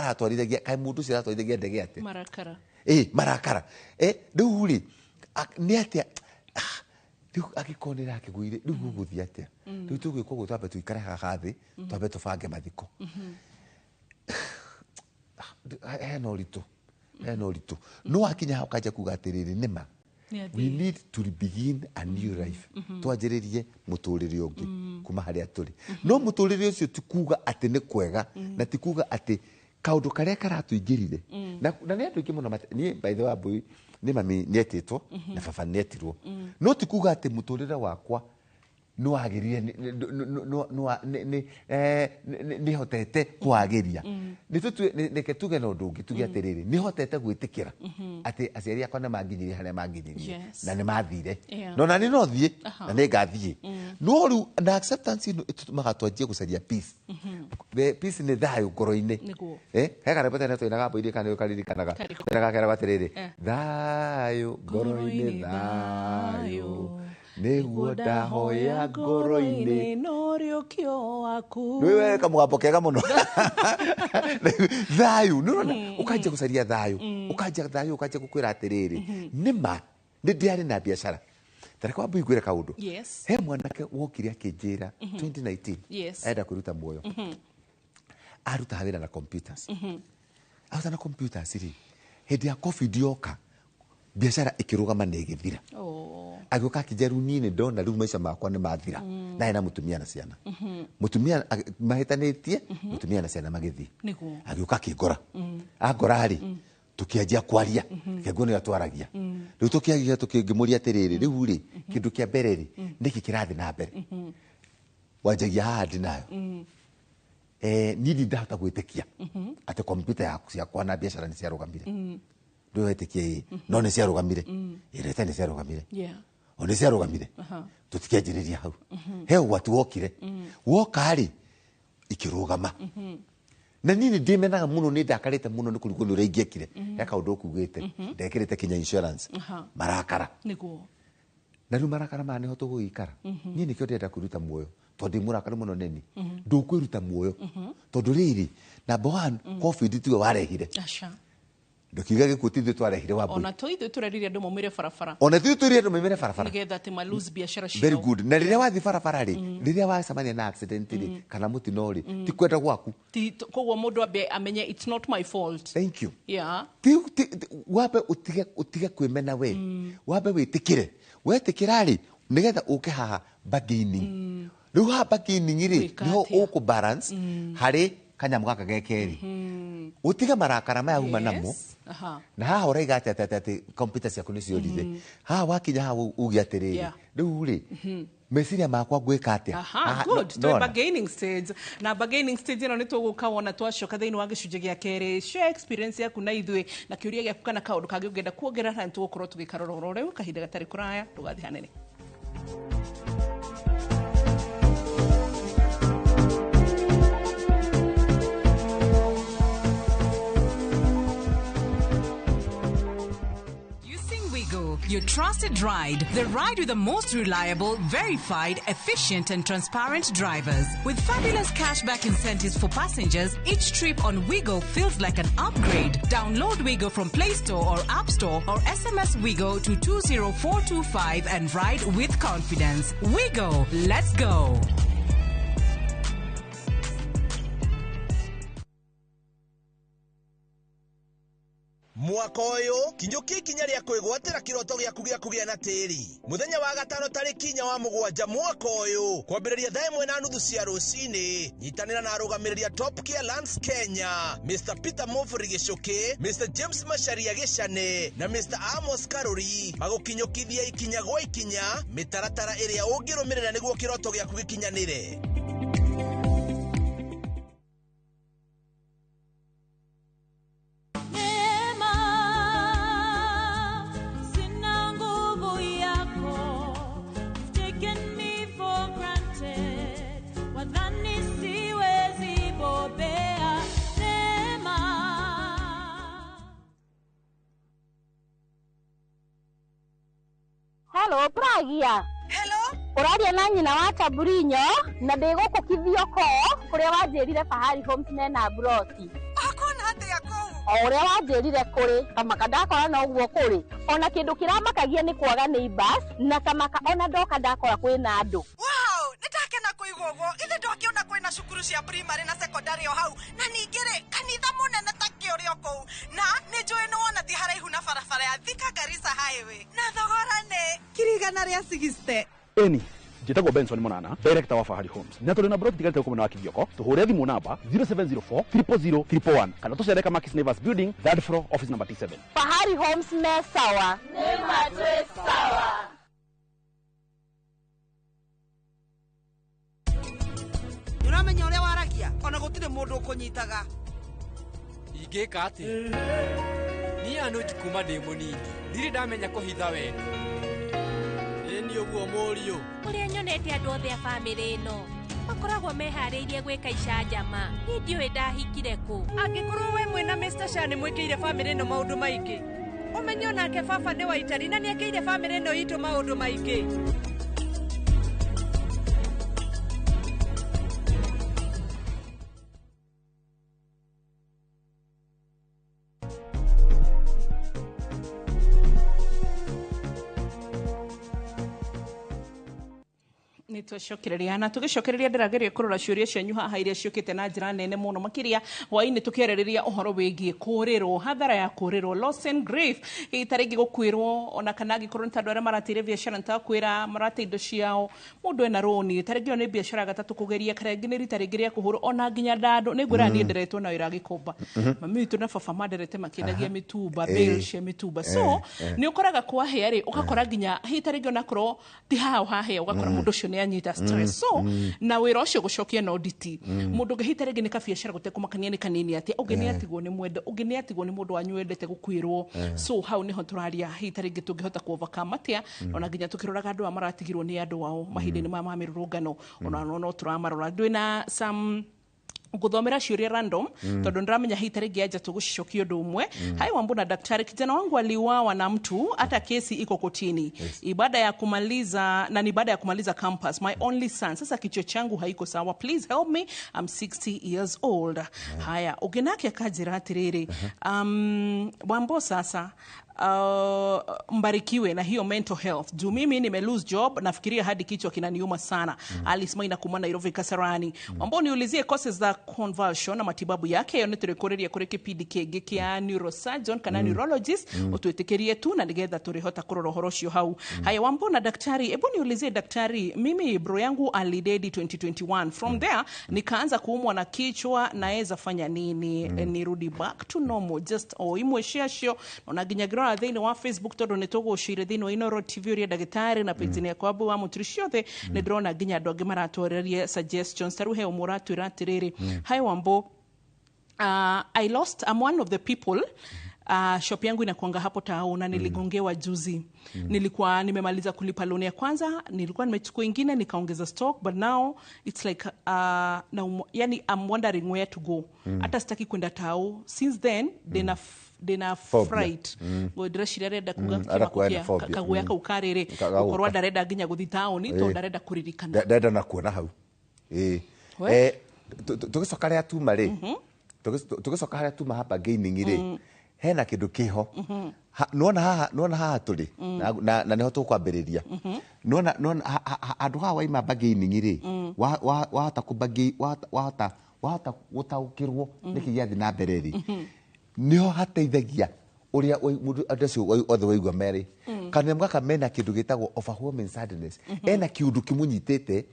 Aratwarithagia kaĩ mũndũ ũcio aratwarithagia ndege atĩa? Marakara. Marakara. Rĩu rĩ, nĩ atĩa rĩu angĩkorwo nĩ ĩrakĩgũire, rĩu gũgũthiĩ atĩa? Rĩu tũgwĩka ũguo, twambe tũikare haha thĩ, twambe tũbange mathiko. Hena ũritũ, hena ũritũ, no wakinya hau ũkanjia kuga atĩrĩrĩ, nĩma we need to begin a new life, twanjĩrĩrie mũtũrĩre ũngĩ kuma harĩa tũrĩ. No mũtũrĩre ũcio ti kuga atĩ nĩ kwega, na ti kuga atĩ kaũndũ karĩa karatũingĩrire na nĩ andũ aingĩ mũno. Niĩ, by the way, Wambui, nĩ mami nĩetĩtwo na baba nĩetirwo, no ti kuga atĩ mũtũrĩre wakwa nĩ wagĩrire, nĩ hotete kwagĩria. Nĩ tũtue, reke tuge na ũndũ ũngĩ, tuge atĩrĩrĩ, nĩ hotete gwĩtĩkĩra atĩ aciari akwa nĩ manginyirie harĩa manginyirie na nĩ mathire, no na nĩ no thiĩ na nĩ ngathiĩ, no rĩu na acceptance ĩno ĩtũmaga twanjie gũcaria peace. The peace nĩ thayũ ngoro-inĩ. He karĩmbo tene twainaga mbũi kana nĩ ũkaririkanaga? Karĩkũ? Tene gakeragwo atĩrĩrĩ, thayũ ngoro-inĩ, thayũ nĩguo ndahoya ngoro-inĩ norĩũkio waku. Nĩ kamũgambo kega mũno. Thayũ, nĩ ũrona ũkanjia gũcaria thayũ, ũkanjia thayũ, ũkanjia gũkwĩra atĩrĩrĩ, nĩma nĩ ndĩarĩ na biacara. Tareke wambui ngwĩre kaũndũ. He mwanake wokire akĩnjĩra 2019 enda kwĩruta muoyo. Arutaga wĩra na computers. Aruta na computers rĩ, hĩndĩ ya COVID yoka, biacara ĩkĩrũgama na ĩgĩthira. Agĩũka akĩnjĩra, rĩu niĩ nĩ ndona rĩu maica makwa nĩ mathira, na ena mũtumia na ciana. Mũtumia mahĩtanĩtie, mũtumia na ciana magĩthiĩ. Agĩũka akĩngora, angora rĩ, tũkĩanjia kwaria, reke nguone ũrĩa twaragia. Rĩu tũkĩaria, tũkĩngĩmũria atĩrĩrĩ, rĩu rĩ, kĩndũ kĩa mbere rĩ, nĩkĩ kĩrathiĩ na mbere? Wanjagia haha ndĩ nayo. Niĩ ndindahota gwĩtĩkia atĩ kompiuta ciakwa na biacara nĩ ciarũgamire. Ndũĩ wetĩkia ĩ, no nĩ ciarũgamire, ĩrete nĩ ciarũgamire. O nĩ ciarũgamire. Tũtikĩanjĩrĩria hau, he ũgwati wokire, woka rĩ, ikĩrũgama. Na niĩ nĩ ndĩmenaga mũno, nĩ ndakarĩte mũno nĩ kũrigwo nĩ ũrĩa ingĩekire. He kaũndũ ũkugĩte, ndekĩrĩte kinya insurance. Marakara. Na rĩu marakara maya nĩho tũgũgĩikara. Niĩ nĩkĩo ndĩrenda kwĩruta muoyo, tondũ ndĩ mũrakaru mũno. Neni ndũkwĩruta muoyo tondũ rĩrĩ, number one, COVID tiwe warehire. Aca. Ndũkiuga gĩkuũ ti ithuĩ twarehire, Wambui. Ona to ithuĩ tũrerire andũ maumĩre barabara. Ona ithuĩ twĩrire andũ maumĩre barabara. Nĩgetha atĩ ma lose biacara ciao. Very good. Na rĩrĩa wathiĩ barabara rĩ, rĩrĩa wacemania na accident rĩ, kana mũtino rĩ, ti kwenda gwaku. Koguo mũndũ ambe amenye it's not my fault. Thank you. Ti wambe ũtige kwĩmena we, wambe wĩtĩkĩre. Wetĩkĩra rĩ, nĩgetha ũke haha bargaining. Rĩu haha bargaining rĩ, Gwĩka nĩho atĩa? ũkũ balance harĩ kanyamũ gaka ge kerĩ, ũtige marakara maya uma namo. Na haha ũraiga atĩ computer ciaku nĩ ciorire. Haha wakinya haha uge atĩrĩrĩ, rĩu rĩ, meciria makwa ngwĩka atĩa? Aha, good. Twĩ Nona. Bargaining stage. Na bargaining stage ĩno nĩ tũgũka wona twacoka thĩinĩ wa gĩcunjĩ gĩa kerĩ. Share experience yaku na ithuĩ na kĩũria gĩaku kana kaũndũ kangĩ ũngĩenda kuongerera, na nĩ tũgũkorwo tũgĩkarora oro rĩu kahinda gatarĩ kũraya. Ndũgathiĩ hanene. Using Wigo, your trusted ride, the ride with the most reliable, verified, efficient, and transparent drivers. With fabulous cashback incentives for passengers, each trip on Wigo feels like an upgrade. Download Wigo from Play Store or App Store or SMS Wigo to 20425 and ride with confidence. Wigo, let's go. Mwaka ũyũ kinyũkia ikinya rĩa kwĩgwatĩra kĩroto gĩaku gĩa kũgĩa na tĩri mũthenya wa gatano tarĩki 4 wa 7 mwaka ũyũ kwambĩrĩria 1:30 cia rũcinĩ. Nyitanĩra na arũgamĩrĩri a Top Care Lands Kenya, Mr Peter Mofri Gĩcũkĩ, Mr James Macharia Gĩcane na Mr Amos Karũri magũkinyũkithia ikinya gwa ikinya mĩtaratara ĩrĩa ũngĩrũmĩrĩra nĩguo kĩroto gĩaku gĩkinyanĩre. Neema, sina nguvu yako. You've taken me for granted. Wadhani siwezi bobea. Neema. Hello, Pragia. Hello? Ũraria na nyina wa Taburinyo na ndĩ gũkũ Kithioko kũrĩa wanjĩrire Fahari Homes mena broti. Akona atĩ O ũrĩa wanjĩrire kũrĩ kamaka ndakora no ũguo kũrĩ ona kĩndũ kĩramakagia nĩ kwaga neighbors na kamaka ona ndoka ndakora kwĩna andũ. Wow, nĩndakena kũigua ũguo. Ithe ndwakĩona kwĩna cukuru cia primary na secondary o hau, na ningĩ rĩ kanitha mũnene ta kĩũrĩ o kũu, na nĩ njũĩ nĩ wona ti haraihu na barabara ya Thika Garissa Highway, na thogora nĩ 160,000. Eni njĩtagwo Benson Monana, director wa Fahari Homes, na tũrĩ na broti tigarĩte gũkũ mwena wa Kĩgioko. Tũhũre thimũ namba 0704 000 111 kana tũcere Kamakis Neighbors Building, third floor, office number T7. Fahari Homes me sawa. Nĩũramenya ũrĩa waragia ona gũtirĩ mũndũ ũkũnyitaga. Ingĩka atĩa niĩ anuji kuma ndĩ mũnini ndirĩ ndamenya kũhitha wendo. Ĩni ũguo mũriũ. Ũrĩa nyonete andũ othe a bamĩrĩ ĩno makoragwo meharĩirie gwĩka icanjama, niĩ ndiũĩ ndahikire kũ. Angĩkorwo we mwĩna Mr. Sha nĩ mwĩkĩire bamĩrĩ ĩno maũndũ maingĩ, ũmenye onake baba nĩ Waitari na nĩekĩire bamĩrĩ ĩno itũ maũndũ maingĩ. Nĩ twacokereria na tũgĩcokereria ndĩrageria kũrora ciũria cianyu haha iria ciũkĩte na njĩra nene mũno makĩria hwaĩ-inĩ tũkĩarĩrĩria ũhoro wĩgiĩ kũũrĩrwo, hathara ya kũũrĩrwo, loss and grief, hihi ta rĩngĩ gũkuĩrwo ona kana angĩkorwo nĩ ta andũ arĩa marateire biacara nĩtakwĩra marate indo ciao, mũndũ ena rũni ta rĩngĩ ĩyo nĩ biacara gatatũ kũgeria kana rĩngĩ nĩ rita rĩngĩ rĩa kũhũrwo ona nginya ndandũ. Nĩ ngwĩra niĩ nderetwo na wĩra Gĩkomba, mami witũ na baba manderete makĩendagia mĩtumba, bale cia mĩtumba, so nĩ ũkoraga kwahĩa rĩ ũgakora nginya hihi ta rĩngĩ onakorwo ti hao hahĩa ũgakora mũndũ ũcio nĩ anyita stress, so na wĩra ũcio gũcokia na nditi mũndũ ũngĩ hihi ta rĩngĩ nĩ kabiacara gũtekũmakania nĩ kanini atĩa, ũngĩ nĩ atigwo nĩ mwenda, ũngĩ nĩ atigwo nĩ mũndũ wanyu wendete gũkuĩrwo, so hau nĩho tũraria hihi ta rĩngĩ tũngĩhota ku overcome atĩa, ona nginya tũkĩroraga andũ aya maratigirwo nĩ andũ ao mahinda-inĩ maya ma mĩrũrũngano, ona no tũramarora. Ndwĩna some nguthomera ciũria random tondu ndiramenya hihi ta rĩngĩ anja tũgũcicokia ũndũ ũmwe. Hai Wambu na daktari, kijana wangu aliuawa na mtu, hata kesi iko kotini. Ibada ya kumaliza na ni baada ya kumaliza campus, my only son. Sasa kichwa changu haiko sawa, please help me, I'm 60 years old. Haya, ũngĩ akanjĩra atĩrĩrĩ, Wambo sasa mbarikiwe na hiyo mental health juu mimi nime lose job, nafikiria hadi kichwa kinaniuma sana. Alice Maina kuma Nairobi Kasarani. Wambo niulizie causes za convulsion na matibabu yake, yo nĩtũrĩkũrĩria kũrĩ kĩbindi kĩngĩ kĩa neurosurgeon kana neurologist ũtwĩtĩkĩrie tu na nĩgetha tũrĩhota kũrora ũhoro ũcio hau. Haya Wambo na daktari, hebu niulizie daktari, mimi bro yangu alidedi 2021, from there nikaanza kuumwa na kichwa, naeza fanya nini nirudi back to normal? Just o imwe ciacio ona nginya ngĩrora thĩinĩ wa Facebook tondũ nĩ tũgũcire thĩinĩ wa Inooro TV ũrĩa ndagĩtarĩ na page yakwa Wambui wa Mũturi ciothe nĩ ndĩrona nginya andũ angĩ maratwarĩria suggestions. Ta rĩu he ũmwe ũratwĩra atĩrĩrĩ, hi Wambo, I'm one of the people. Shop yangu inakuanga hapo tao na niligongewa juzi. Nilikuwa nimemaliza kulipa loan ya kwanza, nilikuwa nimechukua ingine nikaongeza stock, but now it's like yani I'm wondering where to go. Hata sitaki kwenda tao. Since then dena fright. Ndĩreciria arenda kuga kaguoya kau karĩrĩ gũkorwo ndarenda nginya gũthiĩ taũni tondũ ndarenda kũririkana. Ndarenda na kuona hau. Tũgĩcoka harĩa tuma rĩ, tũgĩcoka harĩa tuma hapa gaining rĩ, hena kĩndũ kĩho. Nĩwona haha, nĩwona haha tũrĩ na nĩho tũkwambĩrĩria. Nĩwona handũ haha waima bargaining rĩ, wahota wahota gũtaũkĩrwo nĩkĩ gĩathiĩ na mbere rĩ, nĩho hateithagia ũrĩa mũndũ andũ acio othe waigua merĩ kana gaka mena kĩndũ gĩtagwo overwhelming sadness, ena kĩũndũ kĩmũnyitĩte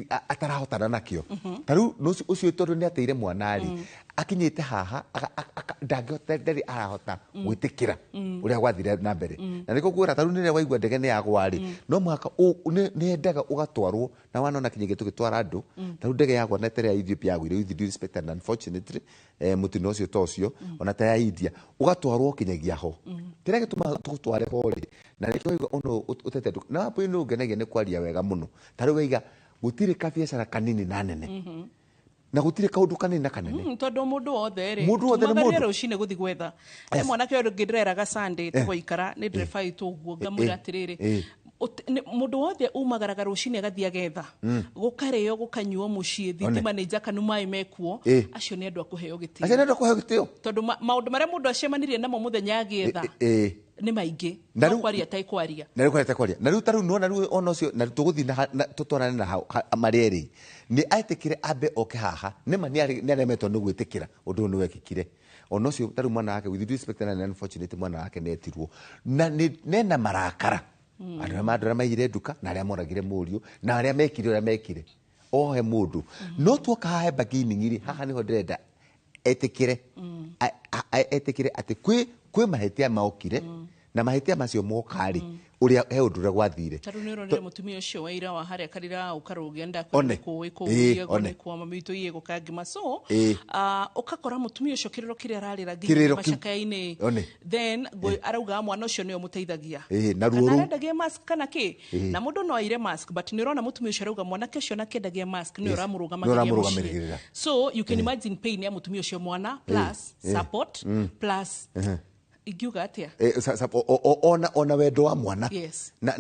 atarahotana nakĩo. Ta rĩu ũcio tondũ nĩ ateire mwana rĩ, akinyĩte haha ndangĩhota, ndarĩ arahota gwĩtĩkĩra ũrĩa gwathire na mbere. Na nĩkĩo ngwĩra ta rĩu rĩrĩa waigua ndege nĩ yagwa rĩ, no mũhaka nĩ yendaga ũgatwarwo na wanona kinya tũgĩtwara andũ. Ta rĩu ndege yagwa na ta ya Ethiopia yagwire, with due respect and unfortunately, mũtino ũcio ta ũcio ona ta ya India ũgatwarwo kinyagia ho. Kĩrĩa gĩtũmaga tũgũtware ho rĩ, na nĩkĩo waigua ũno ũtete na hapo nĩ ũngenagia nĩ kwaria wega mũno. Ta rĩu waiga gũtirĩ kabiacara kanini na nene, na gũtirĩ kaũndũ kanini na kanene. Tondũ mũndũ wothe rĩ, Mũndũ wothe nĩ tumagaria mũndũ. Rũcinĩ gũthiĩ gwetha he mwanake ũyũ ũngĩ ndĩreraga Sunday tũgũikara nĩ ndereba itũ ũguo ngamwĩra atĩrĩrĩ, Mũndũ wothe umagaraga rũcinĩ agathiĩ agetha, gũkarĩo, gũkanyuo mũciĩ, thitima nĩ njakanu, maĩ mekuo, acio nĩ andũ a kũheo gĩtĩo. Acio nĩ andũ a kũheo gĩtĩo. Tondũ maũndũ marĩa mũndũ acemanirie namo mũthenya agĩetha nĩ maingĩ. Na no kwaria tai kwaria. Na rĩu kwaria kwaria. Na rĩu ta rĩu nĩwona rĩu ona ũcio, na tũgũthiĩ na tũtwarane na hau marĩa erĩ. Nĩ etĩkĩre ambe oke haha. Nĩma nĩ aremetwo nĩ gwĩtĩkĩra ũndũ ũyũ nĩ wekĩkire. Ona ũcio ta rĩu mwana wake, with due respect na unfortunate, mwana wake nĩ etirwo. Na nĩ nena marakara. Andũ arĩa maiyire nduka, na arĩa moragire mũriũ, na arĩa mekire ũrĩa mekire. Ohe mũndũ. No tuoka haha bargaining rĩ, haha nĩho ndĩrenda etĩkĩre. Etĩkĩre atĩ kwĩ mahĩtia maokire, na mahĩtia macio moka rĩ, ũrĩa he ũndũ ũrĩa gwathire. Ta rĩu nĩ ũronire mũtumia ũcio wa ira wa harĩa Karira ũkarũgia One. ndakũĩ kũu One. kwa mami witũ iye gũkangima. So, ũgakora mũtumia ũcio kĩrĩro kĩrĩa ararĩra nginya Kĩrĩro kĩu. macakaya-inĩ. One. Then, arauga mwana ũcio nĩwe ũmũteithagia. Na ruo Kana rũu. arendagia mask kana kĩ? Na mũndũ no aire mask, but nĩ ũrona mũtumia ũcio arauga mwanake ũcio nakĩendagia mask nĩwe ũramũrũgamagĩrĩra Nĩwe mũciĩ. ũramũrũgamĩrĩra. So, you can imagine pain ya mũtumia ũcio mwana, plus support, plus ingiuga atĩa? Ona wendo wa mwana. Yes. Na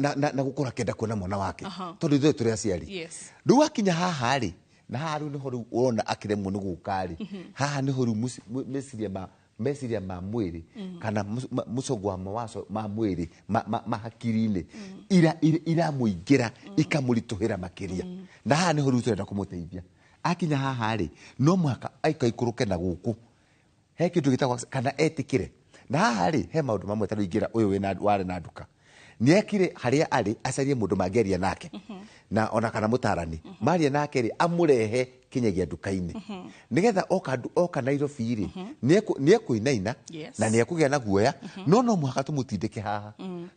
gũkorwo akĩenda kuona mwana wake. Tondũ ithuĩ tũrĩ aciari. Yes. Rĩu wakinya haha rĩ, na haha rĩu nĩho rĩu ũrona akĩremwo nĩ gũka rĩ. Haha nĩho rĩu meciria ma mwĩrĩ, kana mũcongo wa mawazo ma mwĩrĩ, ma hakiri-inĩ, iramũingĩra, ikamũritũhĩra makĩria. Na haha nĩho rĩu tũrenda kũmũteithia. Akinya haha rĩ, no mũhaka aikaikũrũke na gũkũ. He kĩndũ gĩtagwo kana etĩkĩre. Na haha rĩ, he maũndũ mamwe ta rĩu ingĩra ũyũ warĩ na nduka. Nĩekire harĩa arĩ, acarie mũndũ mangĩaria nake. Na ona kana mũtarani. Maria nake rĩ, amũrehe kinyagia nduka-inĩ. Nĩgetha oka Nairobi rĩ, nĩekũinaina, Yes. na nĩekũgĩa na guoya, no mũhaka tũmũtindĩke haha.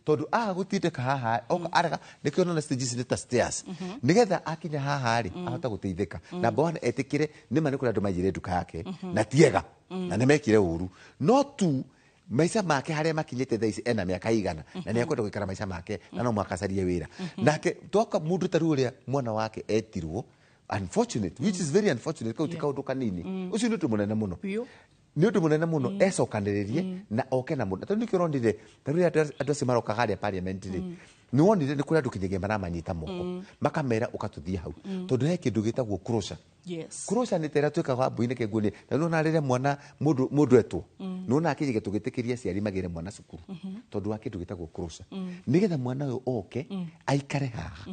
Tondũ aga gũtindĩka haha, oka arega, nĩkĩo ũrona stages nĩ ta stairs. Nĩgetha akinya haha rĩ, ahote gũteithĩka. Number one, etĩkĩre, nĩma nĩ kũrĩ andũ maiyire nduka yake, na ti ega, na nĩmekire ũru. No tu maica make harĩa makinyĩte thaa ici ena mĩaka igana, na nĩekwenda gũikara maica make, na no mũhaka acarie wĩra. Nake twoka mũndũ ta rĩu ũrĩa mwana wake etirwo, unfortunate, which is very unfortunate, kau ti kaũndũ kanini. Ũcio nĩ ũndũ mũnene mũno. Biũ. Nĩ ũndũ mũnene mũno, ecokanĩrĩrie na oke na mũndũ. Tondũ nĩkĩo ũronire, ta rĩu andũ acio maroka harĩa parliament rĩ, nĩwonire nĩ kũrĩ andũ kinyagia maramanyita moko, makamera ũka tũthiĩ hau. Tondũ he kĩndũ gĩtagwo closure. Yes. Closure nĩ ta ĩrĩa twĩkaga wambui-inĩ kĩnguũ-inĩ. Na nĩwona rĩrĩa mwana, mũndũ etwo, nĩwona akĩgeria tũgĩtĩkĩria aciari magĩre mwana cukuru. Tondũ wa kĩndũ gĩtagwo closure. Nĩgetha mwana ũyũ oke, aikare haha.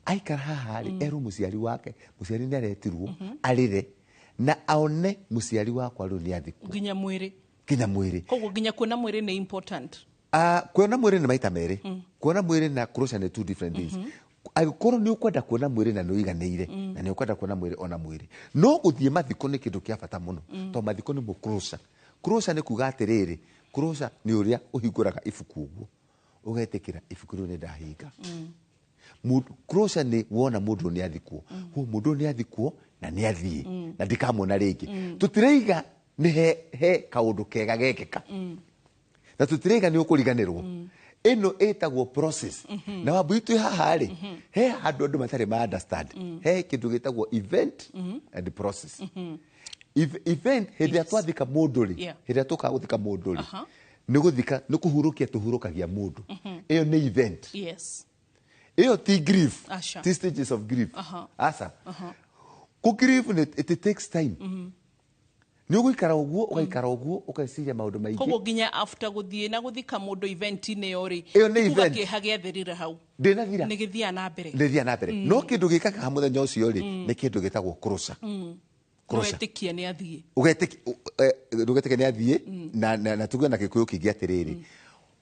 Aikara haha rĩ, erwo mũciari wake, mũciari nĩ aretirwo, arĩre, na aone mũciari wakwa rĩu nĩ athikwo. Nginya mwĩrĩ. Nginya mwĩrĩ. Koguo nginya kuona mwĩrĩ nĩ important. Kuona mwĩrĩ nĩ maita merĩ. Kuona mwĩrĩ na closure nĩ two different things. Angĩkorwo nĩ ũkwenda kuona mwĩrĩ na nĩ ũiganĩire, na nĩ ũkwenda kuona mwĩrĩ ona mwĩrĩ. No gũthiĩ mathiko nĩ kĩndũ kĩa bata mũno. Tondũ mathiko nĩ closure. Closure nĩ kuga atĩrĩrĩ, closure nĩ ũrĩa ũhingũraga ibuku ũguo. Ũgetĩkĩra ibuku rĩu nĩ ndahinga. Closure nĩ wona mũndũ nĩ athikwo. Huo mũndũ nĩ athikwo na nĩ athiĩ, na ndikamuona rĩngĩ. Tũtiraiga nĩ he kaũndũ kega gekĩka. Na tũtiraiga nĩ ũkũriganĩrwo. Ĩno ĩtagwo process. Na wambui twĩ haha rĩ, he handũ andũ matarĩ ma understand. He kĩndũ gĩtagwo event and process. Event, hĩndĩ ĩrĩa twathika mũndũ rĩ, hĩndĩ ĩrĩa tũkaga gũthika mũndũ rĩ, nĩ gũthika, nĩ kũhurũkia tũhurũkagia mũndũ. Ĩyo nĩ event. Yes. Ĩyo ti grief. Aca. Ti stages of grief. Aca. Kũ grief nĩ, it takes time. Nĩ ũgũikara ũguo, ũgaikara ũguo, ũgeciria maũndũ maingĩ. Koguo nginya after gũthiĩ na gũthika mũndũ event-inĩ ĩyo rĩ, Ĩyo nĩ kuga event. kĩeha gĩathirire hau. Ndĩnathira. Nĩ gĩthiaga na mbere. Ndĩthiaga na mbere. No kĩndũ gĩkaga mũthenya ũcio rĩ, nĩ kĩndũ gĩtagwo closure. Closure. Ũgetĩkia nĩ athiĩ. Ũgetĩkia nĩ athiĩ, na tuge na Gĩkũyũ kĩngĩ atĩrĩrĩ,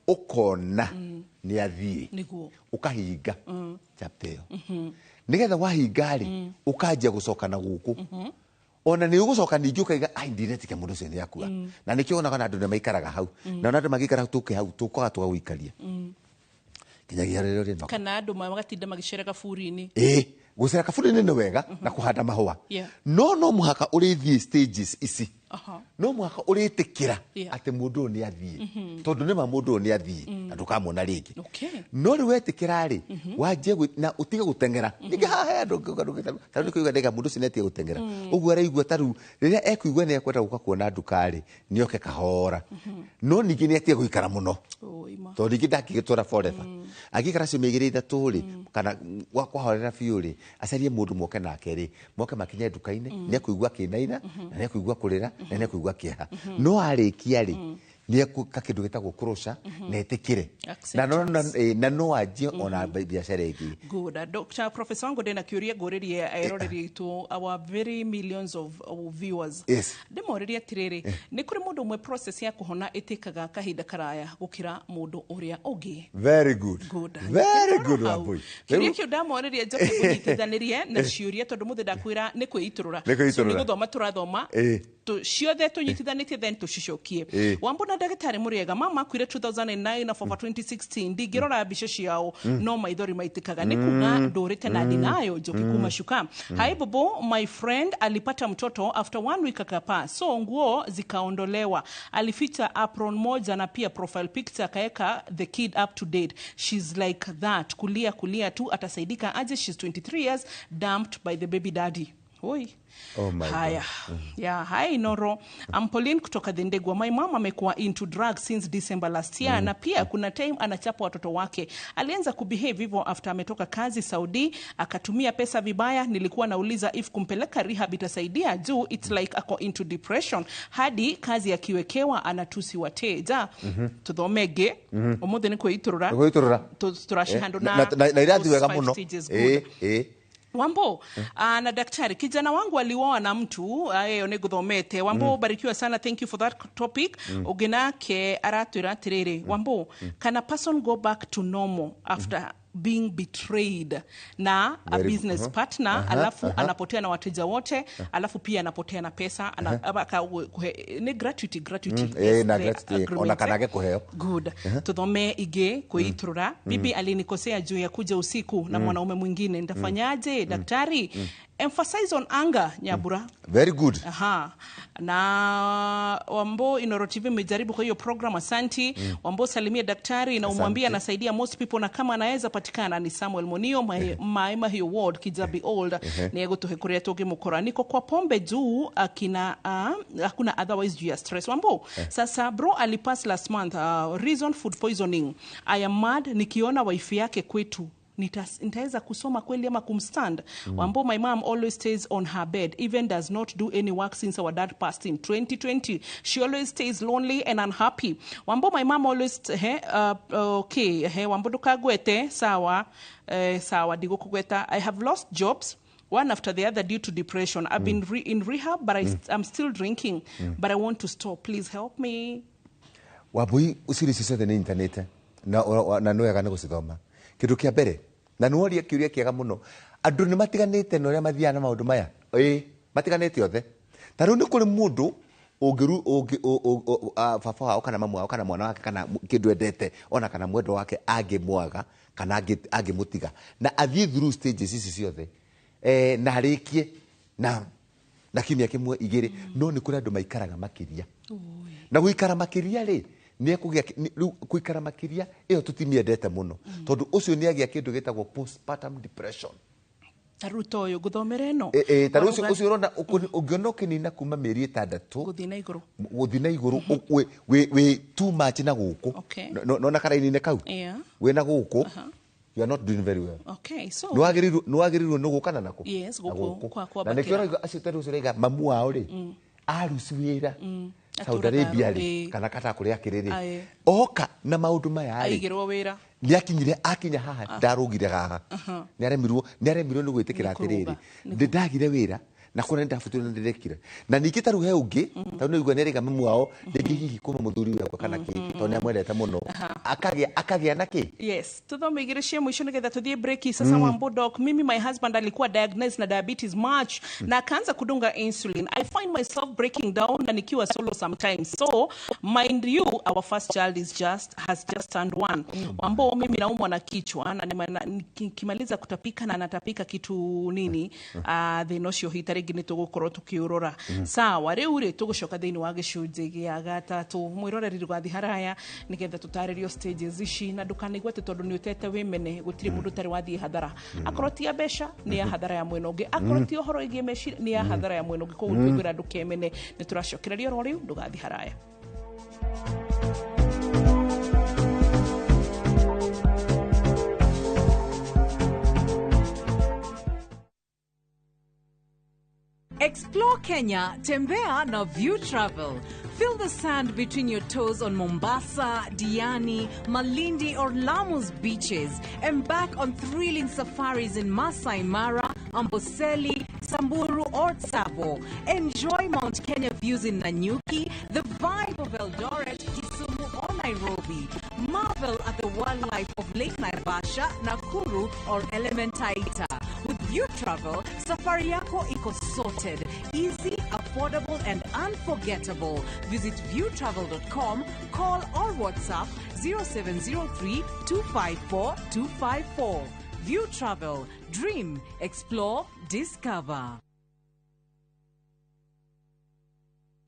ũkona nĩ athiĩ. Nĩguo. Ũkahinga chapter ĩyo. Nĩgetha wahinga rĩ, ũkanjia gũcoka na gũkũ. Ona nĩ ũgũcoka ningĩ ũkaiga, ai, ndiretĩkia mũndũ ũcio nĩ akua. Na nĩkĩo wonaga na andũ nĩ maikaraga hau. Na ona andũ magĩikara hau, tũke hau, tũkaga tũgagũikaria. Kinyagia rĩrĩa ũrĩ nako. Kana andũ magatinda magĩcera kaburi-inĩ. Ĩĩ, gũcera kaburi-inĩ nĩ wega na kũhanda mahũa. Yeah. No, no mũhaka ũrĩthiĩ stages ici. No mũhaka ũrĩtĩkĩra atĩ mũndũ ũyũ nĩ athiĩ, tondũ nĩma mũndũ ũyũ nĩ athiĩ na ndũkamwona rĩngĩ. No rĩu wetĩkĩra rĩ, wanjie na ũtige gũteng'era. Ningĩ haha he andũ tarĩu nĩ kũigua ndaiga mũndũ ũcio nĩ atige gũteng'era. Ũguo araigua tarĩu rĩrĩa ekuigua nĩ ekwenda gũka kuona nduka rĩ, nĩ oke kahora. No ningĩ nĩ atige gũikara mũno, tondũ ningĩ ndangĩgĩtũra forever. Angĩikara ciumia igĩrĩ ithatũ rĩ, kana kwahorera biũ rĩ, acarie mũndũ moke nake rĩ, moke makinye nduka-inĩ, nĩ ekũigua akĩinaina, na nĩ ekũigua kũrĩra, na nĩ ekũigua kĩeha. No arĩkia rĩ, nĩ ekũka kĩndũ gĩtagwo closure na etĩkĩre na no anjie ona biacara ĩngĩ. Good. Dr. Professor wangu ndĩna kĩũria ngũrĩrie eroreri aitũ, our very millions of viewers. Ndĩmorĩrie atĩrĩrĩ, nĩ kũrĩ mũndũ ũmwe process ya kũhona ĩtĩkaga kahinda karaya gũkĩra mũndũ ũrĩa ũngĩ? Very good. Good. Very good, Wambui. Kĩũria kĩu ndamorĩrie njoke kũnyitithanĩrie na ciũria, tondũ mũthĩ ndakwĩra nĩ kwĩitũrũra. Nĩ gũthoma tũrathoma ciothe tũnyitithanĩtie then tũcicokie. Wambona ndagĩtarĩ mũrĩega, mama akuire 2009 na baba 2016, ndingĩrora mbica ciao no maithori maitĩkaga, nĩ kuga ndũrĩte na ndinayo njoki kuma shuka. Hi Bobo, my friend alipata mtoto after 1 week akapaa, so nguo zikaondolewa, alificha apron moja na pia profile picture akaeka the kid up to date. She's like that, kulia kulia tu, atasaidika aje? She's 23 years, dumped by the baby daddy. Oi. Oh my Haya. God. Yeah, hi Noro. I'm Pauline kutoka Dendegwa. My mom amekuwa into drugs since December last year, na pia kuna time anachapa watoto wake. Alianza kubehave hivyo after ametoka kazi Saudi, akatumia pesa vibaya. Nilikuwa nauliza if kumpeleka rehab itasaidia juu it's like ako into depression. Hadi kazi akiwekewa anatusi wateja. Tuthomege. Umuthi ni kwiturura. Kwiturura. Turashihando na na irathi wega muno. Wambo, na daktari, kijana wangu alioa na mtu, ayo nĩ ngũthomete. Wambo, barikiwa sana, thank you for that topic. Ũngĩnake aratwĩra atĩrĩrĩ, Wambo, can a person go back to normal after being betrayed na a business partner, alafu anapotea na wateja wote, alafu pia anapotea na pesa, ni gratuity. Na gratuity, ona kanage kuheo. Good. Tuthome ige kuiturura. Bibi alinikosea juu ya kuja usiku na mwanaume mwingine, nitafanyaje daktari? Emphasize on anger, Nyabura. Very good. Aha. Na Wambo Inoro TV imejaribu kwa hiyo program, asanti. Wambo salimia daktari na umwambie anasaidia most people, na kama anaweza patikana ni Samuel Monio Maima hiyo ward Kijabi Old ni egutuhe kuria tugimukora niko kwa pombe juu akina hakuna otherwise juu ya stress. Wambo sasa bro alipass last month, reason food poisoning. I am mad nikiona wife yake kwetu. Nitaweza kusoma kweli ama kumstand? Wambo, my mom always stays on her bed, even does not do any work since our dad passed in 2020. She always stays lonely and unhappy. Wambo, my mom always okay, Wambo ndukagwete sawa, sawa ndigukugweta. I have lost jobs one after the other due to depression. I've been in rehab, but I'm still drinking, but I want to stop. Please help me. Wambui uciri ciothe nĩ internet na nĩ wega nĩ gũcithoma. Kĩndũ kĩa mbere na nĩ woria kĩũria kĩega mũno, andũ nĩ matiganĩte na ũrĩa mathiaga na maũndũ maya, matiganĩte othe. Ta rĩu nĩ kũrĩ mũndũ baba wao kana mamu wao kana mwana wake kana kĩndũ endete ona kana mwendwa wake angĩmwaga kana angĩmũtiga na athiĩ through stages ici ciothe, na arĩkie na kiumia kĩmwe igĩrĩ. No nĩ kũrĩ andũ maikaraga makĩria, na gũikara makĩria rĩ, rĩu gũikara makĩria ĩyo tũtimiendete mũno, tondũ ũcio nĩ agĩa kĩndũ gĩtagwo postpartum depression. Ta rĩu ta ũyũ ngũthomera ĩno, ta rĩu ũcio ũrona ũngĩona ũkĩnina kuma mĩeri 6 gũthiĩ na igũrũ, gũthiĩ na igũrũ wĩ too much na gũkũ, nona karaini-inĩ kau wĩ na gũkũ, you are not doing very well. Okay, so nĩ wagĩrĩirwo nĩ gũka na nakũ. Yes, gũkũ kwa na nĩkĩo ũrauga acio ta rĩu ũcio ũrauga mamu wao rĩ aruci wĩra Saudi Arabia rĩ kana kata kũrĩa akĩrĩ rĩ, oka na maũndũ maya rĩ, aigĩrwo wĩra nĩ akinyire akinya haha ndarũgire haha, nĩ aremirwo nĩ gwĩtĩkĩra atĩrĩrĩ ndĩ ndagire wĩra na kũrĩa nĩ ndabutirwo na ndĩrekire. Na ningĩ ta rĩu he ũngĩ tondũ nĩ ũigua nĩ arĩga mamu wao rĩngĩ hihi kuma mũthuri wakwa kana kĩ, tondũ nĩ amwendete mũno, akagĩa na kĩ. Yes, tuthome igĩrĩ cia mũico nĩgetha tũthiĩ break. Sasa Wambo doc, mimi my husband alikuwa diagnosed na diabetes March na akaanza kudunga insulin. I find myself breaking down na nikiwa solo sometimes. So mind you, our first child is has just turned 1. Wambo, mimi naumwa na kichwa na nikimaliza kutapika na natapika kitu nini, the nocio hita rĩngĩ nĩ tũgũkorwo tũkĩũrora. Sawa, rĩu rĩ tũgũcoka thĩinĩ wa gĩcunjĩ gĩa gatatũ. Mwĩroreri ndũgathiĩ haraya nĩgetha tũtarĩrio stages ici, na ndũkanaigua atĩ tondũ nĩ ũtete wĩmene gũtirĩ mũndũ ũtarĩ wathiĩ hathara. Akorwo ti ya mbeca nĩ ya hathara ya mwena ũngĩ, akorwo ti ũhoro wĩgiĩ meciria nĩ ya hathara ya mwena ũngĩ. Koguo twĩkwĩra ndũkemene, nĩ tũracokereria oro rĩu, ndũgathiĩ haraya. Explore Kenya, Tembea na View Travel. Feel the sand between your toes on Mombasa, Diani, Malindi or Lamu's beaches. Embark on thrilling safaris in Masai Mara, Amboseli, Samburu or Tsavo. Enjoy Mount Kenya views in Nanyuki, the vibe of Eldoret, Kisumu or Nairobi. Marvel at the wildlife of Lake Naivasha, Nakuru or Elementaita. With View Travel, safari yako iko sorted, easy, affordable and unforgettable. Visit viewtravel.com, call or WhatsApp 0703 254 254. View Travel, dream, explore, discover.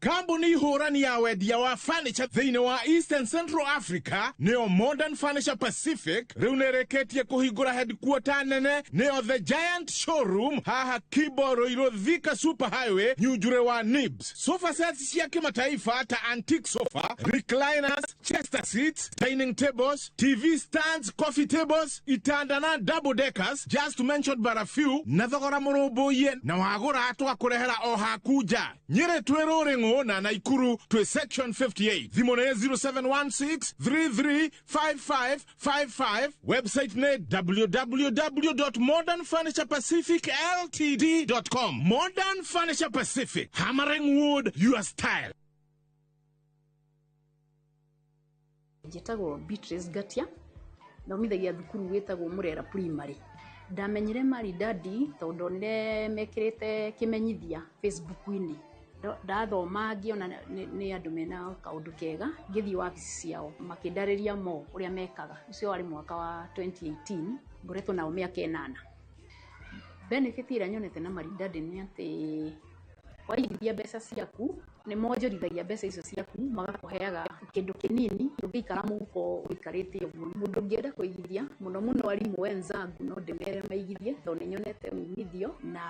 Kambuni hũrani ya wendia wa furniture thĩinĩ wa East and Central Africa nĩyo Modern Furniture Pacific rĩu nĩrĩkĩtie kũhingũra headquarter nene nĩyo The Giant Showroom haha Kibo Ruiru Thika Super Highway Nyunjure wa Nibs. Sofa sets cia kimataifa ta antique sofa, recliners, chester seats, dining tables, TV stands, coffee tables, itanda na double deckers, just to mention but a few, na thogora mũrũmbũiye na wagũra twakũrehera o haku nja. Nyĩrĩ twĩ Rũrĩng'ũ na Naikuru to section 58. Thimũ nĩ 0716 335555. Website nĩ www.modernfurniturepacificltd.com. Modern Furniture Pacific, hammering wood your style. Njĩtagwo Beatrice Gatia, thomithagia thukuru wĩtagwo Murera Primary. Ndamenyire Maridadi tondũ ndonire mekĩrĩte kĩmenyithia Facebook-inĩ. Ndathoma ngĩona nĩ andũ mena kaũndũ kega, ngĩthiĩ wabici ciao makĩndarĩria mo ũrĩa mekaga. Ũcio warĩ mwaka wa 2018, ngoretwo nao mĩaka 8. Benefit ĩrĩa nyonete na Maridadi nĩ atĩ waigithia mbeca ciaku nĩ monjorithagia mbeca icio ciaku magakũheaga kĩndũ kĩnini ũngĩikara mũhuko ũikarĩte ũguo. Mũndũ ũngĩenda kũigithia mũno mũno arimũ wenzangu no ndĩmere maigithie tondũ nĩ nyonete umithio na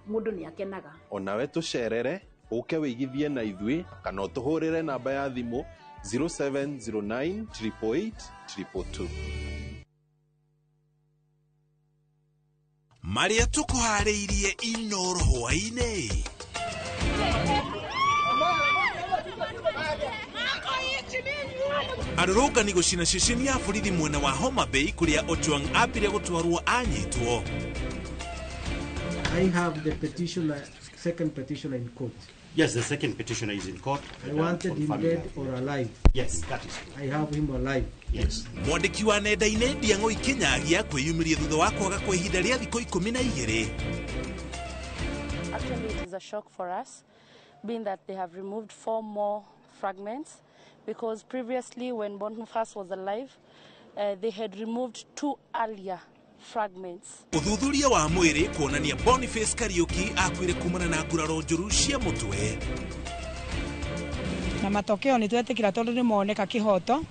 mũndũ nĩ akenaga. Onawe tũcerere ũke wĩigithie na ithuĩ kana ũtũhũrĩre namba ya thimũ 0709 888 222. Marĩa tũkũharĩirie Inoro hwaĩ-inĩ. Arũrũngani gũcina ceceni ya borithi mwena wa Homa Bay kũrĩa Ojwang ambire gũtwarwo anyitwo. I have the petitioner, second petitioner in court. Yes, the second petitioner is in court. I wanted him dead or alive. Yes, that is true. I have him alive. Yes. Mwandĩki wa nenda-inĩ Ndiang'oi Kinyagia kwĩyumĩria thutha wa kwaga kwa ihinda rĩa thikũ 12. Actually, it is a shock for us, being that they have removed 4 more fragments, because previously when Boniface was alive, they had removed 2 earlier fragments. Ũthuthuria wa mwĩrĩ kuonania Boniface Kariuki akuire kumana na nguraro njũru cia mũtwe. Na matokeo nĩ twetĩkĩra tondũ nĩ moneka kĩhoto,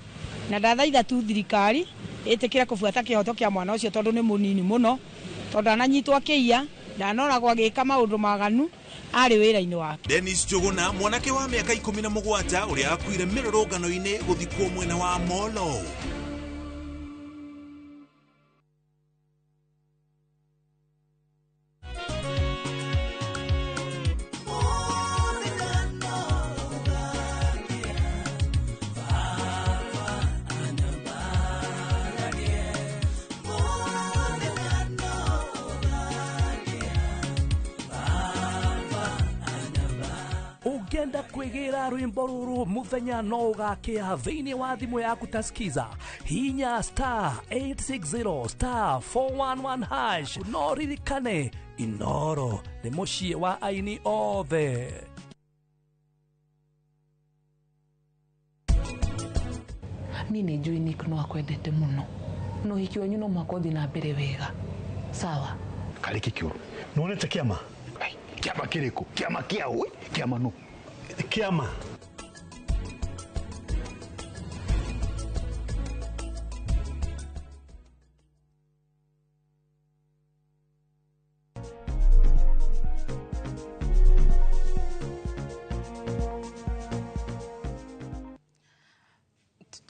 na ndathaitha tu thirikari ĩtĩkĩre kũbuata kĩhoto kĩa mwana ũcio tondũ nĩ mũnini mũno, tondũ ananyitwo akĩiya, ndanoragwo agĩka maũndũ maganu arĩ wĩra-inĩ wake. Dennis Njuguna mwanake wa mĩaka 17 ũrĩa akuire mĩrũrũngano-inĩ gũthikwo mwena wa Molo. Ũngĩenda kwĩgĩra rwĩmbo rũrũ mũthenya no ũgakĩa thĩinĩ wa thimũ yaku ta Skiza, hinya star 860 star 411 hash. No ririkane Inoro nĩ mũciĩ wa aini othe. Niĩ nĩ njũĩ Nick no akwendete mũno na ũhiki wanyu no mũhaka ũthiĩ na mbere wega. Sawa? Karĩ kĩ kĩũru? Nĩwonete kĩama? Kĩama kĩrĩkũ? Kĩama kĩa ũ? Kĩama nũ? Kĩama.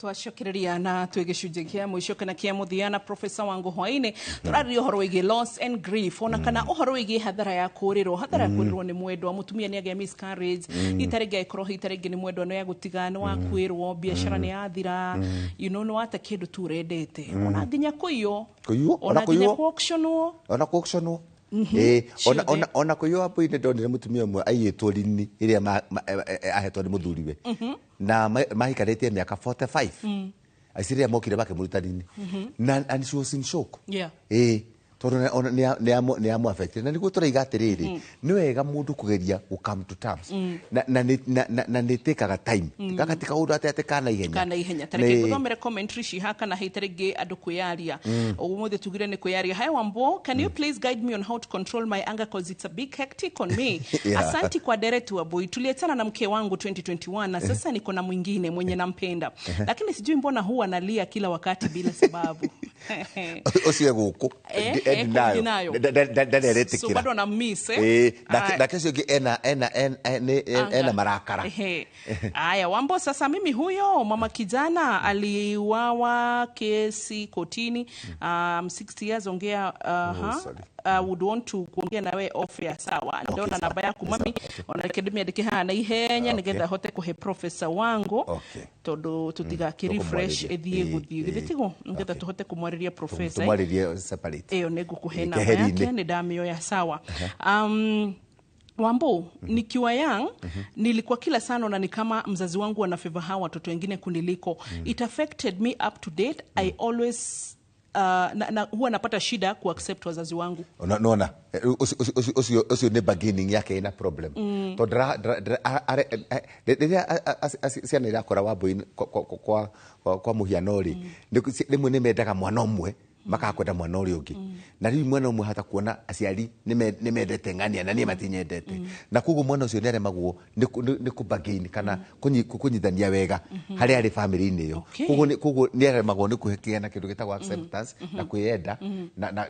Twacokereria na twĩ gĩcunjĩ kĩa mũico kana kĩa mũthia na Professor Wangu hwainĩ. Tũrarĩria ũhoro wĩgiĩ loss and grief, ona kana ũhoro wĩgiĩ hathara ya kũrĩrwo, hathara ya kũrĩrwo nĩ mwendwa. Mũtumia nĩ agĩa miscarriage, rita rĩngĩ agĩkorwo hita rĩngĩ nĩ mwendwa nĩ agũtiga, nĩ wakuĩrwo, biacara nĩ yathira, nĩ wate kĩndũ tu ũrendete, ona nginya kũiywo, Kũiywo, ona ona nginya kũiywo. kũauctionwo. Ona kũauctionwo. Ĩĩ, ona kũiywo wambui-inĩ, ndonire mũtumia ũmwe aiyĩtwo rini ĩrĩa ahetwo nĩ mũthuriwe na mahikanĩtie mĩaka 45. Aici rĩrĩa mokire makĩmũruta rini na and she was in shock. Ĩĩ, tondũ ona nĩ amũ affected, na nĩguo tũraiga atĩrĩrĩ, nĩ wega mũndũ kũgeria gũ come to terms na nĩ tĩkaga time. Gaka ti kaũndũ atĩ kana ihenya. Kana ihenya. Tareke ngũthomere commentary ciha kana hita rĩngĩ andũ kwĩyaria. Ũmũthĩ tugire nĩ kwĩyaria. Hi Wambo, can you please guide me on how to control my anger, cause it's a big hectic on me? Asanti kwa deretu Wambui. Tuliachana na mke wangu 2021 na sasa niko na mwingine mwenye nampenda, lakini sijui mbona huwa nalia kila wakati bila sababu. Ũcio gũkũ Endi nayo. Ndaretĩkĩra. So bado ana miss, eh? Ĩĩ, Aya. nake ũcio ũngĩ ena marakara. Ehe. Aya, Wambo, sasa mimi huyo mama kijana aliuawa kesi kotini, 60 years ongea, sorry. Would want to kuongea nawe off ya sawa. Ndona namba yaku mami, ona reke ndĩmĩandĩke haha na ihenya nĩgetha hote kũhe Professor Wangu, tondũ tũtigakĩ refresh Tũkũmwarĩria. ĩthiĩ gũthiĩ githĩ tiguo, nĩgetha tũhote kũmwarĩria professor. Tũmwarĩrie separate. Ĩyo nĩ ngũkũhe namba Keheri-inĩ. yake, nĩ ndamĩoya sawa. Wambo, nikiwa young nilikuwa kila sana na ni kama mzazi wangu ana favor hawa watoto wengine kuniliko. It affected me up to date. I always na huwa napata shida ku accept wazazi wangu. Ona nona ũcio nĩ bargaining yake ina problem, tondũ rĩrĩa ciana irakũra wambui, kwa mũhiano rĩ, rĩmwe nĩ mendaga mwana ũmwe, makaga kwenda mwana ũrĩa ũngĩ, na rĩu mwana ũmwe hata kuona aciari nĩ mendete ng'ania na niĩ matinyendete, na koguo mwana ũcio nĩ aremagwo nĩ kũ-bargain kana kũnyithania wega harĩa arĩ family-inĩ ĩyo. Koguo nĩ aremagwo nĩ kũgĩa na kĩndũ gĩtagwo acceptance na kwĩyenda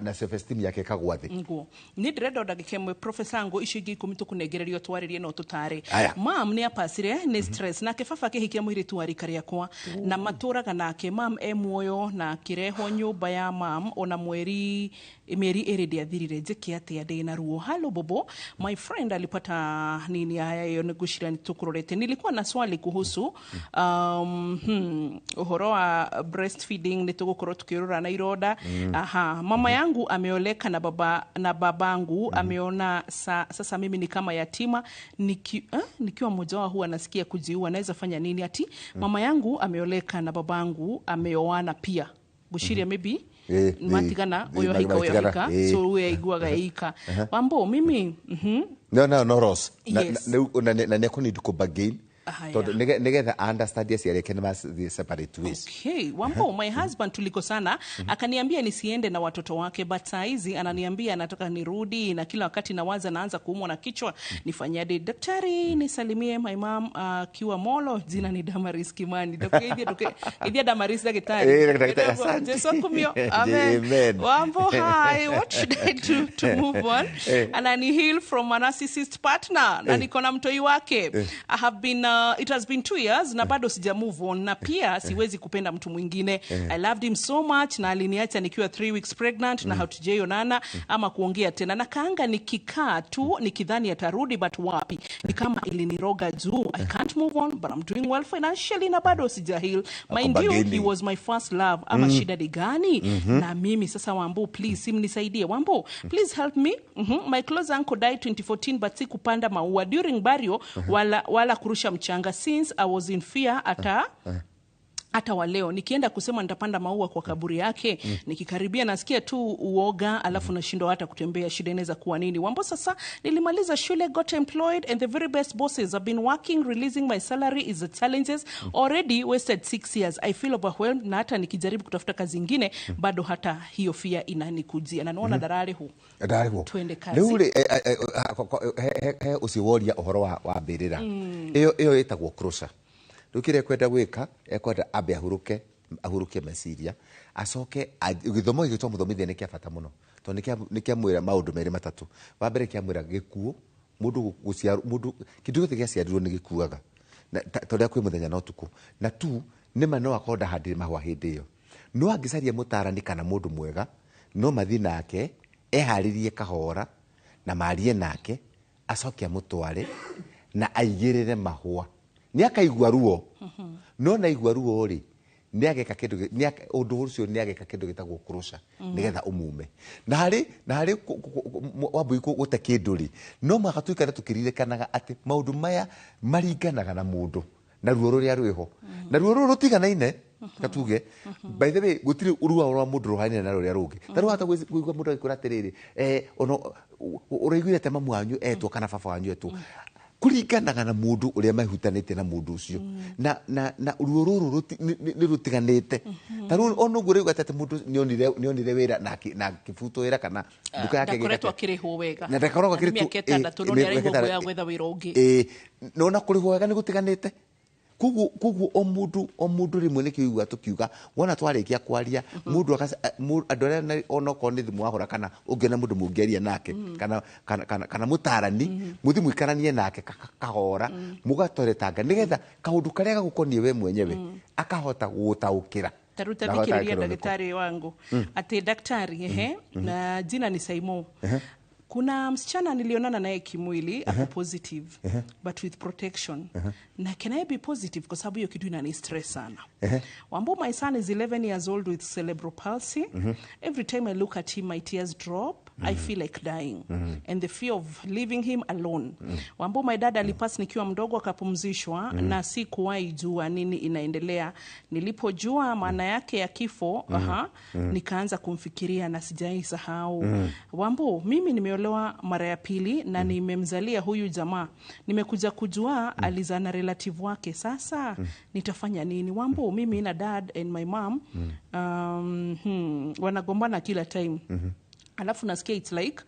na self esteem yake ĩkagwa thĩ. Nguo nä ndä renda o ndagä ĩmwe, Professor Ngũ, icio ingä 10 tå kũnengererio twarĩrie no tũtarĩ. Aya. Mam nä apacire nä stress, nake baba akĩhikia mũirĩtu wa rika rĩakwa na matũraga nake. Mam e muoyo na akĩrehwo nyũmba ya mam, ona mweri mĩeri 2 ndĩathirire. Njĩke atĩa? Ndĩ na ruo. Hello Bobo, my friend alipata nini. Haya, ĩyo nĩ ngwĩciria nĩ tũkũrorete. Nilikuwa na swali kuhusu ũhoro wa breastfeeding, nĩ tũgũkorwo tukĩrora na ironda. Aha, mama yangu ameoleka na baba na babangu ameona sasa mimi ni kama yatima nikiwa mmoja wao huwa nasikia kujiua, naweza fanya nini? Ati mama yangu ameoleka na babangu ameoana pia, guciria maybe matigana, ũyũ ahika, ũyũ ahika, so ũyũ aiguaga ĩika. Wambo, mimi No Ross na Yes. na nĩ ekũneed kũ-bargain Aya. tondũ nĩgetha understand aciari ake nĩ mathiĩ separate ways. Okay, Wambo, my husband tulikosana, akaniambia nisiende na watoto wake, but saa hizi ananiambia anataka nirudi, na kila wakati nawaza naanza kuumwa na kichwa. Nifanyaje? Daktari, nisalimie my mom akiwa Molo, jina ni Damaris Kimani. Ithia Damaris daktari. Eh, daktari, asante. Jesu akumio. Amen. Amen. Wambo, hi, what should I do to move on? Anani heal from a narcissist partner na niko na mtoi wake. I have been it has been 2 years na bado sija move on, na pia siwezi kupenda mtu mwingine. I loved him so much na aliniacha nikiwa 3 weeks pregnant na hatujaionana ama kuongea tena. Na kaanga nikikaa tu nikidhani atarudi, but wapi, ni kama iliniroga juu. I can't move on, but I'm doing well financially na bado sija heal. Mind you, he bargaining. was my first love. Ama shida ni gani na mimi sasa? Wambo, please simnisaidie. Wambo, please help me. My close uncle died 2014, but sikupanda maua during burial wala kurusha mchanga since I was in fear ata Hata wa leo nikienda kusema nitapanda maua kwa kaburi yake, nikikaribia nasikia tu uoga, alafu nashindwa hata kutembea. Shida inaweza kuwa nini? Wambo, sasa nilimaliza shule, got employed and the very best bosses have been working, releasing my salary is the challenges. Already wasted 6 years. I feel overwhelmed, na hata nikijaribu kutafuta kazi ingine bado hata hiyo fear inanikujia na naona darari hu Ndarĩhwo. Twende kazi. Rĩu rĩ, he ũcio woria ũhoro wa mbĩrĩra, ĩyo ĩtagwo closure. Rĩu kĩrĩa ekwenda gwĩka, ekwenda ambe ahurũke, ahurũkie meciria, acoke gĩthomo gĩkĩ twamũthomithia nĩ kĩa bata mũno, tondũ nĩ kĩamwĩra maũndũ merĩ matatũ. Wa mbere, kĩamwĩra gĩkuũ, mũndũ gũciarwo, mũndũ kĩndũ gĩothe gĩaciarirwo nĩ gĩkuaga. Na ta ũrĩa kwĩ mũthenya na ũtukũ. Na tu nĩma no akorwo ndahandire mahũa hĩndĩ ĩyo, no angĩcaria mũtarani kana mũndũ mwega, no mathiĩ nake eharĩrie kahora na marie nake, acoke amũtware na aigĩrĩre mahũa. Nĩ akaigua ruo, no naigua ruo rĩ, nĩ ageka kĩndũ ũndũ ũcio, nĩ ageka kĩndũ gĩtagwo closure, nĩgetha ũmume na harĩ wambui gũte kĩndũ rĩ, no mũhaka tũikare tũkĩririkanaga atĩ maũndũ maya maringanaga na mũndũ na ruo rũrĩa rwĩho, na ruo rũrũ rũtiganaine. Katuge, by the way, gũtirĩ ruo rwa mũndũ rũhanaine na rũrĩa rũngĩ. Ta rĩu hata kũigua mũndũ agĩkwĩra atĩrĩrĩ, ona ũraiguire ta mamu wanyu etwo kana baba wanyu etwo, kũringanaga na mũndũ ũrĩa mahutanĩtie na mũndũ ũcio, na ruo rũrũ nĩ rũtiganĩte. Ta rĩu ona ũguo rĩu atĩ mũndũ nĩonire wĩra na akĩbutwo wĩra kana nduka yake ĩgĩka Ndakoretwo atĩa. akĩrĩhwo wega. Na ndakoragwo Na nĩ akĩrĩtwo- mĩaka 6, no nĩ mĩaka araigua 6. guoya gwetha wĩra ũngĩ. Ĩĩ, nona kũrĩhwo wega nĩ gũtiganĩte. Koguo o mũndũ rĩmwe nĩkĩo igua tũkiuga wona twarĩkia kwaria mũndũ andũ arĩa onokorwo nĩ thimũ wahũra kana ũngĩona mũndũ mũngĩaria nake kana mũtarani, mũthi mũikaranie nake kahora, mũgatoretanga nĩgetha kaũndũ karĩa gagũkoniĩ we mwenyewe akahota gũgũtaũkĩra. Ta rĩu Na ahota tathikĩrĩria gũkĩrwo nĩkũ. Ndagĩtarĩ wangu, atĩ daktari, ehe, na jina ni Saimo. Kuna msichana nilionana naye kimwili, ako positive but with protection. Na can I be positive? Kwa sababu hiyo kitu inani stress sana. Wambo, my son is 11 years old with cerebral palsy. Every time I look at him, my tears drop. I feel like dying and the fear of leaving him alone. Wambo, my dad alipass nikiwa mdogo, akapumzishwa na sikuwahi jua nini inaendelea. Nilipojua maana yake ya kifo, aha, nikaanza kumfikiria na sijai sahau. Wambo, mimi nimeolewa mara ya pili na nimemzalia huyu jamaa. Nimekuja kujua alizaa na relative wake. Sasa nitafanya nini? Wambo, mimi na dad and my mom wanagombana kila time. Alafu nasikia it's like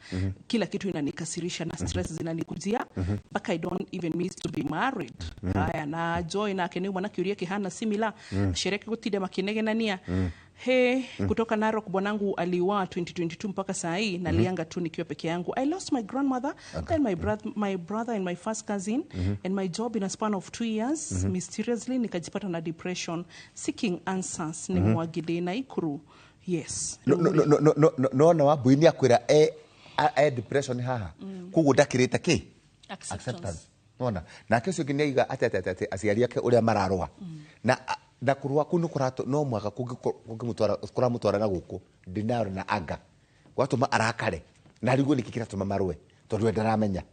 kila kitu inanikasirisha na stress zinanikujia mpaka I don't even miss to be married. Haya, na Joy nake nĩ mwana kĩũria kĩhana similar. Shereke gũtinda makĩnegenania. He, kutoka Narok, bwanangu aliuawa 2022, mpaka saa hii nalianga tu nikiwa peke yangu. I lost my grandmother, then my brother and my first cousin and my job in a span of 2 years. Mysteriously nikajipata na depression, seeking answers. Ni Mwagide Naikuru. Yes. No, no, no, no, no, no, no, no, wambui nĩ akwĩra e depression haha, koguo ndakĩrĩte kĩ acceptance. Nona nake ũcio ũngĩ nĩ aiga atĩ aciari ake ũrĩa mararũa na kũrũa kũu nĩ kũratũ no mũhaka kũngĩmũtwara kũramũtwara na gũkũ denial na anger, gwatũma arakare na arigwo nĩkĩ kĩratũma marũe, tondũ we ndaramenya.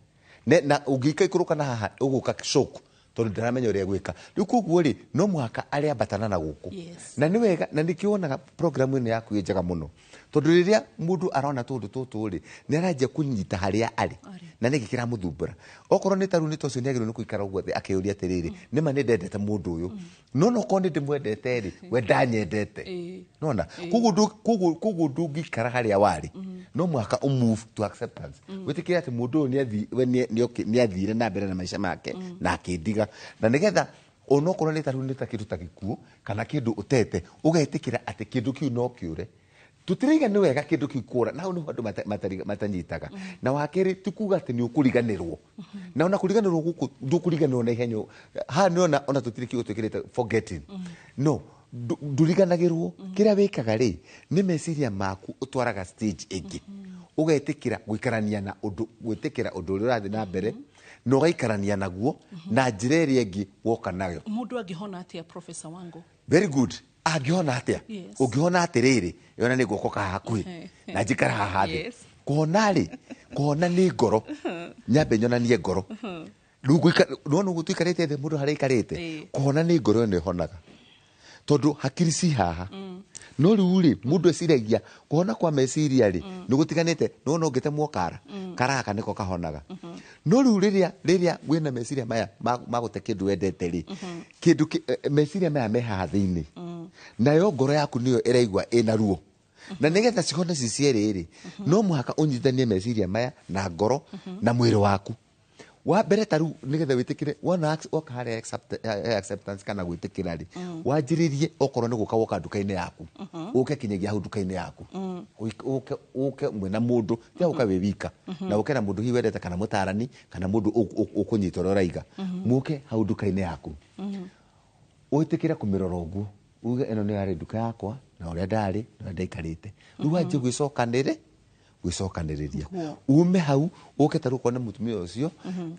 Na ũngĩika ikũrũka na haha ũgũka shock, tondũ ndaramenya ũrĩa gwĩka rĩu. Koguo rĩ, no mũhaka arĩambatana na gũkũ. Na nĩ wega, na nĩkĩo wonaga programu ĩno yaku ĩ njega mũno, tondũ rĩrĩa mũndũ arona tũndũ tũtũ rĩ, nĩ aranjia kũnyita harĩa arĩ na nĩkĩ kĩramũthumbũra. Okorwo nĩ tarĩu nĩ ta ũcio, nĩ agĩrĩirwo nĩ gũikara ũguo thĩ akĩũria atĩrĩrĩ, nĩma nĩ ndendete mũndũ ũyũ, no nokorwo nĩ ndĩmwendete rĩ, we ndanyendete. Nona koguo ndũngĩikara harĩa warĩ, no mũhaka ũmove to acceptance, wĩtĩkĩre atĩ mũndũ ũyũ we nĩ athire na mbere na maica make na akĩndiga, na nĩgetha onokorwo nĩ tarĩu nĩ ta kĩndũ ta gĩkuũ kana kĩndũ ũtete, ũgetĩkĩra atĩ kĩndũ kĩu no kĩũre. Tũtiraiga nĩ wega kĩndũ kĩu kũra, na hau nĩho andũ matanyitaga. Na wa kerĩ, ti kuga atĩ nĩ ũkũriganĩrwo, na ona kũriganĩrwo gũkũ ndũkũriganĩrwo na ihenya. Haha nĩona ona tũtirĩ kiugo twĩkĩrĩte forgetting, no ndũriganagĩrwo. Kĩrĩa wĩkaga rĩ, nĩ meciria maku ũtwaraga stage ĩngĩ, ũgetĩkĩra gũikarania na ũndũ, gwĩtĩkĩra ũndũ ũrĩa ũrathiĩ na mbere na ũgaikarania naguo na njĩra ĩrĩa ĩngĩ woka nayo. Mũndũ angĩhona atĩa, professor wangu? Very good. Angĩhona atĩa? Yes. Ũngĩhona atĩrĩrĩ, yona nĩ guoko kaha hakuhĩ na njikara haha thĩ. Kũhona rĩ, kũhona nĩ ngoro, nyambe nyonanie ngoro. Rĩu nĩwona ũguo tũikarĩte thĩ, mũndũ harĩa aikarĩte, kũhona nĩ ngoro ĩno ĩhonaga, Tondu hakiri ci haha. No riu ri mundu eciragia kuhona kwa meciria ri ni gutiganite no no ngite mwokara karaka niko kahonaga. No riu riria wina meciria maya magute kindu wendete ri kindu meciria maya me haha thiini nayo ngoro yaku niyo iraigua ina ruo. Na nigetha cihone ci cierĩ rĩ no muhaka ũnyitithanie meciria maya na ngoro na mwĩrĩ waku. Wa mbere ta rĩu nigetha wĩtĩkĩre wona woka harĩa acceptance kana gwĩtĩkĩra rĩ wanjĩrĩrie okorwo nĩ gũka woka nduka-inĩ yaku ũke kinyagia hau nduka-inĩ yaku ũke mwĩna mũndũ tiga gũka wĩ wika na ũke na mũndũ hihi wendete kana mũtarani kana mũndũ ũkũnyita ũrĩa ũraiga mũke hau nduka-inĩ yaku wĩtĩkĩre kũmĩrora ũguo uge ĩno nĩ yarĩ nduka yakwa na ũrĩa ndarĩ na ũrĩa ndaikarĩte rĩu wanjie gwĩcokanĩrĩria ume hau ũke ta rĩu ũkone mũtumia ũcio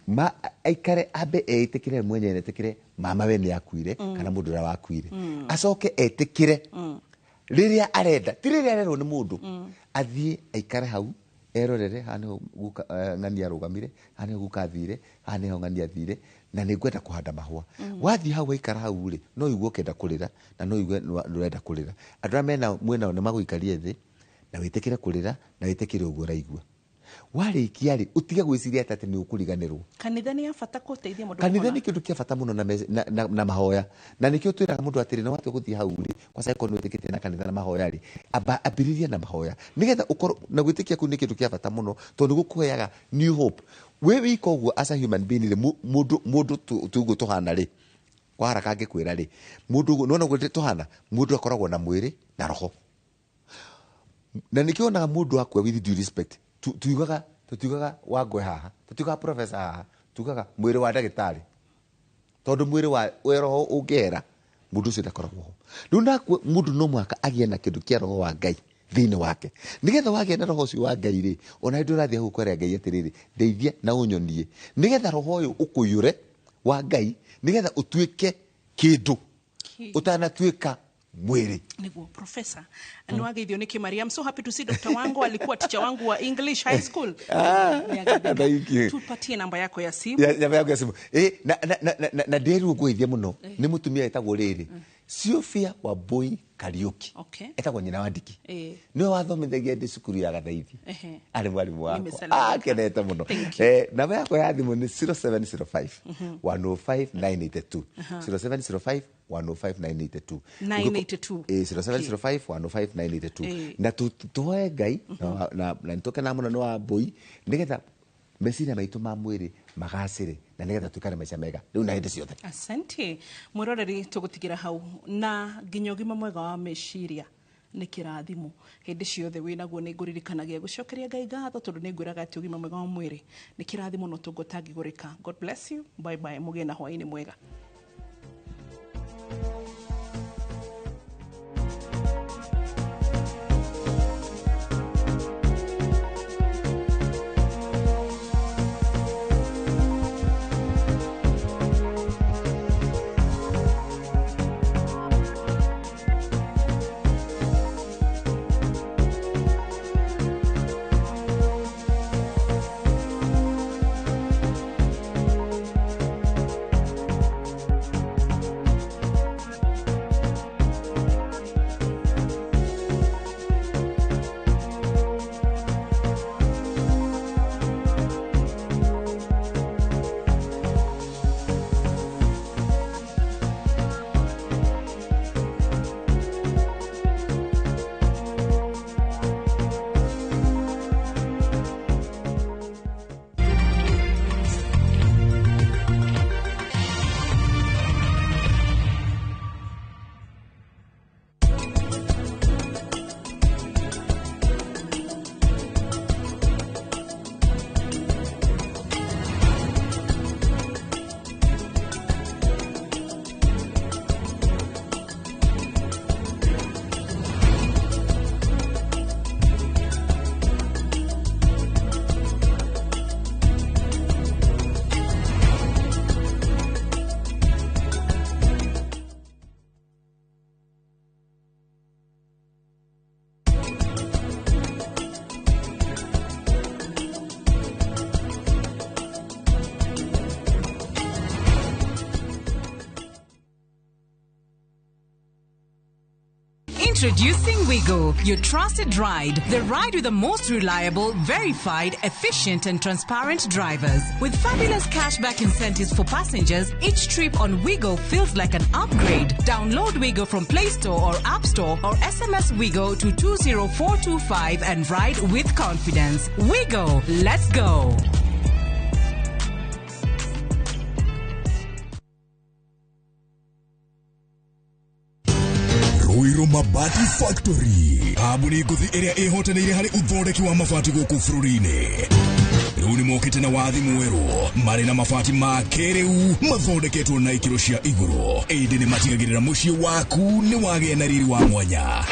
ma aikare ambe etĩkĩre mwenyewe etĩkĩre mama we nĩ akuire kana mũndũ ũrĩa wakuire acoke etĩkĩre rĩrĩa arenda ti rĩrĩa arerwo nĩ mũndũ athiĩ aikare hau erorere haha nĩho ng'ania arũgamire haha nĩho guka athire haha nĩho ng'ania athire na nĩ ngwenda kũhanda mahũa. Wathiĩ hau waikara hau rĩ no ũigue ũkĩenda kũrĩra na no ũigue ndũrenda kũrĩra. Andũ arĩa mena mwĩnao nĩ magũikarie thĩ na wĩtĩkĩre kũrĩra na wĩtĩkĩre ũguo ũraigua. Warĩkia rĩ ũtige gwĩciria atĩ nĩ ũkũriganĩrwo. Kanitha nĩ ya bata gũteithia mũndũ. Kanitha nĩ kĩndũ kĩa bata mũno na mahoya na nĩkĩo twĩraga mũndũ atĩrĩ na watua gũthiĩ hau rĩ kwanza angĩkorwo nĩ wĩtĩkĩtie na kanitha na mahoya rĩ ambĩrĩria na mahoya nĩgetha ũkorwo na gwĩtĩkia kũu nĩ kĩndũ kĩa bata mũno tondũ gũkũheaga new hope. Wĩ wika ũguo as a human being rĩ mũndũ tuguo tũhana rĩ kwa haraka angĩkwĩra rĩ mũndũ nĩwona ũguo tũhana mũndũ akoragwo na mwĩrĩ na roho na nĩkĩo wonaga mũndũ akua with due respect tuigaga tutiugaga Wangwe haha tutiugaga professor haha tugaga mwĩrĩ wa ndagĩtarĩ tondũ mwĩrĩ wa roho ũngĩera mũndũ ũcio ndakoragwo ho. Rĩu nakue mũndũ no mũhaka agĩe na kĩndũ kĩa roho wa Ngai thĩinĩ wake nĩgetha wagĩa na roho ũcio wa Ngai rĩ ona hĩndĩ ũrathiĩ hau kwĩra Ngai atĩrĩrĩ ndeithia na ũnyonie nĩgetha roho ũyũ ũkũiyũre wa Ngai nĩgetha ũtuĩke kĩndũ ũtanatuĩka mwiri. Niguo professor ni wageithio ni Kimari. I'm so happy to see Dr. Wango alikuwa teacher wangu wa English high school. Thank you. Tupatie namba yako ya simu. Namba yako ya simu. Na nderu ngũithie mũno ni mutumia etagwo rĩrĩ Sylvia Wambui Kariuki. Okay. Etagwo nyina wa Ndiki. Niwe wathomithagia ndĩ cukuru ya Gathaithi. Arĩ mwarimu wakwa. Akenete mũno. Namba yakwa ya thimũ nĩ 0705 105 982. 0705 105 982. 982. 0705 105 982. Na tuhoe Ngai na nĩtũkena mũno nĩ Wambui nĩgetha meciria maitũ ma mwĩrĩ magacĩre na nĩgetha tuikare maica mega rĩu na hĩndĩ ciothe. Asante mwĩroreri, tũgũtigĩra hau na nginya ũgima mwega wa meciria nĩ kĩrathimo hĩndĩ ciothe wĩnaguo. Nĩ ngũririkanagia gũcokeria Ngai ngatho tondũ nĩ ngwĩraga atĩ ũgima mwega wa mwĩrĩ nĩ kĩrathimo no tũngũ ũtangĩgũrĩka. God bless you, bye bye, mũgĩe na hwaĩ-inĩ mwega. Introducing Wigo, your trusted ride. The ride with the most reliable, verified, efficient, and transparent drivers. With fabulous cashback incentives for passengers, each trip on Wigo feels like an upgrade. Download Wigo from Play Store or App Store or SMS Wigo to 20425 and ride with confidence. Wigo, let's go. Ruiru Mabati Factory kambuni ngũthi ĩrĩa ĩhotanĩire harĩ ũthondeki wa mabati gũkũ bũrũri-inĩ. Rĩu nĩ mokĩte na wathi mwerũ marĩ na mabati ma kĩrĩu mathondeketwo na ikĩro cia igũrũ, ĩndĩ nĩ matigagĩrĩra mũciĩ waku nĩ wagĩa na riri wa mwanya.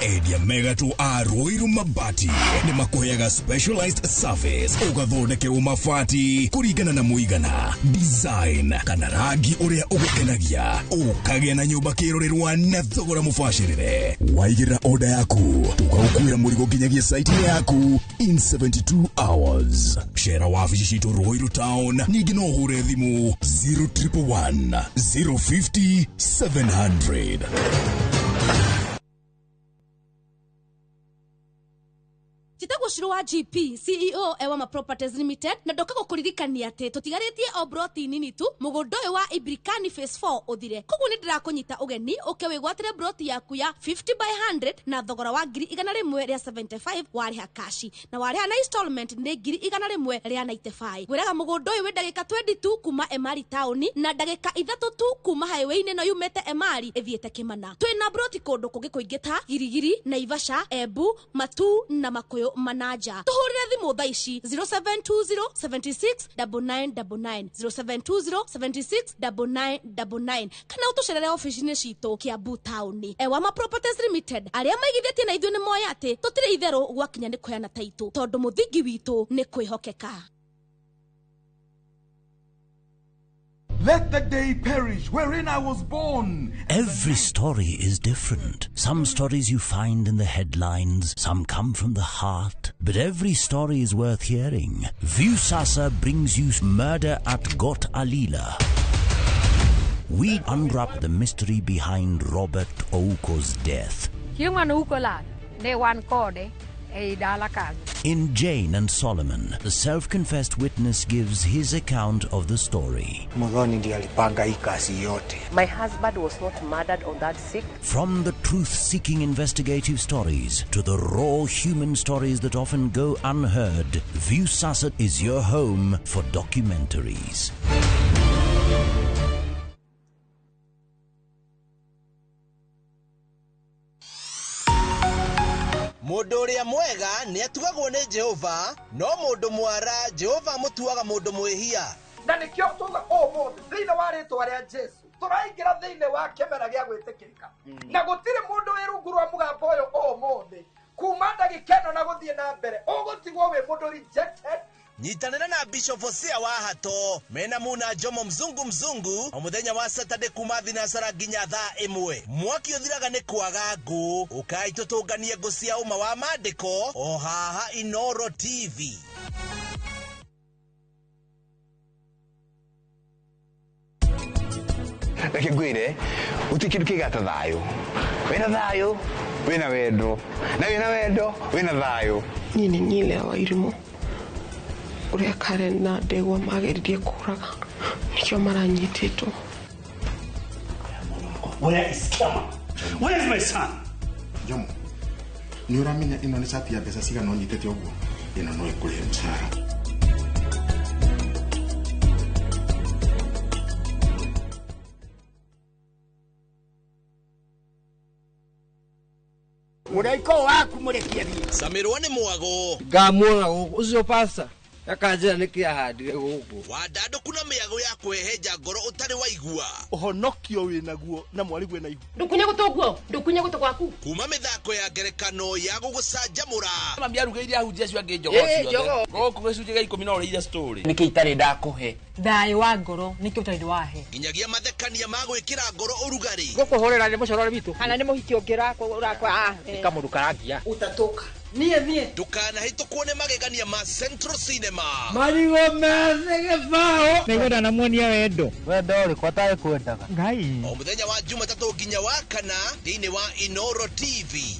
Endia megatũ a Ruiru Mabati nĩ makũheaga specialized service ũgathondekerwo mabati kũringana na mũigana, design kana rangi ũrĩa ũgũkenagia, ũkagĩa na nyũmba kĩrorerwa na thogora mũbacĩrĩre. Waigĩrĩra order yaku tũgagũkuĩra mũrigo nginyagia site yaku in 72 hours. Cera wabici citũ Ruiru Town, ningĩ no ũhũre thimũ 0111 050 700. Njĩtagwo Shiro wa GP CEO Ewama Properties Limited na ndoka gũkũririkania atĩ tũtigarĩtie o broti nini tu mũgũnda ũyũ wa Ibirikani Phase 4 ũthire. Koguo nĩ ndĩrakũnyita ũgeni ũke wĩgwatĩre broti yaku ya 50 by 100 na thogora wa 175 warĩha kashi na warĩha na installment nĩ 195. Ngwĩraga mũgũnda ũyũ wĩ ndagĩka 22 kuma Emari town na ndagĩka 3 tu kuma highway-inĩ ĩno yumĩte Emari ĩthiĩte Kĩmana. Twĩna broti kũndũ kũngĩ kũingĩ ta Girigiri, Naivasha, Embu, Matuu na Makuyu Manaja. Tuhurire thimu thaa ici 0720 76 9999 0720 76 9999 kana ũtũcerere ofici-inĩ citũ Kiambu Town. Ewama Properties Limited arĩa maigithĩtie na ithuĩ nĩ moĩ atĩ tũtirĩ itherũ gwakinya nĩ kũheana taitũ tondũ mũthingi witũ nĩ kwĩhokeka. Let the day perish wherein I was born. Every story is different. Some stories you find in the headlines, some come from the heart. But every story is worth hearing. Viusasa brings you Murder at Got Alila. We unwrap the mystery behind Robert Ouko's death. In Jane and Solomon, the self-confessed witness gives his account of the story. My husband was not murdered on that sick. From the truth-seeking investigative stories to the raw human stories that often go unheard, Viusasa is your home for documentaries. Mũndũ ũrĩa mwega nĩ atugagwo nĩ Jehova, no mũndũ mwara Jehova amũtuaga mũndũ mwĩhia. Na nĩkĩo tuga ũmũthĩ thĩinĩ wa rĩtwa rĩa Jesu tũraingĩra thĩinĩ wa kĩmera gĩa gwĩtĩkĩrĩka, na gũtirĩ mũndũ wĩ rungu rwa mũgambo ũyũ ũmũthĩ kuma ndagĩka ĩno na gũthiĩ na mbere ũgũtigwo wĩ mũndũ rejected. Nyitanĩra na Bishop Hosea wa Hato mena Muna Jomo mzungu mzungu o mũthenya wa Saturday kuma thinasara nginya thaa 1. Mwaki ũthiraga nĩ kwaga ngũ, ũkai tũtũnganie ngũ cia ũma wa maandĩko o haha Inoro TV. Reke ngwĩre gũtirĩ kĩndũ kĩgata thayũ. Wĩna thayũ wĩna wendo, na wĩna wendo wĩna thayũ. Niĩ nĩ nyile wa irimũ ũrĩa Karen na Ndegwa mageririe kũraga nĩkĩo maranyitĩtwo. Where is Kama? Where is my son? Jomo, nĩ ũramenya ĩno nĩ cati ya mbeca cigana ũnyitĩte ũguo? Ĩno no ĩkũrĩhe mũcara. Mũraiko waku mũrekie thiĩ. Camirwo nĩ mwago. Ngamuona gũkũ ũcio pasta akanjĩra nĩkĩ ahandire gũkũ. Wandandũku na mĩago ya kwĩhenja ngoro ũtarĩ waigua. Ũhonokio wĩnaguo na mwarĩguo na ihu. Ndũkunye gũtũ guo, ndũkunye gũtũ gwaku. Kuma mĩthako ya ngerekano ya gũgũcanjamũra. Mami arugĩire ahunjia acio angĩ njogoo ciothe. Gũkũ gĩcunjĩ gĩa 10 no ũrĩire story. Nĩkĩ itarĩ ndakũhe? Thayũ wa ngoro nĩkĩo ũtarĩ wahe. Nginyagia mathekania ma gwĩkĩra ngoro ũrugarĩ. Gũkũhũrĩra nĩ mũcorore witũ. Kana nĩ mũhiki ũngĩ ũrakwa. Nĩ kamũndũ karangia. Utatoka Niĩ Ndũkanahĩtũkwo nĩ magegania ma Central Cinema. Marigũ methĩ gĩbaũ. Nĩngwenda namuonia wendo. Wendo ũrĩkũ atarĩ kwendaga? Ngai. O mũthenya wa Jumatatũ nginya wa kana thĩinĩ wa Inoro TV.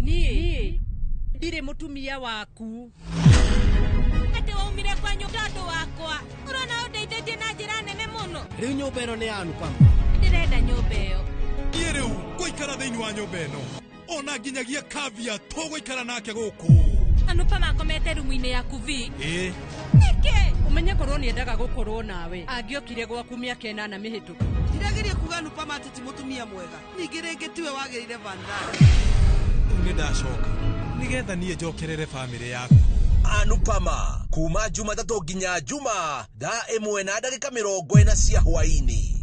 Niĩ ndirĩ mũtumia waku. Atĩ waumire kwa nyũmba andũ wakwa. Ũrona ũndeithĩtie na njĩra nene mũno. Rĩu nyũmba ĩno nĩ ya Anupama. Ndĩrenda nyũmba ĩyo. Niĩ rĩu ngũikara thĩinĩ wa nyũmba ĩno. Ona nginyagia Kavya tũgũikara nake gũkũ. Anupama akomete rumu-inĩ yaku vi. Ĩĩ. Nĩkĩ? Ũmenye korwo nĩendaga gũkorwo nawe. Angĩokire gwaku mĩaka 8 mĩhĩtũku. Ndirageria kuga Anupama atĩ ti mũtumia mwega. Ningĩ rĩngĩ tiwe wagĩrĩire Vandana. Rĩu nĩ ndacoka nĩgetha niĩ njokerere bamĩrĩ yaku. Anupama kuma Jumatatũ nginya Juma thaa 1:40 cia hwaĩ-inĩ.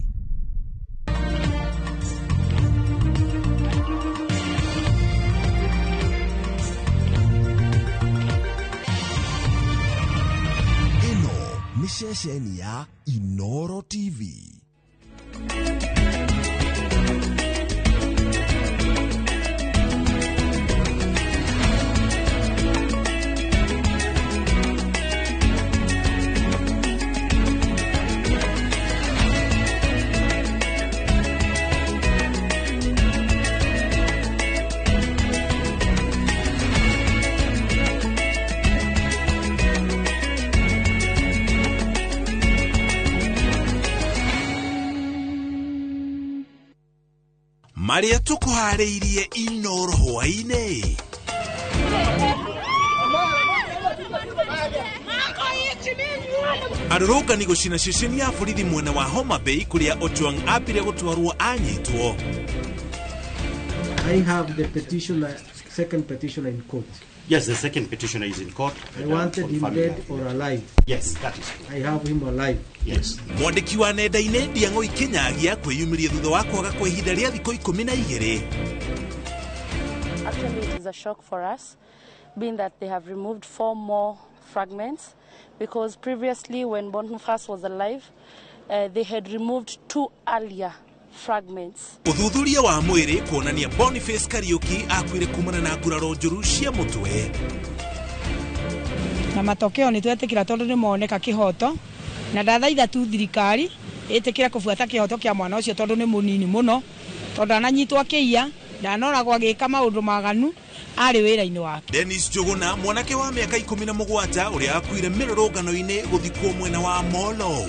Ĩno nĩ ceceni ya Inoro TV. Marĩa tũkũharĩirie Inoro hwaĩ-inĩ. Arũrũngani gũcina ceceni ya borithi mwena wa Homa Bay kũrĩa Ojwang ambire gũtwarwo anyitwo. I have the petitioner, second petitioner in court. Yes, the second petitioner is in court. I wanted him dead or alive. Yes, that is true. I have him alive. Yes. Mwandĩki wa nenda-inĩ Ndiang'oi Kinyagia kwĩyumĩria thutha wa kwaga kwa ihinda rĩa thikũ 12. Actually, it is a shock for us, being that they have removed 4 more fragments, because previously when Boniface was alive, they had removed 2 earlier fragments. Ũthuthuria wa mwĩrĩ kuonania Boniface Kariuki akuire kumana na nguraro njũru cia mũtwe. Na matokeo nĩ twetĩkĩra tondũ nĩ moneka kĩhoto, na ndathaitha tu thirikari ĩtĩkĩre kũbuata kĩhoto kĩa mwana ũcio tondũ nĩ mũnini mũno, tondũ ananyitwo akĩiya, ndanoragwo agĩka maũndũ maganu arĩ wĩra-inĩ wake. Dennis Njuguna mwanake wa mĩaka 17 ũrĩa akuire mĩrũrũngano-inĩ gũthikwo mwena wa Molo.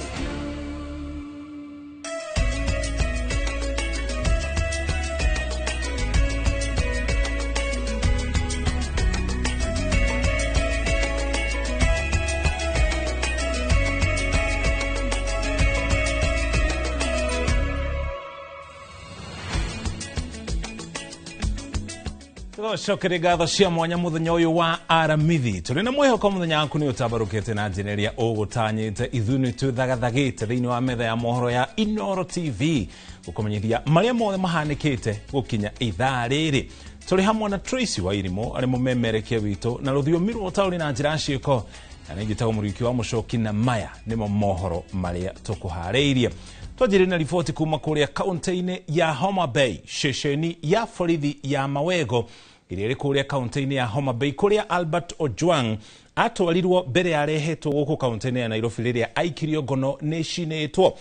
Tũgacokere ngatho cia mwanya mũthenya ũyũ wa Aramithi. Tũrĩ na mwĩhoko mũthenya waku nĩ ũtambarũkĩte na njĩra ĩrĩa ũgũtanyĩte. Ithuĩ nĩ twĩthagathagĩte thĩinĩ wa metha ya mohoro ya Inoro TV gũkũmenyithia marĩa mothe mahanĩkĩte gũkinya ithaa rĩrĩ. Tũrĩ hamwe na Tracy Wairimu arĩ mũmemerekia witũ na rũthiomi rwa ũtaũri na njĩra ciĩko. Na nĩ njĩtagwo Mũriũki wa Mũcoki na maya nĩmo mohoro marĩa tũkũharĩirie. Twanjĩrĩrie na riboti kuma kũrĩa kaunti-inĩ ya Homa Bay, ceceni ya borithi ya Mawego ĩrĩa ĩrĩ kũrĩa kaunti-inĩ ya Homa Bay kũrĩa Albert Ojwang atwarirwo mbere ya arehetwo gũkũ kaunti-inĩ ya Nairobi rĩrĩa aikirio ngono nĩ cinĩtwo.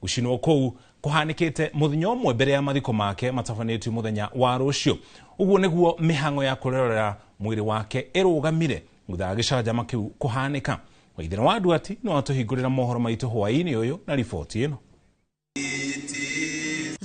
Gũcinwo kũu kũhanĩkĩte mũthenya ũmwe mbere ya mathiko make matabanĩtio mũthenya wa rũciũ. Ũguo nĩguo mĩhang'o ya kũrerera mwĩrĩ wake ĩrũgamire thutha wa gĩcanjama kĩu kũhanĩka. Waithera wa Nduati no atũhingũrĩra mohoro maitũ hwaĩ-inĩ ũyũ na riboti ĩno.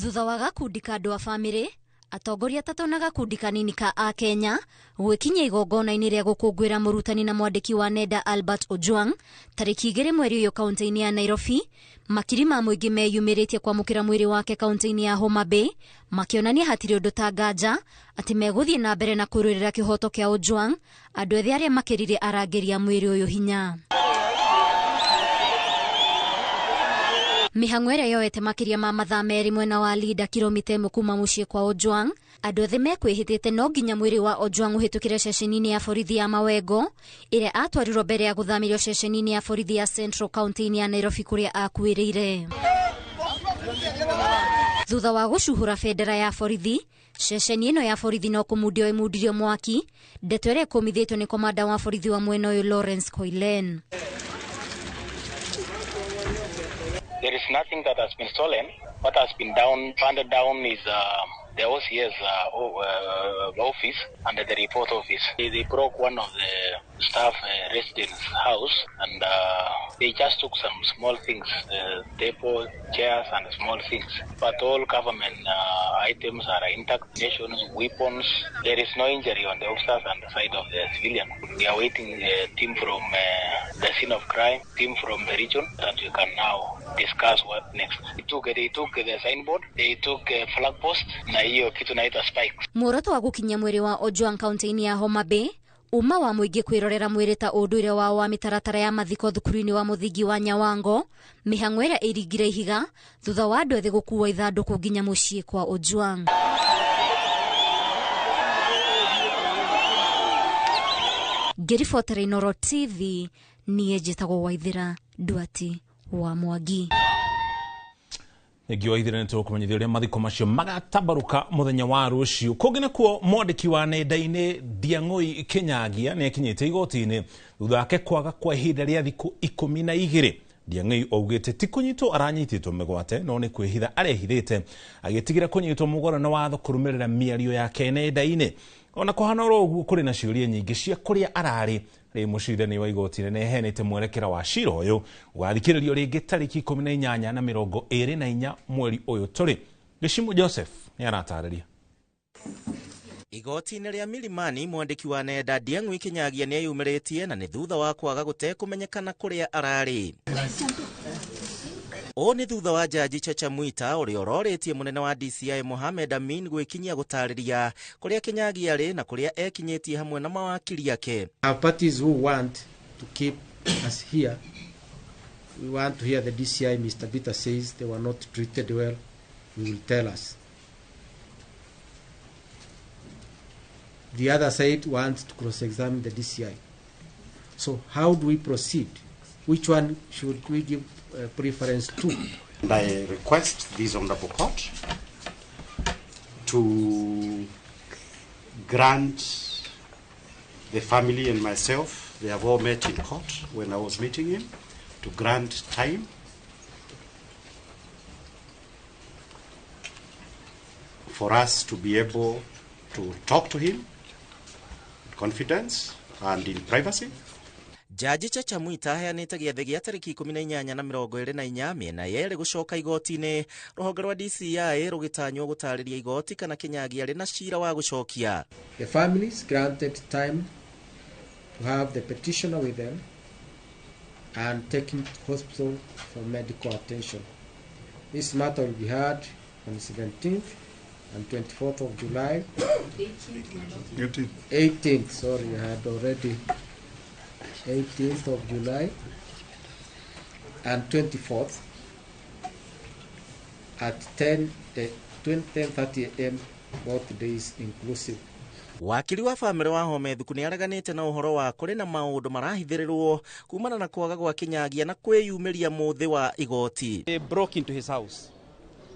Thutha wa gakundi ka andũ a bamĩrĩ, atongoria atatũ na gakundi kanini ka Akenya gwĩkinyia igongona-inĩ rĩa gũkũngũĩra mũrutani na mwandĩki wa nenda Albert Ojwang tarĩki 2 mweri ũyũ kaunti-inĩ ya Nairobi, makiri ma mũingĩ meyumĩrĩtie kwamũkĩra mwĩrĩ wake kaunti-inĩ ya Homa Bay, makĩonania hatirĩ ũndũ ta nganja atĩ megũthiĩ na mbere na kũrũĩrĩra kĩhoto kĩa Ojwang, andũ ethĩ arĩa makĩrire arangĩri a mwĩrĩ ũyũ hinya. Mĩhang'o ĩrĩa yoete makĩria ma mathaa 2 mwena wa Linda kilomita 1 kuma mũciĩ kwa Ojwang, andũ othe mekwĩhĩtĩte no nginya mwĩrĩ wa Ojwang ũhĩtũkĩre ceceni-inĩ ya borithi ya Mawengo ĩrĩa atwarirwo mbere ya gũthamĩrio ceceni-inĩ ya borithi ya Central kaunti-inĩ ya Nairobi kũrĩa akuĩrĩire. Thutha wa gũcuhũra bendera ya borithi, ceceni ĩno ya borithi no kũmundio ĩmundirio mwaki, ndeto ĩrĩa ĩkũmithĩtio nĩ komanda wa borithi wa mwena ũyũ Lawrence Koilen. There is nothing that has been stolen. What has been handed down is the OCS office and the report office. They broke one of the staff residents' house, and they just took some small things, table, chairs and small things. But all government items are intact, nations, weapons. There is no injury on the officers and the side of the civilian. We are waiting a team from the scene of crime, team from the region, that we can now discuss what next. They took the signboard, they took a flag post, na hiyo kitu naitwa spikes. Muoroto wa gũkinyia mwĩrĩ wa Ojwang kaunti-inĩ ya Homa Bay, uma wa mũingĩ kwĩrorera mwĩrĩ ta ũndũire wao wa mĩtaratara ya mathiko thukuru-inĩ wa mũthingi wa Nyawango, mĩhang'o ĩrĩa ĩringire ihiga thutha wa andũ ethĩ gũkua ithandũkũ nginya mũciĩ kwa Ojwang. Ngĩribotera Inooro TV, niĩ njĩtagwo Waithĩra Nduati wa Mwangi. Ningĩ Waithĩra nĩ tũkũmenyithia ũrĩa mathiko macio magatabarũka mũthenya wa rũciũ. Kũngĩ nakuo mwandĩki wa nenda-inĩ Ndiang'ũi Kinyagia nĩ akinyĩte igoti-inĩ thutha wake kwaga kwa ihinda rĩa thikũ 12. Ndiang'ũi augĩte ti kũnyitwo aranyitĩtwo mĩgwate no nĩ kwĩhitha arehithĩte agĩtigĩra kũnyitwo mũgwaro na watho kũrũmĩrĩra mĩario yake nenda-inĩ. Ona kũhana oro ũguo kũrĩ na ciũria nyingĩ cia kũrĩa ararĩ. Rĩ mũcirithania wa igoti nĩ eheanĩte mwerekera wa cira ũyũ ũgathikĩrĩrio rĩngĩ tarĩki 18 na 24 mweri ũyũ tũrĩ. Gĩcimu Joseph nĩ aratarĩria. Igoti-inĩ rĩa Milimani mwandĩki wa nenda Ndiang'ũi Kinyagia nĩ eyumĩrĩtie na nĩ thutha wa kwaga gũtekũmenyekana kũrĩa ararĩ. Ũũ nĩ thutha wa Jaji Chacha Mwita ũrĩa ũrorĩtie mũnene wa DCI Mohamed Amin gwĩkinyia gũtarĩria kũrĩa Kinyagia arĩ na kũrĩa ekinyĩtie hamwe na mawakiri ake. Our parties who want to keep us here, we want to hear the DCI, Mr. Bitta says they were not treated well, he will tell us. The other side wants to cross-examine the DCI. So how do we proceed? Which one should we give preference to? And I request this honorable court to grant the family and myself, they have all met in court when I was meeting him, to grant time for us to be able to talk to him in confidence and in privacy. Jaji Chacha Mwita aheanĩte gĩathĩ gĩa tarĩki 18 na 24 mĩena yerĩ gũcoka igoti-inĩ rũhonge rwa DCI rũgĩtanywo gũtarĩria igoti kana Kinyagia arĩ na cira wa gũcokia. The families granted time to have the petitioner with them and take him to hospital for medical attention. This matter will be heard on the 17th and 24th of July. 18th, sorry, I had already 18th of July and 24th at 10:30 a.m. both days inclusive. Wakiri wa famĩlĩ wa Home Thuku nĩ areganĩte na ũhoro wa kũrĩ na maũndũ marahithĩrĩrwo kumana na kwaga gwa Kinyagia na kwĩyumĩria mũthĩ wa igoti. They broke into his house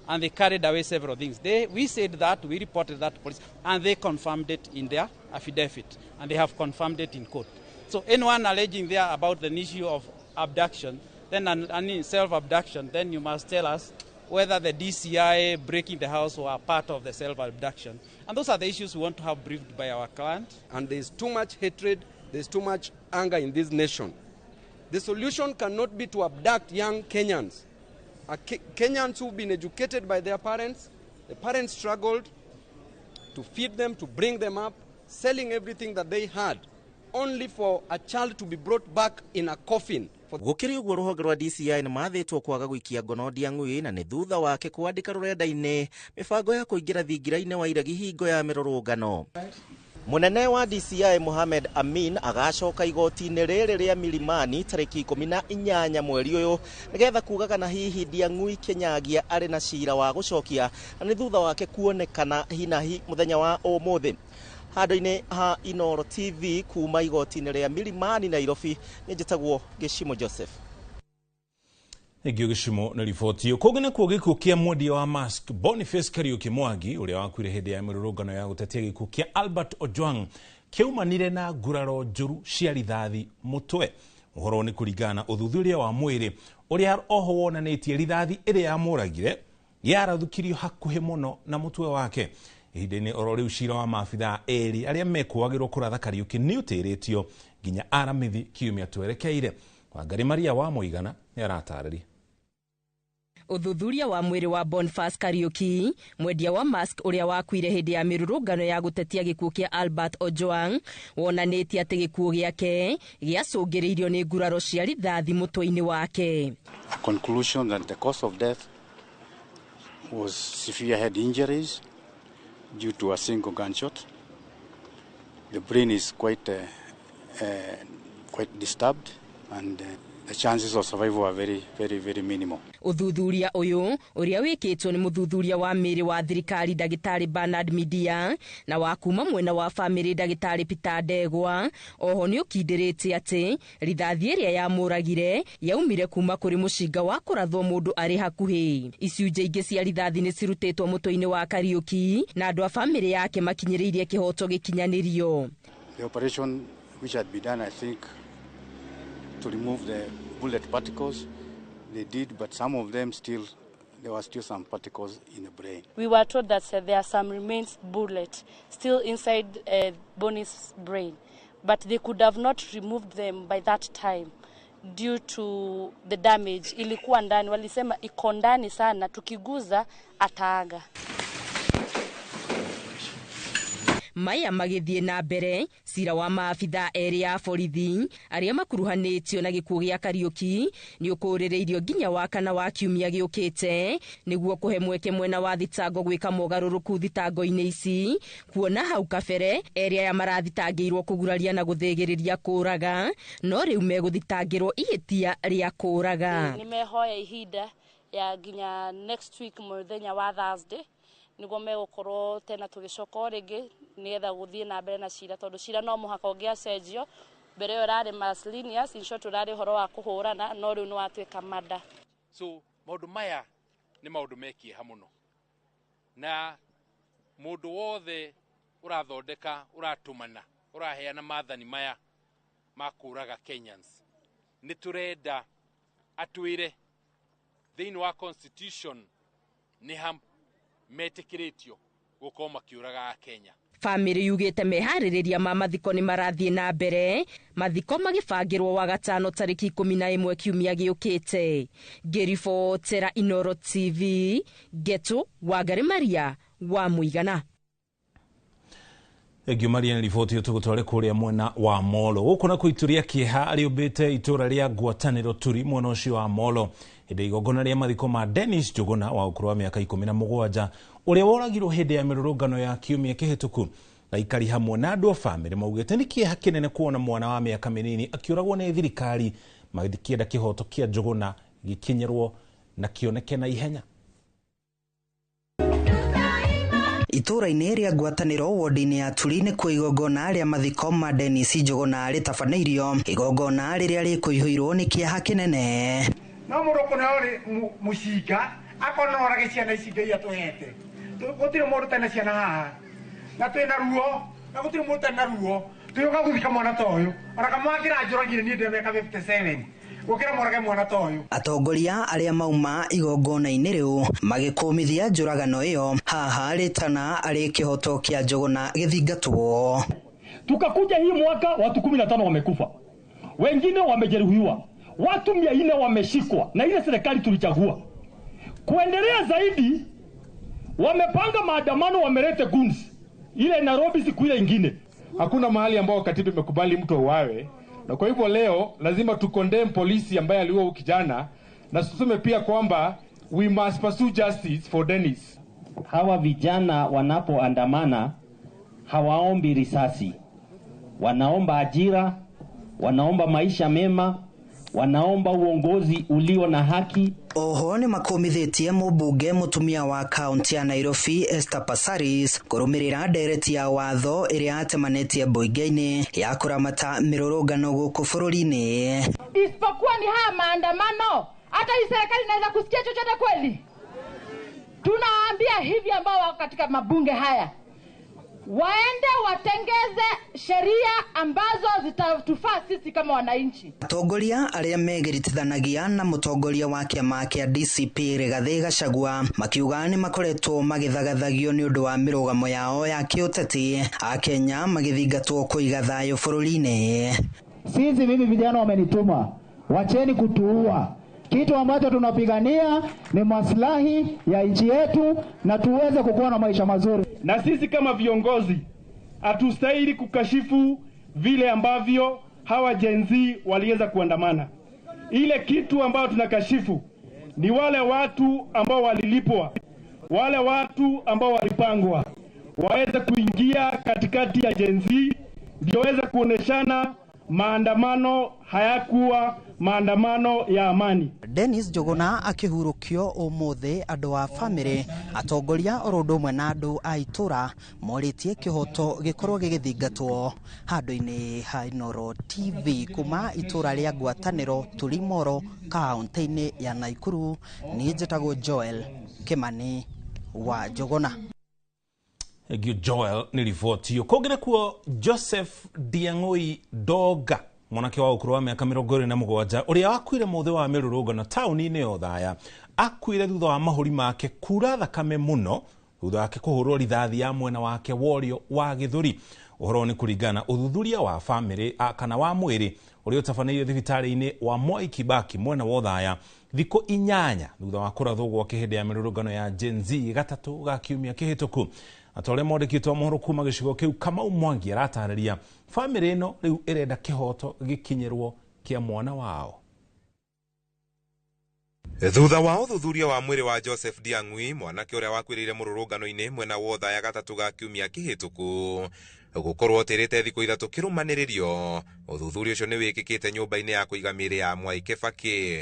and they carried away several things. We said that, we reported that to police, and they confirmed it in their affidavit, and they have confirmed it in court. So anyone alleging there about the issue of abduction, then an self-abduction, then you must tell us whether the DCI breaking the house were part of the self-abduction. And those are the issues we want to have briefed by our client. And there's too much hatred, there's too much anger in this nation. The solution cannot be to abduct young Kenyans. Kenyans who've been educated by their parents. The parents struggled to feed them, to bring them up, selling everything that they had, only for a child to be brought back in a coffin. Gũkĩrĩ ũguo rũhonge rwa DCI nĩ mathĩtwo kwaga gũikia ngono Ndiang'ui na nĩ thutha wake kwandĩka rũrenda-inĩ mĩbango ya kũingĩra thingira-inĩ wa iregi hingo ya mĩrũrũngano. Mũnene wa DCI Mohamed Amin agacoka igoti-inĩ rĩrĩ rĩa Milimani tarĩki 18 mweri ũyũ nĩgetha kuga kana hihi Ndiang'ui Kinyagia arĩ na cira wa gũcokia na nĩ thutha wake kuonekana hinahi mũthenya wa ũmũthĩ. Handũ-inĩ ha Inooro TV kuma igoti-inĩ rĩa Milimani Nairobi, nĩ njĩtagwo Gĩcimo Joseph. Thengio Gĩcumo na riboti ĩyo. Kũngĩ nakuo gĩkuũ kĩa mwendia wa mask Boniface Kariuki Mwangi ũrĩa wakuire hĩndĩ ya mĩrũrũngano ya gũtetia gĩkuũ kĩa Albert Ojwang kĩaumanire na nguraro njũru cia rithathi mũtwe. Ũhoro nĩ kũringana na ũthuthuria wa mwĩrĩ ũrĩa oho wonanĩtie rithathi ĩrĩa yamũragire yarathũkirio hakuhĩ mũno na mũtwe wake. Ihinda-inĩ oro rĩu cira wa maabithaa erĩ arĩa mekũagĩrwo kũratha Kariuki nĩ ũtĩrĩtio nginya aramithi kiumia twerekeire. Wangari Maria wa Mũigana nĩ aratarĩria. Ũthuthuria wa mwĩrĩ wa Boniface Kariuki, mwendia wa mask ũrĩa wakuire hĩndĩ ya mĩrũrũngano ya gũtetia gĩkuũ kĩa Albert Ojwang, wonanĩtie atĩ gĩkuũ gĩake gĩacũngĩrĩirio nĩ nguraro cia rithathi mũtwe-inĩ wake. A conclusion that the cause of death was severe head injuries due to a single gunshot. The brain is quite disturbed and the chances of survival are very, very, very minimal. Ũthuthuria ũyũ ũrĩa wĩkĩtwo nĩ mũthuthuria wa mĩĩrĩ wa thirikari ndagĩtarĩ Bernard Midia na wa kuma mwena wa famĩlĩ ndagĩtarĩ Peter Ndegwa oho nĩ ũkindĩrĩte atĩ rithathi ĩrĩa yamũragire yaumire kuma kũrĩ mũcinga wa kũrathwo mũndũ arĩ hakuhĩ. Icunjĩ ingĩ cia rithathi nĩ cirutĩtwo mũtwe-inĩ wa Kariuki na andũ a famĩlĩ yake makinyĩrĩirie kĩhoto gĩkinyanĩrio. The operation which had been done, I think, to remove the bullet particles, they did, but some of them still, there were still some particles in the brain. We were told that there are some remains bullet still inside Bonnie's brain, but they could have not removed them by that time due to the damage. Ilikuwa ndani, walisema iko ndani sana, tukiguza ataaga. Maya magĩthiĩ na mbere cira wa maabithaa erĩ a borithi arĩa makuruhanĩtio na gĩkuũ gĩa Kariuki nĩ ũkũrĩrĩirio nginya wa kana wa kiumia gĩũkĩte nĩguo kũhe mweke mwena wa thitango gwĩka mogarũrũku thitango-inĩ ici kuona hau kabere erĩ aya marathitangĩirwo kũguraria na gũthĩgĩrĩria kũraga no rĩu megũthitangĩrwo ihĩtia rĩa kũraga. Nĩmehoya ihinda ya nginya next week mũthenya wa Thursday niguo megũkorwo tena tũgĩcoka rĩngĩ nĩgetha gũthiĩ na mbere na cira tondũ cira no mũhaka ũngĩacenjio. Mbere ĩyo ĩrarĩ miscellaneous, in short ũrarĩ ũhoro wa kũhũrana no rĩu nĩ watuĩka mada. So maũndũ maya nĩ maũndũ me kĩeha mũno na mũndũ wothe ũrathondeka ũratũmana ũraheana maathani maya ma kũraga Kenyans nĩ tũrenda atwĩre thĩinĩ wa constitution nĩ ha metĩkĩrĩtio gũkorwo makĩũraga Kenya. Famĩlĩ yugĩte meharĩrĩria ma mathiko nĩ marathiĩ na mbere, mathiko magĩbangĩrwo wagatano tarĩki 11 kiumia gĩũkĩte. Ngĩribotera Inoro TV, Geto Wangari Maria wa Mũigana. Thengio Maria nĩ riboti tũgũtware kũrĩa mwena wa Molo. Gũkũ nakuo itu rĩa kĩeha rĩũmbĩte itũra rĩa ngwatanĩro Turi mwena ũcio wa Molo hĩndĩ igongona rĩa mathiko ma Dennis Njuguna wa ũkũrũ wa mĩaka 17 ũrĩa woragirwo hĩndĩ ya mĩrũrũngano ya kiumia kĩhĩtũku. Aikari hamwe na andũ a famĩlĩ maugĩte nĩ kĩeha kĩnene kuona mwana wa mĩaka mĩnini akĩũragwo nĩ thirikari magĩkĩenda kĩhoto kĩa Njuguna gĩkinyĩrwo na kĩoneke na ihenya. Itũra-inĩ rĩa ngwatanĩro wodi-inĩ ya Turi nĩkuo igongona rĩa mathiko ma Dennis Njuguna rĩtabanĩirio, igongona rĩrĩa rĩkũihũirwo nĩ kĩeha kĩnene. No mũndũ kũneo mũcinga akona orage ciana ici Ngai atũhete. Gũtirĩ mũndũ ũtarĩ na ciana haha na twĩna ruo na gũtirĩ mũndũ ũtarĩ na ruo twĩũka gũthika mwana ta ũyũ ona kamwakĩra njũragire niĩ ndĩ mĩaka 57 gũkĩra morage mwana ta ũyũ. Atongoria arĩa mauma igongona-inĩ rĩu magĩkũmithia njũragano ĩyo haha rĩtana arĩ kĩhoto kĩa Njuguna gĩthingatwo. Tukakuja hii mwaka watu 15 wamekufa, wengine wamejeruhiwa, watu 400 wameshikwa na ile serikali tulichagua. Kuendelea zaidi, wamepanga maandamano, wamelete guns ile Nairobi siku ile ingine. Hakuna mahali ambao katiba imekubali mtu auawe, na kwa hivyo leo lazima tukondemn polisi ambaye aliua kijana na tuseme pia kwamba we must pursue justice for Dennis. Hawa vijana wanapoandamana hawaombi risasi, wanaomba ajira, wanaomba maisha mema, wanaomba uongozi ulio na haki. Oho nĩ makũmithĩtie mũmbunge mũtumia wa kaunti ya Nairobi Esther Passaris kũrũmĩrĩra ndereti ya watho ĩrĩa atemanĩtie mbunge-inĩ ya kũramata mĩrũrũngano gũkũ bũrũri-inĩ. Isipokuwa ni haya maandamano, Hata hii serikali inaweza kusikia chochote kweli? Tunawaambia hivi ambao wako katika mabunge haya, waende watengeze sheria ambazo zitatufaa sisi kama wananchi. Atongoria arĩa megiritithanagia na mũtongoria wa kĩama kĩa DCP Rigathĩ Gachagua makiuga nĩ makoretwo magĩthagathagio nĩ ũndũ wa mĩrũgamo yao ya kĩũteti, Akenya magĩthingatwo kũiga thayũ bũrũri-inĩ. Sisi mimi vijana wamenituma, wacheni kutuua. Kitu ambacho tunapigania ni maslahi ya nchi yetu na tuweze kukuwa na maisha mazuri. Na sisi kama viongozi hatustahili kukashifu vile ambavyo hawa Gen Z waliweza kuandamana. Ile kitu ambayo tunakashifu ni wale watu ambao walilipwa, wale watu ambao walipangwa waweze kuingia katikati ya Gen Z ndio waweze kuoneshana maandamano hayakuwa maandamano ya amani. Dennis Njuguna akĩhurũkio ũmũthĩ andũ a bamĩrĩ, atongoria oro ũndũ ũmwe na andũ a itũra morĩtie kĩhoto gĩkorwo gĩgĩthingatwo handũ-inĩ ha Inooro TV kuma itũra rĩa ngwatanĩro Tulimoro kaunti-inĩ ya Nakuru. Niĩ njĩtagwo Joel Kimani wa Njuguna. Thank you Joel nĩ riboti. Kũngĩ kuo Joseph Diang'oi Doga mwanake wa ũkũrũ wa mĩaka 27 ũrĩa wakuire mũthĩ wa mĩrũrũngano taũni-inĩ ya Othaya akuire thutha wa mahũri make kura thakame mũno thutha wake kũhũrwo rithathi ya mwena wake worio wa gĩthũri. Ũhoro nĩ kũringana ũthuthuria wa bamĩrĩ kana wa mwĩrĩ ũrĩa ũtabanĩirio thibitarĩ-inĩ wa Mwai Kibaki mwena wa Othaya thikũ 8 thutha wa kũrathwo gwake hĩndĩ ya mĩrũrũngano ya Gen Z gatatũ ga kiumia kĩhĩtũku. Atore mwandĩki wa mohoro kuma gĩcigo kĩu Kamau Mwangi aratarĩria bamĩrĩ ĩno rĩu ĩrenda kĩhoto gĩkinyĩrwo kĩa mwana wao. Thutha wa ũthuthuria wa mwĩrĩ wa Joseph Diang'ui mwanake ũrĩa wakuĩrĩire mũrũrũngano-inĩ mwena wa Othaya gatatũ ga kiumia kĩhĩtũku gũkorwo ũtĩrĩte thikũ 3 kĩrũmanĩrĩrio, ũthuthuria ũcio nĩ wĩkĩkĩte nyũmba-inĩ ya kũiga mĩĩrĩ ya Mwai Kibaki.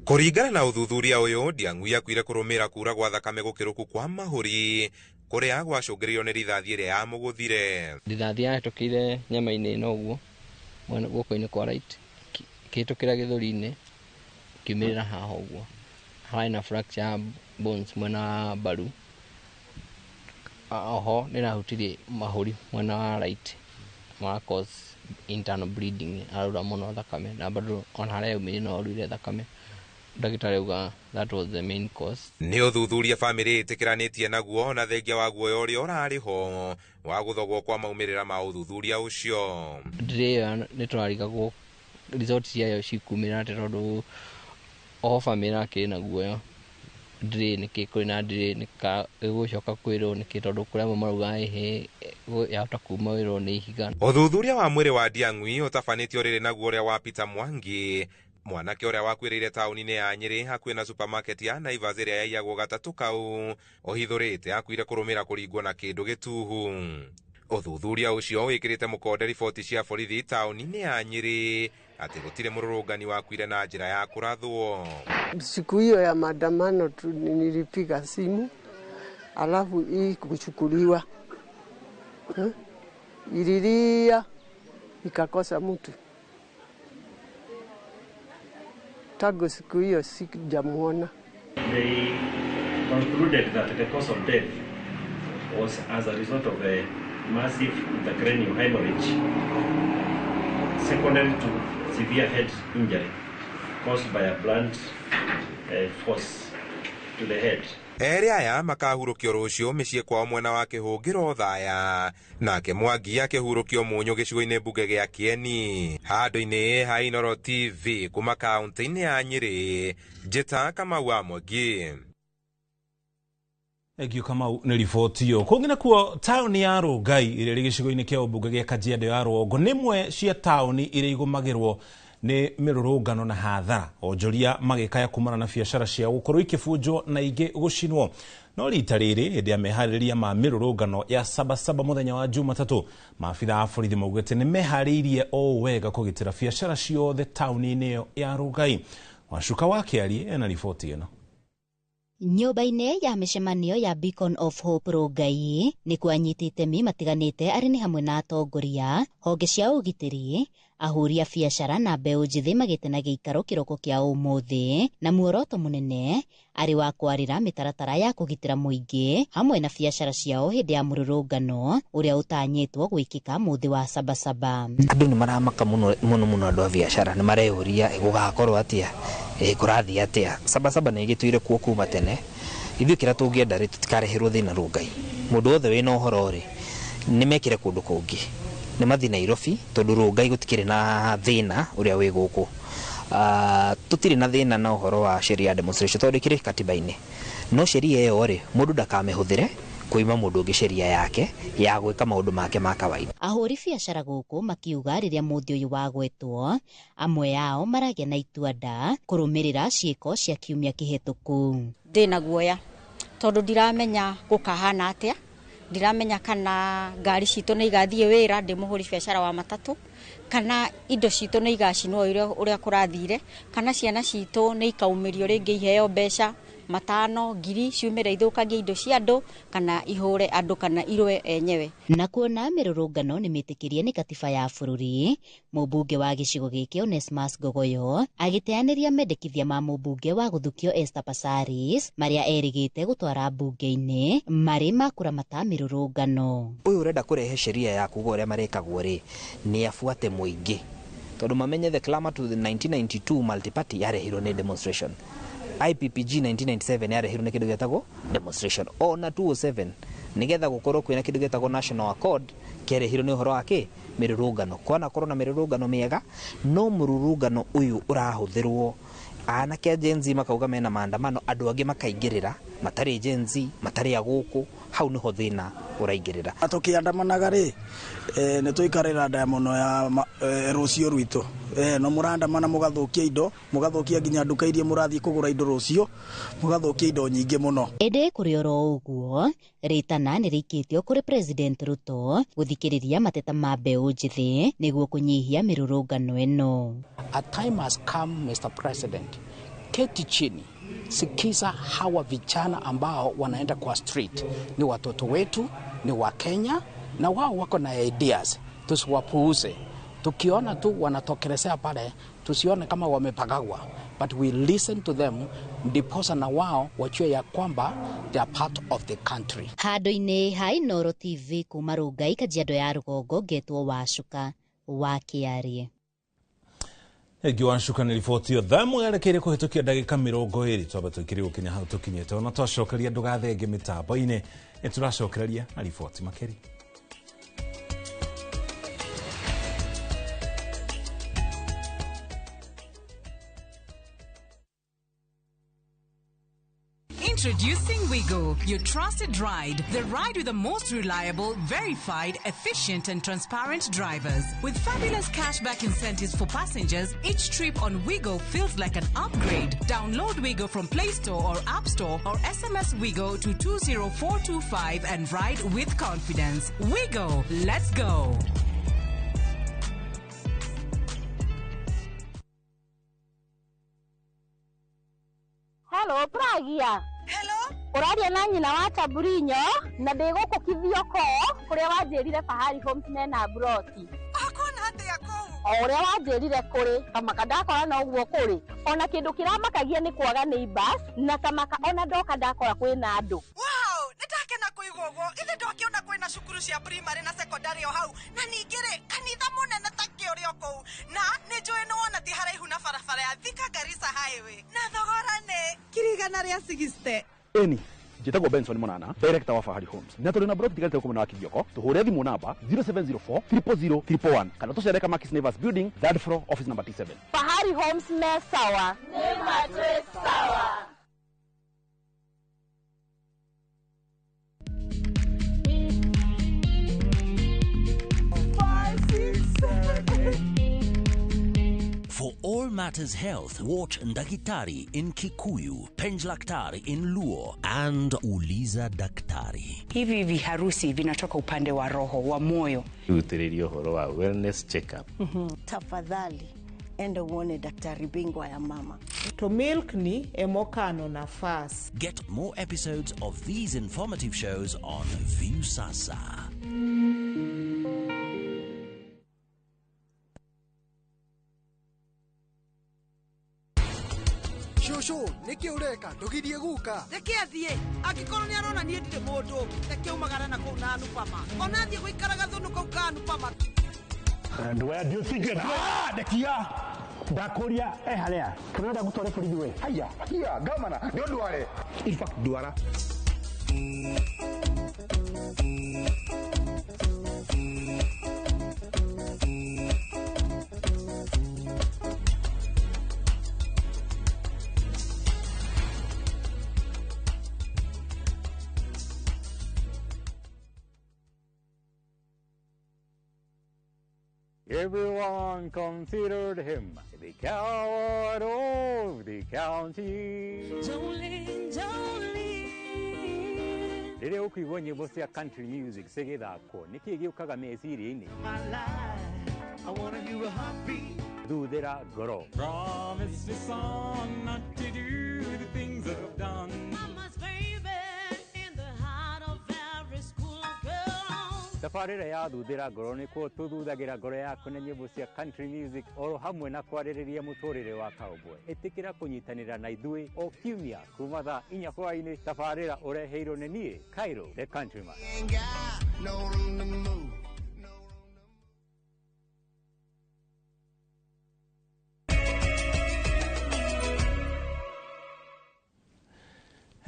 Kũringana na ũthuthuria ũyũ, Diang'ui akuire kũrũmĩrĩra kura gwa thakame gũkĩrũku kwa mahũri kũrĩa gwacũngĩrĩirio nĩ rithathi ĩrĩa yamũgũthire. Rithathi yahĩtũkĩire nyama-inĩ ĩno ũguo mwena guoko-inĩ kwa right, kĩhĩtũkĩra gĩthũri-inĩ kiumĩrĩra haha ũguo, harĩ na fracture bones mwena wa mbaru, oho nĩrahutirie mahũri mwena wa right ma cause internal bleeding, araura mũno thakame na bado ona harĩa yaumire no aurire thakame. Ndagĩtarĩ auga that was the main cause. Nĩ ũthuthuria bamĩrĩ ĩtĩkĩranĩtie naguo na thengia wa guoya ũrĩa ũrarĩ ho wa gũthogwo kwa maumĩrĩra ma ũthuthuria ũcio. Ndĩrĩ ĩyo nĩ tũrarigagwo result ciayo cikumĩra atĩa tondũ oho bamĩrĩ akĩrĩ na guoya ndĩrĩ nĩkĩ kũrĩ na ndĩrĩ ĩgũcoka kwĩrwo nĩkĩ tondũ kũrĩ amwe marauga ĩhĩ yahota kuma wĩrwo nĩ ihiga. Ũthuthuria wa mwĩrĩ wa Diang'ui ũtabanĩtio rĩrĩ naguo ũrĩa wa Peter Mwangi mwanake ũrĩa wakuĩrĩire taũni-inĩ ya Nyĩrĩ hakuhĩ na supermarket ya Naivas ĩrĩa yaiyagwo gatatũ kau ũhithũrĩte akuire kũrũmĩra kũringwo na kĩndũ gĩtuhu. Ũthuthuria ũcio wĩkĩrĩte mũkonde riboti cia borithi taũni-inĩ ya Nyĩrĩ atĩ gũtirĩ mũrũrũngani wakuire na njĩra ya kũrathwo. Siku hiyo ya maandamano nilipiga simu alafu hii kuchukuliwa ililia ikakosa mtu. Tangu siku hiyo sijamuona. They concluded that the cause of death was as a result of a massive intracranial hemorrhage secondary to severe head injury caused by a blunt force to the head. Erĩ aya makahurũkio rũciũ mĩciĩ kwao mwena wa Kĩhũngĩro Othaya, nake Mwangi akĩhurũkio Mũnyũ gĩcigo-inĩ mbunge gĩa Kĩeni. Handũ-inĩ ha Inooro TV kuma kaunti-inĩ ya Nyĩrĩ, njĩta Kamau wa Mwangi. Thank you Kamau nĩ riboti ĩyo. Kũngĩ nakuo taũni ya Rongai ĩrĩa ĩrĩ gĩcigo-inĩ kĩa ũmbunge gĩa Kajiado ya Rũgongo nĩ ĩmwe cia taũni iria igũmagĩrwo nĩ mĩrũrũngano na hathara, onjoria magĩkaya kumana na biacara ciao gũkorwo ikĩbunjwo na ingĩ gũcinwo. No rita rĩrĩ hĩndĩ ya meharĩrĩria ma mĩrũrũngano ya Sabasaba mũthenya wa Jumatatũ, maabitha a borithi maugĩte nĩ meharĩirie o wega kũgitĩra biacara ciothe taũni-inĩ ĩyo ya Rongai. Wacuka wa Kĩarie ena riboti ĩno. Nyũmba-inĩ ya mĩcemanio ya Beacon of Hope Rongai nĩkuo anyiti itemi matiganĩte arĩ nĩ hamwe na atongoria, honge cia ũgitĩri, Ahũri a biacara na mbeũ njĩthĩ magĩte na gĩikaro kĩroko kĩa ũmũthĩ na muoroto mũnene arĩ wa kwarĩra mĩtaratara ya kũgitĩra mũingĩ hamwe na biacara ciao hĩndĩ ya mũrũrũngano ũrĩa ũtanyĩtwo gwĩkĩka mũthĩ wa Sabasaba. Andũ nĩ maramaka mũno mũno mũno, andũ a biacara nĩ mareyũria gũgakorwo atĩa, kũrathiĩ atĩa. Sabasaba nĩ ĩgĩtũire kuo kuma tene. Ithuĩ kĩrĩa tũngĩenda rĩ, tũtikareherwo thĩna Rũngai. Mũndũ wothe wĩna ũhoro rĩ, nĩ mekĩre kũndũ kũngĩ, nĩ mathiĩ Nairobi, tondũ Rũngai gũtikĩrĩ na thĩna ũrĩa wĩ gũkũ. Tũtirĩ na thĩna na ũhoro wa sheria ya demonstration tondũ ĩkĩrĩ katiba-inĩ, no sheria ĩyo rĩ, mũndũ ndakamĩhũthĩre kũima mũndũ ũngĩ sheria yake ya gwĩka maũndũ make ma kawaida. Ahũri biacara gũkũ makiuga rĩrĩa mũthĩ ũyũ wagwetwo, amwe ao maragĩa na itua nda kũrũmĩrĩra ciĩko cia kiumia kĩhĩtũku. Ndĩna guoya tondũ ndiramenya gũkahana atĩa, ndiramenya kana ngari citũ nĩ igathiĩ wĩra, ndĩ mũhũri biacara wa matatũ, kana indo citũ nĩ igacinwo ũrĩa kũrathire, kana ciana citũ nĩ ikaumĩrio rĩngĩ iheo mbeca 5,000 ngiri ciumĩre ithũkangie indo cia andũ kana ihũre andũ kana irũe enyewe. Na kuona mĩrũrũngano nĩ mĩtĩkĩrie nĩ katiba ya bũrũri, mũmbunge wa gĩcigo gĩkĩ Onesmus Ngogoyo agĩteanĩria mendekithia ma mũmbunge wa gũthukio Esther Passaris marĩa erĩgĩte gũtwara mbunge-inĩ marĩ ma kũramata mĩrũrũngano. Ũyũ ũrenda kũrehe sheria ya kuga ũrĩa marekagwo rĩ, nĩ abuate mũingĩ, tondũ mamenye the clamor to the 1992 multi-party yarehirwo nĩ demonstration. IPPG 1997 yarehirwo nĩ kĩndũ gĩtagwo demonstration. Ona 207 nigetha gũkorwo kwĩna kĩndũ gĩtagwo National Accord kĩarehirwo nĩ ũhoro wa kĩ mĩrũrũngano. Kwana korwo na mĩrũrũngano mĩega, no mũrũrũngano ũyũ ũrahũthĩrwo anake a Gen Z makauga mena maandamano, andũ angĩ makaingĩrĩra matarĩ Gen Z, matarĩ a gũkũ, hau nĩho thĩna ũraingĩrĩra. Tũkĩandamanaga rĩ, nĩ tũikarĩra ndaya mũno ya rũciũ rwitũ. No mũrandamana mũgathũkia indo, mũgathũkia nginya nduka iria mũrathiĩ kũgũra indo rũciũ, mũgathũkia indo nyingĩ mũno. Ĩndĩ kũrĩ oro ũguo, rĩtana nĩ rĩikĩtio kũrĩ President Ruto gũthikĩrĩria mateta ma mbeũ njĩthĩ nĩguo kũnyihia mĩrũrũngano ĩno. A time has come, Mr. President, keti chini, sikiza hawa vijana ambao wanaenda kwa street. Ni watoto wetu, ni wa Kenya, na wao wako na ideas. Tusiwapuuze. Tukiona tu wanatokelezea pale, tusione kama wamepagagwa, but we listen to them, ndiposa na wao wajue ya kwamba they are part of the country. Handũ-inĩ ha Inooro TV kuma Rũngai, Kajiado ya Rũgongo, ngetwo Wacuka wa Kĩarie. Egi Wacuka nĩ riboti thaa ĩmwe yerekeire kũhĩtũkia ndagĩka 20 twamba tũikĩrie gũkinya hau tũkinyĩte, ona twacokeria ndũgathenge mĩtambo-inĩ nĩ tũracokereria na riboti makĩria. Introducing Wigo, your trusted ride. The ride with the most reliable, verified, efficient and transparent drivers. With fabulous cashback incentives for passengers, each trip on Wigo feels like an upgrade. Download Wigo from Play Store or App Store or SMS Wigo to 20425 and ride with confidence. Wigo, let's go. Hello, Pragia. Hello. Ũraria na nyina wa Taburinyo na ndĩ gũkũ Kithioko kũrĩa wanjĩrire Fahari Homes mena broti. Akona atĩa kũu? O ũrĩa wanjĩrire kũrĩ kamaka ndakora no ũguo kũrĩ. Ona kĩndũ kĩramakagia nĩ kwaga neighbors na kamaka ona ndoka ndakora kwĩna andũ. Wow, nĩndakena kũigua ũguo. Ithe ndwakĩona kwĩna cukuru cia primary na secondary o hau na ningĩ rĩ kanitha mũnene ta kĩ ũrĩ o kũu na nĩ njũĩ nĩ wona ti haraihu na barabara ya Thika Garissa Highway na thogora nĩ 160,000. Eni njĩtagwo Benson Munana, director wa Fahari Homes, na tũrĩ na broti tigarĩte gũkũ mwena wa Kithioko. Tũhũre thimũ namba 0704 000 111 kana tũcere Kamakis Neighbors Building, third floor, office number T7. Fahari Homes me sawa. Nĩ matwĩ sawa. For all matters health, watch Ndakitari in Kikuyu, Penjlaktari in Luo, and Uliza Daktari. Hivi viharusi vinatoka upande wa roho, wa moyo. Utiririo horo wa wellness check-up. Tafadhali, enda uone daktari bingwa ya mama. To milk ni emokano nafas. Get more episodes of these informative shows on Viusasa. Nĩkĩ ũreka? Ndũgirie guka. Reke athiĩ, angĩkorwo nĩ arona niĩ ndirĩ mũndũ, reke aumagare na kũu na Anupama. Ona athiĩ gũikara gathũnũ kau ka Anupama. And where do you think you're Ah, ndekia. Ndakuria eh haria. Turenda gutware borithi we. Haya, hia, gamana, ndio ndware. In fact, ndwara. Everyone considered him the coward of the county. Jolene, Jolene. Rĩrĩa ũkũigua nyĩmbo cia country music cigĩthakwo, nĩkĩ gĩũkaga meciria-inĩ? Thuthĩra ngoro. Promise me son not to do the things I've done. Mama's baby in the heart of every school girl. Tabarĩra ya thuthĩra ngoro nĩkuo tũthuthagira ngoro yaku na nyĩmbo cia country music oro hamwe na kwarĩrĩria mũtũrĩre wa cowboy. Ĩtĩkĩra kũnyitanĩra na ithuĩ o kiumia kuma thaa 4 hwaĩ-inĩ. Tabarĩra ũreheirwo nĩ niĩ Cairo the Countryman.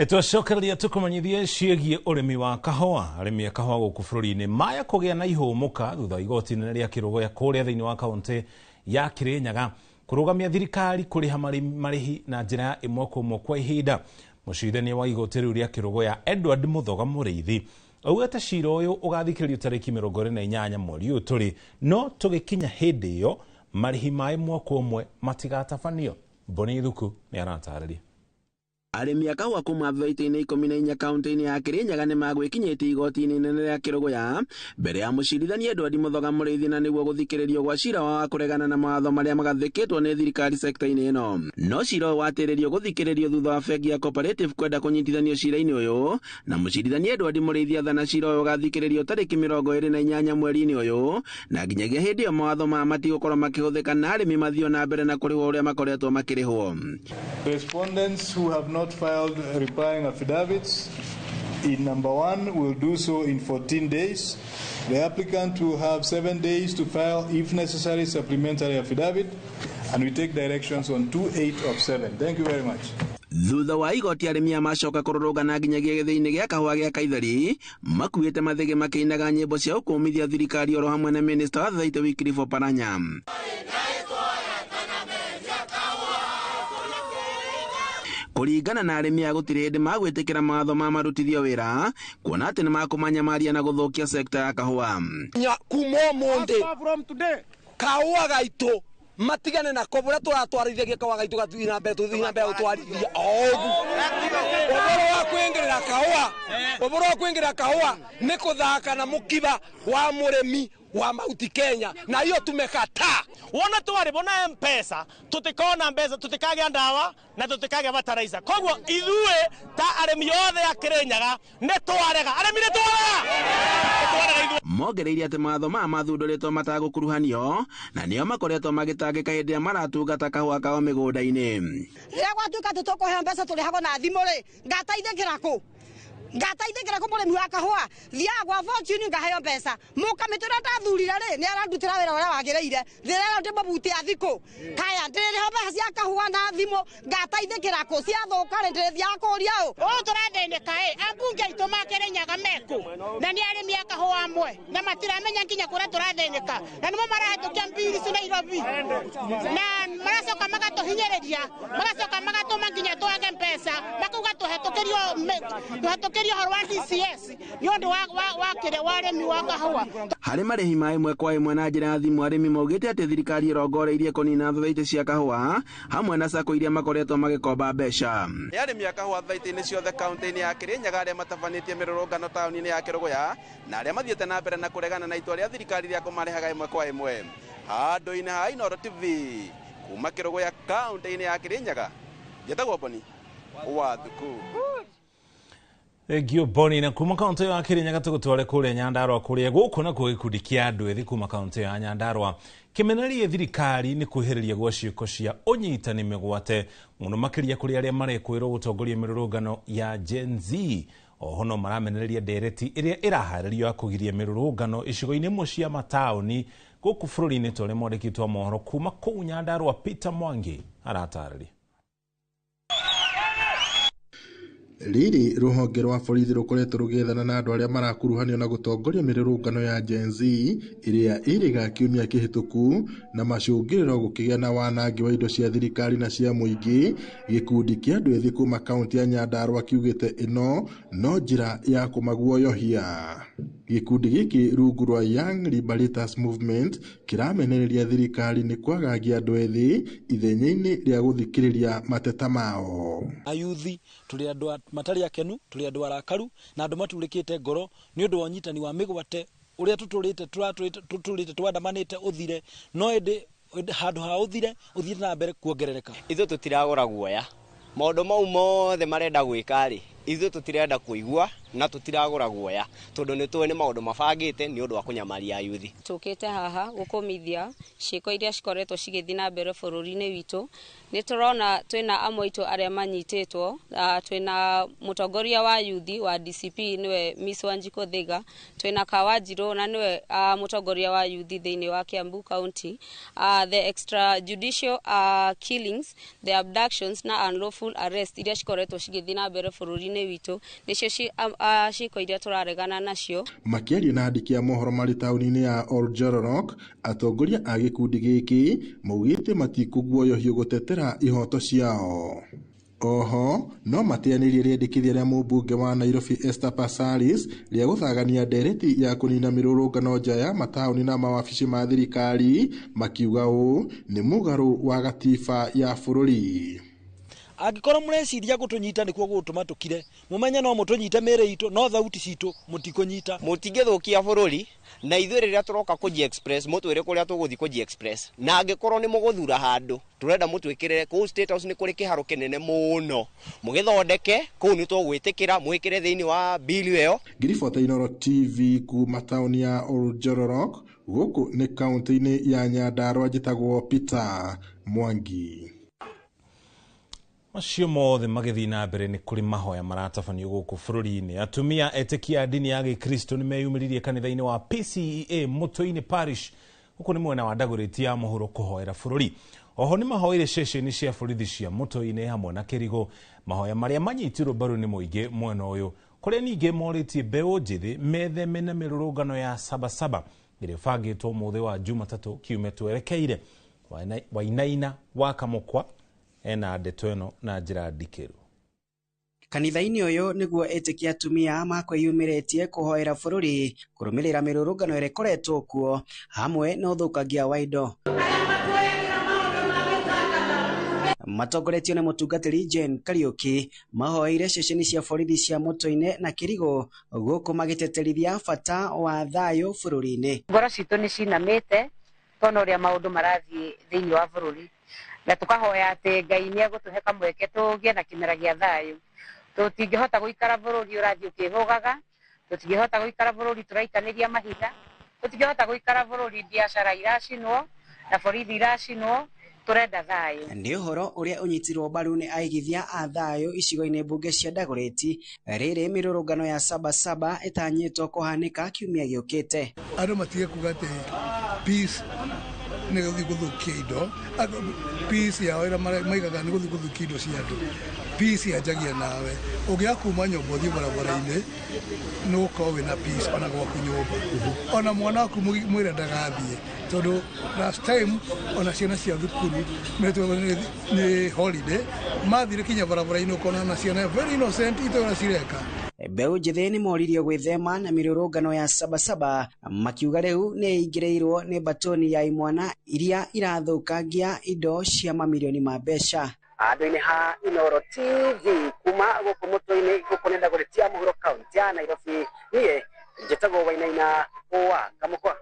Twacokereria tukumanyithie ciĩgiĩ ũrĩmi wa kahũa. Arĩmi a kahũa gũkũ bũrũri-inĩ maya kũgĩa na ihũmũka thutha wa igoti inene rĩa Kĩrũgũya kũrĩa thĩinĩ wa kaũntĩ ya Kĩrĩnyaga kũrũgamia thirikari kũrĩha marĩhi na njĩra ya ĩmwe kwa ĩmwe kwa ihinda. Mũcirithania wa igoti rĩu rĩa Kĩrũgũya Edward Mũthoga Mũrĩithi augĩte cira ũyũ ũgathikĩrĩrio tarĩki 28 mweri ũyũ tũrĩ, no tũgĩkinya hĩndĩ ĩyo marĩhi ma ĩmwe kwa ĩmwe matigatabanio. Mboni Thuku nĩ aratarĩria. Arĩmi a kahũa kuma thothaitĩ-inĩ 14 kaũntĩ-inĩ ya Kĩrĩnyaga nĩ magwĩkinyĩtie igoti-inĩ inene rĩa Kĩrũgũya mbere ya mũcirithania Edward Mũthoga Mũrĩithi na nĩguo gũthikĩrĩrio gwa cira wa kũregana na mawatho marĩa magathĩkĩtwo nĩ thirikari sekta-inĩ ĩno. No cira ũyũ watĩrĩrio gũthikĩrĩrio thutha wa bengi ya Cooperative kwenda kũnyitithanio cira-inĩ ũyũ, na mũcirithania Edward Mũrĩithi athana cira ũyũ ũgathikĩrĩrio tarĩki 28 mweri-inĩ ũyũ, na nginyagia hĩndĩ ĩyo mawatho maya matigũkorwo makĩhũthĩka na arĩmi mathiĩ na mbere na kũrĩhwo ũrĩa makoretwo makĩrĩhwo. Respondents who have not filed replying affidavits in number 1 will do so in 14 days. The applicant will have 7 days to file, if necessary, supplementary affidavit, and we take directions on 2-8 of 7. Thank you very much. Thutha wa igoti arĩmi aya macoka kũrũrũngana nginyagia gĩthĩi-inĩ gĩa kahũa gĩa Kaitheri makuĩte mathĩgĩ makĩinaga nyĩmbo cia ũkũmithia thirikari oro hamwe na minista wa Thaitĩ Wycliffe Oparanya. Kũringana na arĩmi aya gũtirĩ hĩndĩ magwĩtĩkĩra mawatho ma marutithio wĩra kuona atĩ nĩ makũmanyamaria na gũthũkia sekta ya kahũa. Kuma ũmũthĩ kahũa gaitũ matigane nako bũrĩa tũratwarithagia kahũa gaitũ gathiĩ na mbere tũthiĩ na mbere gũtwarithia o ũguo. Ũhoro wa kwĩingĩrĩra kahũa, ũhoro wa kwĩingĩrĩra kahũa nĩ kũthaka na mũkiba wa mũrĩmi wa Mount Kenya, na hiyo tumekataa. Wona twarĩhwo na M-Pesa tutikona mbeca, tutikagĩa ndawa na tutikagĩa fertilizer. Koguo ithuĩ ta arĩmi othe a Kĩrĩnyaga nĩ twarega. Arĩmi nĩ twarega. Mongereire atĩ mawatho maya mathundũrĩtwo matagũkuruhanio na nĩo makoretwo magĩtangĩka hĩndĩ ĩrĩa maratungata kahũa kao mĩgũnda-inĩ. Rĩrĩa gwatuĩka atĩ tũkũheo mbeca tũrĩhagwo na thimũ rĩ, ngataithĩkĩra kũ? Ngataithĩkĩra kũ mũrĩmi wa kahũa? Thiaga gwa Fortune ngaheo mbeca. Mũkamĩtĩ ũrĩa ndathurire rĩ, nĩ arandutĩra wĩra ũrĩa wagĩrĩire. Ndĩrerwo ndĩmũbutie thikũ. Kaya ndĩrĩheo mbeca cia kahũa na thimũ, ngataithĩkĩra kũ? Ciathũka rĩ, ndĩrĩthiaga kũũria ũ? Ũũ tũrathĩnĩka ĩ, ambunge aitũ ma Kĩrĩnyaga mekũ? Na nĩ arĩmi a kahũa amwe, na matiramenya nginya kũrĩa tũrathĩnĩka. Na nĩmo marahĩtũkia mbiri ci Nairobi. Na maracoka magatũhinyĩrĩria, magacoka magatũma nginya twage mbeca, makauga tũhetũkĩrio ũhoro wa DCS nĩ ũndũ wa kĩrĩa wa ũrĩmi wa kahũa. Harĩ marĩhi ma ĩmwe kwa ĩmwe na njĩra ya thimũ, arĩmi maugĩte atĩ thirikari ĩrongoreirie kũnina thothaitĩ cia kahũa hamwe na sacco iria makoretwo magĩkomba mbeca. Nĩ arĩmi a kahũa thaitĩ-inĩ ciothe kaũntĩ-inĩ ya Kĩrĩnyaga arĩa matabanĩtie mĩrũrũngano taũni-inĩ ya Kĩrũgũya na arĩa mathiĩte na mbere na kũregana na itua rĩa thirikari rĩa kũmarĩhaga ĩmwe kwa ĩmwe. Handũ-inĩ ha Inooro TV kuma Kĩrũgũya kaũntĩ-inĩ ya Kĩrĩnyaga, njĩtagwo Boni wa Thuku. Thengio Boni. Na kuma kaunti ya Kirinyaga tũgũtware kũrĩa Nyandarua, kũrĩa gũkũ nakuo gĩkundi kĩa andũ ethĩ kuma kaunti ya Nyandarua kĩmenererie thirikari nĩ kwĩhĩrĩria gwa ciĩko cia ũnyitani mĩgwate mũno makĩria kũrĩ arĩa marekwĩrwo gũtongoria mĩrũrũngano ya Gen Z. Oho no maramenereria ndereti ĩrĩa ĩraharĩrio ya kũgiria mĩrũrũngano icigo-inĩ imwe cia mataũni gũkũ bũrũri-inĩ, ta ũrĩa mwandĩki wa mohoro kuma kũu Nyandarua Peter Mwangi aratarĩria. Rĩrĩ rũhonge rwa borithi rũkoretwo rũgĩethana na andũ arĩa marakuruhanio na gũtongoria mĩrũrũngano ya Gen Z ĩrĩa ĩrĩga kiumia kĩhĩtũku na macũngĩrĩro gũkĩgĩa na wanangi wa indo cia thirikari na cia mũingĩ. Gĩkundi kĩa andũ ethĩ kuma kaunti ya Nyandarua kiugĩte ĩno no njĩra ya kũmaguoyohia. Gĩkundi gĩkĩ rungu rwa Young Liberators Movement kĩramenereria thirikari nĩ kwagagia andũ ethĩ ithenya-inĩ rĩa gũthikĩrĩria mateta mao. Ayuthi tũrĩ andũ matarĩ akenu, tũrĩ andũ arakaru na andũ maturĩkĩte ngoro nĩ ũndũ wa ũnyitani wa mĩgwate ũrĩa tũtũrĩte twandamanĩte ũthire, no ĩndĩ handũ ha ũthire ũthiĩte na mbere kuongerereka. Ithuĩ tũtiragũra guoya, maũndũ mau mothe marenda gwĩka rĩ, ithuĩ tũtirenda kũigua na tũtiragũra guoya tondũ nĩ tũĩ nĩ maũndũ mabangĩte nĩ ũndũ wa kũnyamaria ayuthi. Tũkĩte haha gũkũmithia ciĩko iria cikoretwo cigĩthiĩ na mbere bũrũri-inĩ witũ. Nĩ tũrona twĩna amwe aitũ arĩa manyitĩtwo, twĩna mũtongoria wa yuthi wa DCP nĩwe Miss Wanjikũ Thiga, twĩna Kawanjirũ na nĩwe mũtongoria wa yuthi thĩinĩ wa Kiambu County. The extrajudicial killings, the abductions na unlawful arrest iria cikoretwo cigĩthiĩ na mbere bũrũri-inĩ witũ nĩcio ciĩko iria tũraregana nacio. Makĩaria na andĩki a mohoro marĩ taũni-inĩ ya Oljororok, atongoria a gĩkundi gĩkĩ maugĩte matikũguoyohio gũtetera ihoto ciao. Oho no mateanĩrie rĩendekithia rĩa mũmbunge wa Nairobi Esther Passaris rĩa gũthagania ndereti ya kũnina mĩrũrũngano nja ya mataũni na mawabici ma thirikari, makiuga ũũ nĩ mũgarũ wa gatiba ya bũrũri. Angĩkorwo mũreciria gũtũnyita nĩkuo gũgũtũma tũkire, mũmenye no mũtũnyite mĩĩrĩ itũ no thauti citũ mũtikũnyita. Mũtingĩthũkia bũrũri na ithuĩ rĩrĩa tũroka kũji express mũtwĩre kũrĩa tũgũthiĩ kũji express, na angĩkorwo nĩ mũgũthura handũ tũrenda mũtwĩkĩrĩre kũu State House nĩ kũrĩ kĩharo kĩnene mũno, mũgĩthondeke kũu nĩ tũgwĩtĩkĩra mwĩkĩre thĩinĩ wa bill ĩyo. Ngiribota Inooro TV kuma taũni ya Oljororok gũkũ nĩ kaunti-inĩ ya Nyandarua, njĩtagwo Peter Mwangi. Macio mothe magĩthiĩ na mbere nĩ kũrĩ mahoya maratabanio gũkũ bũrũri-inĩ. Atumia etĩkia a ndini ya Gĩkristo nĩ meyumĩririe kanitha-inĩ wa PCEA Mũtũinĩ Parish gũkũ nĩ mwena wa Dagoretti ya mũhuro kũhoera bũrũri. Oho nĩ mahoire ceceni cia borithi cia Mũtũinĩ hamwe na Kĩrigũ, mahoya marĩa manyitirwo mbaru nĩ mũingĩ mwena ũyũ, kũrĩa ningĩ morĩtie mbeũ njĩthĩ metheme na mĩrũrũngano ya Sabasaba ĩrĩa ĩbangĩtwo ũmũthĩ wa Jumatatũ kiumia twerekeire. Wainaina wa Kamũkwa ena ndeto ĩno na njĩra ndikĩru. Kanitha-inĩ ũyũ nĩguo ĩtĩkia atumia makwĩyumĩrĩtie kũhoera bũrũri kũrũmĩrĩra mĩrũrũngano ĩrĩa ĩkoretwo kuo hamwe na ũthũkangia wa indo. Matongoretio nĩ mũtungatĩri Jane Kariuki mahoeire ceceni cia borithi cia Mũtũinĩ na Kĩrigũ gũkũ magĩteterithia bata wa thayũ bũrũri-inĩ. Ngoro citũ nĩ cinamĩte tondũ ũrĩa maũndũ marathiĩ thĩinĩ wa bũrũri, na tũkahoya atĩ Ngai nĩ egũtũhe kamweke tũgĩe na kĩmera gĩa thayũ. Tũtingĩhota gũikara bũrũri ũrathiĩ ũkĩhũgaga, tũtingĩhota gũikara bũrũri tũraikanĩria mahiga, tũtingĩhota gũikara bũrũri biacara iracinwo na borithi iracinwo, tũrenda thayũ. Nĩ ũhoro ũrĩa ũnyitirwo mbaru nĩ aigithia a thayũ icigo-inĩ mbunge cia Dagoretti rĩrĩ mĩrũrũngano ya Sabasaba ĩtanyĩtwo kũhanĩka kiumia gĩũkĩte. Andũ matige kuga atĩ peace nĩ gũthiĩ gũthũkia indo, peace yao ĩrĩa maigaga nĩ gũthiĩ gũthũkia indo cia andũ. Peace yanjagia nawe, ũngĩaga kuma nyũmba ũthiĩ barabara-inĩ nĩ ũgũkorwo wĩna peace ona gwaku nyũmba, ona mwana waku mwĩre ndagathiĩ, tondũ last time ona ciana cia thukuru metwo nĩ holiday mathire kinya barabara-inĩ ũkona na ciana very innocent itũra cireka. Mbeũ njĩthĩ nĩ moririo gwĩthema na mĩrũrũngano ya Sabasaba makiuga rĩu nĩ ĩingĩrĩirwo nĩ batoni ya imwana iria irathũkangia indo cia mamirioni ma mbeca. Handũ-inĩ ha Inooro TV kuma gũkũ Mũtũinĩ gũkũ nĩ Dagoretti ya mũhuro kaunti ya Nairobi, niĩ njĩtagwo Wainaina wa Kamũkwa.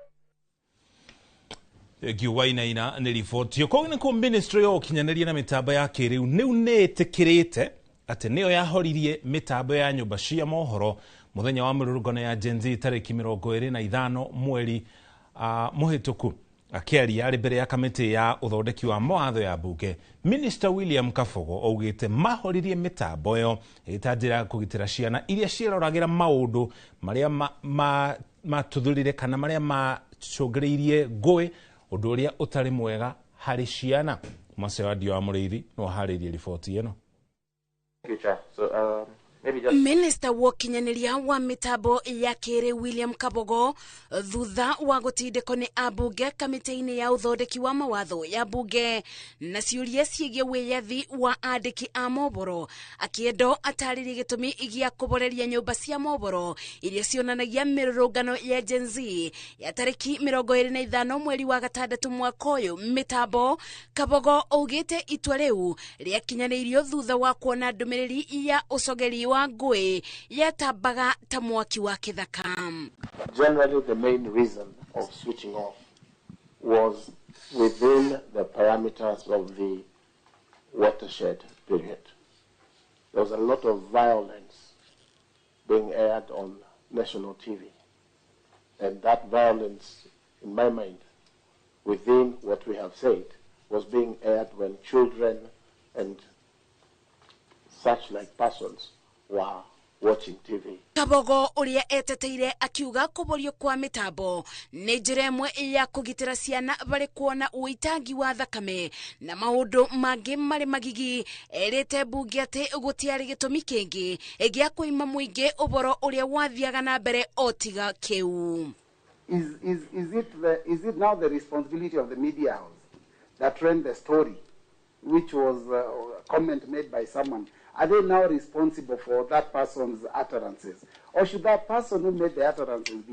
Thengiũ Wainaina nĩ riboti. Koguo nĩ kũ ministry ya ũkinyanĩria na mĩtambo ya kĩrĩu nĩu nĩ ĩtĩkĩrĩte atĩ nĩyo yahoririe mĩtambo ya nyũmba cia mohoro mũthenya wa mĩrũrũngano ya Gen Z tarĩki 25 mweri mũhĩtũku. Akĩaria arĩ mbere ya kamĩtĩ ya ũthondeki wa mawatho ya mbunge, Minister William Kabogo augĩte mahoririe mĩtambo ĩyo ĩta njĩra ya kũgitĩra ciana iria ciĩroragĩra maũndũ marĩa matuthũrire kana marĩa macũngĩrĩirie ngũĩ, ũndũ ũrĩa ũtarĩ mwega harĩ ciana. Mwase wa Ndio wa Mũrĩithi no aharĩrie riboti ĩno. Minister wa ũkinyanĩria wa mĩtambo ya kĩrĩ William Kabogo thutha wa gũtindĩkwo nĩ ambunge kamĩtĩ-inĩ ya ũthondeki wa mawatho ya mbunge na ciũria ciĩgiĩ wĩyathi wa andĩki a mohoro, akĩendwo atarĩrie gĩtũmi gĩa kũboreria nyũmba cia mohoro iria cionanagia mĩrũrũngano ya Gen Z ya tarĩki 25 mweri wa gatandatũ mwaka ũyũ mĩtambo. Kabogo augĩte itua rĩu rĩakinyanĩirio thutha wa kuona ndũmĩrĩri ya ũcogeri wa ngũĩ yatambaga ta mwaki wa kĩthaka. Generally, the main reason of switching off was within the parameters of the watershed period. There was a lot of violence being aired on national TV. And that violence, in my mind, within what we have said, was being aired when children and such like persons were watching TV. Kabogo ũrĩa eteteire akiuga kũborio kwa mĩtambo nĩ njĩra ĩmwe ya kũgitĩra ciana barĩ kuona ũitangi wa thakame na maũndũ mangĩ marĩ magigi. Erĩte mbunge atĩ gũtiarĩ gĩtũmi kĩngĩ gĩa kũima mũingĩ ũboro ũrĩa wathiaga na mbere o tiga kĩu. Is it now the responsibility of the media house that ran the story, which was a comment made by someone? Are they now responsible for that person's utterances? Or should that person who made the utterances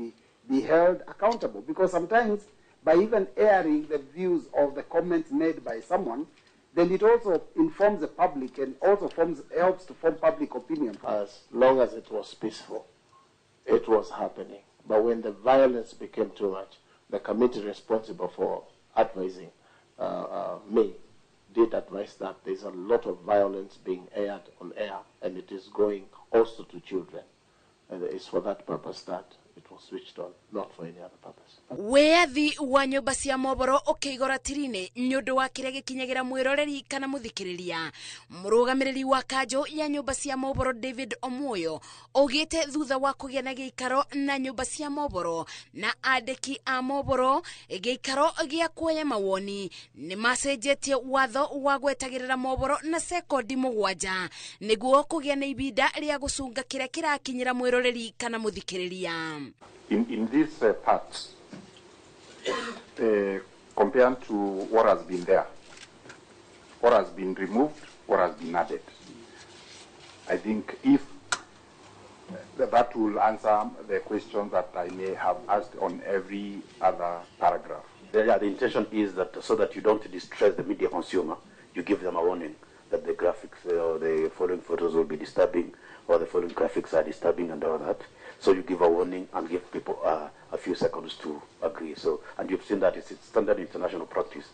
be held accountable? Because sometimes by even airing the views of the comments made by someone, then it also informs the public and also helps to form public opinion. As long as it was peaceful, it was happening. But when the violence became too much, the committee responsible for advising me did advise that there's a lot of violence being aired on air, and it is going also to children. And it's for that purpose that it was switched on, not for any other purpose. Wĩyathi wa nyũmba cia mohoro ũkĩigora tiri-inĩ nĩ ũndũ wa kĩrĩa gĩkinyagĩra mwĩroreri kana mũthikĩrĩria. Mũrũgamĩrĩri wa kanjũ ya nyũmba cia mohoro David Omoyo augĩte thutha wa kũgĩa na gĩikaro na nyũmba cia mohoro na andĩki a mohoro gĩikaro gĩa kuoya mawoni nĩ macenjetie watho wa gwetagĩrĩra mohoro na sekondi 7 nĩguo kũgĩa na ibinda rĩa gũcunga kĩrĩa kĩrakinyĩra mwĩroreri kana mũthikĩrĩria. In this part, compared to what has been there, what has been removed, what has been added, I think if that will answer the question that I may have asked on every other paragraph. The intention is that so that you don't distress the media consumer, you give them a warning that the graphics or the following photos will be disturbing, or the following graphics are disturbing and all that. So you give a warning and give people a few seconds to agree. So, and you've seen that it's standard international practice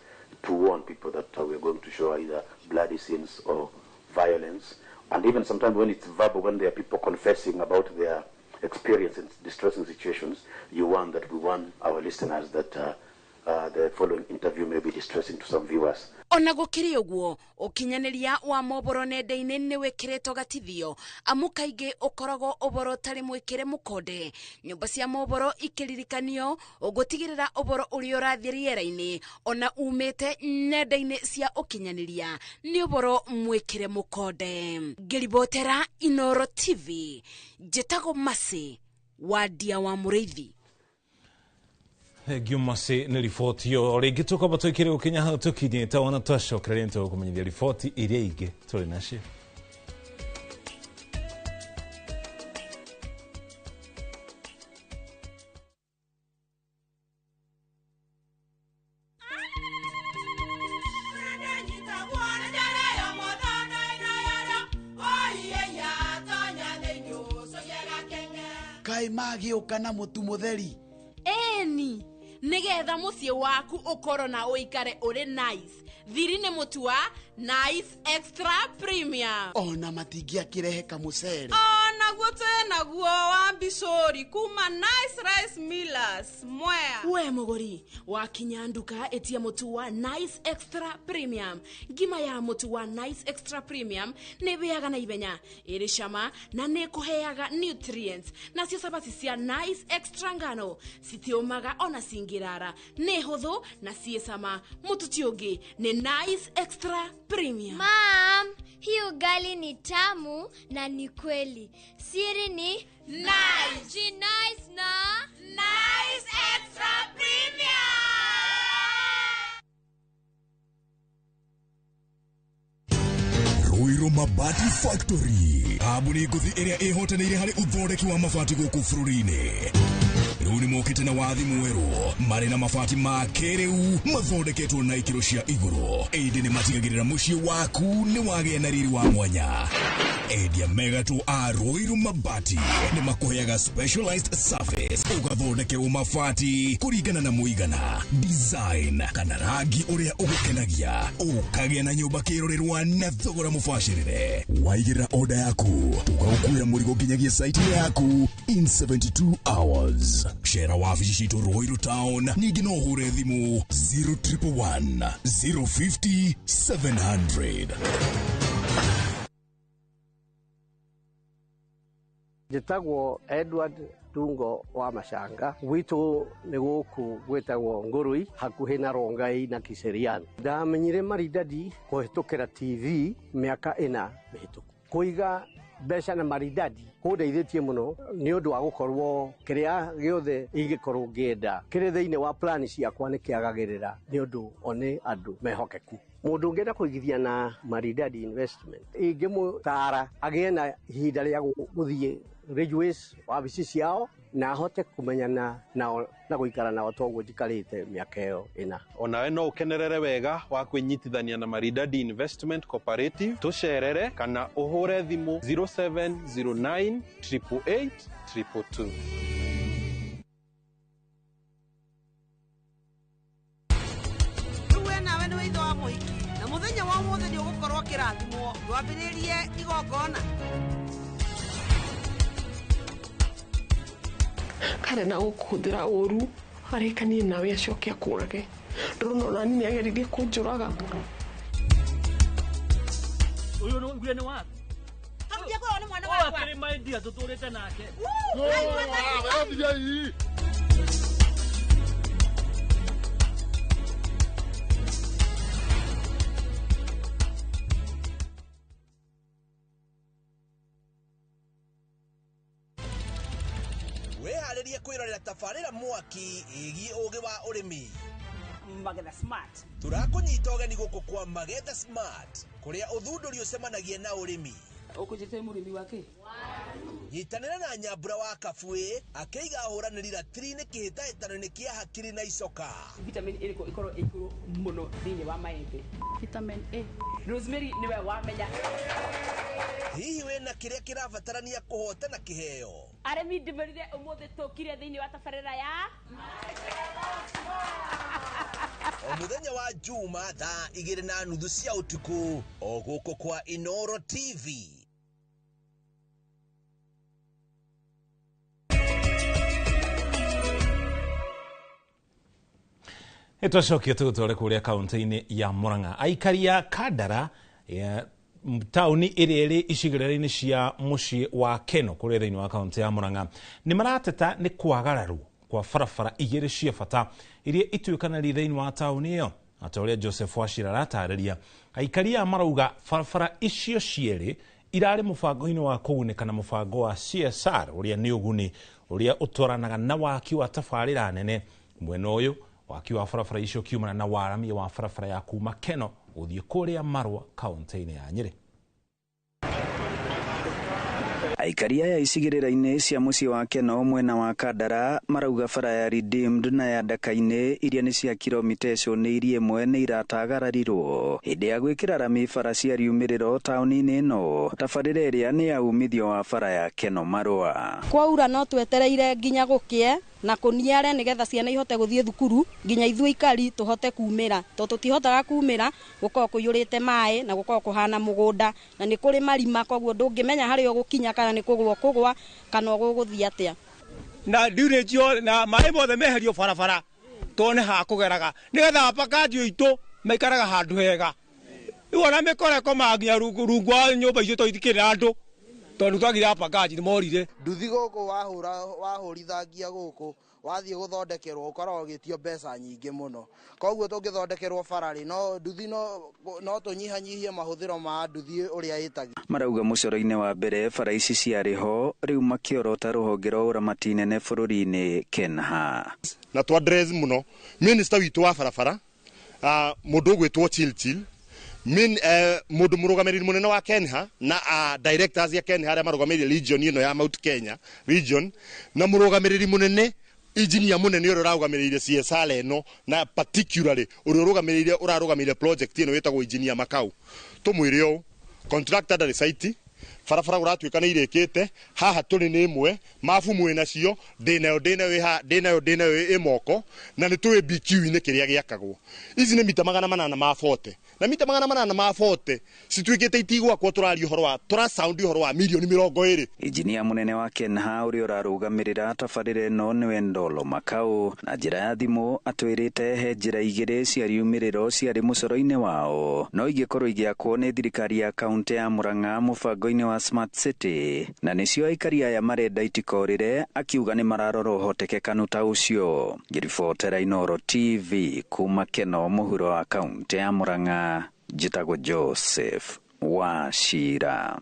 to warn people that we're going to show either bloody scenes or violence. And even sometimes when it's verbal, when there are people confessing about their experience in distressing situations, you warn that we warn our listeners that the following interview may be distressing to some viewers. Ona gũkĩrĩ ũguo ũkinyanĩria wa mohoro nenda-inĩ nĩ wĩkĩrĩtwo gatithio amu kaingĩ ũkoragwo ũboro ũtarĩ mwĩkĩre mũkonde. Nyũmba cia mohoro ikĩririkanio gũtigĩrĩra ũboro ũrĩa ũrathiĩ rĩera-inĩ ona umĩte nenda-inĩ cia ũkinyanĩria nĩ ũboro mwĩkĩre mũkonde. Ngĩribotera Inoro TV, njĩtagwo Mercy Wandia wa Mũrĩithi. Thengio Mercy nĩ riboti ĩyo. Rĩngĩ tũkwamba twĩkĩre gũkinya hau tũkinyĩte, ona twacokereria nĩ tũgũkũmenyithia riboti iria ingĩ tũrĩ nacio. Kaĩ magĩũka na mũtu mũtheri? Ĩni, nĩgetha mũciĩ waku ũkorwo na ũikare ũrĩ nice. Thiri nĩ mũtu wa Nice Extra Premium. Ona matingĩakĩrehe kamũcere. Onaguo twĩnaguo wa mbicũri kuma Nice Rice Millers Mwea. We mũgũri wakinya nduka ĩtia mũtu wa Nice Extra Premium. Ngima ya mũtu wa Nice Extra Premium nĩ ĩhĩaga na ihenya, ĩrĩ cama na nĩ ĩkũheaga nutrients. Nacio cabaci cia Nice Extra ngano citiũmaga ona cingĩrara, nĩ hũthũ na ciĩ cama. Mũtu ti ũngĩ nĩ Nice Extra Premium. Mom, hii ugali ni tamu na ni kweli. Siri ni Nice. Nice na Nice Extra Premium. Ruiru Mabati Factory, kambuni ngũthi ĩrĩa ĩhotanĩire harĩ ũthondeki wa mabati gũkũ bũrũri-inĩ. Rĩu nĩ mokĩte na wathi mwerũ marĩ na mabati ma kĩrĩu mathondeketwo na ikĩro cia igũrũ, ĩndĩ nĩ matigagĩrĩra mũciĩ waku nĩ wagĩa na riri wa mwanya. Endia megatũ a Ruiru Mabati nĩ makũheaga specialized service ũgathondekerwo mabati kũringana na mũigana, design kana rangi ũrĩa ũgũkenagia, ũkagĩa na nyũmba kĩrorerwa na thogora mũbacĩrĩre. Waigĩrĩra order yaku tũgagũkuĩra mũrigo nginyagia site yaku in 72 hours. Cera wabici citũ Ruiru Town, ningĩ no ũhũre thimũ 0111 050 700. Njĩtagwo Edward Tungo wa Macanga, gwitũ nĩ gũkũ gwĩtagwo Ngũrũi, hakuhĩ na Rongai na Kiserian. Ndamenyire Maridadi kũhĩtũkĩra TV mĩaka 4 mĩhĩtũku. Kũiga mbeca na Maridadi kũndeithĩtie mũno nĩ ũndũ wa gũkorwo kĩrĩa gĩothe ingĩkorwo ngĩenda kĩrĩ thĩinĩ wa plani ciakwa nĩ kĩagagĩrĩra nĩ ũndũ o nĩ andũ mehokeku. Mũndũ ũngĩenda kũigithia na Maridadi Investment ingĩmũtara agĩe na ihinda rĩa gũthiĩ Ridgeways wabici ciao na ahote kũmenyana nao na gũikara nao toguo njikarĩte mĩaka ĩyo 4. Onawe no ũkenerere wega wa kwĩnyitithania na Maridadi Investment Cooperative, tũcerere kana ũhũre thimũ 0709 888 222. Rĩu we nawe nĩ wĩitho wa mũhiki na mũthenya wa ũmũthĩ nĩ ũgũkorwo ũkĩrathimwo ndwambĩrĩrie igongona. Kare na gũkũhũthĩra ũru arĩkanie nawe acoke akũrage, ndĩrona ona niĩ nĩageririe kũnjũraga. Ũyũ nĩ nĩ waku? Kamũtia kwĩrwo nĩ mwana wakwa. Ũyũ akĩrĩ my dear tũtũrĩte nake. Wĩharĩrie kwĩrorera tabarĩra mwaki ĩgiĩ ũgĩ wa ũrĩmi. Magetha Smart. Tũrakũnyita ũgeni gũkũ kwa Magetha Smart kũrĩa ũthundũri ũcemanagia na ũrĩmi. Ũkũnjĩte mũrĩmi wa kĩ? Nyitanĩra na Nyambura wa Kabuĩ akĩiga ahũranĩri ratiri-inĩ kĩhĩtahĩtano-inĩ kĩa hakiri na icoka. Vitamin ĩrĩkũ ĩkorwo ĩ igũrũ mũno thĩinĩ wa maembe? Vitamin A. Rosemary nĩwe wamenya. Hihi wĩna kĩrĩa kĩrabatarania kũhotana kĩheo? Arĩmi ndĩmerire ũmũthĩ tũkire thĩinĩ wa tabarĩra ya O mũthenya wa Juma thaa 2:30 cia ũtukũ o gũkũ kwa Inoro TV. Nĩtwacokia tũgũtware kũrĩa kaunti-inĩ ya Murang'a. Aikari a Kandara ya taũni ĩrĩa ĩrĩ icigĩrĩra-inĩ cia mũciĩ wa Keno kũrĩa thĩinĩ wa kaunti ya Murang'a nĩ marateta nĩ kwagararwo kwa barabara igĩrĩ cia bata iria ituĩkanĩirie thĩinĩ wa taũni ĩyo. Ata ũrĩa Joseph Wachira aratarĩria, aikari aya marauga barabara icio cierĩ irarĩ mũbango-inĩ wa kũgunĩka na mũbango wa CSR ũrĩa nĩ ũguni ũrĩa ũtwaranaga na waki wa tabarĩra nene. Mwena ũyũ waki wa barabara icio kiumana na waramia wa barabara ya kuma Keno gũthiĩ kũrĩa Marwa kaunti-inĩ ya Nyĩrĩ. Aikari aya icigĩrĩra-inĩ cia mũciĩ wa Keno mwena wa Kandara marauga bara ya Redeemed na ya Ndaka-inĩ iria nĩ cia kilomita ĩcũnĩirie ĩmwe nĩ iratagararirwo hĩndĩ ya gwĩkĩra rami bara cia riumĩrĩro taũni-inĩ ĩno. Tabarĩra ĩrĩa nĩ ya umithio wa bara ya Keno Marũa. Kwaura no twetereire nginya gũkĩe Na kũniare nĩgetha ciana ihote gũthiĩ thukuru nginya ithuĩ ikari tũhote kumĩra tondũ tũtihotaga kumĩra gũkorwo kũiyũrĩte maĩ na gũkorwo kũhana mũgũnda na nĩ kũrĩ marima koguo ndũngĩmenya harĩa ũgũkinya kana nĩ kũgwa ũkũgwa kana ũgũgũthiĩ atĩa. Na drainage na maĩ mothe meherio barabara tuone ha kũgeraga nĩgetha apakaji aitũ maikaraga handũ hega. Rĩu ona mĩkoreko manginya rungu wa nyũmba icio to itikĩrĩ na andũ tondũ twagire apakaji nĩ morire. Nduthi gũkũ wahũrithangia gũkũ wathiĩ gũthondekerwo ũkoragwo ũgĩtio mbeca nyingĩ mũno, koguo tũngĩthondekerwo bara-rĩ no nduthi no tũnyihanyihie mahũthĩro ma nduthi ũrĩa ĩtagio. Marauga mũcoro-inĩ wa mbere bara ici ciarĩ ho rĩu makĩorota rũhonge rwa ũramati nene bũrũri-inĩ KENHA. Na twa address mũno minister witũ wa barabara mũndũ ũgwĩtwo Chilchil mũndũ mũrũgamĩrĩri mũnene wa KENHA na directors ya KENHA arĩa marũgamĩrĩire region ĩno ya Mount Kenya region na mũrũgamĩrĩri mũnene engineer mũnene ũrĩa ũrarũgamĩrĩire CSR ĩno na particularly ũrĩa ũrũgamĩrĩire ũrarũgamĩrĩire project ĩno ĩtagwo engineer Makau. Tũmwĩre ũũ contractor ndarĩ site, barabara ũratuĩka nĩ irĩkĩte haha tũrĩ nĩ ĩmwe mabu mwĩ nacio ndĩnayo ndĩnayo ndĩnayo ĩ moko na nĩ tũĩ BQ-inĩ kĩrĩa gĩakagwo. Ici nĩ mita 840 na mita 840 cituĩkĩte itigwakwo tũraria ũhoro wa tũra sound ũhoro wa milioni 20. Injinia mũnene wa KENHA ũrĩa ũrarũgamĩrĩra tabarĩra ĩno nĩwe Ndolo Makau na njĩra ya thimũ atwĩrĩte he njĩra igĩrĩ cia riumĩrĩro ciarĩ mũcoro-inĩ wao no ingĩkorwo igĩakwo nĩ thirikari ya kaunti ya Murang'a mũbango-inĩ wa Smart City na nĩcio aikari aya marenda itikorĩre, akiuga nĩ mararora ũhotekekanu ta ũcio. Ngĩribotera Inooro TV kuma Keno mũhuro wa kaunti ya Murang'a, njĩtagwo Joseph Wachira.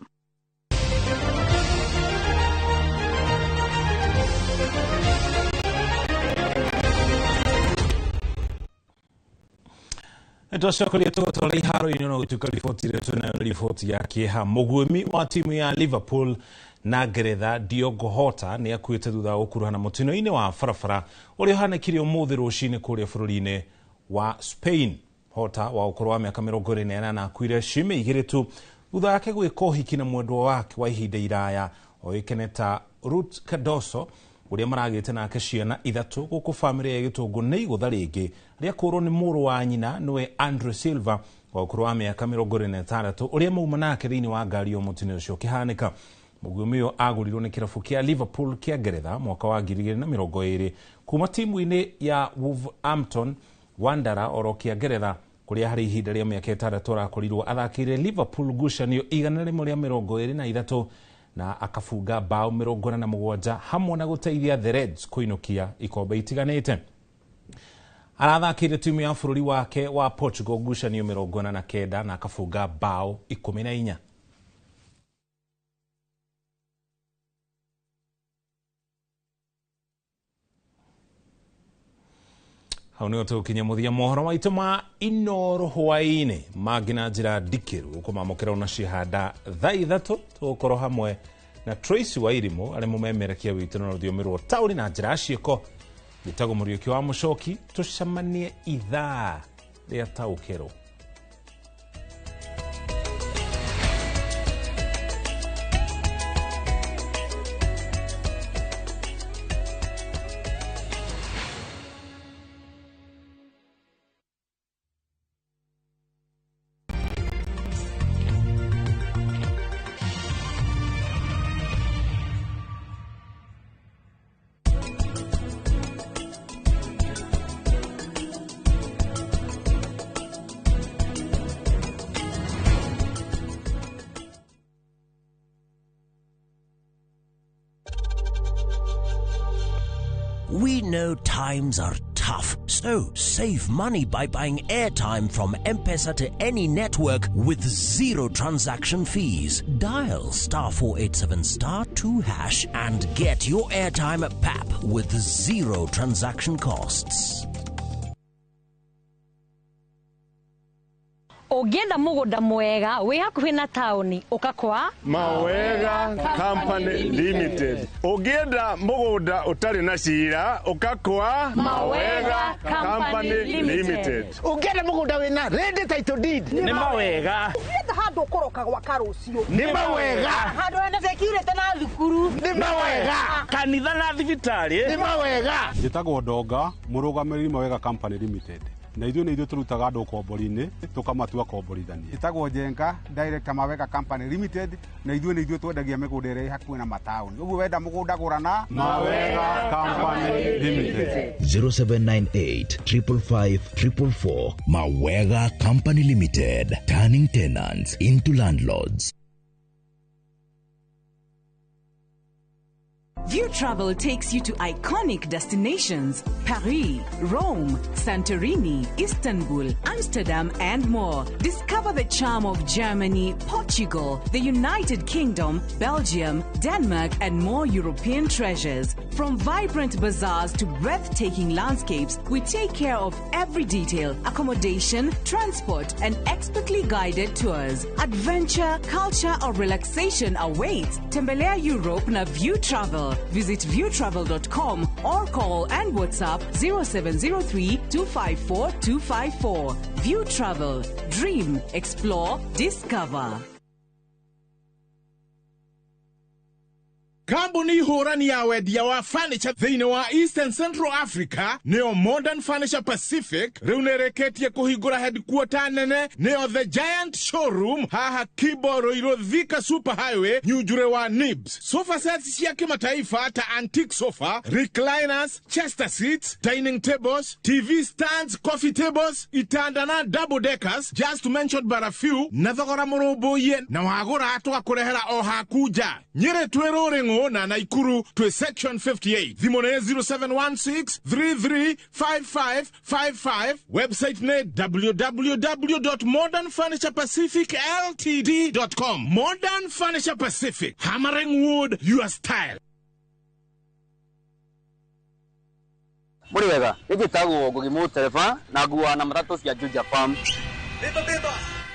Twacokeria tũgũtwara iharo-inĩ no gũtuĩka riboti ĩrĩa twĩnayo nĩ riboti ya kĩeha. Mũguĩmi wa timu ya Liverpool na Ngeretha Diogo Jota nĩ akuĩte thutha wa gũkuruhana mũtino-inĩ wa barabara ũrĩa ũhanĩkire ũmũthĩ rũcinĩ kũrĩa bũrũri-inĩ wa Spain. Jota wa ũkũrũ wa mĩaka 28 akuire ciumia igĩrĩ tu thutha wake gwĩka ũhiki na mwendwa wake wa ihinda iraya oĩkaine ta Ruth Cardoso ũrĩa maragĩte nake ciana ithatũ gũkũ bamĩrĩ ya gĩtũngũ nĩ igũtha rĩngĩ rĩa kũrwo nĩ mũrũ wa nyina nĩwe Andre Silva wa ũkũrũ wa mĩaka 26 ũrĩa mauma nake thĩinĩ wa ngari o mũtino ũcio ũkĩhanĩka. Mũguĩmi ũyũ agũrirwo nĩ kĩrabu kĩa Liverpool kĩa Ngeretha mwaka wa 2020 kuma timu-inĩ ya Wolverhampton Wanderer oro kĩa Ngeretha kũrĩa harĩ ihinda rĩa mĩaka 6 arakorirwo athakĩire Liverpool ngucanio 123 na akabunga bao 47 hamwe na gũteithia The Reds kũinũkia ikombe itiganĩte. Arathakĩire timu ya bũrũri wake wa Portugal ngucanio 49 na akabunga bao 14. Hau nĩho tũgũkinyia mũthia mohoro maitũ ma Inooro hwaĩ-inĩ mangĩ na njĩra ndikĩru ũkũmamũkĩra ona cihanda thaa 3 tũgũkorwo hamwe na Tracy Wairimu arĩ mũmemerekia witũ na rũthiomi rwa taũni na njĩra ya ciĩko. Njĩtagwo Mũriũki wa Mũcoki, tũcemanie ithaa rĩa taũkĩrwo. We know times are tough, so save money by buying airtime from M-Pesa to any network with zero transaction fees. Dial *487*2# and get your airtime at PAP with zero transaction costs. Ũngĩenda mũgũnda mwega wĩ hakuhĩ na taũni ũka kwa Mawega Company Limited. Ũngĩenda mũgũnda ũtarĩ na cira ũka kwa Mawega Company Limited. Ũngĩenda mũgũnda wĩna ready title deed nĩ Mawega. Ũngĩenda handũ ũkũroka gwaka rũciũ nĩ Mawega. Handũ hena security na Thukuru nĩ mawega, kanitha na thibitarĩ nĩ mawega. Njĩtagwo Ndonga, mũrũgamĩrĩri Mawega Company Limited, na ithuĩ nĩ ithuĩ tũrutaga andũ ũkombori-inĩ tũkamatua komborithania. Njĩtagwo Njenga, director Mawega Company Limited, na ithuĩ nĩ ithuĩ twendagia mĩgũnda ĩrĩa ĩ hakuhĩ na mataũni. Ũguo wenda mũgũnda gũra na Mawega Company Limited. 0798 555 444. Mawega Company Limited, turning tenants into landlords. View Travel takes you to iconic destinations Paris, Rome, Santorini, Istanbul, Amsterdam, and more. Discover the charm of Germany, Portugal, the United Kingdom, Belgium, Denmark, and more European treasures. From vibrant bazaars to breathtaking landscapes, we take care of every detail: accommodation, transport, and expertly guided tours. Adventure, culture, or relaxation awaits. Tembelea Europe na View Travel. Visit viewtravel.com or call and WhatsApp 0703 254 254. View Travel. Dream, explore, discover. Kambuni hũrani ya wendia wa furniture thĩinĩ wa Eastern Central Africa, nĩyo Modern Furniture Pacific, rĩu nĩrĩkĩtie kũhingũra headquarter nene, nĩyo The Giant Showroom, haha Kibo Ruiru Thika Super Highway, Nyunjure wa Nibs. Sofa sets cia kimataifa ta antique sofa, recliners, chester seats, dining tables, TV stands, coffee tables, itanda na double deckers, just to mention but a few, na thogora mũrũmbũiye, na wagũra tũgakũrehera o haku nja. Nyĩrĩ twĩ Rũrĩng'ũ na Naikuru twĩ section 58. Thimũ nĩ 0716 335555. Website nĩ www.modernfurniturepacificltd.com. Modern Furniture Pacific, hammering wood your style. Mũrĩ wega, nĩ njĩtagwo Ngugi Mũtereba na nguaga na matatũ cia Juja Farm.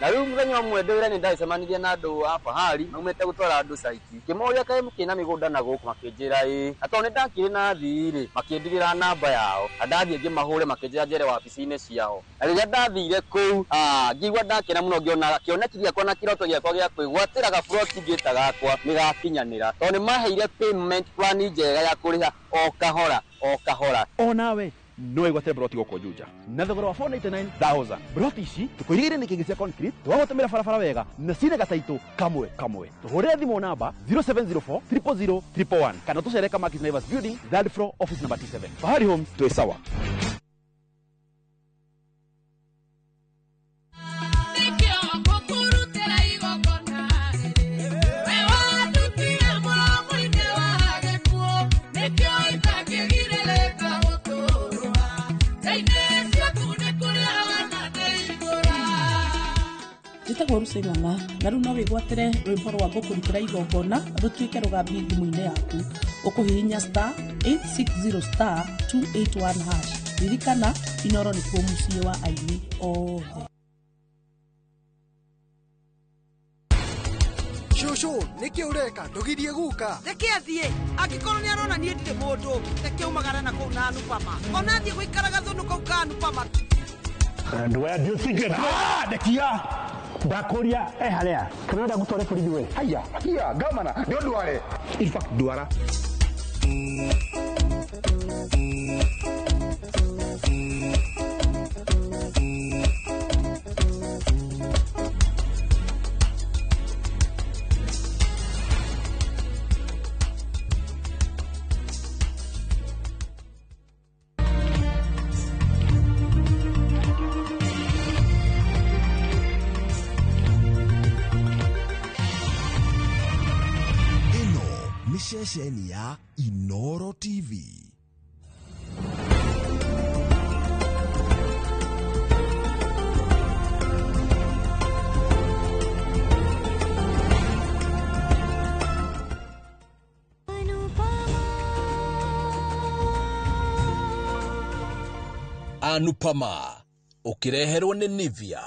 Na rĩu mũthenya ũmwe ndĩ wĩra-inĩ ndacemanirie na andũ a fahari maumĩte gũtwara andũ caiti, ngĩmoria kaĩ mũkĩrĩ na mĩgũnda na gũkũ, makĩnjĩra ĩĩ, na tondũ nĩ ndakĩrĩ na athii rĩ, makĩndigĩra namba yao, na ndathiĩ ngĩmahũre makĩnjĩra njere wabici-inĩ ciao. Na rĩrĩa ndathire kũu, ngĩigua ndakena mũno ngĩona kĩoneki gĩakwa na kĩroto gĩakwa gĩa kwĩgwatĩra gaburoti ngĩta gakwa nĩ gakinyanĩra, tondũ nĩ maheire payment plan njega ya kũrĩha o kahora o kahora. Onawe no wĩgwatĩre broti gũkũ Juja na thogora wa 499,000. Broti ici tũkũirigĩire nĩ kĩngĩ cia concrete, twagũtũmĩra barabara wega na cina gataitũ kamwe kamwe. Tũhũrĩre thimũ namba 0704 000 111 kana tũcere Kamakis Naivas Building, third floor, office number T7. Fahari Homes, twĩ sawa. Njĩtagwo Lucy Ng'ang'a, na rĩu no wĩgwatĩre rwĩmbo rwa ngũkũrutĩra igongona rũtuĩke rũgambi thimũ-inĩ yaku. Ũkũhihinya star 860 star 281 hash. Ririkana, Inoro nĩkuo mũciĩ wa aini othe. Cũcũ, nĩkĩ ũreka? Ndũgirie guka. Reke athiĩ, angĩkorwo nĩ arona niĩ ndirĩ mũndũ, reke aumagare na kũu na Anupama. Ona athiĩ gũikaraga thũnũ kau ka Anupama. And where do you think you're Ah, ndekia. Ndakũria e harĩa. Kana wenda ngũtware borithi we? Haya, hia, gamana, nĩ ũndware. In fact, ndwara. Ĩno nĩ ceceni ya Inoro TV. Anupama ũkĩreherwo nĩ Nivea.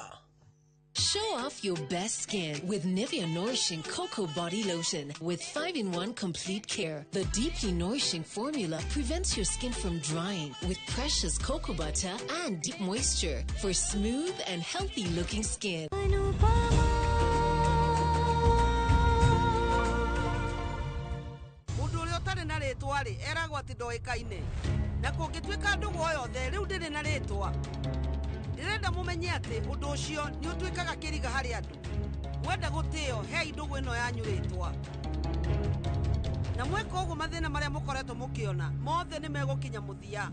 Show off your best skin with Nivea Nourishing Cocoa Body Lotion with 5-in-1 complete care. The deeply nourishing formula prevents your skin from drying with precious cocoa butter and deep moisture for smooth and healthy looking skin. ĩtarĩ na rĩtwa rĩ eragwo atĩ ndoĩkaine. Na kũngĩtuĩka ndũgũ o yothe rĩu ndĩrĩ na rĩtwa. Ndĩrenda mũmenye atĩ ũndũ ũcio nĩ ũtuĩkaga kĩriga harĩ andũ. Mwenda gũtĩo hei ndũgũ ĩno yanyu rĩtwa. Na mweka ũguo mathĩna marĩa mũkoretwo mũkĩona mothe nĩ megũkinya mũthia.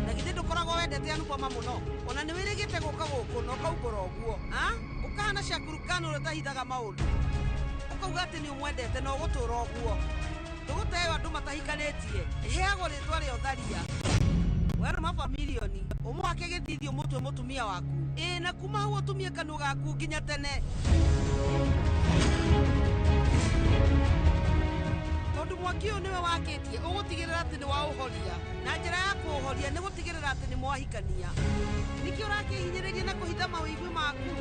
Na githĩ ndũkoragwo wendete Anupama mũno? Ona nĩ wĩrĩgĩte gũka gũkũ na ũkaumbũra ũguo. Ũkahana Shakurukani ũrĩa ũtahithaga maũndũ. Ũkauga atĩ nĩ ũmwendete na ũgũtũra ũguo. Ndũgũteo andũ matahikanĩtie ĩheagwo rĩtwa rĩa ũtharia. Werũma bamirioni ũmũhake gĩthithio mũtwe mũtumia waku. Ĩĩ na kuma hau ũtumie kanua gaku nginya tene. Tondũ mwaki ũyũ nĩwe wakĩtie ũgũtigĩrĩra atĩ nĩ waũhoria. Na njĩra ya kũũhoria nĩ gũtigĩrĩra atĩ nĩ mwahikania. Nĩkĩ ũrakĩhinyĩrĩria na kũhitha mawĩigwi maku?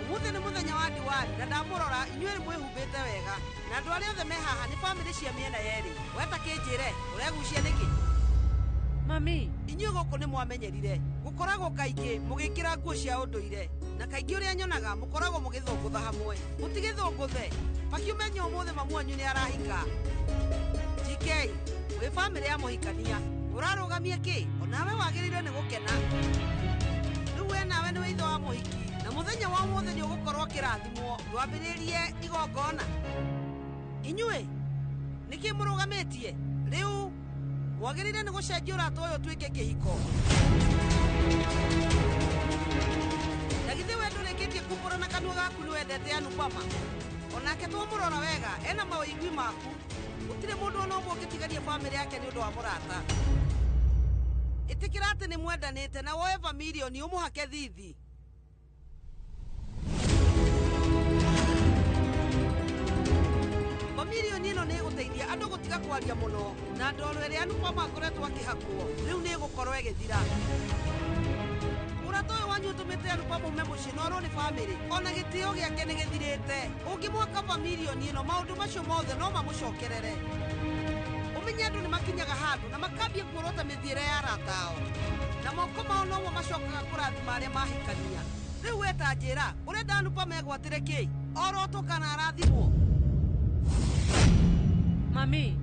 Ũmũthĩ nĩ mũthenya wa Diwali na ndamũrora inyuĩ nĩ mwĩhumbĩte wega. Na andũ arĩa othe me haha nĩ bamĩrĩ cia mĩena yerĩ. Weta kĩnjĩre ũregucia nĩkĩ? Mami, inyuĩ gũkũ nĩ mwamenyerire gũkoragwo kaingĩ mũgĩkĩra nguo cia ũndũire. Na kaingĩ ũrĩa nyonaga mũkoragwo mũgĩthũngũtha hamwe. Mũtigĩthũngũthe. Makiumenye ũmũthĩ mamu wanyu nĩ arahika. GK, wĩ bamĩrĩ ya mũhikania. Ũrarũgamia kĩ? Onawe wagĩrĩirwo nĩ gũkena. Rĩu we nawe nĩ ithe wa mũhiki. Na mũthenya wa ũmũthĩ nĩ ũgũkorwo ũkĩrathimwo. Ndwambĩrĩrie igongona. Inyuĩ, nĩkĩ mũrũgamĩtie? Rĩu mwagĩrĩire nĩ gũcenjia ũrata ũyũ ũtuĩke kĩhiko. Na githĩ we ndũrĩkĩtie kumbũra na kanua gaku nĩ wendete Anupama? Onake twamũrora wega ena mawĩigwi maku. Gũtirĩ mũndũ ona ũmwe ũngĩtigania bamĩrĩ yake nĩ ũndũ wa mũrata. Ĩtĩkĩra atĩ nĩ mwendanĩte na woe bamirioni ũmũhake thithi. Bamirioni ĩno nĩ ĩgũteithia andũ gũtiga kwaria mũno na ndoro ĩrĩa Anupama akoretwo akĩhakwo rĩu nĩ ĩgũkorwo ĩgĩthira. Ũrata ũyũ wanyu ũtũmĩte Anupama ume mũciĩ na orwo nĩ bamĩrĩ. Ona gĩtĩo gĩake nĩ gĩthirĩte. Ũngĩmwaka bamirioni ĩno maũndũ macio mothe no mamũcokerere. Ũmenye andũ nĩ makinyaga handũ na makambia kuorota mĩthiĩre ya arata ao. Na moko mao nomo macokaga kũrathima arĩa mahikania. Rĩu we ta njĩra ũrenda Anupama egwatĩre kĩ? Orotwo kana arathimwo? Mami,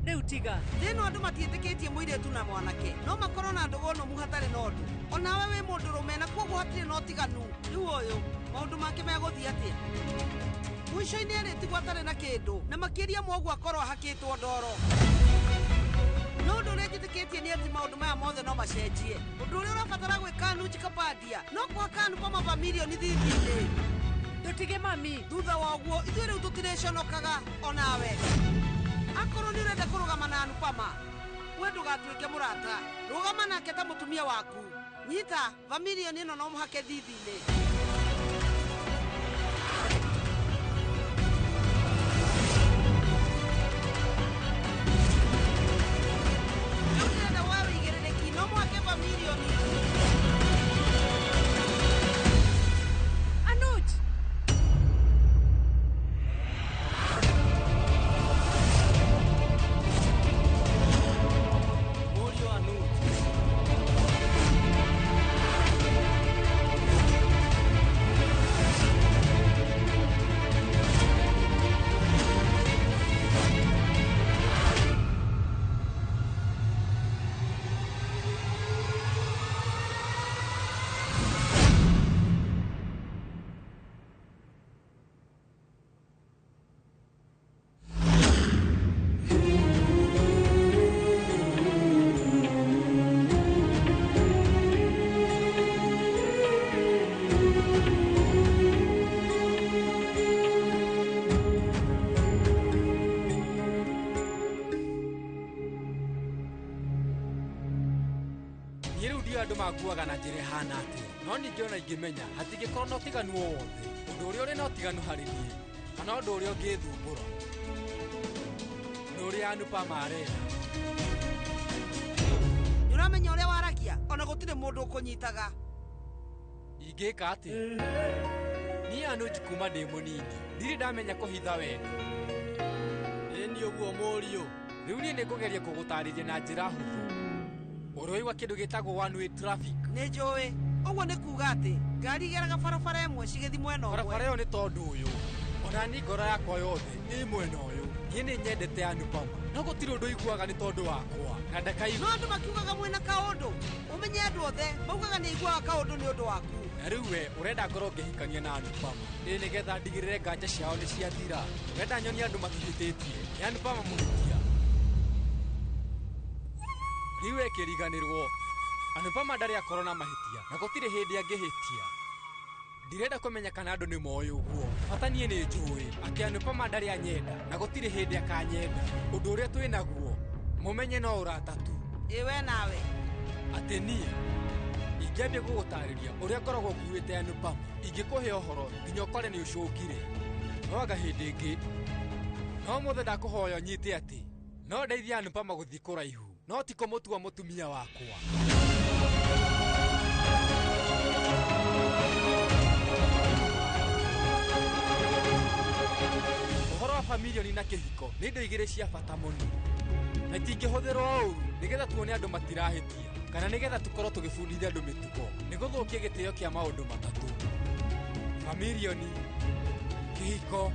rĩu tiga. Thĩna andũ matiĩtĩkĩtie mũirĩtu na mwanake. No makorwo na ndũgũ nũmu hatarĩ na ũndũ. Onawe wĩ mũndũrũme na kwoguo hatirĩ na ũtiganu. Rĩu ũyũ maũndũ make megũthiĩ atĩa? Mũico-inĩ arĩtigwo atarĩ na kĩndũ na makĩria ma ũguo akorwo ahakĩtwo ndoro. No ũndũ ũrĩa njĩtĩkĩtie nĩ atĩ maũndũ maya mothe no macenjie. Ũndũ ũrĩa ũrabatara gwĩka Anuj Kapadia no kũhaka Anupama bamirioni thithi-inĩ. Tũtige mami. Thutha wa ũguo ithuĩ rĩu tũtirĩconokaga onawe. Akorwo nĩ ũrenda kũrũgama na Anupama, we ndũgatuĩke mũrata. Rũgama nake ta mũtumia waku. Nyita bamirioni ĩno no mũhake thithi-inĩ. Rĩu ndĩrenda woe wĩigĩrĩrĩki no mũhake bamirioni. Anuj! Makuaga na njĩra ĩhana atĩa no ningĩ ona ingĩmenya hatingĩkorwo na ũtiganu o wothe. Ũndũ ũrĩa ũrĩ na ũtiganu harĩ niĩ kana ũndũ ũrĩa ũngĩthumbũra nĩ ũrĩa Anupama arenda. Nĩ ũramenya ũrĩa waragia ona gũtirĩ mũndũ ũkũnyitaga. Ingĩka atĩa? Niĩ Anuj kuma ndĩ mũnini ndirĩ ndamenya kũhitha wendo. Ĩĩ nĩ ũguo mũriũ. Rĩu niĩ nĩngũgeria kũgũtarĩria na njĩra hũthũ. Ũroigua kĩndũ gĩtagwo one way traffic. Nĩ njũĩ. Ũguo nĩ kuuga atĩ ngari igeraga barabara ĩmwe cigĩthiĩ mwena ũmwe. Barabara ĩyo nĩ tondũ ũyũ. Ona Ona ni ngoro yakwa yothe ĩ mwena ũyũ. Niĩ nĩ nyendete Anupama, no gũtirĩ ũndũ iguaga nĩ tondũ wakwa na ndakaigua. No andũ makiugaga mwĩna kaũndũ, ũmenye andũ othe maugaga nĩ aiguaga kaũndũ nĩ ũndũ waku. Na rĩu we ũrenda ngorwo ngĩhikania na Anupama ĩ nĩgetha ndigĩrĩre nganja ciao nĩ ciathira. Ũrenda nyonie andũ matihĩtĩtie nĩ Anupama mũhĩtia. Rĩu we kĩriganĩrwo, Anupama ndarĩ akorwo na mahĩtia na gũtirĩ hĩndĩ angĩhĩtia. Ndirenda kũmenya kana andũ nĩ moĩ ũguo, bata niĩ nĩ njũĩ atĩ Anupama ndarĩ anyenda na gũtirĩ hĩndĩ akanyenda. Ũndũ ũrĩa twĩ naguo mũmenye no ũrata tu. Ĩ we nawe atĩ niĩ ingĩambia gũgũtarĩria ũrĩa ngoragwo nguĩte Anupama, ingĩkũhe ũhoro nginya ũkore nĩ ũcũngire. No anga hĩndĩ ĩngĩ, no mũthĩ ndakũhoya ũnyite atĩ no ndeithie Anupama gũthiĩ kũraihu, no ti kũmũtua mũtumia wakwa. Ũhoro wa familioni na kĩhiko nĩ indo igĩrĩ cia bata mũno na itingĩhũthĩrwo ũũru nĩgetha tuone andũ matirahĩtia kana nĩgetha tũkorwo tũgĩbundithia andũ mĩtugo. Nĩ gũthũkia gĩtĩo kĩa maũndũ matatũ: familioni, kĩhiko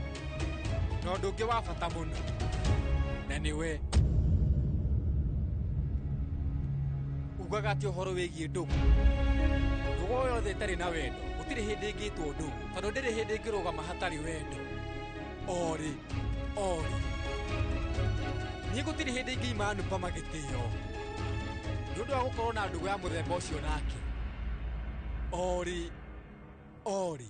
na ũndũ ũngĩ wa bata mũno, na nĩwe ugaga atĩ ũhoro wĩgiĩ ndũgũ. Ndũgũ o yothe ĩtarĩ na wendo gũtirĩ hĩndĩ ĩngĩtwo ndũgũ, tondũ ndĩrĩ hĩndĩ ĩngĩrũgama hatarĩ wendo. Orĩ orĩ, niĩ gũtirĩ hĩndĩ ingĩima Anupama gĩtĩo nĩ ũndũ wa gũkorwo na ndũgũ ya mũthemba ũcio nake. Orĩ orĩ.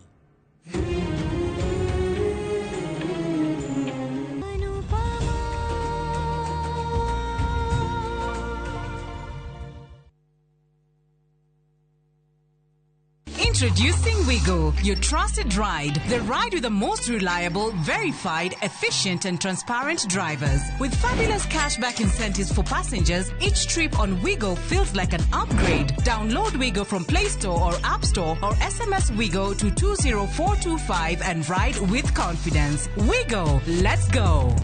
Introducing Wigo, your trusted ride. The ride with the most reliable, verified, efficient and transparent drivers. With fabulous cashback incentives for passengers, each trip on Wigo feels like an upgrade. Download Wigo from Play Store or App Store or SMS Wigo to 20425 and ride with confidence. Wigo, let's go.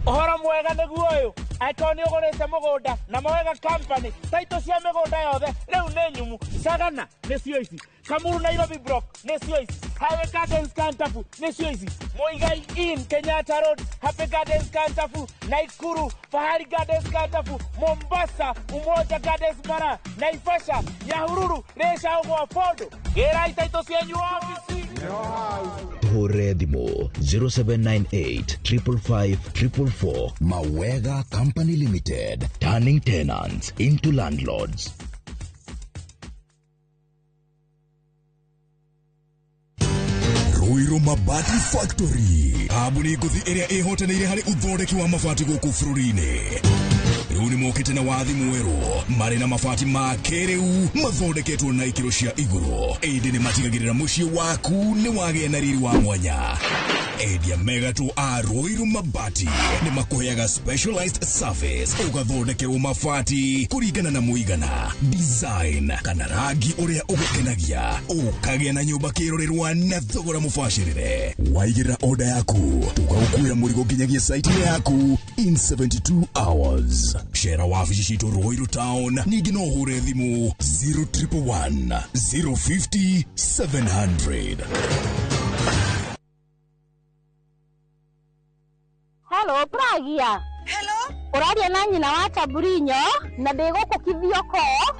Ũhoro mwega nĩguo ũyũ, angĩkorwo nĩ ũgũrĩte mũgũnda na Mawega Company, taitũ cia mĩgũnda yothe rĩu nĩ nyumu. Sagana nĩcio ici, Kamuru Nairobi Block nĩcio ici, Highway Gardens Kantafu nĩcio ici, Muigai Inn Kenyatta Road, Happy Gardens Kantafu, Naikuru Fahari Gardens Kantafu, Mombasa Umoja Gardens Mara, Naivasha Nyahururu Rĩca ũgwa Bondo. Gĩrai taitũ cianyu ofici. Tũhũrĩre thimũ 0798 555 444. Mawega Company Limited, turning tenants into landlords. Ruiru Mabati Factory, kambuni ngũthi ĩrĩa ĩhotanĩire harĩ ũthondeki wa mabati gũkũ bũrũri-inĩ. Rĩu nĩ mokĩte na wathi mwerũ, marĩ na mabati ma kĩrĩu mathondeketwo na ikĩro cia igũrũ, ĩndĩ nĩ matigagĩrĩra mũciĩ waku nĩ wagĩa na riri wa mwanya. Endia megatũ a Ruiru Mabati nĩ makũheaga specialized service, ũgathondekerwo mabati kũringana na mũigana, design kana rangi ũrĩa ũgũkenagia, ũkagĩa na nyũmba kĩrorerwa na thogora mũbacĩrĩre. Waigĩrĩra order yaku, tũgagũkuĩra mũrigo nginyagia site-inĩ yaku in 72 hours. Cera wabici citũ Ruiru Town, ningĩ no ũhũre thimũ 0111 050 700. Hello, Pragia. Hello? Ũraria na nyina wa Taburinyo na ndĩ gũkũ Kithioko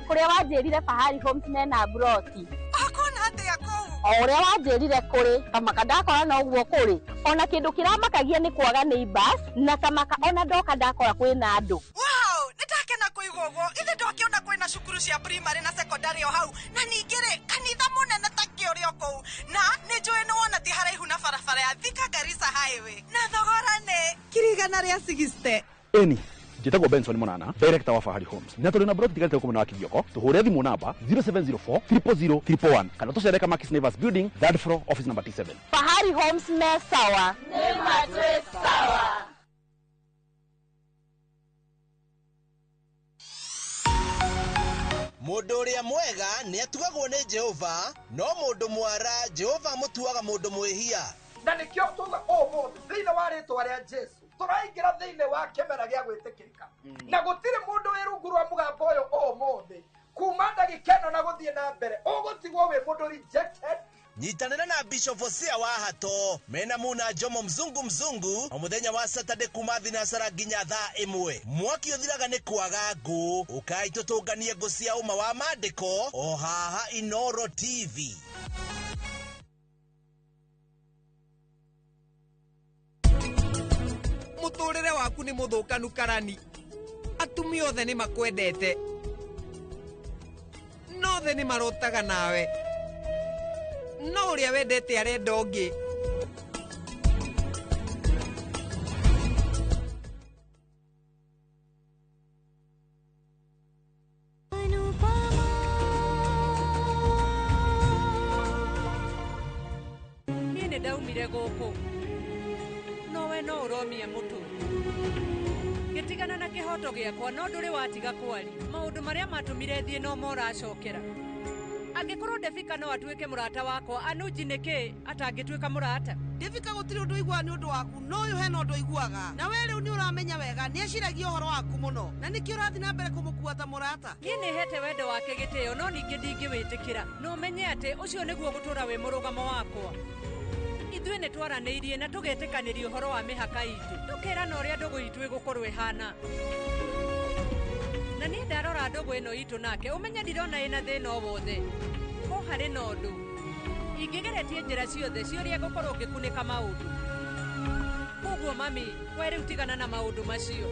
kũrĩa wanjĩrire Fahari Homes mena broti. Akona atĩa kũu? O ũrĩa wanjĩrire kũrĩ, kamaka ndakora noguo kũrĩ. Ona kĩndũ kĩramakagia nĩ kwaga neighbors na kamaka ona ndoka ndakora kwĩna andũ. Wow, nĩndakena kũigua ũguo. Ithe ndwakĩona kwĩna cukuru cia primary na secondary o hau, na ningĩ rĩ kanitha mũnene ta kĩũrĩ o kũu, na nĩ njũĩ nĩ wona ti haraihu na barabara ya Thika Garissa Highway, na thogora nĩ 160,000. Eni njĩtagwo Benson Mũnana, director wa Fahari Homes, na tũrĩ na broti tigarĩte gũkũ mwena wa Kithioko. Tũhũre thimũ namba 0704 000 111 kana tũcere Kamakis Neighbors Building, third floor, office number T7. Fahari Homes me sawa. Nĩ matwĩ sawa. Mũndũ ũrĩa mwega nĩ atugagwo nĩ Jehova, no mũndũ mwara Jehova amũtuaga mũndũ mwĩhia. Na nĩkĩo tuga ũmũthĩ thĩinĩ wa rĩtwa rĩa Jesu tũraingĩra thĩinĩ wa kĩmera gĩa gwĩtĩkĩrĩka, na gũtirĩ mũndũ wĩ rungu rwa mũgambo ũyũ ũmũthĩ Ũgũthiĩ na mbere ũgũtigwo wĩ mũndũ rejected. Nyitanĩra na Bishop Hosea wa Hato mena Muna Jomo mzungu mzungu o mũthenya wa Saturday kuma thinasara nginya thaa 1. Mwaki ũthiraga nĩ kwaga ngũ. Ũkai tũtũnganie ngũ cia ũma wa maandĩko o haha Inoro TV. Mũtũrĩre waku nĩ mũthũkanu karani. Atumia othe nĩ makwendete, no othe nĩ marotaga nawe, no ũrĩa wendete arenda ũngĩ. Niĩ nĩ ndaumire gũkũ, no we no ũromie mũtũ. Ngĩtigana na kĩhoto gĩakwa no ndũrĩ watiga kwaria. Maũndũ marĩa matũmire thiĩ no moracokera. Angĩkorwo Devika no atuĩke mũrata wakwa, Anuji nĩkĩ atangĩtuĩka mũrata? Devika gũtirĩ ũndũ aiguaga nĩ ũndũ waku, no ũyũ hena ũndũ aiguaga. Na we rĩu nĩ ũramenya wega nĩ eciragia ũhoro waku mũno, na nĩkĩo ũrathiĩ na mbere kũmũkua ta mũrata. Niĩ nĩ hete wendo wake gĩtĩo, no ningĩ ndingĩwĩtĩkĩra. No menye atĩ ũcio nĩguo gũtũũra wĩ mũrũgamo wakwa. Ithuĩ nĩ twaranĩirie na tũgetĩkanĩria ũhoro wa mĩhaka itũ, tũkerana ũrĩa ndũgũ itũ ĩgũkorwo ĩhana. Na niĩ ndarora ndũgũ ĩno itũ nake, ũmenye ndirona ĩna thĩna o wothe. Ko harĩ na ũndũ ingĩgeretie njĩra ciothe cia ũrĩa ngũkorwo ngĩkunĩka maũndũ. Koguo mami, we rĩu tigana na maũndũ macio.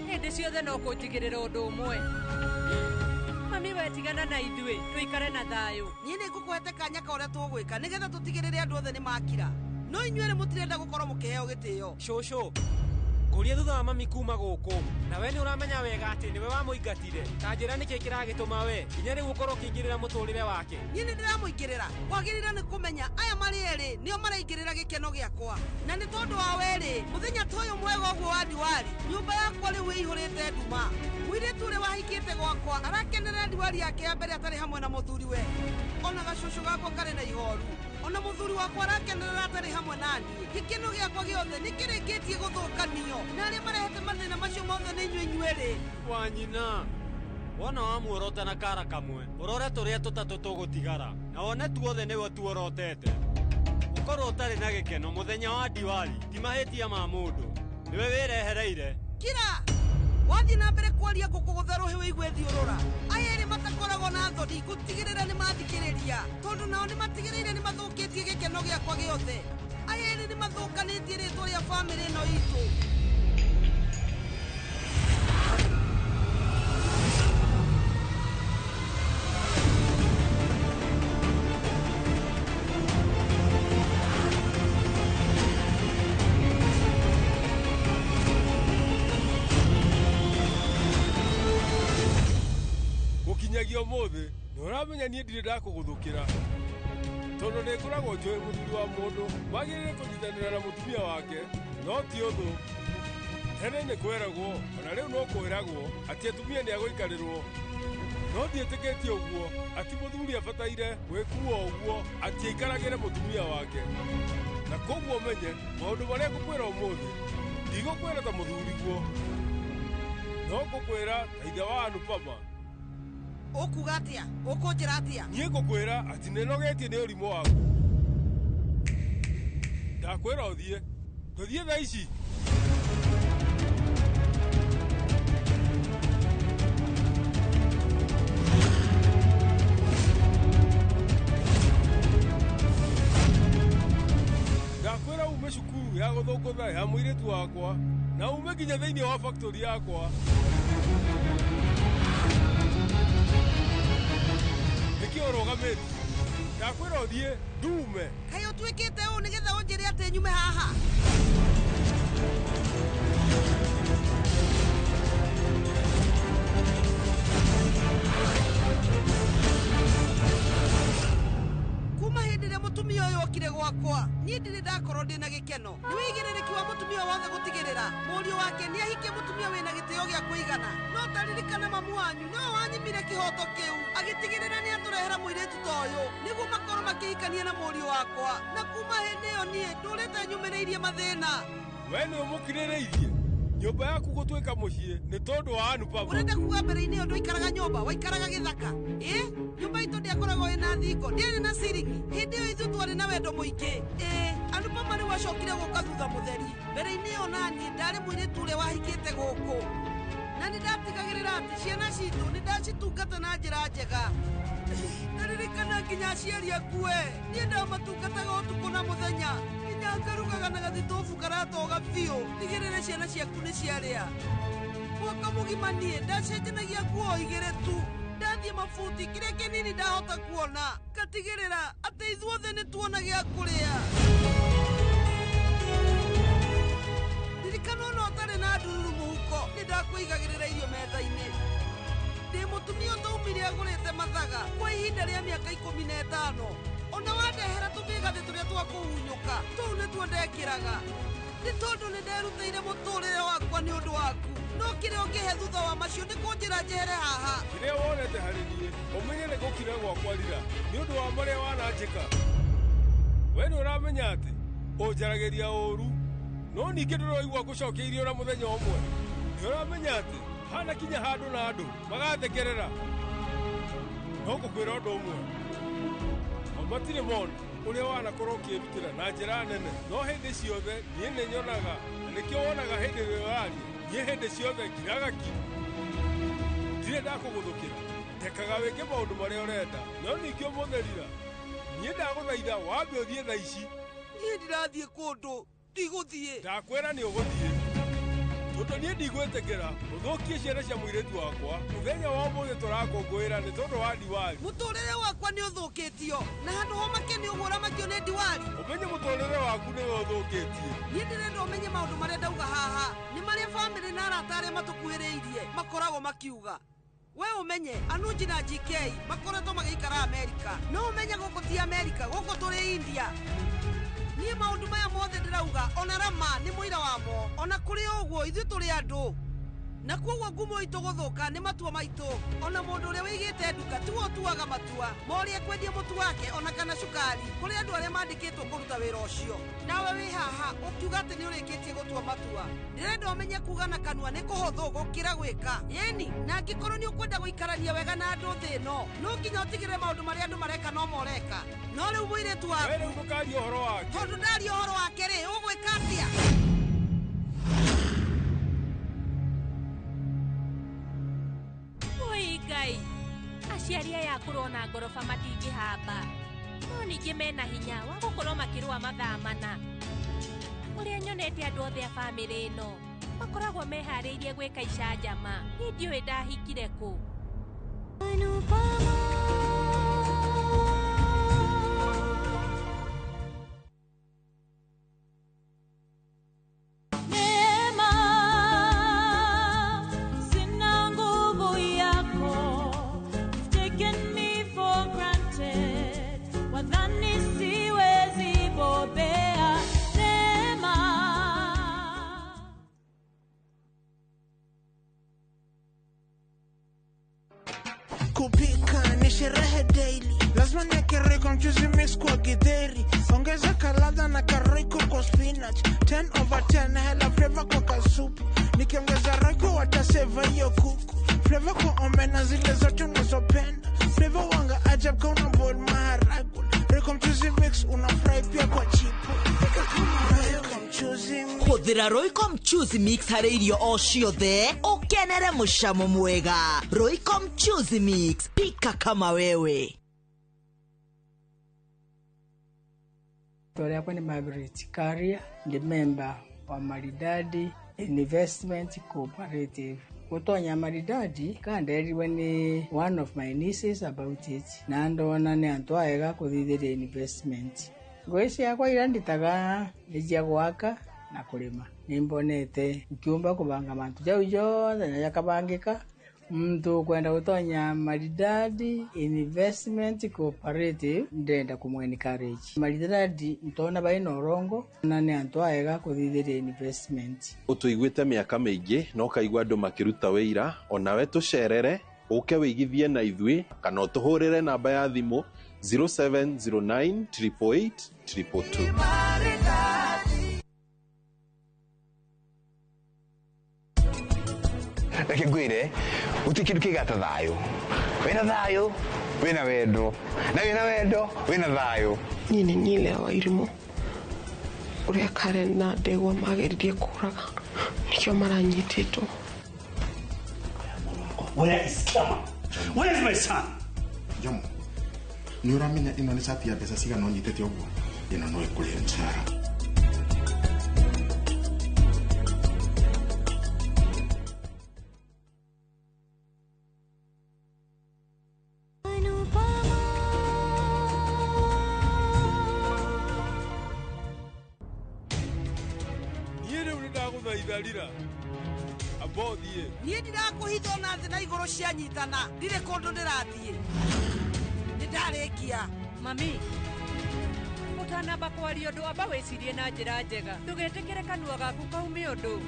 Hĩndĩ ciothe no kũnjigĩrĩra ũndũ ũmwe. Mami, we tigana na ithuĩ tũikare na thayũ. Niĩ nĩ ngũkũhete kanya ka ũrĩa tũgwĩka nĩgetha tũtigĩrĩre andũ othe nĩ makira. No inyuĩ rĩ mũtirenda gũkorwo mũkĩheo gĩtĩo. Cũcũ, ngũria thutha wa mami kuma gũkũ, na we nĩ ũramenya wega atĩ nĩwe wamũingatire. Ta njĩra nĩkĩ kĩragĩtũma we nginya rĩu ũkorwo ũkĩingĩrĩra mũtũrĩre wake. Niĩ nĩ ndĩramũingĩrĩra. Kwagĩrĩire nĩ kũmenya aya marĩ erĩ nĩo maraingĩrĩra gĩkeno gĩakwa. Na nĩ tondũ wa werĩ, mũthenya ta ũyũ mwega ũguo wa Diwali, nyũmba yakwa rĩu ĩihũrĩte nduma. Mũirĩtu ũrĩa wahikĩte gwakwa arakenerera Diwali yake ya mbere atarĩ hamwe na mũthuriwe. Ona gacũcũ gakwa karĩ na ihoru. Ona mũthuri wakwa arakenerera atarĩ hamwe na niĩ. Gĩkeno gĩakwa gĩothe nĩ kĩrĩkĩtie gũthũkanio. Na arĩa marehete mathĩna macio mothe nĩ inyuĩ inyuerĩ. Wanyina, wona wamuorota na kara kamwe, ũrore tũrĩa tũtatũ tũgũtigara, na wone tuothe nĩwe tuorotete. Ũkorwo ũtarĩ na gĩkeno mũthenya wa Diwali ti mahĩtia ma mũndũ, nĩwe wĩrehereire. Kira! Wathiĩ na mbere kwaria ngũkũgũtha rũhĩ wĩigue thiũrũra. Aya erĩ matakoragwo na thoni ngũtigĩrĩra nĩ mathikĩrĩria, tondũ nao nĩ matigĩrĩire nĩ mathũkĩtie gĩkeno gĩakwa gĩothe. Aya erĩ nĩ mathũkanĩtie rĩtwa rĩa bamĩrĩ ĩno itũ. Gũkinyagia ũmũthĩ nĩ ũramenya niĩ ndirĩ ndakũgũthũkĩra, tondũ nĩ ngoragwo njũĩ mũthuri wa mũndũ wagĩrĩire kũnyitanĩra na mũtumia wake, no ti ũthũ. Tene nĩ kweragwo, ona rĩu no kwĩragwo atĩ atumia nĩ agũikarĩrwo. No ndiĩtĩkĩtie ũguo atĩ mũthuri abataire gwĩkua ũguo atĩ aikaragĩre mũtumia wake. Na koguo menye maũndũ marĩa ngũkwĩra ũmũthĩ ndigũkwĩra ta mũthuriguo, no ngũkwĩra ta ithe wa Anupama. Ũkuga atĩa? Ũkũnjĩra atĩa? Niĩ ngũkwĩra atĩ nĩnogetie nĩ ũrimũ waku. Ndakwĩra ũthiĩ, tũthiĩ thaa ici. Ndakwĩra ume cukuru ya gũthũngũtha ya mũirĩtu wakwa na ume nginya thĩinĩ wa factory yakwa. Nĩkĩ ũrũgamĩte? Ndakwĩra ũthiĩ, ndume. Kaĩ ũtuĩkĩte ũũ nĩgetha ũnjĩre atĩ nyume haha? Kuma hĩndĩ ĩrĩa mũtumia ũyũ okire gwakwa, niĩ ndirĩ ndakorwo ndĩna gĩkeno. Nĩ wĩigĩrĩrĩki wa mũtumia wothe gũtigĩrĩra mũriũ wake nĩ ahikie mũtumia wĩna gĩtĩo gĩa kũigana. No taririkana mamu wanyu nĩwe wanyimire kĩhoto kĩu, agĩtigĩrĩra nĩ atũrehera mũirĩtu ta ũyũ nĩguo makorwo makĩhikania na mũriũ wakwa. Na kuma hĩndĩ ĩyo niĩ ndũrĩte nyũmĩrĩirie mathĩna. We nĩ ũmũkirĩrĩirie? Nyũmba yaku gũtuĩka mũciĩ nĩ tondũ wa Anupama. Ũrenda kuga mbere-inĩ ĩyo ndũikaraga nyũmba, waikaraga gĩthaka. Ĩ, nyũmba itũ ndĩakoragwo ĩna thingo, ndĩarĩ na ciringi. Hĩndĩ ĩyo ithuĩ twarĩ na wendo mũingĩ. Ĩ, Anupama rĩu acokire gũka thutha mũtheri. Mbere-inĩ ĩyo naniĩ ndarĩ mũirĩtu ũrĩa wahikĩte gũkũ. Na nĩ ndatigagĩrĩra atĩ ciana citũ nĩ ndacitungata na njĩra njega. Ndaririkana nginya aciari akue. Niĩ ndamatungataga ũtukũ na mũthenya. Nginya ngarugaga na gathitobu karatoga biũ. Ndigĩrĩre ciana ciaku nĩ ciarĩa. Mwaka mũgima niĩ ndacenjanagia nguo igĩrĩ tu. Ndathiĩ mabuti kĩrĩa kĩnini ndahota kuona. Ngatigĩrĩra atĩ ithuothe nĩ tuona gĩa kũrĩa. Ririkana ona ũtarĩ na ndururu mũhuko, nĩ ndakũigagĩrĩra irio metha-inĩ. Ndĩ mũtumia ũtaumire agũrĩte mathaga kwa ihinda rĩa mĩaka 15. Ona wandehera tũmĩgathĩ tũrĩa twa kũhunyũka, tũu nĩtuo ndekĩraga. Nĩ tondũ nĩ nderutĩire mũtũrĩre wakwa nĩ ũndũ waku. No kĩrĩa ũngĩhe thutha wa macio nĩ kũnjĩra njehere haha. Kĩrĩa wonete harĩ niĩ, ũmenye nĩ gũkira gwakwa rira nĩ ũndũ wa marĩa wananjĩka. We nĩ ũramenya atĩ ũnjaragĩria ũũru, no ningĩ ndũroigua ngũcokeirie ona mũthenya ũmwe. Nĩ ũramenya atĩ hana kinya handũ na andũ magathekerera. No ngũkwĩra ũndũ ũmwe, o matirĩ mona ũrĩa wanakorwo ũkĩrutĩra na njĩra nene, no hĩndĩ ciothe niĩ nĩ nyonaga, na nĩkĩo wonaga hĩndĩ ĩrĩa ũraria niĩ hĩndĩ ciothe ngiraga ki. Ndirĩ ndakũgũthũkĩra, ndekaga wĩke maũndũ marĩa ũrenda, no ningĩ ũmũthĩ rira niĩ ndagũthaitha wambe ũthiĩ thaa ici. Niĩ ndirathiĩ kũndũ, ndigũthiĩ. Ndakwĩra nĩ ũgũthiĩ, tondũ niĩ ndigwĩtĩkĩra ũthũkie ciana cia mũirĩtu wakwa. Mũthenya wa ũmũthĩ tũrakũngũĩra nĩ tondũ wa Diwali. Mũtũrĩre wakwa nĩ ũthũkĩtio, na handũ ho make nĩ ũguo ũramakio nĩ Diwali. Ũmenye mũtũrĩre waku nĩwe ũthũkĩtie. Niĩ ndĩrenda ũmenye maũndũ marĩa ndauga haha nĩ marĩa bamĩrĩ na arata arĩa matũkuhĩrĩirie makoragwo makiuga. We ũmenye Anuji na GK makoretwo magĩikara Amerika, no ũmenye gũkũ ti Amerika, gũkũ tũrĩ India. Niĩ maũndũ maya mothe ndĩrauga ona Rama nĩ mũira wamo. Ona kũrĩ ũguo ithuĩ tũrĩ andũ, na koguo ngumo itũ gũthũka nĩ matua maitũ. Ona mũndũ ũrĩa wĩigĩte nduka tiwe ũtuaga matua ma ũrĩa ekwendia mũtu wake ona kana cukari kũrĩ andũ arĩa mandĩkĩtwo kũruta wĩra ũcio. Nawe wĩ haha ũkiuga atĩ nĩ ũrĩkĩtie gũtua matua. Ndĩrenda ũmenye kuga na kanua nĩ kũhũthũ gũkĩra gwĩka. Ĩni, na angĩkorwo nĩ ũkwenda gũikarania wega na andũ thĩ ĩno, no nginya ũtigĩrĩre maũndũ marĩa andũ mareka no moreka. No rĩu mũirĩtu waku, we rĩu ndũkarie ũhoro wake. Tondũ ndaria ũhoro wake rĩ, ũgwĩka atĩa? Oi Ngai, aciari aya akũrũ ona ngoroba matingĩhamba, no ningĩ mena hinya wa gũkorwo makĩrũa mathaa mana. Ũrĩa nyonete andũ othe a bamĩrĩ ĩno makoragwo meharĩirie gwĩka icanjama. Niĩ ndiũĩ ndahikire kũ. Neema, sina nguvu yako. You've taken me for granted. Wadhani siwezi bobea. Neema. Kupika ni sherehe daily, lazima niweke Royco mchuzi mix kwa githeri, ongeza kaladha na karoiko kwa spinach, 10 over 10 hela flavor kwa kasupu, nikiongeza Royco wataseva hiyo kuku, flavor kwa omena zile zote unazopenda, flavor wanga ajab kama una boil maharagwe, Royco mchuzi mix una fry pia kwa chipo, pika kama Royco mchuzi mix. Hũthĩra Royco mchuzi mix harĩ irio o ciothe ũkenere mũcamo mwega. Royco mchuzi mix, pika kama wewe. Rĩtwa rĩakwa nĩ Margaret Karia, ndĩ member wa Maridadi Investment Cooperative. Gũtonya Maridadi kanderirwe nĩ one of my nieces about it, na ndona nĩ antũ aega kũthithĩria investment. Ngũĩ ciakwa iria nditaga nĩ cia gwaka na kũrĩma. Nĩ mbonete nkiumba kũbanga mantu jau jothe na jakabangĩka. Mtu kwenda gutonya Maridadi Investment Cooperative ndenda kumwe encourage. Maridadi ntona baina orongo na nĩ antu aega kũthithĩria investment. Ũtũiguĩte mĩaka mĩingĩ na ũkaigua andũ makĩruta wĩira, onawe tũcerere ũke wĩigithie na ithuĩ kana ũtũhũrĩre namba ya thimũ 0709 888 222. Reke ngwĩre, gũtirĩ kĩndũ kĩega ta thayũ. Wĩna thayũ, wĩna wendo. Na wĩna wendo, wĩna thayũ. Niĩ nĩ niĩ Lea wa Irimũ ũrĩa Karen na Ndegwa mageririe kũraga nĩkĩo maranyitĩtwo. Where is Kama? Where is my son? Jomo, nĩ ũramenya ĩno nĩ cati ya mbeca cigana ũnyitĩte ũguo? Ĩno no ĩkũrĩhe mshahara. Niĩ rĩu nĩ ndagũthaitha rira amba ũthiĩ. Niĩ ndirakũhitha ona thĩ na igũrũ cianyitana, ndirĩ kũndũ ndĩrathiĩ. Nĩ ndarĩkia. Mami, ũtanamba kwaria ũndũ amba wĩcirie na njĩra njega. Ndũgetĩkĩre kanua gaku kaume ũndũ.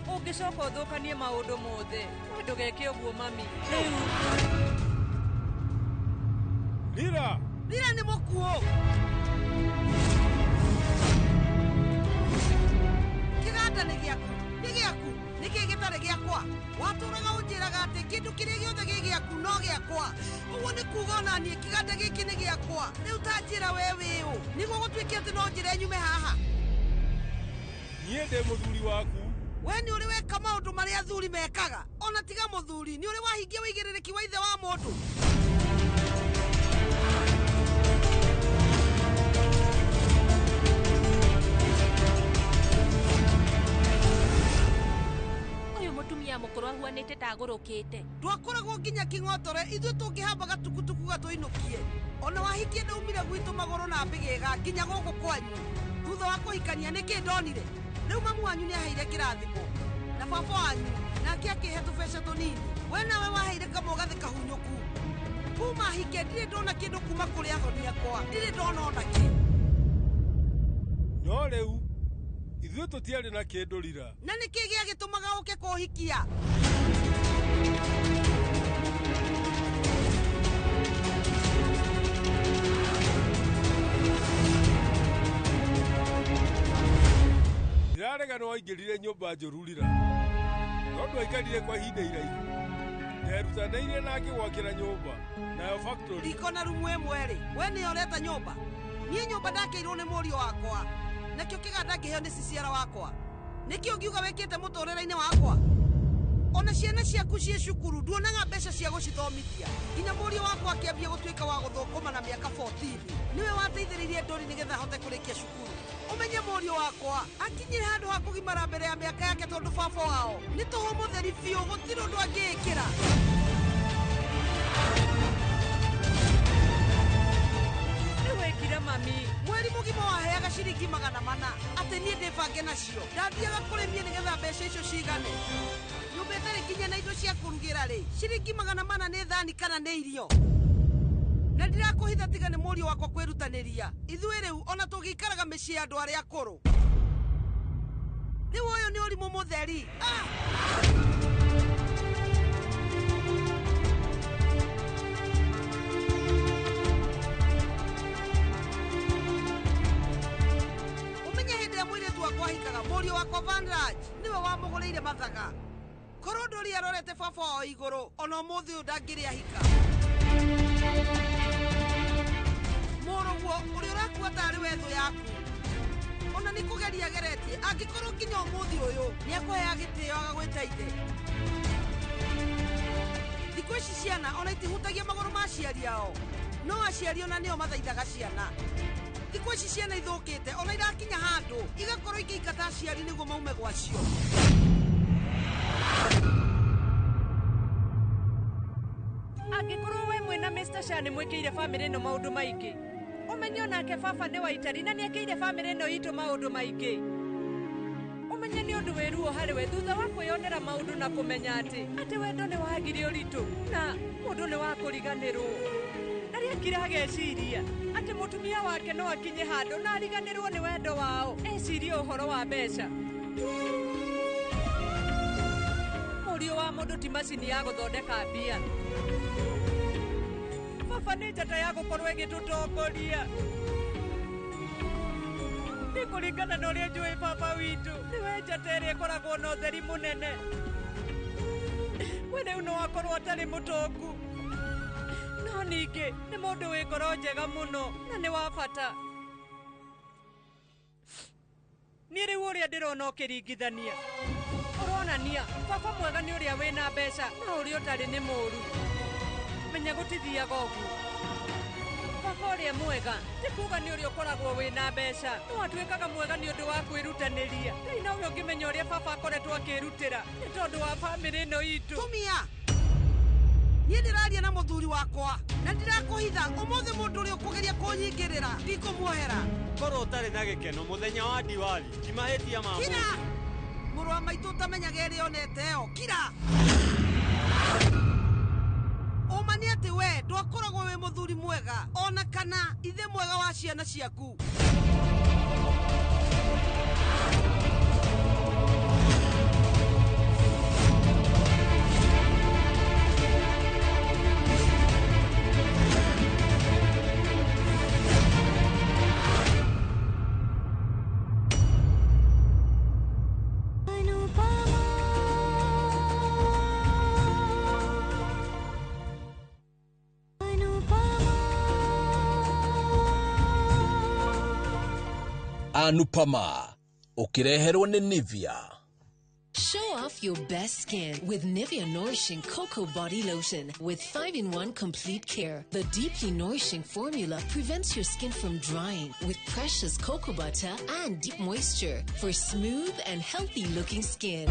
Ũngĩcoka ũthũkanie maũndũ mothe. We ndũgeke ũguo mami. Rĩu Rira! Rira nĩ mũkuũ. Kĩganda nĩ gĩaku, nĩ gĩaku, nĩ kĩĩ gĩtarĩ gĩakwa? Watũraga ũnjĩraga atĩ kĩndũ kĩrĩa gĩothe gĩ gĩaku no gĩakwa. Ũguo nĩ kuuga ona niĩ kĩganda gĩkĩ nĩ gĩakwa. Rĩu ta njĩra we wĩ ũ, nĩguo gũtuĩke atĩ no njĩre nyume haha. Niĩ ndĩ mũthuri waku. We nĩ ũrĩ weka maũndũ marĩa athuri mekaga. Ona tiga mũthuri, nĩ ũrĩ wahingia wĩigĩrĩrĩki wa ithe wa mũndũ. Mũtumia mũkũrũ ahuanĩte ta agũrũkĩte. Twakoragwo nginya kĩng'otore ithuĩ tũngĩhamba gatukutuku gatũinũkie. Ona wahikie ndaumire gwitũ magũrũ na mbĩgĩga nginya gũkũ kwanyu. Thutha wa kũhikania nĩkĩ ndonire? Rĩu mamu wanyu nĩaheire kĩrathimo na baba wanyu nake akĩhe tũbeca tũnini. We nawe waheire kamũgathĩ kahunyũku. Kuma hike ndirĩ ndona kĩndũ kuma kũrĩ athoni akwa, ndirĩ ndona ona kĩ. No rĩu ithuĩ tũtiarĩ na kĩndũ rira. Na nĩkĩ gĩagĩtũmaga ũke kũhikia? Ndĩrarega nĩ waingĩrire nyũmba njũru rira. No ndwaikarire kwa ihinda iraihu. Nderutanĩirie nake gwakĩra nyũmba nayo factory. Riko na rumu ĩmwe rĩ, we nĩyo ũreta nyũmba? Niĩ nyũmba ndakĩirwo nĩ mũriũ wakwa. Nakĩo kĩganda ngĩheo nĩ ciciara wakwa. Nĩkĩ ũngiuga wĩkĩte mũtũrĩre-inĩ wakwa? Ona ciana ciaku ciĩ cukuru nduonaga mbeca cia gũcithomithia. Nginya mũriũ wakwa akĩambia gũtuĩka wa gũthũkũma na mĩaka 14. Nĩwe wateithĩrĩirie Ndori nĩgetha ahote kũrĩkia cukuru. Ũmenye mũriũ wakwa akinyire handũ ha kũgimara mbere ya mĩaka yake tondũ baba wao nĩ tũhũ mũtheri biũ, gũtirĩ ũndũ angĩĩkĩra. Wekire mami. Mweri mũgima waheaga ciringi 400 atĩ niĩ ndĩbange nacio. Ndathiaga kũrĩ niĩ nĩgetha mbeca icio cigane. Nyũmba ĩtarĩ nginya na indo cia kũrugĩra rĩ, ciringi 400 nĩ thani kana nĩ irio? Na ndirakũhitha tiga nĩ mũriũ wakwa kwĩrutanĩria. Ithuĩ rĩu ona tũgĩikaraga mĩciĩ ya andũ arĩa akũrũ. Rĩu ũyũ nĩ ũrimũ mũtheri. Ũmenye hĩndĩ ĩrĩa mũirĩtu wakwa ahikaga, mũriũ wakwa Vanraj nĩwe wamũgũrĩire mathaga. Korwo Ndori arorete baba wao igũrũ, ona ũmũthĩ ũyũ ndangĩrĩ ahika. Mũrũguo ũrĩa ũrakua tarĩ we thũ yaku, ona nĩ kũgeria ageretie, angĩkorwo nginya ũmũthĩ ũyũ nĩakũheaga gĩtĩo agagwĩta ithe. Thikũ ici ciana ona itihutagia magũrũ ma aciari ao, no aciari ona nĩo mathaithaga ciana. Thikũ ici ciana ithũkĩte ona irakinya handũ igakorwo ikĩingata aciari nĩguo maume gwacio. Angĩkorwo we mwĩna Mr. Shah nĩ mwĩkĩire bamĩrĩ ĩno maũndũ maingĩ, ũmenye onake baba nĩ Waitari na nĩekĩire bamĩrĩ ĩno itũ maũndũ maingĩ. Ũmenye nĩ ũndũ wĩ ruo harĩ we thutha wa kwĩyonera maũndũ na kũmenya atĩ wendo nĩ wagire ũritũ na mũndũ nĩ wa kũriganĩrwo. Na rĩakira ageciria atĩ mũtumia wake no akinye handũ na ariganĩrwo nĩ wendo wao, ecirie ũhoro wa mbeca. Mũriũ wa mũndũ ti macini ya gũthondeka mbia. Baba nĩ njata ya gũkorwo ĩgĩtũtongoria. Nĩ kũringana na ũrĩa njũĩ baba witũ, nĩwe njata ĩrĩa ĩkoragwo na ũtheri mũnene. We rĩu no akorwo atarĩ mũtongu, no ningĩ nĩ mũndũ wĩ ngoro njega mũno na nĩ wa bata. Niĩ rĩu ũrĩa ndĩrona ũkĩringithania ũronania baba mwega nĩ ũrĩa wĩna mbeca na ũrĩa ũtarĩ nĩ mũũru. Menya gũtithiaga ũguo. Baba ũrĩa mwega ti kuga nĩ ũrĩa ũkoragwo wĩna mbeca, no atuĩkaga mwega nĩ ũndũ wa kwĩrutanĩria. Ngai nowe ũngĩmenya ũrĩa baba akoretwo akĩrutĩra nĩ tondũ wa bamĩrĩ ĩno itũ. Tumia, niĩ ndĩraria na mũthuri wakwa na ndirakũhitha. Ũmũthĩ mũndũ ũrĩa ũkũgeria kũnyingĩrĩra ndikũmuohera. Korwo ũtarĩ na gĩkeno mũthenya wa Diwali ti mahĩtia ma Kira, mũrũ wa maitũ ũtamenyaga ĩrĩa onete ĩyo. Kira, ũma nĩ atĩ we ndwakoragwo wĩ mũthuri mwega ona kana ithe mwega wa ciana ciaku. Anupama ũkĩreherwo nĩ Nivea. Show off your best skin with Nivea Nourishing Cocoa Body Lotion with 5-in-1 complete care. The deeply nourishing formula prevents your skin from drying with precious cocoa butter and deep moisture for smooth and healthy looking skin.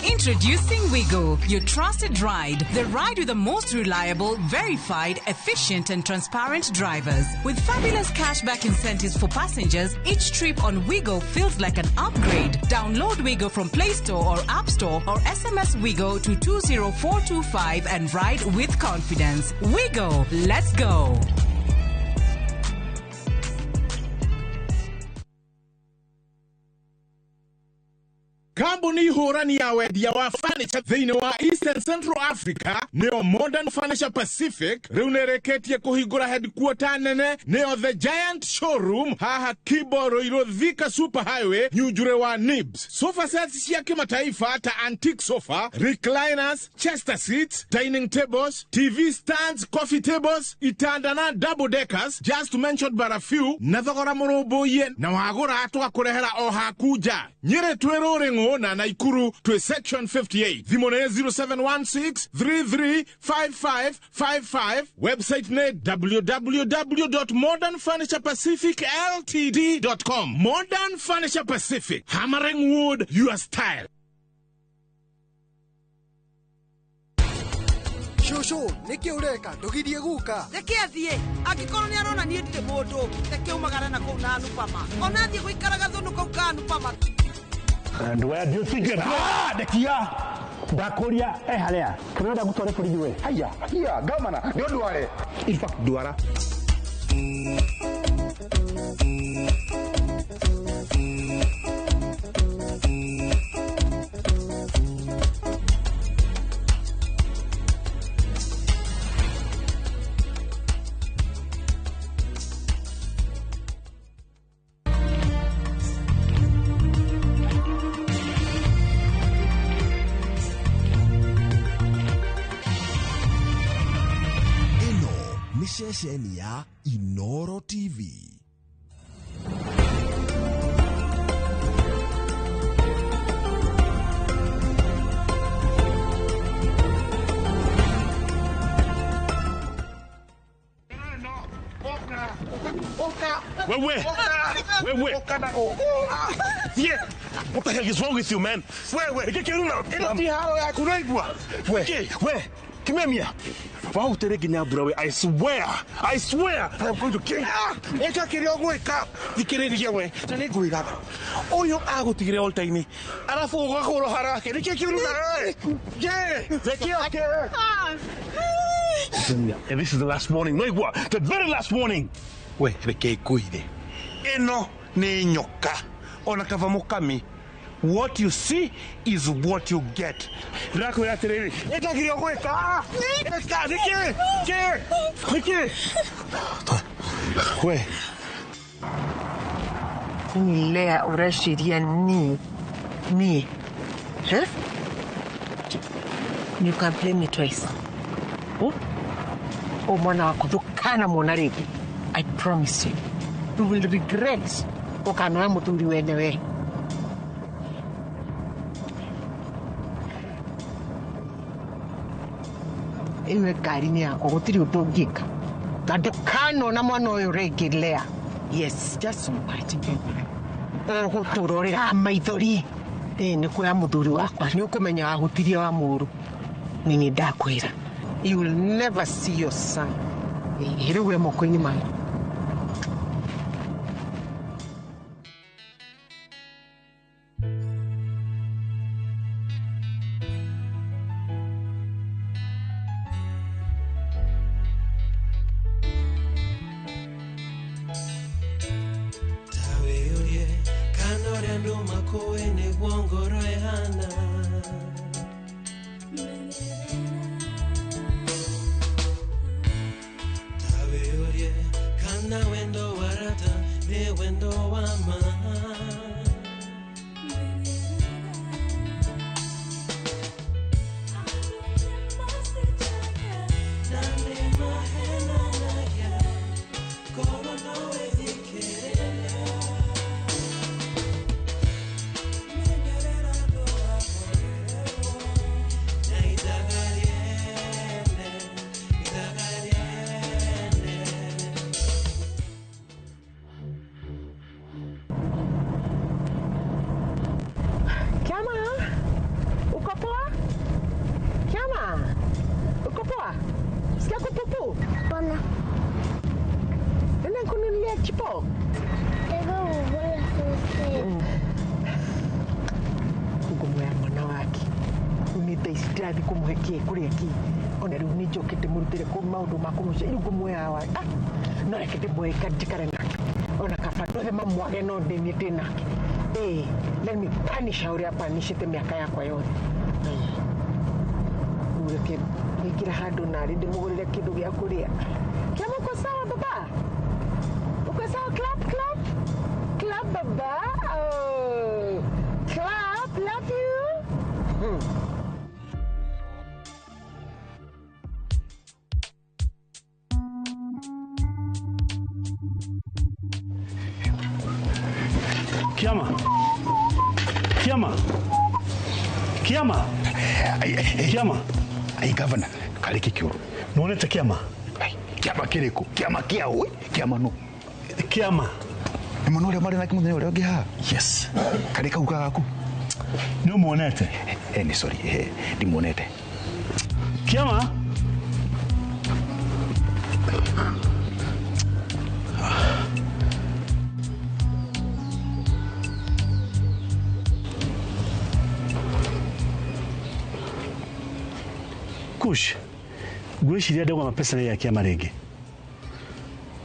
Introducing Wigo, your trusted ride. The ride with the most reliable, verified, efficient and transparent drivers. With fabulous cashback incentives for passengers, each trip on Wigo feels like an upgrade. Download Wigo from Play Store or App Store or SMS Wigo to 20425 and ride with confidence. Wigo, let's go. Kambuni hũrani ya wendia wa furniture thĩinĩ wa Eastern Central Africa nĩyo Modern Furniture Pacific rĩu nĩrĩkĩtie kũhingũra headquarter nene nĩyo The Giant Showroom haha Kibo Ruiru Thika Super Highway Nyunjure wa Nibs. Sofa sets cia kimataifa ta antique sofa, recliners, chester seats, dining tables, TV stands, coffee tables, itanda na double deckers, just to mention but a few, na thogora mũrũmbũiye na wagũra tũgakũrehera o haku nja. Nyĩrĩ twĩ Rũrĩng'ũ na Naikuru to section 58. Thimũ nĩ 0716 335555. Website nĩ www.modernfurniturepacificltd.com. Modern Furniture Pacific, hammering wood your style. Shushu, nĩkĩ ũreka? Ndũgirie guka. Reke athiĩ. Angĩkorwo nĩ arona niĩ ndirĩ mũndũ, reke umagare na kũu na Anupama. Ona athiĩ gũikaraga thũnũ kau ka Anupama. And where do you think you're Ah, Ndekia! Ndakuria haria. Kana ndagutware borithi we. Haya, hia, gamana, nĩ ũndware. In fact, ndwara. Ceceni ya Inoro TV. Wewe, wewe. Yeah. What the hell is wrong with you, man? Wewe, we, kimemia. Wautere nginya mbura we. I swear I'm going to kill you. Eka kiria ũgwĩka. Thikĩrĩria we, na nĩngwĩraga. Ũyũ agũtigire altar-inĩ, arabu ũgakũrwo harake. Nĩkĩ kĩũru nawe? Yeah, reke oke. And this is the last warning. No, what? The very last warning. We reke ngwĩre ĩno nĩ nyoka ona kaba mũkami. What you see is what you get. Ndĩrakwĩra atĩrĩrĩ, ĩtagire ũgwĩka ĩka nĩkĩ kĩ nĩkĩ we. Ni Lea ũreciria ni ni huh? You can play me twice. Oh? Oh, mwana wako ndũkana muona rĩngĩ. I promise you. You will regret ũkanoya mũthuri wene we. Ĩyo ngari-inĩ yakwa gũtirĩ ũndũ ũngĩka. Na ndũkanona mwana ũyũ rĩngĩ Lea. Yes, just imagine. Ũgũtũrorera maithori. Ĩĩ nĩ kuoya mũthuri wakwa nĩ ũkũmenya wahutirie wa mũũru. Nĩ niĩ ndakwĩra. You will never see your son. Ĩĩ rĩu we moko-inĩ maku. Tawĩũrie kana ũrĩa andũ makũĩ nĩguo ngoro ĩhana. Tawĩũrie kana wendo wa rata nĩ wendo wa ma. Na nĩ mahenanagia ngoro no ĩthikĩrĩria. Kiama, uko poa? Kiama, uko poa? Sikia kupupu? Hapana. Nenda nikununulia chipo. Ngũmuoya mwana wake. Rĩu nĩ thaa ici ndĩrathiĩ kũmũhe kĩ kũrĩa kĩ. Ona rĩu nĩ njokete mũrutĩre kũ maũndũ ma kũmũcia. Rĩu ngũmuoya wa. Ah, no reke ndĩmuoe njikare nake. Ona kaba andũ othe mamwage no ndĩ niĩ ndĩ nake. Ĩĩ, let me punish her ũrĩa panishĩte mĩaka yakwa yothe. Rĩu reke ngĩingĩra handũ narĩ ndĩmũgũrĩre kĩndũ gĩa kũrĩa. Kiama uko sawa baba? Uko sawa? Clap, clap. Clap baba. Oh. Clap, love you. Kiama. Kiama. Kiama. Kiama. Ai governor, karĩ kĩ kĩũru? Nĩwonete kĩama? Kĩama kĩrĩkũ? Kĩama kĩa ũ? Kĩama nũ? Kĩama. Nĩ mwana ũrĩa marĩ nake mũthenya ũrĩa ũngĩ haha? Yes. Karĩ kau gaku? Nĩ ũmuonete? Nĩ sorry, ndimuonete. Kĩama. Kush, ngwĩciria ndegwa mapesa nĩ ya kĩama rĩngĩ.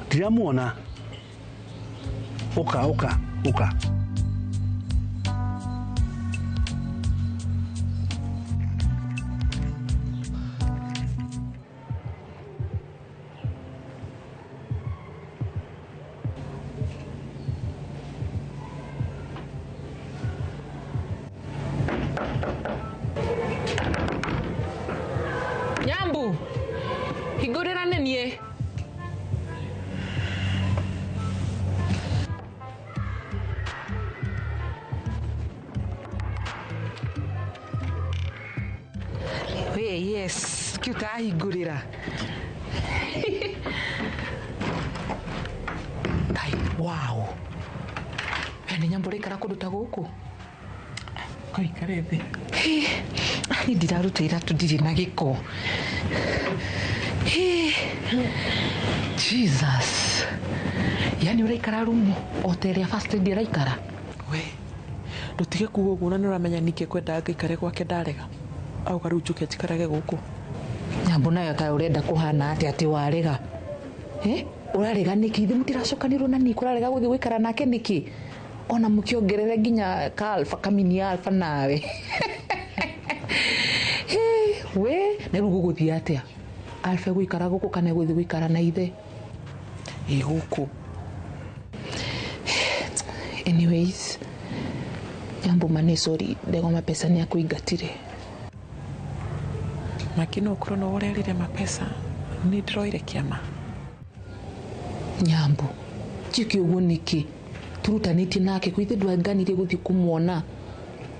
Ndiramuona. Ũka, ũka, ũka. Nyambu, hingũrĩra nĩ niĩ. Wĩ, yes, kĩ ũtahingũrĩra. Ngai, wow. We nĩ Nyambu ũraikara kũndũ ta gũkũ? Ũikare thĩ. Niĩ ndiraruta iratũ ndirĩ na gĩko. Jesus. Yaani ũraikara rumu o ta ĩrĩa first lady araikara? We, ndũtige kuga ũguo na nĩ ũramenya nĩkĩ ngwendaga ngaikare gwake ndarega. Auga rĩu njũke njikarage gũkũ. Nyambu nayo kaĩ ũrenda kũhana atĩa atĩ warega? Eh? Ũrarega nĩkĩ? Ithe mũtiracokanĩrwo na niko ũrarega gũthiĩ gũikara nake nĩkĩ? Ona mũkĩongerere nginya ka alpha kamini alpha nawe. Hey, we na rĩu gũgũthiĩ atĩa? Alpha gũikara gũkũ kana gũthiĩ gũikara na ithe? Ĩ gũkũ. Anyways, Nyambo mane sorry, ndegwa mapesa nĩ akũingatire. Maki no ũkorwo no ũrerire mapesa nĩ ndĩroire kĩama. Nyambo, njĩke ũguo nĩkĩ? Tũrutanĩtie nake kũ ithe ndwanganirie gũthiĩ kũmuona.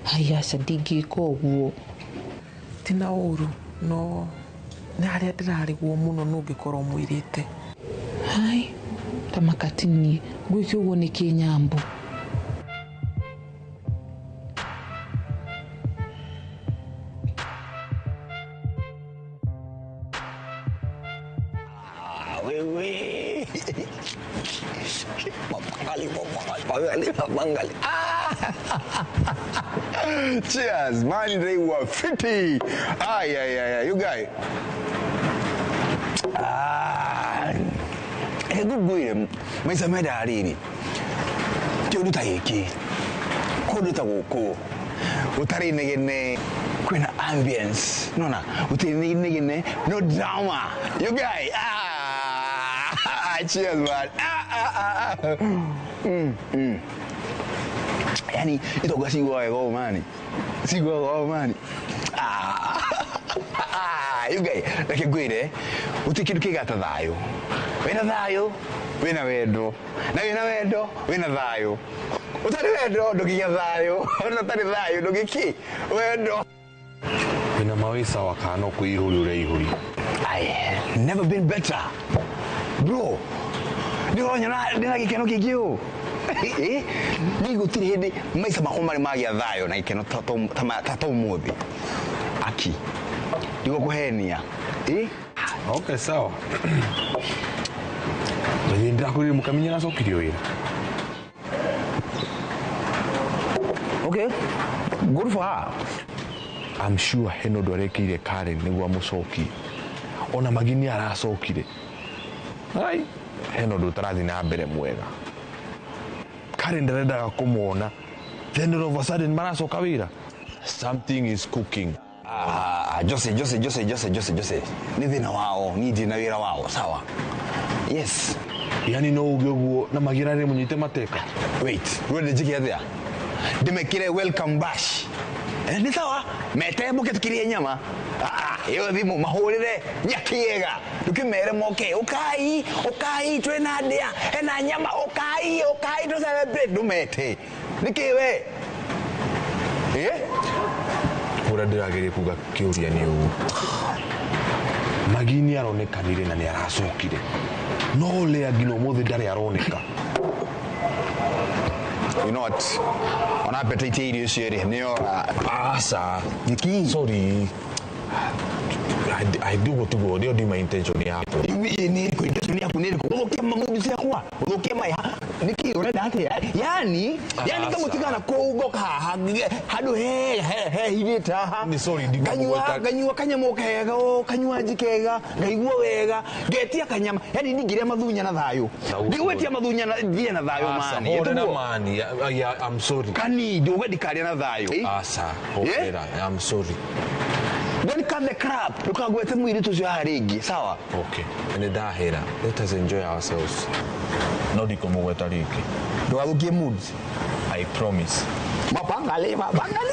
Haya aca ndingĩka ũguo. Ti na ũru no nĩ harĩa ndĩrarigwo mũno nũ ũngĩkorwo ũmwĩrĩte. Hai, ta makatinie ngwĩke ũguo nĩkĩ Nyambo? Wewe. Mapangali, mapangali, mapangali. Ah! Cheers, man, they were 50. Ay, ay, ay, ay, you guy. Ah. Ngwire maita menda riri kĩũndũ ta gĩkĩ kũndũ ta gũkũ gũtarĩ inegene kwĩna ambience nona gũtirĩ inegene no drama you guy ah cheers man ah ah ah, ah. Yani itonga ciguaga wega ũũ mani ciguaga ũũ mani ah you guy reke ngwĩre gũtirĩ kĩndũ kĩgata thayũ wĩna thayũ wĩna wendo na wĩna wendo wĩna thayũ ũtarĩ wendo ndũngĩgĩa thayũ ona ũtarĩ thayũ ndũngĩkĩ wendo wĩna mawĩca wa kana no kwĩihũria ũreihũria. I never been better bro ndĩronyona ndĩna gĩkeno kĩingĩ ũũ niĩ gũtirĩ hĩndĩ maica makwa marĩ magĩa thayũ na gĩkeno ta ũmũthĩ aki ndigũkũhenia. Okay, sawa. Lakini ndirakwĩrire mũkaminya aracokirio wĩra. Okay, good for her. I'm sure hena ũndũ arekĩire Karen nĩguo amũcokie. Ona Magini aracokire. Ai, hena ũndũ ũtarathiĩ na mbere mwega. Karen ndarendaga kũmuona. Then all of a sudden maracoka wĩra. Something is cooking. Ah, Jose, Jose, Jose, Jose, Jose, Jose. Nĩ thĩna wao, niĩ ndirĩ na wĩra wao, sawa? Yes. Yani no uge ũguo na magira rĩ mũnyite mateka. Wait, rwende njĩke atĩa? Ndĩmekĩre welcome bash. Nĩ sawa, mete mũke tũkĩrĩe nyama. Ah, ĩyo thimũ mahũrĩre nyakiega. Ndũkĩmere moke, ũkai, ũkai twĩna ndĩa, hena nyama, ũkai, ũkai tũ celebrate, ndũmete. Nĩkĩ we? Eh? Ũrĩa ndĩrageria kuga kĩũria nĩ ũũ. Magini aronekanire na nĩ aracokire. No Lea nginya ũmũthĩ ndarĩ aroneka. You know what? Ona appetite ya irio icio rĩ, nĩ yora. Aca. Nĩkĩ? Sorry. I do gũtigwo nĩyo ndima intention yakwa. Nĩ ĩrĩkũ intention yaku nĩ ĩrĩkũ? Gũthũkia mamundu ciakwa, gũthũkia maya. Nĩkĩ ũrenda atĩa? Yani, yani kamũtigana kũu ngoka haha handũ he hehithĩte haha. Nĩ sorry Nganyua nganyua kanyamũ kega o kanywanji kega ngaigua wega ngetia kanyama yani ndingĩrĩa mathunya na thayũ ndigwĩtia mathunya na ndie na thayũ mani Horera mani. I'm sorry. Kani ndũge ndikarĩa na thayũ. Aca, horera. I'm sorry. Don't cut the crap. Ndũkagwete mũirĩtu ũcio haha rĩngĩ, sawa? Okay. Nĩ ndahera. Let us enjoy ourselves. No ndikũmũgweta rĩngĩ. Ndũgathũkie mood. I promise. Mapangali, mapangali.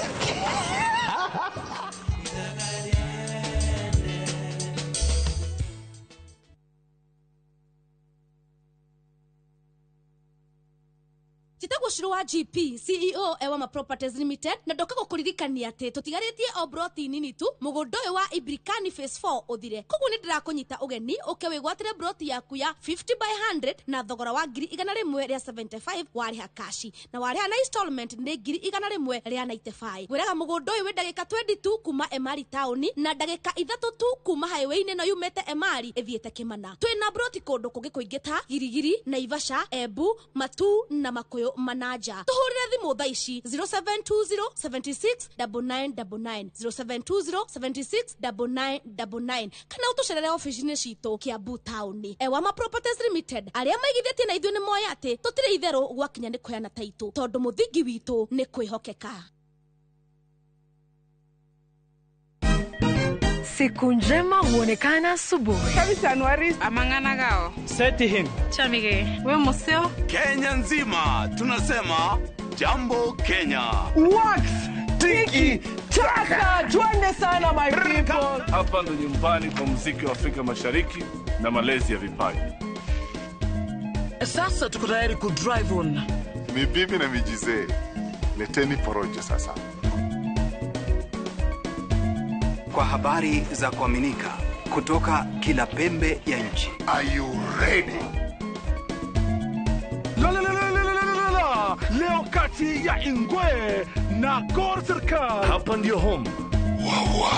Njĩtagwo Shiro wa GP CEO Ewama Properties Limited na ndoka gũkũririkania atĩ tũtigarĩtie o broti nini tu mũgũnda ũyũ wa Ibrikani Phase 4 ũthire. Koguo nĩ ndĩrakũnyita ũgeni ũke wĩgwatĩre broti yaku ya 50 by 100 na thogora wa 175 warĩha kashi na warĩha na installment nĩ 195. Ngwĩraga mũgũnda ũyũ wĩ ndagĩka 22 kuma Emari taũni na ndagĩka 3 tu kuma highway-inĩ ĩno yumĩte Emari ĩthiĩte Kĩmana. Twĩna broti kũndũ kũngĩ kũingĩ ta Girigiri, Naivasha, Embu, Matuu na Makuyu manana. na nja. Tũhũrĩre thimũ thaa ici 0720 76 9999 0720 76 9999 kana ũtũcerere ofici-inĩ citũ Kiambu taũni. Ewama Properties Limited arĩa maigithĩtie na ithuĩ nĩ moĩ atĩ tũtirĩ itherũ gwakinya nĩ kũheana taitũ tondũ mũthingi witũ nĩ kwĩhokeka. Siku njema huonekana asubuhi. Amanganagao. Seti him. Chamige. We museo. Kenya nzima tunasema jambo Kenya. Wax tiki taka, twende sana my people. Hapa ndo nyumbani kwa muziki wa Afrika Mashariki na malezi ya vipaji. Sasa tuko tayari ku drive on. Ni bibi na mijizee. Leteni porojo sasa. Kwa habari za kuaminika kutoka kila pembe ya nchi. Are you ready? La la la la la la la. Leo kati ya Ingwe na Gor Serikal. Hapa ndio home. Wawa.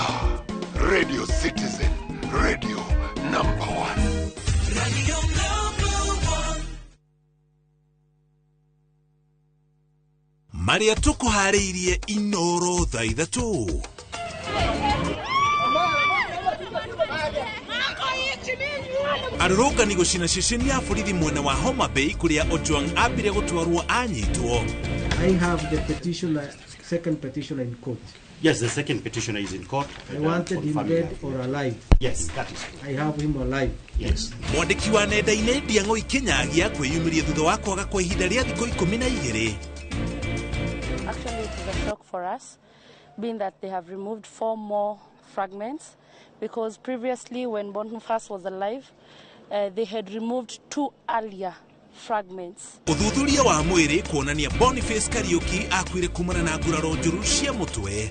Radio Citizen, radio number 1. Radio number 1. Maria tukuharĩirie Inoro thaa ithatũ. Arũrũngani gũcina ceceni ya borithi mwena wa Homa Bay kũrĩa Ojwang ambire gũtwarwo anyitwo. I have the petitioner, second petitioner in court. Yes, the second petitioner is in court. I wanted him dead or alive. Yes, that is. I have him alive. Yes. Mwandĩki wa nenda-inĩ Ndiang'oi Kinyagia kwĩyumĩria thutha wa kwaga kwa ihinda rĩa thikũ 12. Actually, it is a shock for us, being that they have removed 4 more fragments, because previously when Boniface was alive, they had removed 2 earlier fragments. Ũthuthuria wa mwĩrĩ kuonania Boniface Kariuki akuire kumana na nguraro njũru cia mũtwe.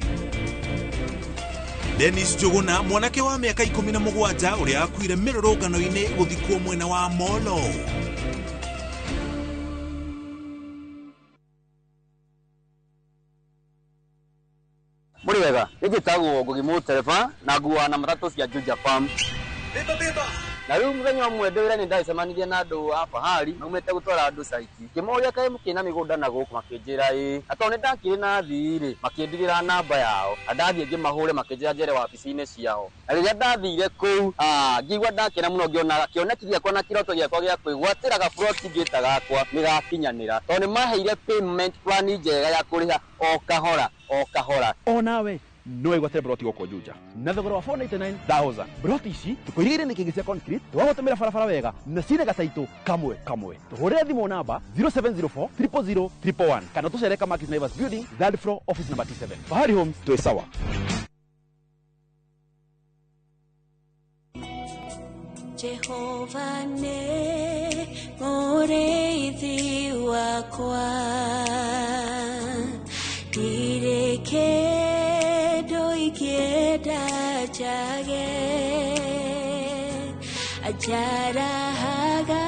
Dennis Njuguna, mwanake wa mĩaka 17 ũrĩa akuire mĩrũrũngano-inĩ gũthikwo mwena wa Molo. Muri wega, nĩnjĩtagwo Ngugi Mũtereba na nguaga na matatũ cia Juja Farm. Beba beba. Na rĩu mũthenya ũmwe ndĩ wĩra nĩndacemanirie na andũ a fahari maumĩte gũtwara andũ caiti. Ngĩmoria kaĩ mũkĩrĩ na mĩgũnda na gũkũ makĩnjĩra ĩĩ. Na tondũ nĩndakĩrĩ na athii rĩ, makĩndigĩra namba yao. Na ndathiĩ ngĩmahũre makĩnjĩra njere wabici-inĩ ciao. Na rĩrĩa ndathire kũu, ngĩigua ndakena mũno ngĩona kĩoneki gĩakwa na kĩroto gĩakwa gĩa kwĩgwatĩra gaburoti ngĩta gakwa nĩgakinyanĩra. Tondũ nĩmaheire payment plan njega ya kũrĩha o kahora o kahora. Onawe no wĩgwatĩre broti gũkũ Juja na thogora wa 499,000. Broti ici tũkũirigĩire nĩ kĩngĩ cia concrete tũgagũtũmĩra barabara wega na cina gataitũ kamwe kamwe. Tũhũrĩre thimũ namba 0704 000 111 kana tũcere Kamakis Naivas Building, third floor, office number T7. Fahari Homes, twĩ sawa. Jehova nĩ mũrĩithi wakwa, ndirĩ kĩndũ ingĩenda njage, anjarahaga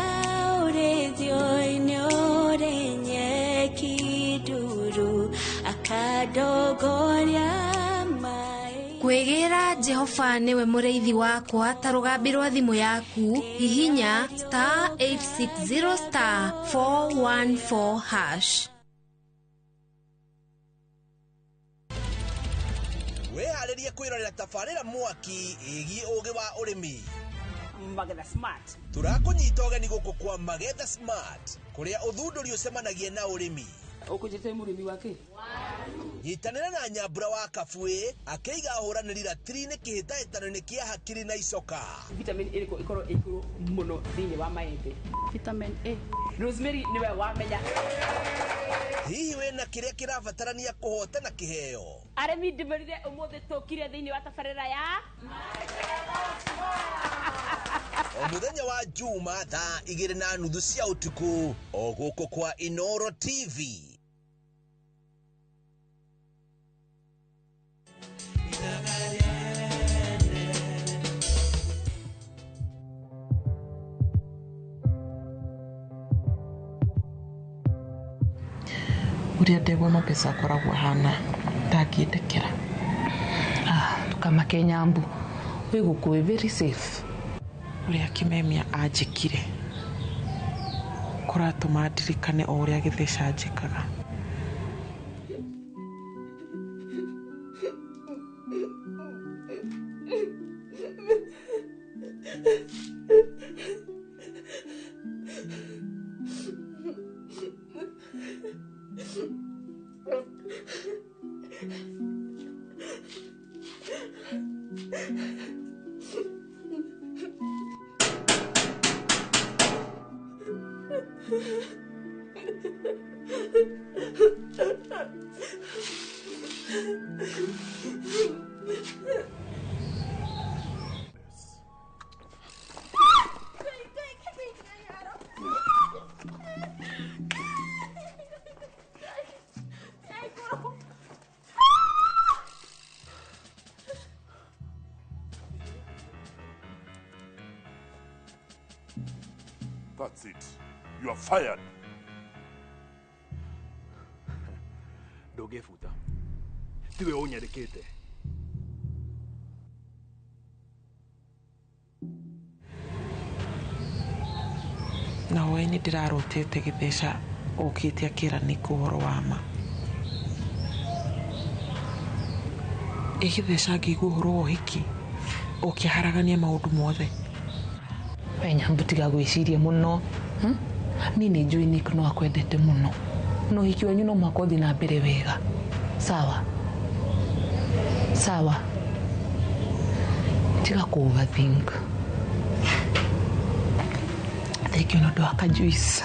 ũrĩithio-inĩ ũrĩ nyeki nduru, akandongoria. Kwĩgĩra Jehova nĩwe mũrĩithi wakwa ta rũgambi rwa thimũ yaku, hihinya star 860 star 414 hash. Wĩharĩrie kwĩrorera tabarĩra mwaki ĩgiĩ ũgĩ wa ũrĩmi. Magetha Smart. Tũrakũnyita ũgeni gũkũ kwa Magetha Smart kũrĩa ũthundũri ũcemanagia na ũrĩmi. Ũkũnjĩte mũrĩmi wake? Nyitanĩra na Nyambura wa Kabui akĩiga ahũranĩri ratiri-inĩ kĩhĩtahĩtano-inĩ kĩa hakiri na icoka. Vitamin ĩrĩkũ ĩkorwo ĩ igũrũ mũno thĩinĩ wa maembe? Vitamin A. Rosemary nĩwe wamenya. Hihi wĩna kĩrĩa kĩrabatarania kũhotana kĩheo? Arĩmi ndĩmerire ũmũthĩ tũkire thĩinĩ wa tabarĩra ya O mũthenya wa Juma thaa 2:30 cia ũtukũ o gũkũ kwa Inoro TV. Ũrĩa ndegwa mapesa akoragwo ahana ndangĩndekera. Ndũkamake Nyambu, wĩ gũkũ wĩ very safe. Ũrĩa Kimemia anjĩkire kũratũma Ndirikane o ũrĩa Gĩtheca anjĩkaga. That's it. You are fired. Ndũngĩbuta. Tiwe ũnyandĩkĩte. Na hwaĩ-inĩ ndĩrarotete Gĩtheca okĩte akĩra Nick ũhoro wa ma. Ĩ Gĩtheca angĩigua ũhoro wa ũhiki oke aharaganie maũndũ mothe. We Nyambu tiga gwĩciria mũno. Niĩ nĩ njũĩ Nick no akwendete mũno. Na ũhiki wanyu no mũhaka ũthiĩ na mbere wega. Sawa? Sawa. Tiga kũ overthink. Thank you nĩ ũndũ wa kajuice.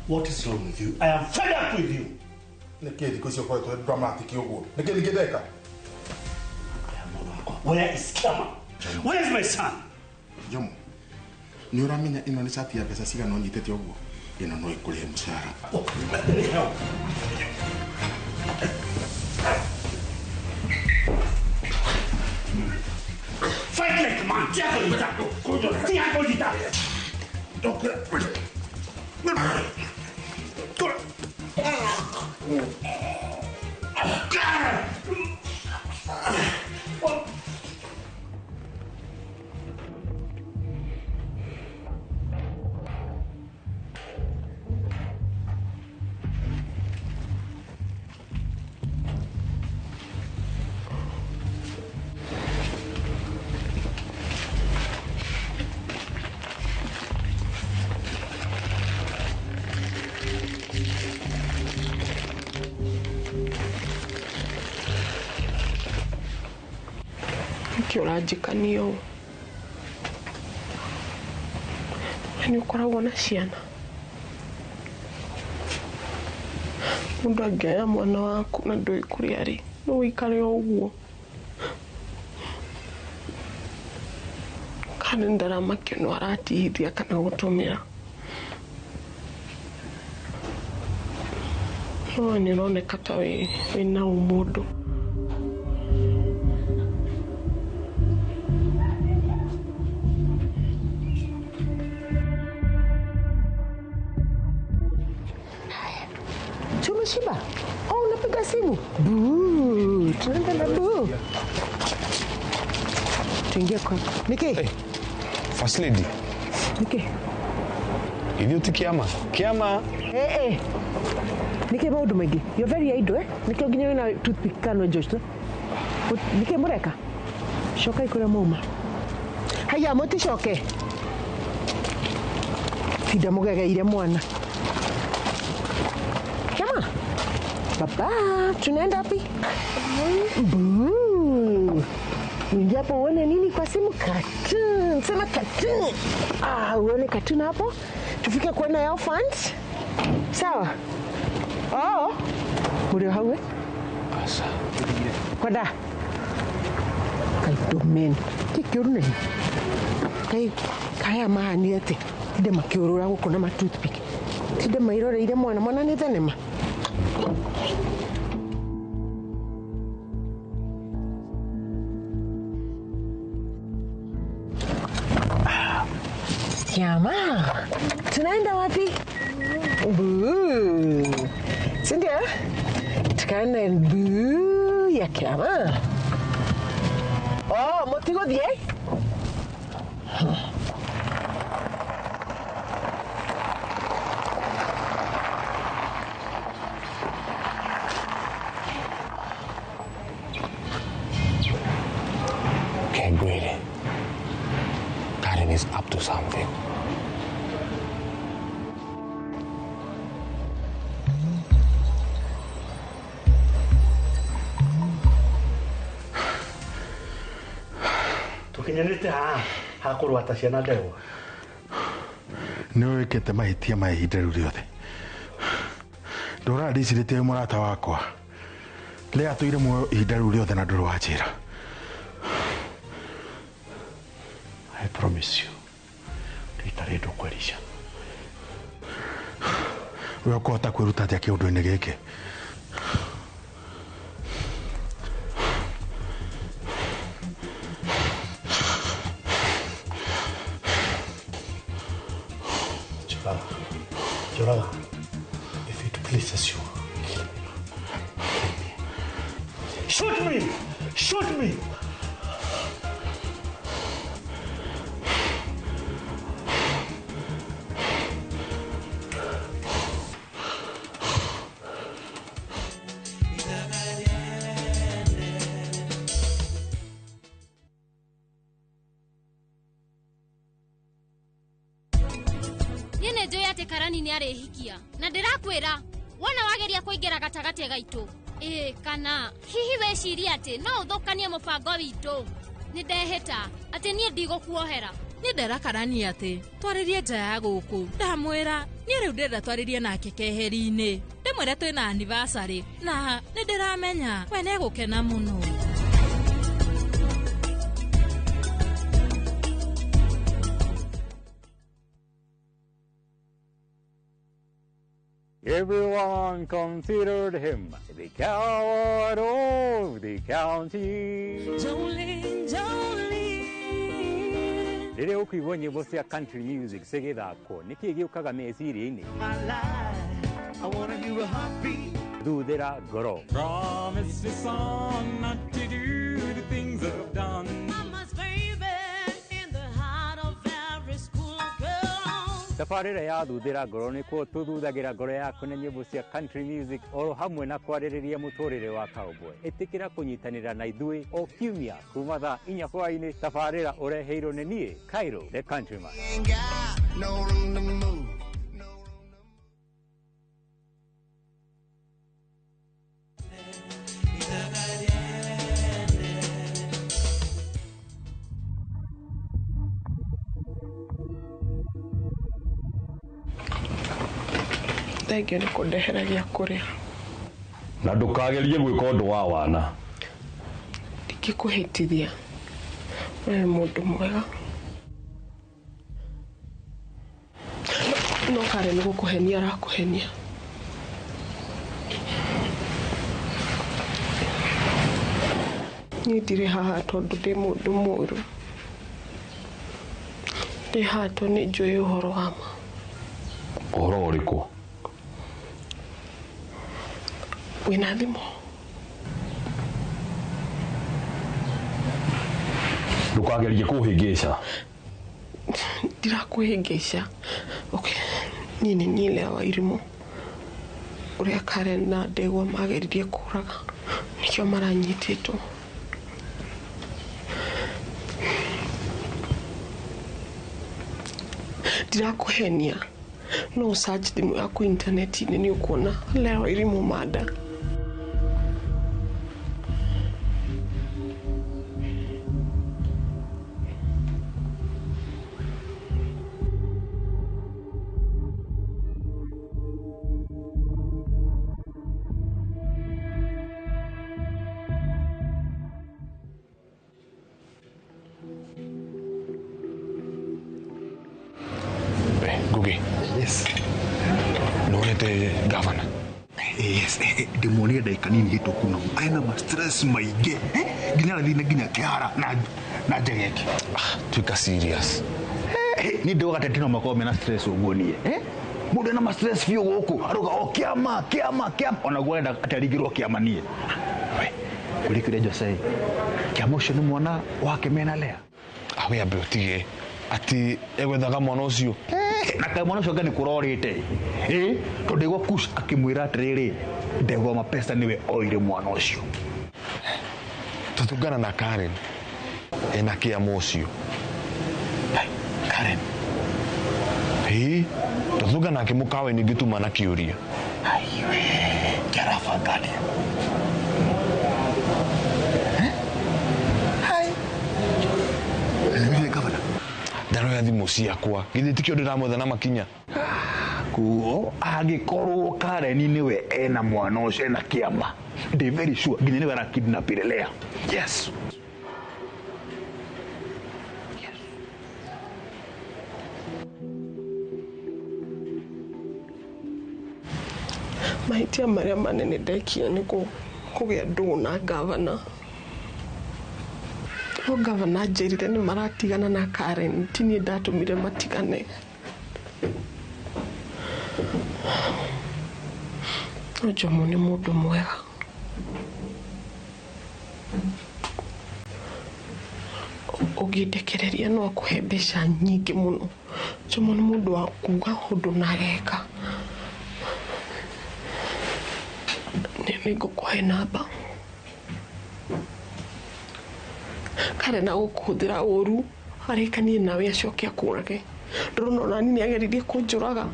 What is wrong with you? I am fed up with you. Nĩkĩ thikũ ici ũkoretwo wĩ dramatic ũguo? Nĩkĩ ningĩ ndeka? Where is Kiama? Where is my son? Jomo, nĩ ũramenya ĩno nĩ cati ya mbeca cigana ũnyitĩte ũguo? Ĩno no ĩkũrĩhe mũcara. Oh, let me help. Fight like a man. Tiago Lita. Nĩkĩ ũranjĩkania ũũ? We nĩ ũkoragwo na ciana? Mũndũ angĩoya mwana waku na ndũĩ kũrĩa arĩ, no ũikare o ũguo? Kana nĩ ndaramakio no aratihithia kana gũtũmĩra. No we nĩ ũroneka ta wĩna ũmũndũ. Tumeshiba. Oh, unapiga simu. Buu, tunaenda na buu. Tuingie kwa Niki. Hey, First Lady. Niki. Ithuĩ ti Kiama. Kiama. Eh eh. Niki maũndũ maingĩ. You're very idle, eh? Niki nginya wĩna toothpick kanua Josh. Niki mũreka. Cokai kũrĩa mauma. Haya, mũticoke. Tinda mũgegeire mwana. Kiama. Baba, tunaenda wapi? Buu. Uingie hapo uone nini kwa simu? Cartoon. Sema cartoon. Ah, uone cartoon hapo. Tufike kuona yao fans. Sawa? Oh. Uri hau eh? Asa. Kwenda. Kai domain. Kiki urune. Kai kaya mahani ate. Tinde makiurura guku na ma toothpick. Tinde mairoreire mwana mwana nĩ thenema. Kiama, tunaenda wapi? Buu. Si ndio? Tukaenda buu ya Kiama. Oh, mũtigũthiĩ? Okay, Grady. Karen is up to something. Tukinyanĩte haha hakũrwata ciana ndegwa. Nĩ wĩkĩte mahĩtia ma ihinda rĩu rĩothe. Ndũraga ndĩcirĩtie wĩ mũrata wakwa. Lea atũire muoyo ihinda rĩu rĩothe na ndũrĩ wanjĩra. I promise you rita rĩrĩ ndũkwĩrica. We ũkũhota kwĩruta atĩa kĩũndũ-inĩ gĩkĩ? Njũraga. Njũraga. If it pleases you, kill me. Kill me. Shoot me! Shoot me! Niĩ nĩ njũĩ atĩ Karani nĩ arĩhikia na ndĩrakwĩra wona wageria kũingĩra gatagatĩ gaitũ ĩĩ kana hihi wĩcirie atĩ no ũthũkanie mũbango witũ. Nĩ ndehĩta atĩ niĩ ndigũkuohera. Niĩ ndera Karani atĩ twarĩrie nja ya gũkũ. Ndamwĩra niĩ rĩu ndĩrenda twarĩrie nake keheri-inĩ, ndĩmwĩre twĩna anniversary na nĩ ndĩramenya we nĩegũkena mũno. Everyone considered him the coward of the county. Jolene, Jolene. Rĩrĩa ũkũigua nyĩmbo cia country music cigĩthakwo, nĩkĩĩ gĩũkaga meciria-inĩ? I wanna hear a heartbeat. Thuthĩra ngoro. Promise me son not to do the things I've done. Mama's baby in the heart of every school girl. Tabarĩra ya thuthĩra ngoro nĩkuo tũthuthagira ngoro yaku na nyĩmbo cia country music oro hamwe na kwarĩrĩria mũtũrĩre wa cowboy. Ĩtĩkĩra kũnyitanĩra na ithuĩ o kiumia kuma thaa 4 hwaĩ-inĩ. Tabarĩra ũreheirwo nĩ niĩ Cairo the Countryman. No room to move. Thengio nĩ kũndehera gĩa kũrĩa. Na ndũkagerie gwĩka ũndũ wa wana. Ndingĩkũhĩtithia. We wĩ mũndũ mwega. No Karen nĩ gũkũhenia arakũhenia. Niĩ ndirĩ haha tondũ ndĩ mũndũ mũũru. Ndĩ haha tondũ nĩ njũĩ ũhoro wa ma. Ũhoro ũrĩkũ? Wĩna thimũ? Ndũkagerie kũhĩngĩca. Ndirakũhĩngĩca. Okay. Niĩ nĩ niĩ Lea wa Irimũ ũrĩa Karen na Ndegwa mageririe kũraga nĩkĩo maranyitĩtwo. Ndirakũhenia. No search thimũ yaku intaneti-inĩ nĩ ũkuona Lea wa Irimũ mada. Ngugi. Yes. Nonete governor. Yes, ndĩmuonire ndagĩka nini hĩtũku na ena ma stress maingĩ nginya arathiĩ na nginya kĩhara na njegeke. Tuĩka serious. Ni ndoga tetino makorwo mena stress ũguo niĩ. Mũndũ ena ma stress biũ gũkũ aroga o kĩama kĩama kĩama onaguo arenda atarigĩrwo kĩama niĩ. Kũrĩ kĩrĩa Jose kĩama ũcio nĩ mwana wake mena Lea. Awe ambe ũtige atĩ egwethaga mwana ũcio. Na kaĩ mwana ũcio anga nĩ kũrorĩte. Tondũ ndaigua Kush akĩmwĩra atĩrĩrĩ ndegwa mapesa nĩwe oire mwana ũcio. Tũtungana na Karen ena kĩama ũcio. Karen. Ĩĩ tũtungana nake mũkawa-inĩ ngĩtuma na kĩũria. Aiwe kĩarabangaria. Ndaroya thimũ ciakwa githĩ tikĩo ndĩramwetha na makinya. Kuo angĩkorwo Karen nĩwe ena mwana ũcio ena kĩama ndĩ very sure nginya nĩwe arakidnapire Lea. Yes. Mahĩtia marĩa manene ndekire nĩ kũgĩa ndũgũ na gavana. No gavana anjĩrire nĩ maratigana na Karen, ti niĩ ndatũmire matigane. No Jomo nĩ mũndũ mwega. Ũngĩndekereria no akũhe mbeca nyingĩ mũno. Jomo nĩ mũndũ wa kuga ũndũ na ageka. Nĩ ngũkũhe namba. Karen agũkũhũthĩra ũru arĩkanie nawe acoke akũrage. Ndũrona ona niĩ nĩageririe kũnjũraga.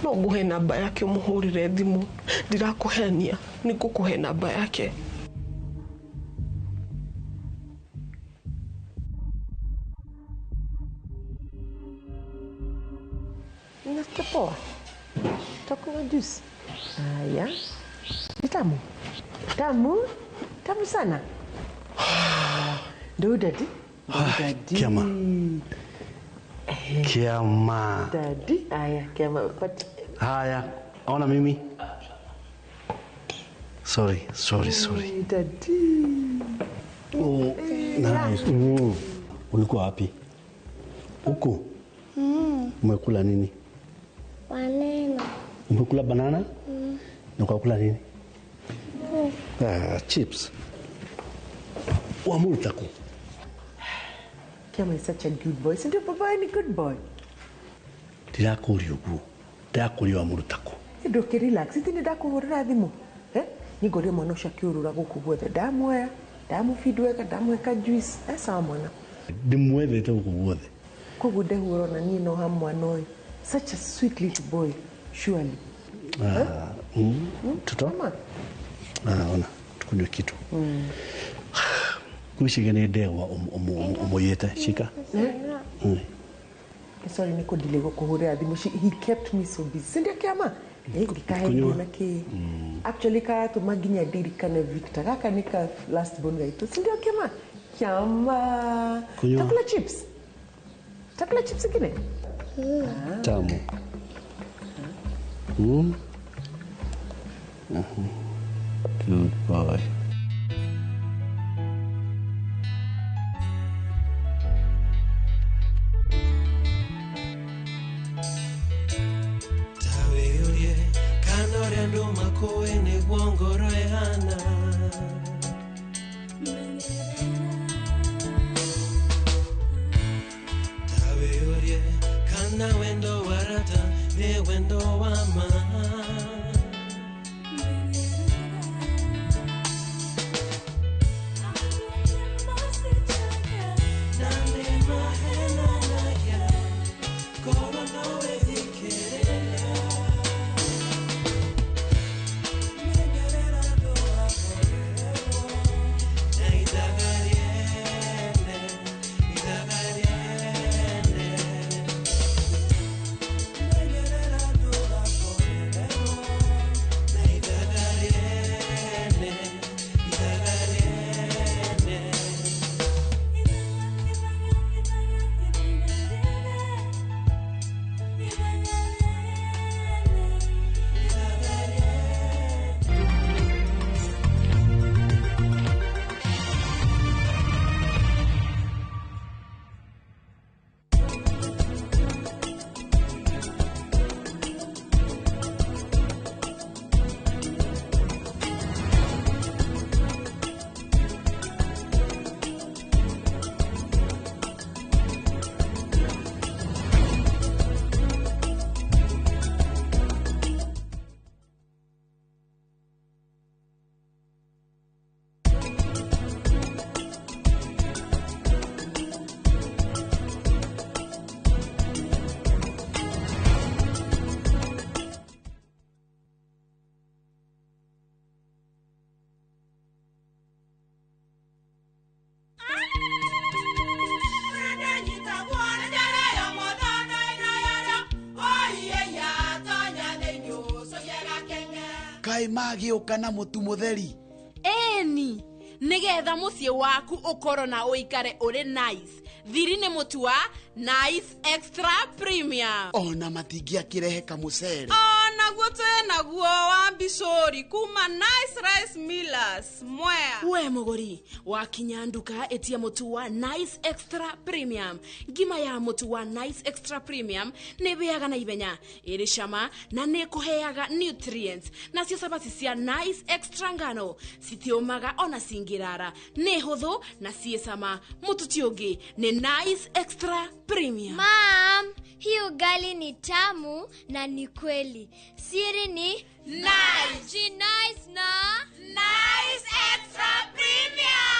No ngũhe namba yake ũmũhũrĩre thimũ. Ndirakũhenia, nĩ ngũkũhe namba yake. Nasikia poa. Takunywa juice. Haya. Ni tamu. Tamu? Tamu sana. Ndio daddy. Daddy. Kiama. Kiama. Daddy. Haya, kiama. But haya, ona mimi. Sorry, sorry, sorry. Daddy. Oh, nice. Ulikuwa wapi? Huko? Umekula nini? Banana. Umekula banana? Na ukakula nini? Chips. Wamurtaku. Kiama is such a good boy. Sindio baba ni good boy. Ndirakuria ũguo. Ndirakuria wamurtaku. Ndoke relax. Iti ndakuhũrĩra thimũ. Nĩngorire mwana ũcio akĩũrũra gũkũ guothe. Ndamuoya, ndamũbid wega, ndamũhe juice. Sawa mwana. Ndĩmwethete gũkũ guothe. Koguo ndehũra ona niĩ no ha mwana ũyũ. Such a sweet little boy, surely. Mtoto? Ona, tukunywe kitu. Kuishige nĩ ndegwa ũmũiyĩte, shika. Sorry, nĩ kũndile gũkũhũrĩra thimũ. He kept me so busy. Sindio kĩama? Ngĩkahe na kĩ. Actually karatũma nginya ndirikane Victor. Gaka nĩ ka last born gaitũ. Sindio kĩama? Kĩama. Takula chips. Takula chips ingine? Tamu. Good boy. Kaĩ magĩũka na mũtu mũtheri? Ĩni, nĩgetha mũciĩ waku ũkorwo na ũikare ũrĩ nice. Thiri nĩ mũtu wa Nice Extra Premium. Ona matingĩakĩrehe kamũcere. Onaguo twĩ naguo wa mbicũri kuma Nice Rice Millers Mwea. We mũgũri wakinya nduka ĩtia mũtu wa Nice Extra Premium. Ngima ya mũtu wa Nice Extra Premium nĩ ĩhĩaga na ihenya, ĩrĩ cama na nĩ ĩkũheaga nutrients. Nacio cabaci cia Nice Extra ngano citiũmaga ona cingĩrara, nĩ hũthũ na ciĩ cama. Mũtu ti ũngĩ nĩ Nice Extra Premium. Mom, hii ugali ni tamu na ni kweli. Siri ni Nice. Ji nice na Nice Extra Premium.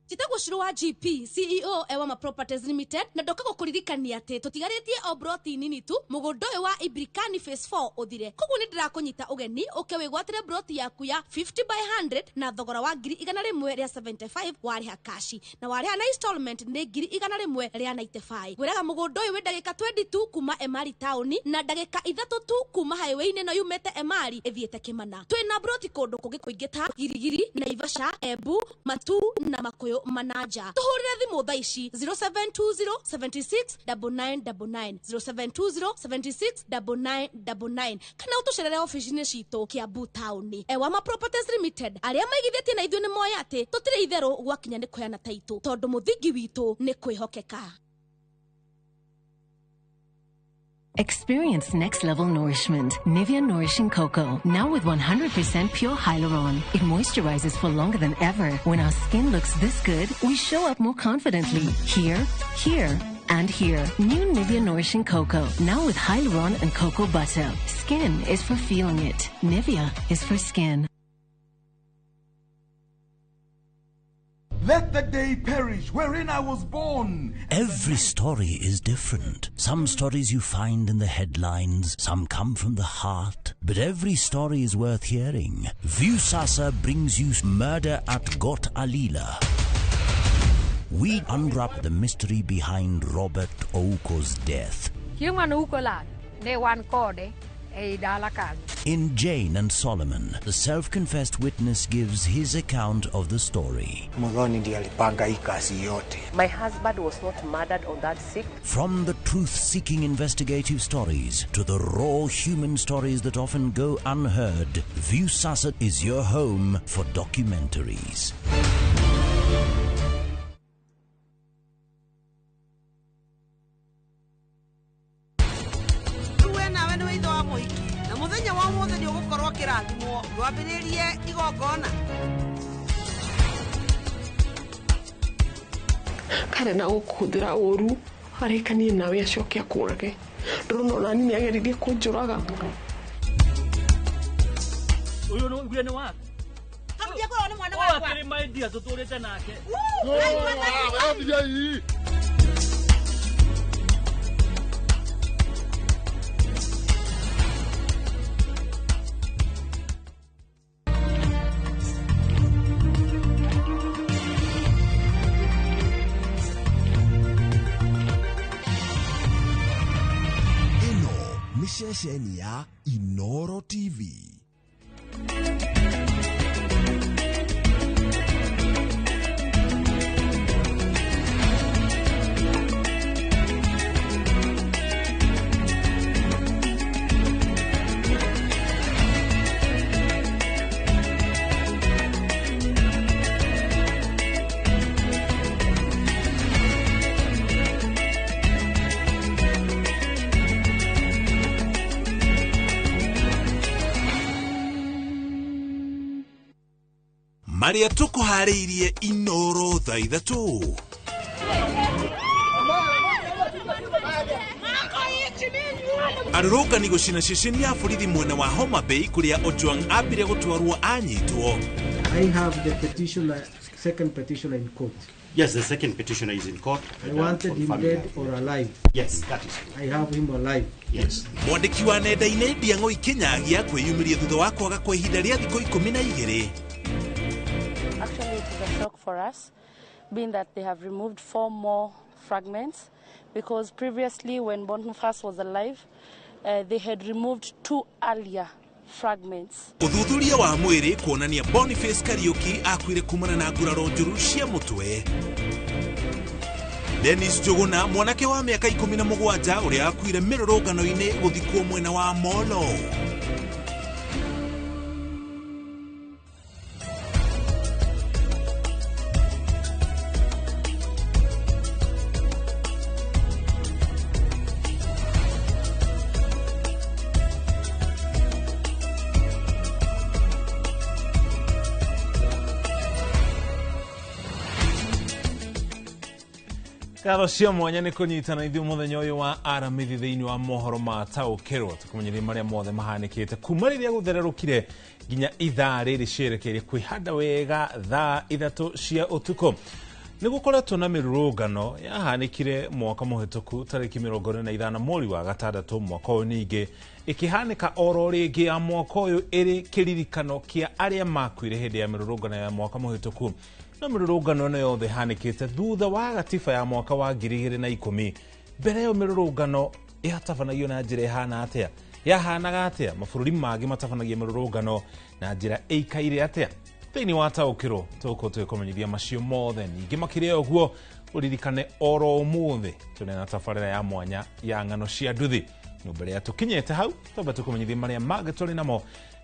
Njĩtagwo Shiro wa GP CEO Ewama Properties Limited, na ndoka gũkũririkania atĩ tũtigarĩtie o broti nini tu mũgũnda ũyũ wa Ibrikani Phase 4 ũthire. Koguo nĩ ndĩrakũnyita ũgeni ũke wĩgwatĩre broti yaku ya 50 by 100 na thogora wa 175,000 warĩha kashi, na warĩha na installment nĩ 195,000. Ngwĩraga mũgũnda ũyũ wĩ ndagĩka 22 kuma Emari taũni na ndagĩka 3 tu kuma highway-inĩ ĩno yumĩte Emari ĩthiĩte Kĩmana. Twĩna broti kũndũ kũngĩ kũingĩ ta Girigiri, Naivasha, Embu, Matu na Makuyu Manaja. Tuhurire thimu thaa ici 0720 76 9999, 0720 76 9999, kana ũtũcerere ofici-inĩ citũ Kiambu taũni. Ewama Properties Limited, arĩa maigithĩtie na ithuĩ nĩ moĩ atĩ tũtirĩ itherũ gwakinya nĩ kũheana taitũ, tondũ mũthingi witũ nĩ kwĩhokeka. Experience next level nourishment. Nivea Nourishing Cocoa, now with 100% pure hyaluron. It moisturizes for longer than ever. When our skin looks this good, we show up more confidently. Here, here, and here. New Nivea Nourishing Cocoa, now with hyaluron and cocoa butter. Skin is for feeling it. Nivea is for skin. Let the day perish wherein I was born. Every story is different. Some stories you find in the headlines, some come from the heart. But every story is worth hearing. Viusasa brings you Murder at Got Alila. We unwrap the mystery behind Robert Ouko's death. Human Ukola, ne wan kode. In Jane and Solomon, the self-confessed witness gives his account of the story. My husband was not murdered on that sick. From the truth-seeking investigative stories to the raw human stories that often go unheard, Viusasa is your home for documentaries. Kare na gũkũhũthĩra ũru arĩkanie nawe acoke akũrage. Ndũrona ona niĩ nĩageririe kũnjũraga. Ũyũ nĩ nĩ waku? Kamũtia kwĩrwo nĩ mwana wakwa. Ũyũ akĩrĩ my dear tũtũrĩte nake. Ceceni ya Inoro TV. Maria tukuharĩirie Inoro thaa 3. Arũrũngani gũcina ceceni ya borithi mwena wa Homa Bay kũrĩa Ojwang ambire gũtwarwo anyitwo. I have the petitioner, second petitioner in court. Yes, the second petitioner is in court. I wanted him dead or alive. Yes, that is true. I have him alive. Yes. Mwandĩki wa nenda-inĩ Ndiang'oi Kinyagia kwĩyumĩria thutha wa kwaga kwa ihinda rĩa thikũ 12. Actually, it is a shock for us, being that they have removed 4 more fragments, because previously when Boniface was alive, they had removed 2 earlier fragments. Ũthuthuria wa mwĩrĩ kuonania Boniface Kariuki akuire kumana na nguraro njũru cia mũtwe. Dennis Njuguna, mwanake wa mĩaka 17 ũrĩa akuire mĩrũrũngano-inĩ gũthikwo mwena wa Molo. Ngatho cia mwanya nĩ kũnyitana ithuĩ mũthenya ũyũ wa aramithi thĩinĩ wa mohoro ma taũkĩrwo tũkũmenyeria marĩa mothe mahanĩkĩte kuma rĩrĩa gũthererũkire nginya ithaa rĩrĩ cierekeire kwĩhanda wega thaa 3 cia ũtukũ. Nĩ gũkoretwo na mĩrũrũngano yahanĩkire mwaka mũhĩtũku tarĩki 45 mweri wa gatandatũ mwaka ũyũ, ningĩ ĩkĩhanĩka oro rĩngĩ ya mwaka ũyũ ĩrĩ kĩririkano kĩa arĩa makuire hĩndĩ ya mĩrũrũngano ya mwaka mũhĩtũku. Na mĩrũrũngano ĩno yothe ĩhanĩkĩte thutha wa gatiba ya mwaka wa 2010. Mbere ĩyo mĩrũrũngano yatabanagio na njĩra ĩhana atĩa? Yahanaga atĩa? Mabũrũri mangĩ matabanagia mĩrũrũngano na njĩra ĩikaire atĩa? Thĩinĩ wa taũkĩrwo tũgũkorwo tũgĩkũmenyithia macio mothe. Ningĩ makĩria ũguo ũririkane oro ũmũthĩ tũrĩ na tabarĩra ya mwanya ya ng'ano cia nduthi. No mbere ya tũkinyĩte hau twambe tũkũmenyithie marĩa mangĩ tũrĩ namo.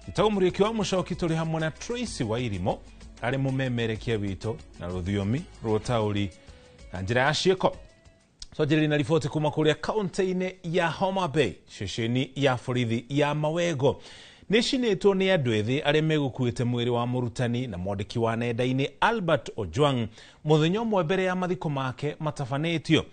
Njĩtagwo Mũriũki wa Mũcoki, tũrĩ hamwe na Tracy Wairimo arĩ mũmemerekia witũ na rũthiomi rwa ũtaũri na njĩra ya ciĩko. Twanjĩrĩria na riboti kuma kũrĩa kaunti-inĩ ya Homa Bay, ceceni ya borithi ya Mawego nĩcinĩtwo nĩ andũ ethĩ arĩa megũkuĩte mwĩrĩ wa mũrutani na mwandĩki wa nenda-inĩ Albert Ojwang mũthenya ũmwe mbere ya mathiko make matabanĩtio.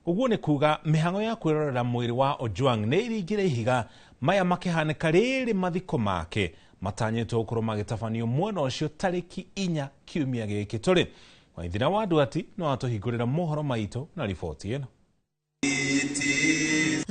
Ũguo nĩ kuga mĩhang'o ya kwĩrorera mwĩrĩ wa Ojwang nĩ ĩringire ihiga, maya makĩhanĩka rĩrĩ mathiko make matanyĩtwo gũkorwo magĩtabanio mwena ũcio tarĩki 4 kiumia gĩkĩ tũrĩ. Waithira wa Nduati no atũhingũrĩra mohoro maitũ na riboti ĩno.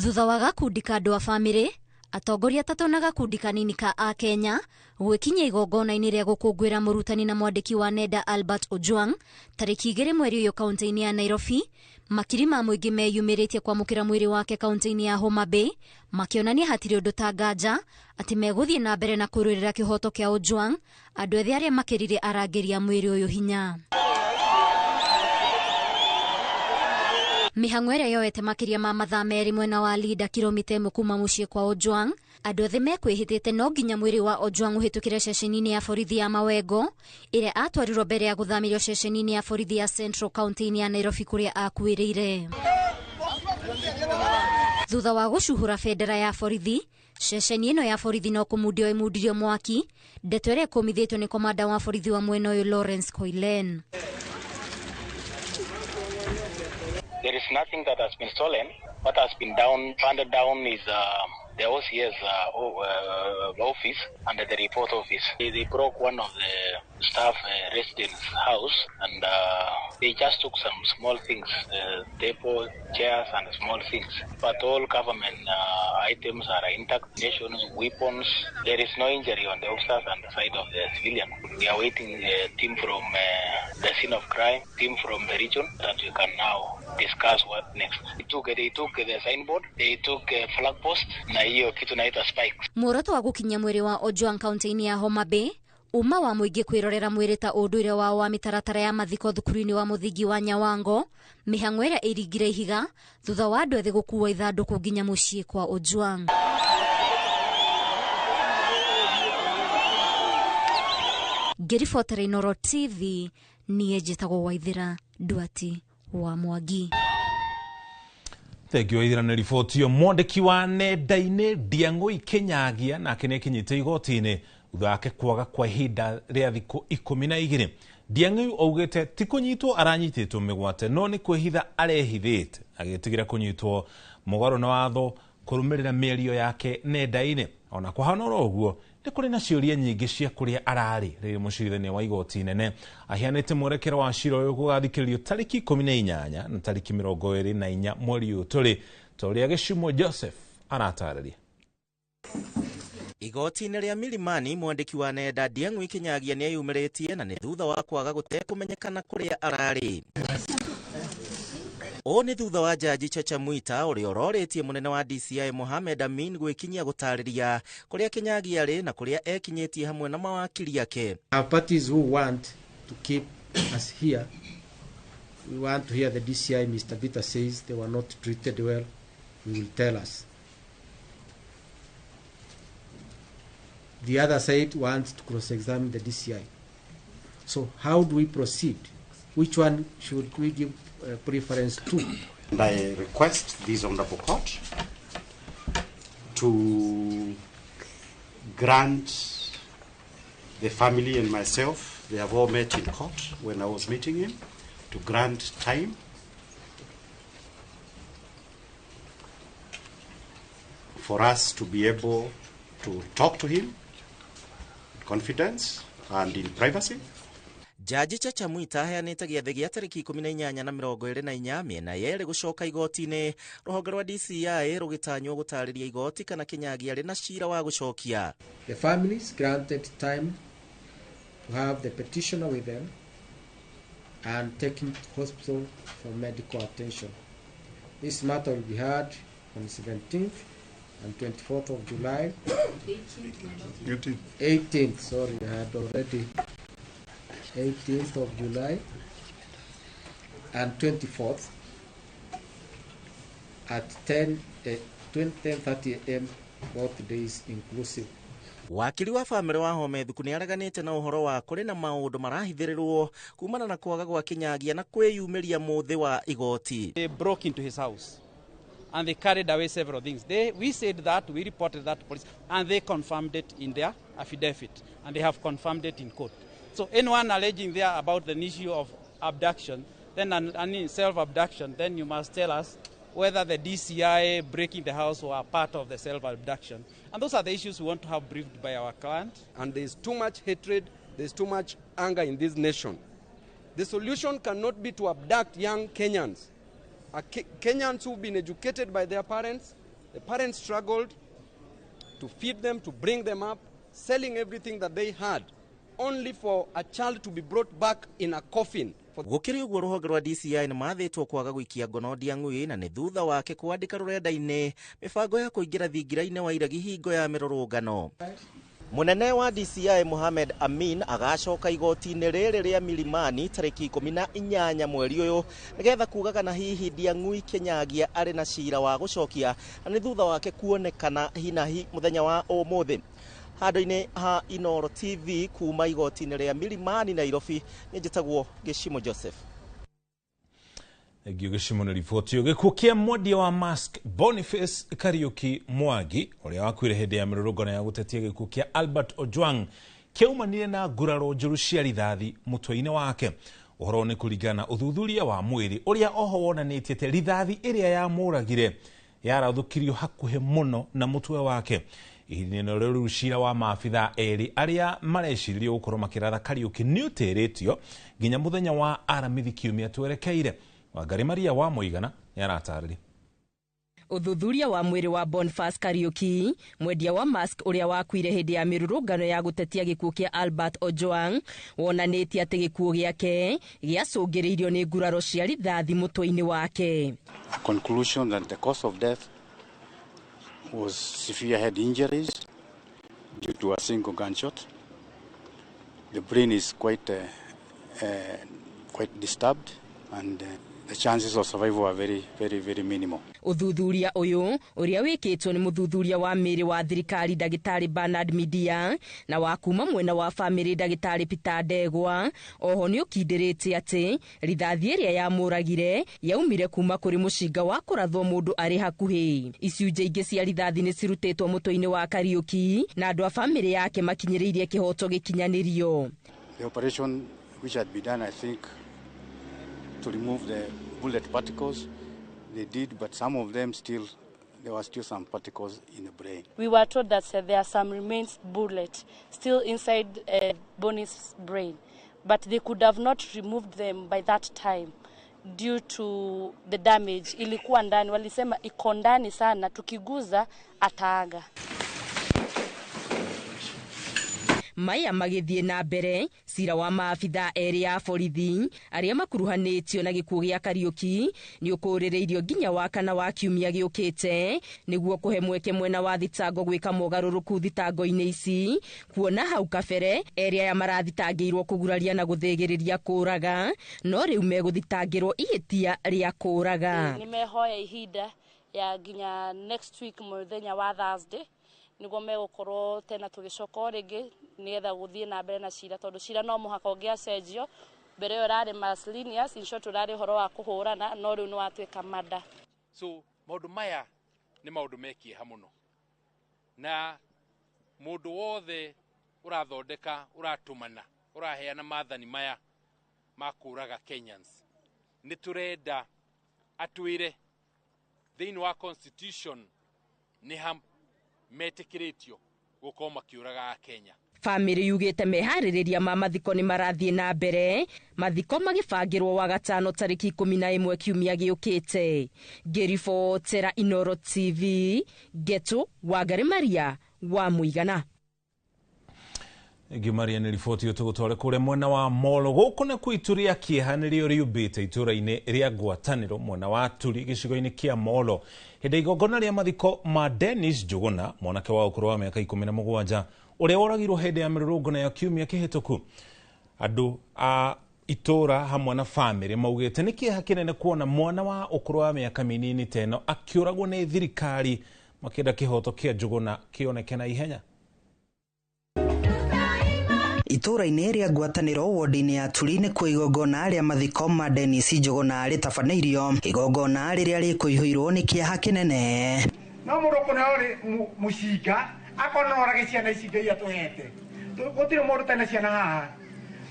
Thutha wa gakundi ka andũ a bamĩrĩ, atongoria atatũ na gakundi kanini ka Akenya gwĩkinyia igongona-inĩ rĩa gũkũngũĩra mũrutani na mwandĩki wa nenda Albert Ojwang tarĩki 2 mweri ũyũ kaunti-inĩ ya Nairobi, makiri ma mũingĩ meyumĩrĩtie kwamũkĩra mwĩrĩ wake kaunti-inĩ ya Homa Bay, makĩonania hatirĩ ũndũ ta nganja atĩ megũthiĩ na mbere na kũrũĩrĩra kĩhoto kĩa Ojwang, andũ ethĩ arĩa makĩrire arangĩri a mwĩrĩ ũyũ hinya. Mĩhang'o ĩrĩa yoete makĩria ma mathaa 2 mwena wa Linda kilomita 1 kuma mũciĩ kwa Ojwang, andũ othe mekwĩhĩtĩte no nginya mwĩrĩ wa Ojwang ũhĩtũkĩre ceceni-inĩ ya borithi ya Mawego ĩrĩa atwarirwo mbere ya gũthamĩrio ceceni-inĩ ya borithi ya Central kaunti-inĩ ya Nairobi kũrĩa akuĩrĩire. Thutha wa gũcuhũra bendera ya borithi, ceceni ĩno ya borithi no kũmundio ĩmundirio mwaki, ndeto ĩrĩa ĩkũmithĩtio nĩ komanda wa borithi wa mwena ũyũ Lawrence Koilen. There is nothing that has been stolen. What has been handed down is the OCS office and the report office. They broke one of the staff residents' house, and they just took some small things, table, chairs and small things. But all government items are intact, nations, weapons. There is no injury on the officers and the side of the civilian. We are waiting a team from the scene of crime, team from the region, that we can now discuss what next. They took the signboard, they took a flag post, na hiyo kitu naitwa spikes. Muoroto wa gũkinyia mwĩrĩ wa Ojwang kaunti-inĩ ya Homa Bay, uma wa mũingĩ kwĩrorera mwĩrĩ ta ũndũire wao wa mĩtaratara ya mathiko thukuru-inĩ wa mũthingi wa Nyawango, mĩhang'o ĩrĩa ĩringire ihiga thutha wa andũ ethĩ gũkua ithandũkũ nginya mũciĩ kwa Ojwang. Ngĩribotera Inooro TV, niĩ njĩtagwo Waithira Nduati wa Mwangi. Thengiũ Waithira nĩ riboti ĩyo. Mwandĩki wa nenda-inĩ Ndiang'ũi Kinyagia nake nĩakinyĩte igoti-inĩ thutha wake kwaga kwa ihinda rĩa thikũ 12. Ndiang'ũi augĩte ti kũnyitwo aranyitĩtwo mĩgwate no nĩ kwĩhitha arehithĩte agĩtigĩra kũnyitwo mũgarũ na watho kũrũmĩrĩra mĩario yake nenda-inĩ. Ona kũhana oro ũguo nĩ kũrĩ na ciũria nyingĩ cia kũrĩa ararĩ rĩrĩa mũcirithania wa igoti inene aheanĩte mwerekero wa cira ũyũ gũgathikĩrĩrio tarĩki 18 na tarĩki 24 mweri ũyũ tũrĩ, ta ũrĩa Gĩcumo Joseph aratarĩria. Igoti-inĩ rĩa Milimani, mwandĩki wa nenda Ndiang'ũi Kinyagia nĩeyumĩrĩtie na nĩ thutha wa kwaga gũtekũmenyekana kũrĩa ararĩ. Ũũ nĩ thutha wa Jaji Chacha Mwita ũrĩa ũrorĩtie mũnene wa DCI Mohamed Amin gwĩkinyia gũtarĩria kũrĩa Kinyagia arĩ na kũrĩa ekinyĩtie hamwe na mawakiri ake. Our parties who want to keep us here, we want to hear the DCI, Mr. Bitta says they were not treated well, he will tell us. The other side wants to cross-examine the DCI. So how do we proceed? Which one should we give preference to? And I request this honorable court to grant the family and myself, they have all met in court when I was meeting him, to grant time for us to be able to talk to him in confidence and in privacy. Jaji Chacha Mwita aheanĩte gĩathĩ gĩa tarĩki 18 na 24 mĩena yerĩ gũcoka igoti-inĩ. Rũhonge rwa DCI rũgĩtanywo gũtarĩria igoti kana Kinyagia arĩ na cira wa gũcokia. The families granted time to have the petitioner with them and take him to hospital for medical attention. This matter will be heard on 17th and 24th of July. 18th, sorry, I had already 18th of July and 24th at 10:30 a.m. both days inclusive. Wakiri wa famĩlĩ wa Home Thuku nĩ areganĩte na ũhoro wa kũrĩ na maũndũ marahithĩrĩrwo kumana na kwaga gwa Kinyagia na kwĩyumĩria mũthĩ wa igoti. They broke into his house and they carried away several things. We said that, we reported that to police, and they confirmed it in their affidavit, and they have confirmed it in court. So anyone alleging there about the issue of abduction, then an self-abduction, then you must tell us whether the DCI breaking the house were part of the self-abduction. And those are the issues we want to have briefed by our client. And there's too much hatred, there's too much anger in this nation. The solution cannot be to abduct young Kenyans. Kenyans who've been educated by their parents. The parents struggled to feed them, to bring them up, selling everything that they had, only for a child to be brought back in a coffin. Gũkĩrĩ ũguo rũhonge rwa DCI nĩ mathĩtwo kwaga gũikia ngono Ndiang'ui na nĩ thutha wake kwandĩka rũrenda-inĩ mĩbango ya kũingĩra thingira-inĩ wa iregi hingo ya mĩrũrũngano. Mũnene wa DCI Mohamed Amin agacoka igoti-inĩ rĩrĩ rĩa Milimani tarĩki 18 mweri ũyũ nĩgetha kuga kana hihi Ndiang'ui Kinyagia arĩ na cira wa gũcokia na nĩ thutha wake kuonekana hinahi mũthenya wa ũmũthĩ. Handũ-inĩ ha Inooro TV kuma igoti-inĩ rĩa Milimani Nairobi, nĩ njĩtagwo Gĩcimo Joseph. Thengio Gĩcimo nĩ riboti. Gĩkuũ kĩa mwendia wa mask Boniface Kariuki Mwangi ũrĩa wakuire hĩndĩ ya mĩrũrũngano ya gũtetia gĩkuũ kĩa Albert Ojwang kĩaumanire na nguraro njũru cia rithathi mũtwe-inĩ wake. Ũhoro nĩ kũringana na ũthuthuria wa mwĩrĩ ũrĩa oho wonanĩtie atĩ rithathi ĩrĩa yamũragire yarathũkirio hakuhĩ mũno na mũtwe wake. Ihinda-inĩ rĩu cira wa maabithaa erĩ arĩa mareciririo gũkorwo makĩratha Kariuki nĩ ũtĩrĩtio nginya mũthenya wa Aramithi kiumia twerekeire. Wangari Maria wa Mũigana nĩ aratarĩria. Ũthuthuria wa mwĩrĩ wa Boniface Kariuki, mwendia wa mask ũrĩa wakuire hĩndĩ ya mĩrũrũngano ya gũtetia gĩkuũ kĩa Albert Ojwang, wonanĩtie atĩ gĩkuũ gĩake gĩacũngĩrĩirio nĩ nguraro cia rithathi mũtwe-inĩ wake. A conclusion that the cause of death was severe head injuries due to a single gunshot. The brain is quite disturbed, and the chances of survival are very, very, very minimal. Ũthuthuria ũyũ ũrĩa wĩkĩtwo nĩ mũthuthuria wa mĩĩrĩ wa thirikari ndagĩtarĩ Bernard Midia na wa kuma mwena wa famĩlĩ ndagĩtarĩ Peter Ndegwa oho nĩ ũkindĩrĩte atĩ rithathi ĩrĩa yamũragire yaumire kuma kũrĩ mũcinga wa kũrathwo mũndũ arĩ hakuhĩ. Icunjĩ ingĩ cia rithathi nĩ cirutĩtwo mũtwe-inĩ wa Kariuki na andũ a famĩlĩ yake makinyĩrĩirie kĩhoto gĩkinyanĩrio. The operation which had been done, I think, to remove the bullet particles, they did, but some of them still, there were still some particles in the brain. We were told that there are some remains bullet still inside Bonnie's brain, but they could have not removed them by that time due to the damage. Ilikuwa ndani, walisema iko ndani sana, tukiguza ataaga. Maya magĩthiĩ na mbere cira wa maabitha erĩ a borithi arĩa makuruhanĩtio na gĩkuũ gĩa Kariuki nĩ ũkũrĩrĩirio nginya wa kana wa kiumia gĩũkĩte nĩguo kũhe mweke mwena wa thitango gwĩka mogarũrũku thitango-inĩ ici, kuona hau kabere erĩ aya marathitangĩirwo kũguraria na gũthĩgĩrĩria kũraga, no rĩu megũthitangĩrwo ihĩtia rĩa kũraga. Nimehoya ihinda ya nginya next week muthenya wa Thursday niguo megukorwo tena tugicoka o ringi nigetha guthie na mbere na cira, tondu cira no muhaka ungiacenjio. Mbere ĩyo ĩrarĩ miscellaneous, in short ũrarĩ ũhoro wa kũhũrana, no rĩu nĩ watuĩka mada. So maũndũ maya nĩ maũndũ me kĩeha mũno, na mũndũ wothe ũrathondeka, ũratũmana, ũraheana maathani maya ma kũraga Kenyans, nĩ tũrenda atwĩre thĩinĩ wa constitution nĩ ha metĩkĩrĩtio gũkorwo makĩũraga Kenya. Famĩlĩ yugĩte meharĩrĩria ma mathiko nĩ marathiĩ na mbere, mathiko magĩbangĩrwo wa gatano tarĩki 11 kiumia gĩũkĩte. Ngĩribotera Inoro TV, Getu Wangari Maria wa Mũigana. Maria nĩ riboti tũgũtware kũrĩa mwena wa Molo. Gũkũ nĩ kuo itu rĩa kĩeha nĩrĩo rĩumbĩte itũũra-inĩ rĩa Ngwatanĩro mwena wa Turi gĩcigo-inĩ kĩa Molo hĩndĩ igongona rĩa mathiko ma Dennis Njuguna, mwanake wa ũkũrũ wa mĩaka 17 ũrĩa woragirwo hĩndĩ ya mĩrũrũngano ya kiumia kĩhĩtũku. Andũ a itũũra hamwe na famĩlĩ maugĩte nĩ kĩeha kĩnene kuona mwana wa ũkũrũ wa mĩaka mĩnini ta ĩno akĩũragwo nĩ thirikari, makĩenda kĩhoto kĩa Njuguna kĩoneke na ihenya. Itũũra-inĩ rĩa Ngwatanĩro wodi-inĩ ya Turi nĩkuo igongona rĩa mathiko ma Dennis Njuguna rĩtabanĩirio, igongona rĩrĩa rĩkũihũirwo nĩ kĩeha kĩnene. No mũndũ ũkũneo rĩ mũcinga akona orage ciana ici Ngai atũhete. Gũtirĩ mũndũ ũtarĩ na ciana haha,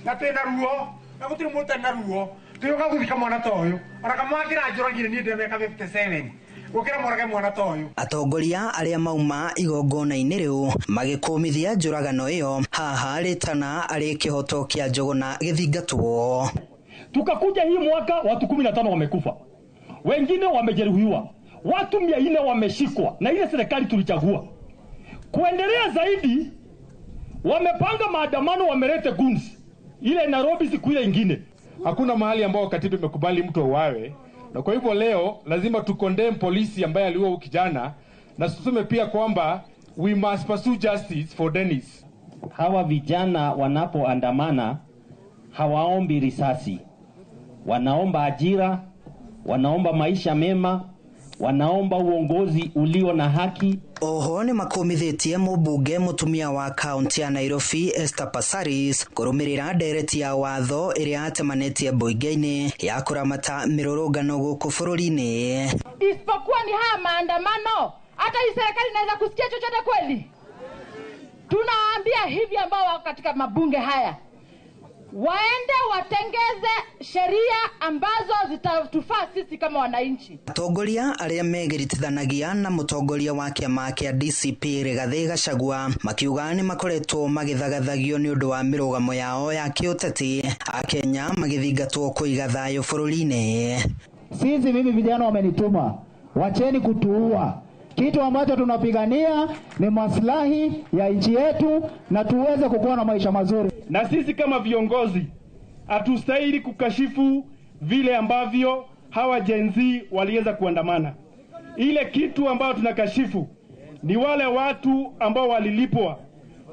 na twĩna ruo, na gũtirĩ mũndũ ũtarĩ na ruo. Tũgĩũka gũthika mwana ta ũyũ, ona kamwangĩra njũragire niĩ ndĩ mĩaka 57. Gũkĩra morage mwana ta ũyũ. Atongoria arĩa mauma igongona-inĩ rĩu magĩkũmithia njũragano ĩyo, haha rĩtana arĩ kĩhoto kĩa Njuguna gĩthingatwo. Tukakuja hii mwaka watu 15 wamekufa, wengine wamejeruhiwa, watu 400 wameshikwa na ile serikali tulichagua. Kuendelea zaidi, wamepanga maandamano, wamelete guns ile Nairobi siku ile ingine. Hakuna mahali ambao katiba imekubali mtu auawe, na kwa hivyo leo lazima tukondemn polisi ambaye aliua huyu kijana, na tuseme pia kwamba we must pursue justice for Dennis. Hawa vijana wanapoandamana hawaombi risasi, wanaomba ajira, wanaomba maisha mema, wanaomba uongozi ulio na haki. Oho nĩ makũmithĩtie mũmbunge mũtumia wa kaunti ya Nairobi Esther Passaris kũrũmĩrĩra ndereti ya watho ĩrĩa atemanĩtie mbunge-inĩ ya kũramata mĩrũrũngano gũkũ bũrũri-inĩ. Isipokuwa ni haya maandamano, hata hii serikali inaweza kusikia chochote kweli? Tunawaambia hivi ambao wako katika mabunge haya, waende watengeze sheria ambazo zitatufaa sisi kama wananchi. Atongoria arĩa megiritithanagia na mũtongoria wa kĩama kĩa DCP Rigathĩ Gachagua makiuga nĩ makoretwo magĩthagathagio nĩ ũndũ wa mĩrũgamo yao ya kĩũteti, Akenya magĩthingatwo kũiga thayũ bũrũri-inĩ. Sisi mimi vijana wamenituma, wacheni kutuua. Kitu ambacho tunapigania ni maslahi ya nchi yetu na tuweze kukuwa na maisha mazuri. Na sisi kama viongozi hatustahili kukashifu vile ambavyo hawa Gen Z waliweza kuandamana. Ile kitu ambayo tunakashifu ni wale watu ambao walilipwa,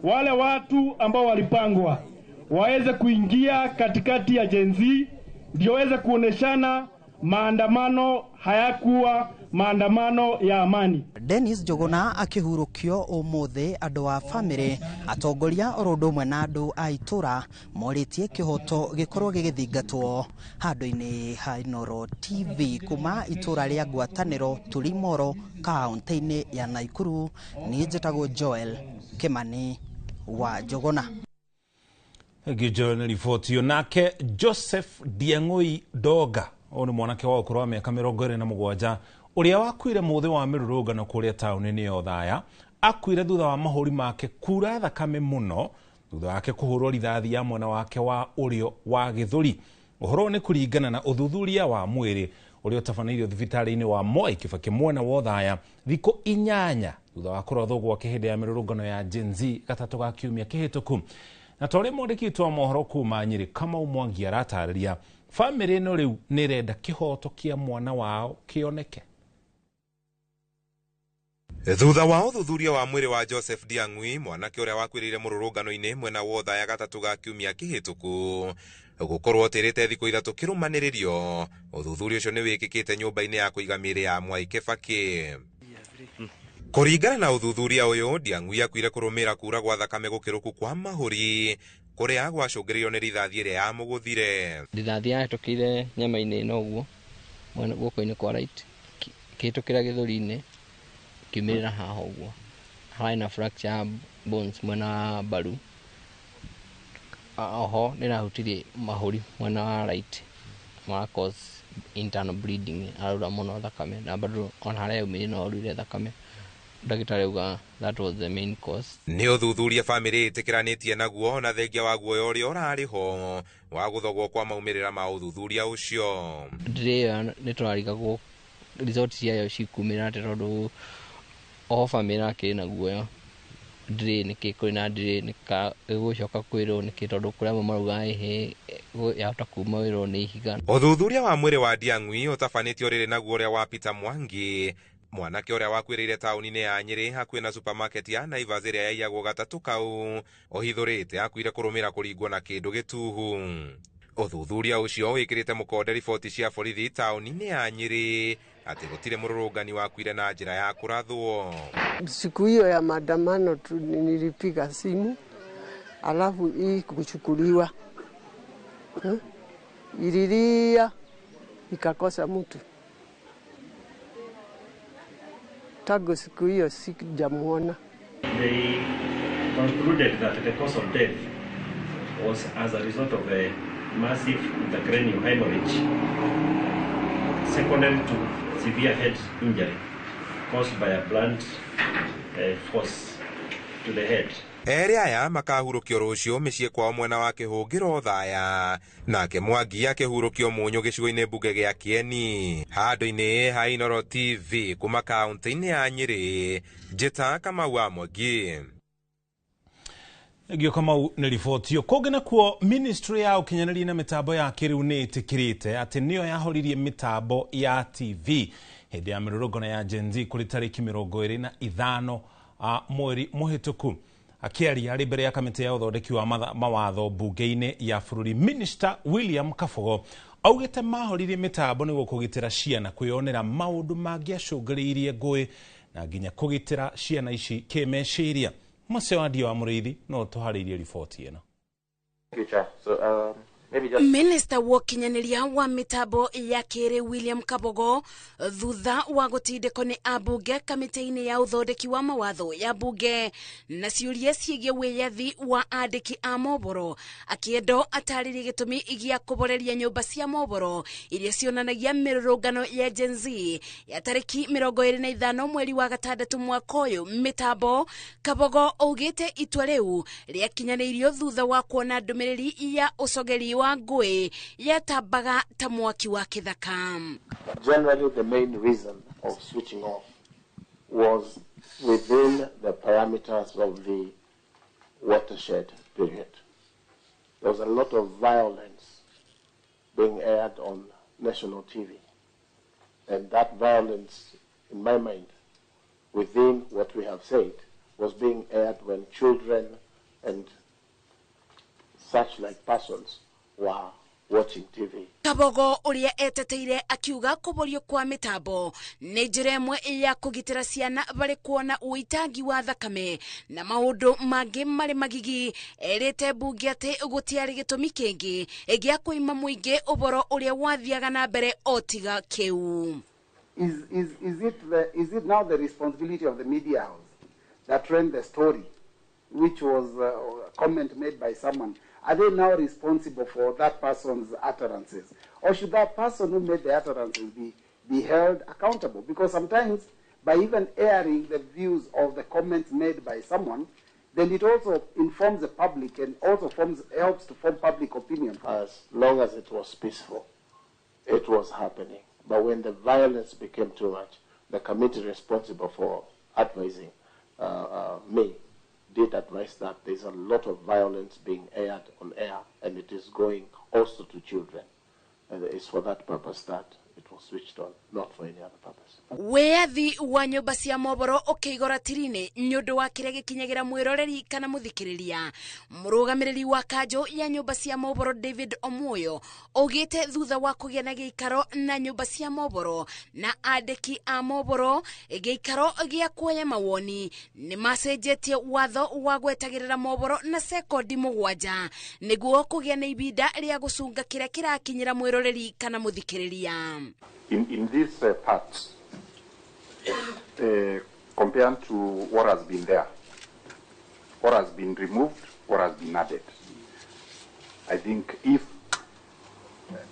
wale watu ambao walipangwa waweze kuingia katikati ya Gen Z ndio waweze kuoneshana maandamano hayakuwa maandamano ya amani. Dennis Njuguna akĩhurũkio ũmũthĩ, andũ a famĩlĩ, atongoria oro ũndũ ũmwe na andũ a itũra morĩtie kĩhoto gĩkorwo gĩgĩthingatwo handũ-inĩ ha Inoro TV kuma itũra rĩa Ngwatanĩro Turi Moro kaunti-inĩ ya Nakuru. Niĩ njĩtagwo Joel Kimani wa Njuguna. Joel nĩ riboti. Nake Joseph Diang'oi Doga, ũyũ nĩ mwanake wa ũkũrũ wa mĩaka 27 ũrĩa wakuire mũthĩ wa mĩrũrũngano kũrĩa taũni-inĩ ya Othaya, akuire thutha wa mahũri make kura thakame mũno thutha wake kũhũrwo rithathi ya mwena wake wa ũrĩo wa gĩthũri. Ũhoro nĩ kũringana na ũthuthuria wa mwĩrĩ Ũrĩa ũtabanĩirio thibitarĩ-inĩ wa Moi Kibaki mwena wa Othaya thikũ 8 thutha wa kũrathwo gwake hĩndĩ ya mĩrũrũngano ya Gen Z gatatũ ga kiumia kĩhĩtũku. Na ta ũrĩa mwandĩki witũ wa mohoro kuma Nyĩrĩ Kamau Mwangi aratarĩria, bamĩrĩ ĩno rĩu nĩ ĩrenda kĩhoto kĩa mwana wao kĩoneke. Thutha wa ũthuthuria wa mwĩrĩ wa Joseph Ndiang'ui, mwanake ũrĩa wakuĩrĩire mũrũrũngano-inĩ mwena wa Othaya gatatũ ga kiumia kĩhĩtũku, gũkorwo ũtĩrĩte thikũ 3 kĩrũmanĩrĩrio, ũthuthuria ũcio nĩ wĩkĩkĩte nyũmba-inĩ ya kũiga mĩĩrĩ ya Mwai Kibaki. Kũringana na ũthuthuria ũyũ, Ndiang'ui akuire kũrũmĩrĩra kura gwa thakame gũkĩrũku kwa mahũri kũrĩa gwacũngĩrĩirio nĩ rithathi ĩrĩa yamũgũthire. Rithathi yahĩtũkĩire nyama-inĩ ĩno ũguo, mwena guoko-inĩ kwa right, kĩhĩtũkĩra gĩthũri-inĩ, kiumĩrĩra haha ũguo. Harĩ na fracture bones mwena wa mbaru. Oho nĩrahutirie mahũri mwena wa right, ma cause internal bleeding, araura mũno thakame na bado ona harĩa yaumire no aurire thakame. Ndagĩtarĩ auga that was the main cause. Nĩ ũthuthuria bamĩrĩ ĩtĩkĩranĩtie naguo na thengia wa guoya ũrĩa ũrarĩ ho wa gũthogwo kwa maumĩrĩra ma ũthuthuria ũcio. Ndĩrĩ ĩyo nĩ tũrarigagwo result ciayo cikumĩra atĩa tondũ oho bamĩrĩ akĩrĩ na guoya. Ndĩrĩ nĩkĩ kũrĩ na ndĩrĩ nĩka ĩgũcoka kwĩrwo nĩkĩ tondũ kũrĩ amwe marauga ĩhĩ yahota kuma wĩrwo nĩ ihiga. Ũthuthuria wa mwĩrĩ wa Ndiang'ui ũtabanĩtio rĩrĩ naguo ũrĩa wa Peter Mwangi, mwanake ũrĩa wakuĩrĩire taũni-inĩ ya Nyĩrĩ hakuhĩ na supermarket ya Naivas ĩrĩa yaiyagwo gatatũ kau ũhithũrĩte akuire kũrũmĩra kũringwo na kĩndũ gĩtuhu. Ũthuthuria ũcio wĩkĩrĩte mũkonde riboti cia borithi taũni-inĩ ya Nyĩrĩ atĩ gũtirĩ mũrũrũngani wakuire na njĩra ya kũrathwo. Siku hiyo ya maandamano nilipiga simu alafu hii kuchukuliwa, ililia ikakosa mtu. Tangu siku hiyo sijamuona. They concluded that the cause of death was as a result of a massive intracranial hemorrhage secondary to severe head injury caused by a blunt force to the head. Erĩ aya makahurũkio rũciũ mĩciĩ kwao mwena wa Kĩhũngĩro Othaya, nake Mwangi akĩhurũkio Mũnyũ gĩcigo-inĩ mbunge gĩa Kĩeni. Handũ-inĩ ha Inooro TV kuma kaunti-inĩ ya Nyĩrĩ, Njĩta Kamau wa Mwangi. Ngio Kamau nĩ riboti ĩyo. Kũngĩ nakuo, ministry ya ũkinyanĩria na mĩtambo ya kĩrĩu nĩ ĩtĩkĩrĩte atĩ nĩyo yahoririe mĩtambo ya TV hĩndĩ ya mĩrũrũngano ya Gen Z kũrĩ tarĩki 25 mweri mũhĩtũku. Akĩaria arĩ mbere ya kamĩtĩ ya ũthondeki wa mawatho mbunge-inĩ ya bũrũri, Minister William Kabogo augĩte mahoririe mĩtambo nĩguo kũgitĩra ciana kwĩyonera maũndũ mangĩacũngĩrĩirie ngũĩ na nginya kũgitĩra ciana ici kĩmeciria. Mũce wa Ndio wa Mũrĩithi no tũharĩirie riboti ĩno. Minister wa ũkinyanĩria wa mĩtambo ya kĩrĩu William Kabogo thutha wa gũtindĩkwo nĩ ambunge kamĩtĩ-inĩ ya ũthondeki wa mawatho ya mbunge na ciũria ciĩgiĩ wĩyathi wa andĩki a mohoro, akĩendwo atarĩrie gĩtũmi gĩa kũboreria nyũmba cia mohoro iria cionanagia mĩrũrũngano ya Gen Z ya tarĩki 25 mweri wa 6 mwaka ũyũ mĩtambo. Kabogo augĩte itua rĩu rĩakinyanĩirio thutha wa kuona ndũmĩrĩri ya ũcogeri wa ngũĩ yatambaga ta mwaki wa kĩthaka. Generally, the main reason of switching off was within the parameters of the watershed period. There was a lot of violence being aired on national TV. And that violence, in my mind, within what we have said, was being aired when children and such like persons were watching TV. Kabogo ũrĩa eteteire akiuga kũborio kwa mĩtambo nĩ njĩra ĩmwe ya kũgitĩra ciana barĩ kuona ũitangi wa thakame na maũndũ mangĩ marĩ magigi. Erĩte mbunge atĩ gũtiarĩ gĩtũmi kĩngĩ gĩa kũima mũingĩ ũboro ũrĩa wathiaga na mbere o tiga kĩu. Is it now the responsibility of the media house that ran the story, which was a comment made by someone? Are they now responsible for that person's utterances? Or should that person who made the utterances be held accountable? Because sometimes by even airing the views of the comments made by someone, then it also informs the public and also helps to form public opinion. As long as it was peaceful, it was happening. But when the violence became too much, the committee responsible for advising me did advise that there's a lot of violence being aired on air, and it is going also to children. And it's for that purpose that it was switched on, not for any other purpose. Wĩyathi wa nyũmba cia mohoro ũkĩigora tiri-inĩ nĩ ũndũ wa kĩrĩa gĩkinyagĩra mwĩroreri kana mũthikĩrĩria. Mũrũgamĩrĩri wa kanjũ ya nyũmba cia mohoro David Omoyo augĩte thutha wa kũgĩa na gĩikaro na nyũmba cia mohoro na andĩki a mohoro gĩikaro gĩa kuoya mawoni nĩ macenjetie watho wa gwetagĩrĩra mohoro na sekondi 7 nĩguo kũgĩa na ibinda rĩa gũcunga kĩrĩa kĩrakinyĩra mwĩroreri kana mũthikĩrĩria. In this part, compared to what has been there, what has been removed, what has been added, I think if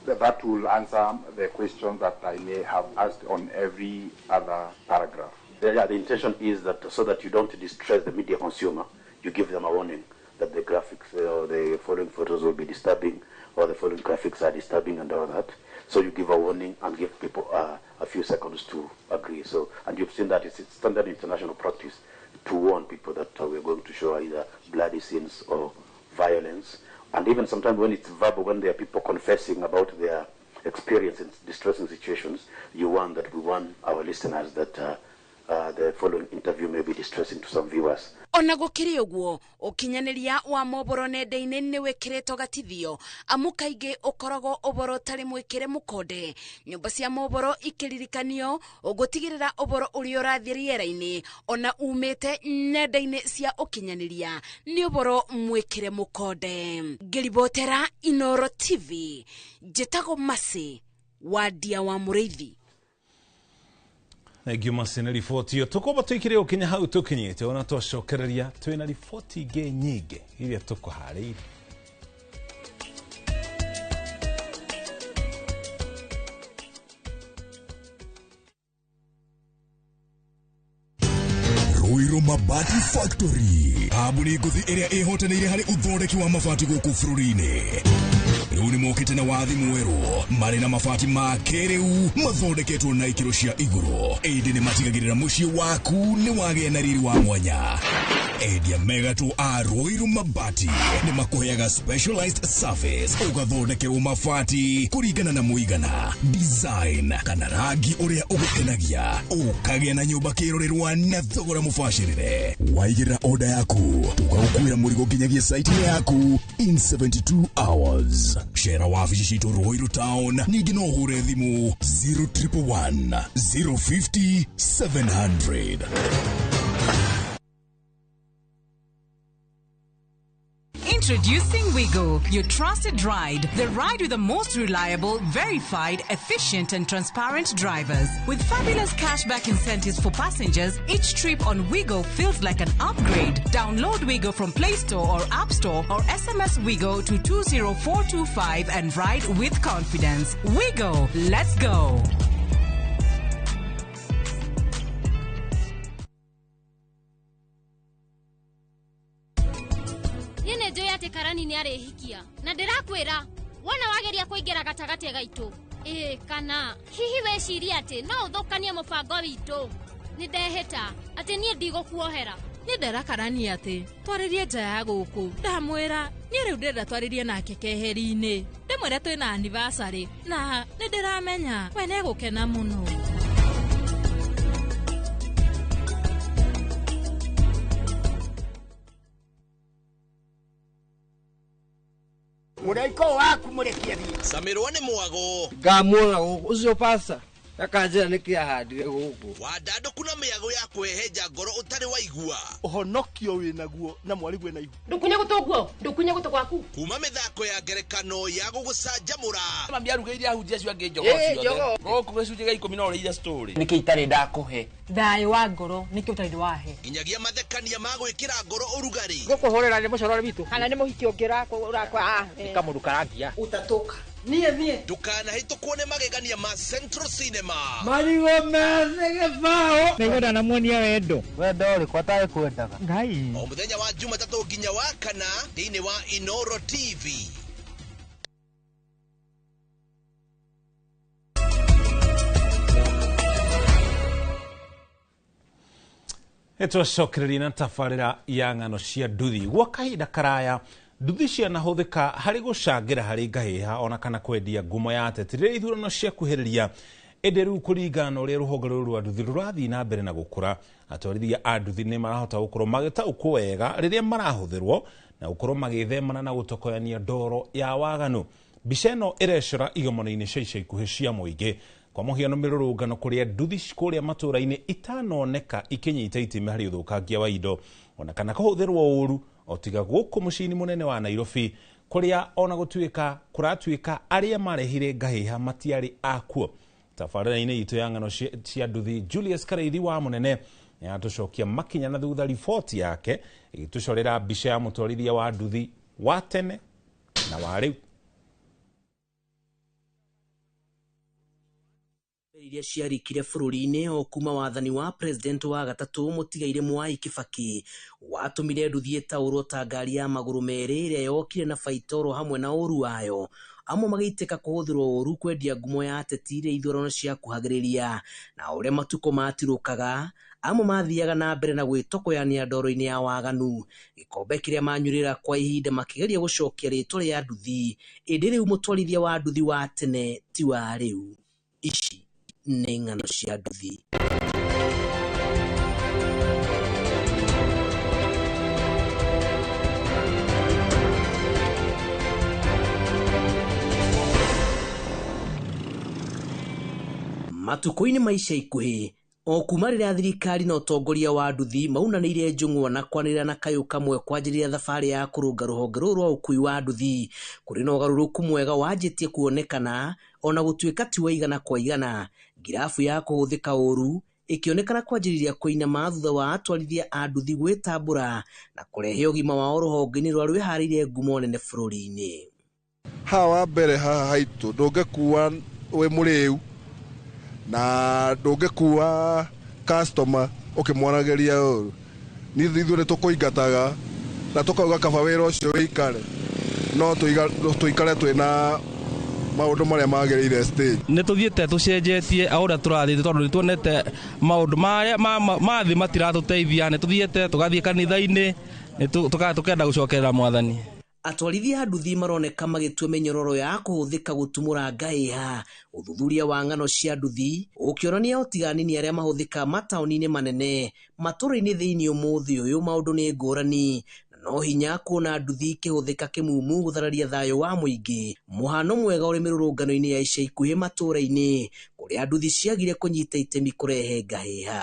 that will answer the question that I may have asked on every other paragraph. Yeah, the intention is that so that you don't distress the media consumer, you give them a warning that the graphics or the following photos will be disturbing, or the following graphics are disturbing and all that. So you give a warning and give people a few seconds to agree. So, and you've seen that it's standard international practice to warn people that we're going to show either bloody scenes or violence. And even sometimes when it's verbal, when there are people confessing about their experience in distressing situations, you warn that we warn our listeners that the following interview may be distressing to some viewers. Ona gũkĩrĩ ũguo ũkinyanĩria wa mohoro nenda-inĩ nĩ wĩkĩrĩtwo gatithio amu kaingĩ ũkoragwo ũboro ũtarĩ mwĩkĩre mũkonde. Nyũmba cia mohoro ikĩririkanio gũtigĩrĩra ũboro ũrĩa ũrathiĩ rĩera-inĩ ona umĩte nenda-inĩ cia ũkinyanĩria nĩ ũboro mwĩkĩre mũkonde. Ngĩribotera Inoro TV, njĩtagwo Mercy Wandia wa Mũrĩithi. Thank you Mercy na riboti iyo tukomba tuikire ukinya hau tukinyite ona twacokereria twina riboti ingĩ nyingĩ iria tukuharĩirie. Ruiru Mabati Factory kambuni ngũthi ĩrĩa ĩhotanĩire harĩ ũthondeki wa mabati gũkũ bũrũri-inĩ. Rĩu nĩ mokĩte na wathi mwerũ marĩ na mabati ma kĩrĩu mathondeketwo na ikĩro cia igũrũ, ĩndĩ nĩ matigagĩrĩra mũciĩ waku nĩ wagĩa na riri wa mwanya. Endia megatũ a Ruiru Mabati nĩ makũheaga specialized service ũgathondekerwo mabati kũringana na mũigana, design kana rangi ũrĩa ũgũkenagia, ũkagĩa na nyũmba kĩrorerwa na thogora mũbacĩrĩre. Waigĩrĩra order yaku tũgagũkuĩra mũrigo nginyagia site yaku in 72 hours. Shera wabici citũ Ruiru Town, ningĩ no ũhũre thimũ 0111 050 700. Introducing Wigo, your trusted ride. The ride with the most reliable, verified, efficient and transparent drivers. With fabulous cashback incentives for passengers, each trip on Wigo feels like an upgrade. Download Wigo from Play Store or App Store or SMS Wigo to 20425 and ride with confidence. Wigo, let's go. Karani nĩ arĩhikia na ndĩrakwĩra wona wageria kũingĩra gatagatĩ gaitũ ĩĩ kana hihi wecirie atĩ no ũthũkanie mũbango witũ. Nĩ ndehĩta atĩ niĩ ndigũkuohera. Nĩ ndera Karani atĩ twarĩrie nja ya gũkũ. Ndamwĩra niĩ rĩu ndĩrenda twarĩrie nake keheri-inĩ, ndĩmwĩre twĩna anniversary na nĩ ndĩramenya we nĩegũkena mũno. Mũraiko waku mũrekie thiĩ. Samirwo nĩ mwago. Ngamuona gũkũ ũcio pasta akanjĩra nĩkĩ ahandire gũkũ. Wandandũku na mĩago ya kwĩhenja ngoro ũtarĩ waigua. Ũhonokio wĩnaguo na mwarigwe na ihu. Ndũkunye gũtũ guo, ndũkunye gũtũ gwaku. Kuma mĩthako ya ngerekano ya gũgũcanjamũra. Mami arugĩire ahunjia acio angĩ njogoo ciothe. Gũkũ gĩcunjĩ gĩa 10 no ũrĩire story. Nĩkĩ itarĩ ndakũhe? Thayũ wa ngoro nĩkĩ ũtarĩ wahe? Nginyagia mathekania ma gwĩkĩra ngoro ũrugarĩ. Gũkũhũrĩra nĩ mũcorore witũ. Kana nĩ mũhiki ũngĩ ũrakwa. Nĩ kamũndũ karangia. Ũtatũka. Niĩ niĩ. Ndũkanahĩtũkwo nĩ magegania ma Central Cinema. Marigũ methĩ gĩbaũ. Nĩngwenda namuonia wendo. Wendo ũrĩkũ atarĩ kwendaga? Ngai. O mũthenya wa Jumatatũ nginya wa kana thĩinĩ wa Inoro TV. Nĩtwacokereria na tabarĩra ya ng'ano cia nduthi. Gwa kahinda karaya nduthi cianahũthĩka harĩ gũcangĩra harĩ ngahĩha ona kana kwendia ngumo ya ateti rĩrĩa ithurano ciakuhĩrĩria. Ĩndĩ rĩu kũringana na ũrĩa rũhonge rũrũ rwa nduthi rũrathiĩ na mbere na gũkũra, atwarithia a nduthi nĩ marahota gũkorwo magĩtaũkwo wega rĩrĩa marahũthĩrwo na gũkorwo magĩthemana na gũtokoyania ndoro ya waganu. Mbica ĩno ĩrecora igomano-inĩ cia ica ikuhĩ cia mũingĩ, kwa mũhiano mĩrũrũngano kũrĩa nduthi kũrĩa matũũra-inĩ itanoneka ikĩnyita itemi harĩ ũthũkangia wa indo ona kana kũhũthĩrwo ũru, o tiga gũkũ mũciĩ-inĩ mũnene wa Nairobi kũrĩa ona gũtuĩka kũratuĩka arĩa marehire ngahĩha matiarĩ akuo. Tabarĩra-inĩ itũ ya ng'ano cia nduthi, Julius Kareithi wa Mũnene nĩatũcokia makinya na thutha riboti yake ĩgĩtũcorera mbica ya mũtwarithia wa nduthi wa tene na wa rĩu. Iria ciarikire bũrũri-inĩ o kuma wathani wa president wa gatatũ mũtigaire Mwai Kibaki watũmire nduthi ĩtaũrwo ta ngari ya magũrũ merĩ ĩrĩa yokire na baita oro hamwe na ũru wayo, amwe magĩitĩka kũhũthĩrwo ũru kwendia ngumo ya ateti rĩrĩa ithurano ciakuhagĩrĩria, na ũrĩa matukũ matirũkaga amwe mathiaga na mbere na gwĩtokoyania ndoro-inĩ ya waganu, gĩkombe kĩrĩa manyurĩra kwa ihinda makĩgeria gũcokia rĩtwa rĩa nduthi, ĩndĩ rĩu mũtwarithia wa nduthi wa tene ti wa rĩu. Ici nĩ ng'ano cia nduthi. Matukũ-inĩ ma ica ikuhĩ o kuma rĩrĩa thirikari na ũtongoria wa nduthi maunanĩire njũng'wa na kwanĩrĩra na kayũ kamwe kwanjĩrĩria thabarĩ ya kũrũnga rũhonge rũrũ rwa ũkui wa nduthi, kũrĩ na ũgarũrũku mwega wanjĩtie kuonekana ona gũtuĩka ti wa igana kwa igana. Ngirabu ya kũhũthĩka ũru ĩkĩonekana kwanjĩrĩria kũinama thutha wa atwarithia a nduthi gwĩtambũra na kũrehe ũgima wao rũhonge-inĩ rwa rwĩharĩirie ngumo nene bũrũri-inĩ. Haha wa mbere haha haitũ ndũngĩkua wĩ mũrĩu na ndũngĩkua customer ũkĩmwaragĩria ũru. Ithuĩ nĩ tũkũingataga na tũkauga kaba wĩra ũcio wĩikare, no tũikare twĩna maũndũ marĩa magĩrĩire stage. Nĩ tũthiĩte tũcenjetie o ũrĩa tũrathiĩ tondũ nĩ tuonete maũndũ marĩa ma thĩ matiratũteithia, nĩ tũthiĩte tũgathiĩ kanitha-inĩ, tũkenda gũcokerera mwathani. Atwarithia a nduthi maroneka magĩtua mĩnyororo ya kũhũthĩka gũtumũra ngahĩha. Ũthuthuria wa ng'ano cia nduthi ũkĩonania ũtigani arĩa mahũthĩka mataũni-inĩ manene, matũũra-inĩ thĩinĩ ũmũthĩ ũyũ maũndũ nĩ ngũrani, na no hinya kuona nduthi ikĩhũthĩka kĩmumu gũthararia thayũ wa mũingĩ. Mũhano mwega ũrĩ mĩrũrũngano-inĩ ya ica ikuhĩ matũũra-inĩ kũrĩa nduthi ciagire kũnyita itemi kũrehe ngahĩha.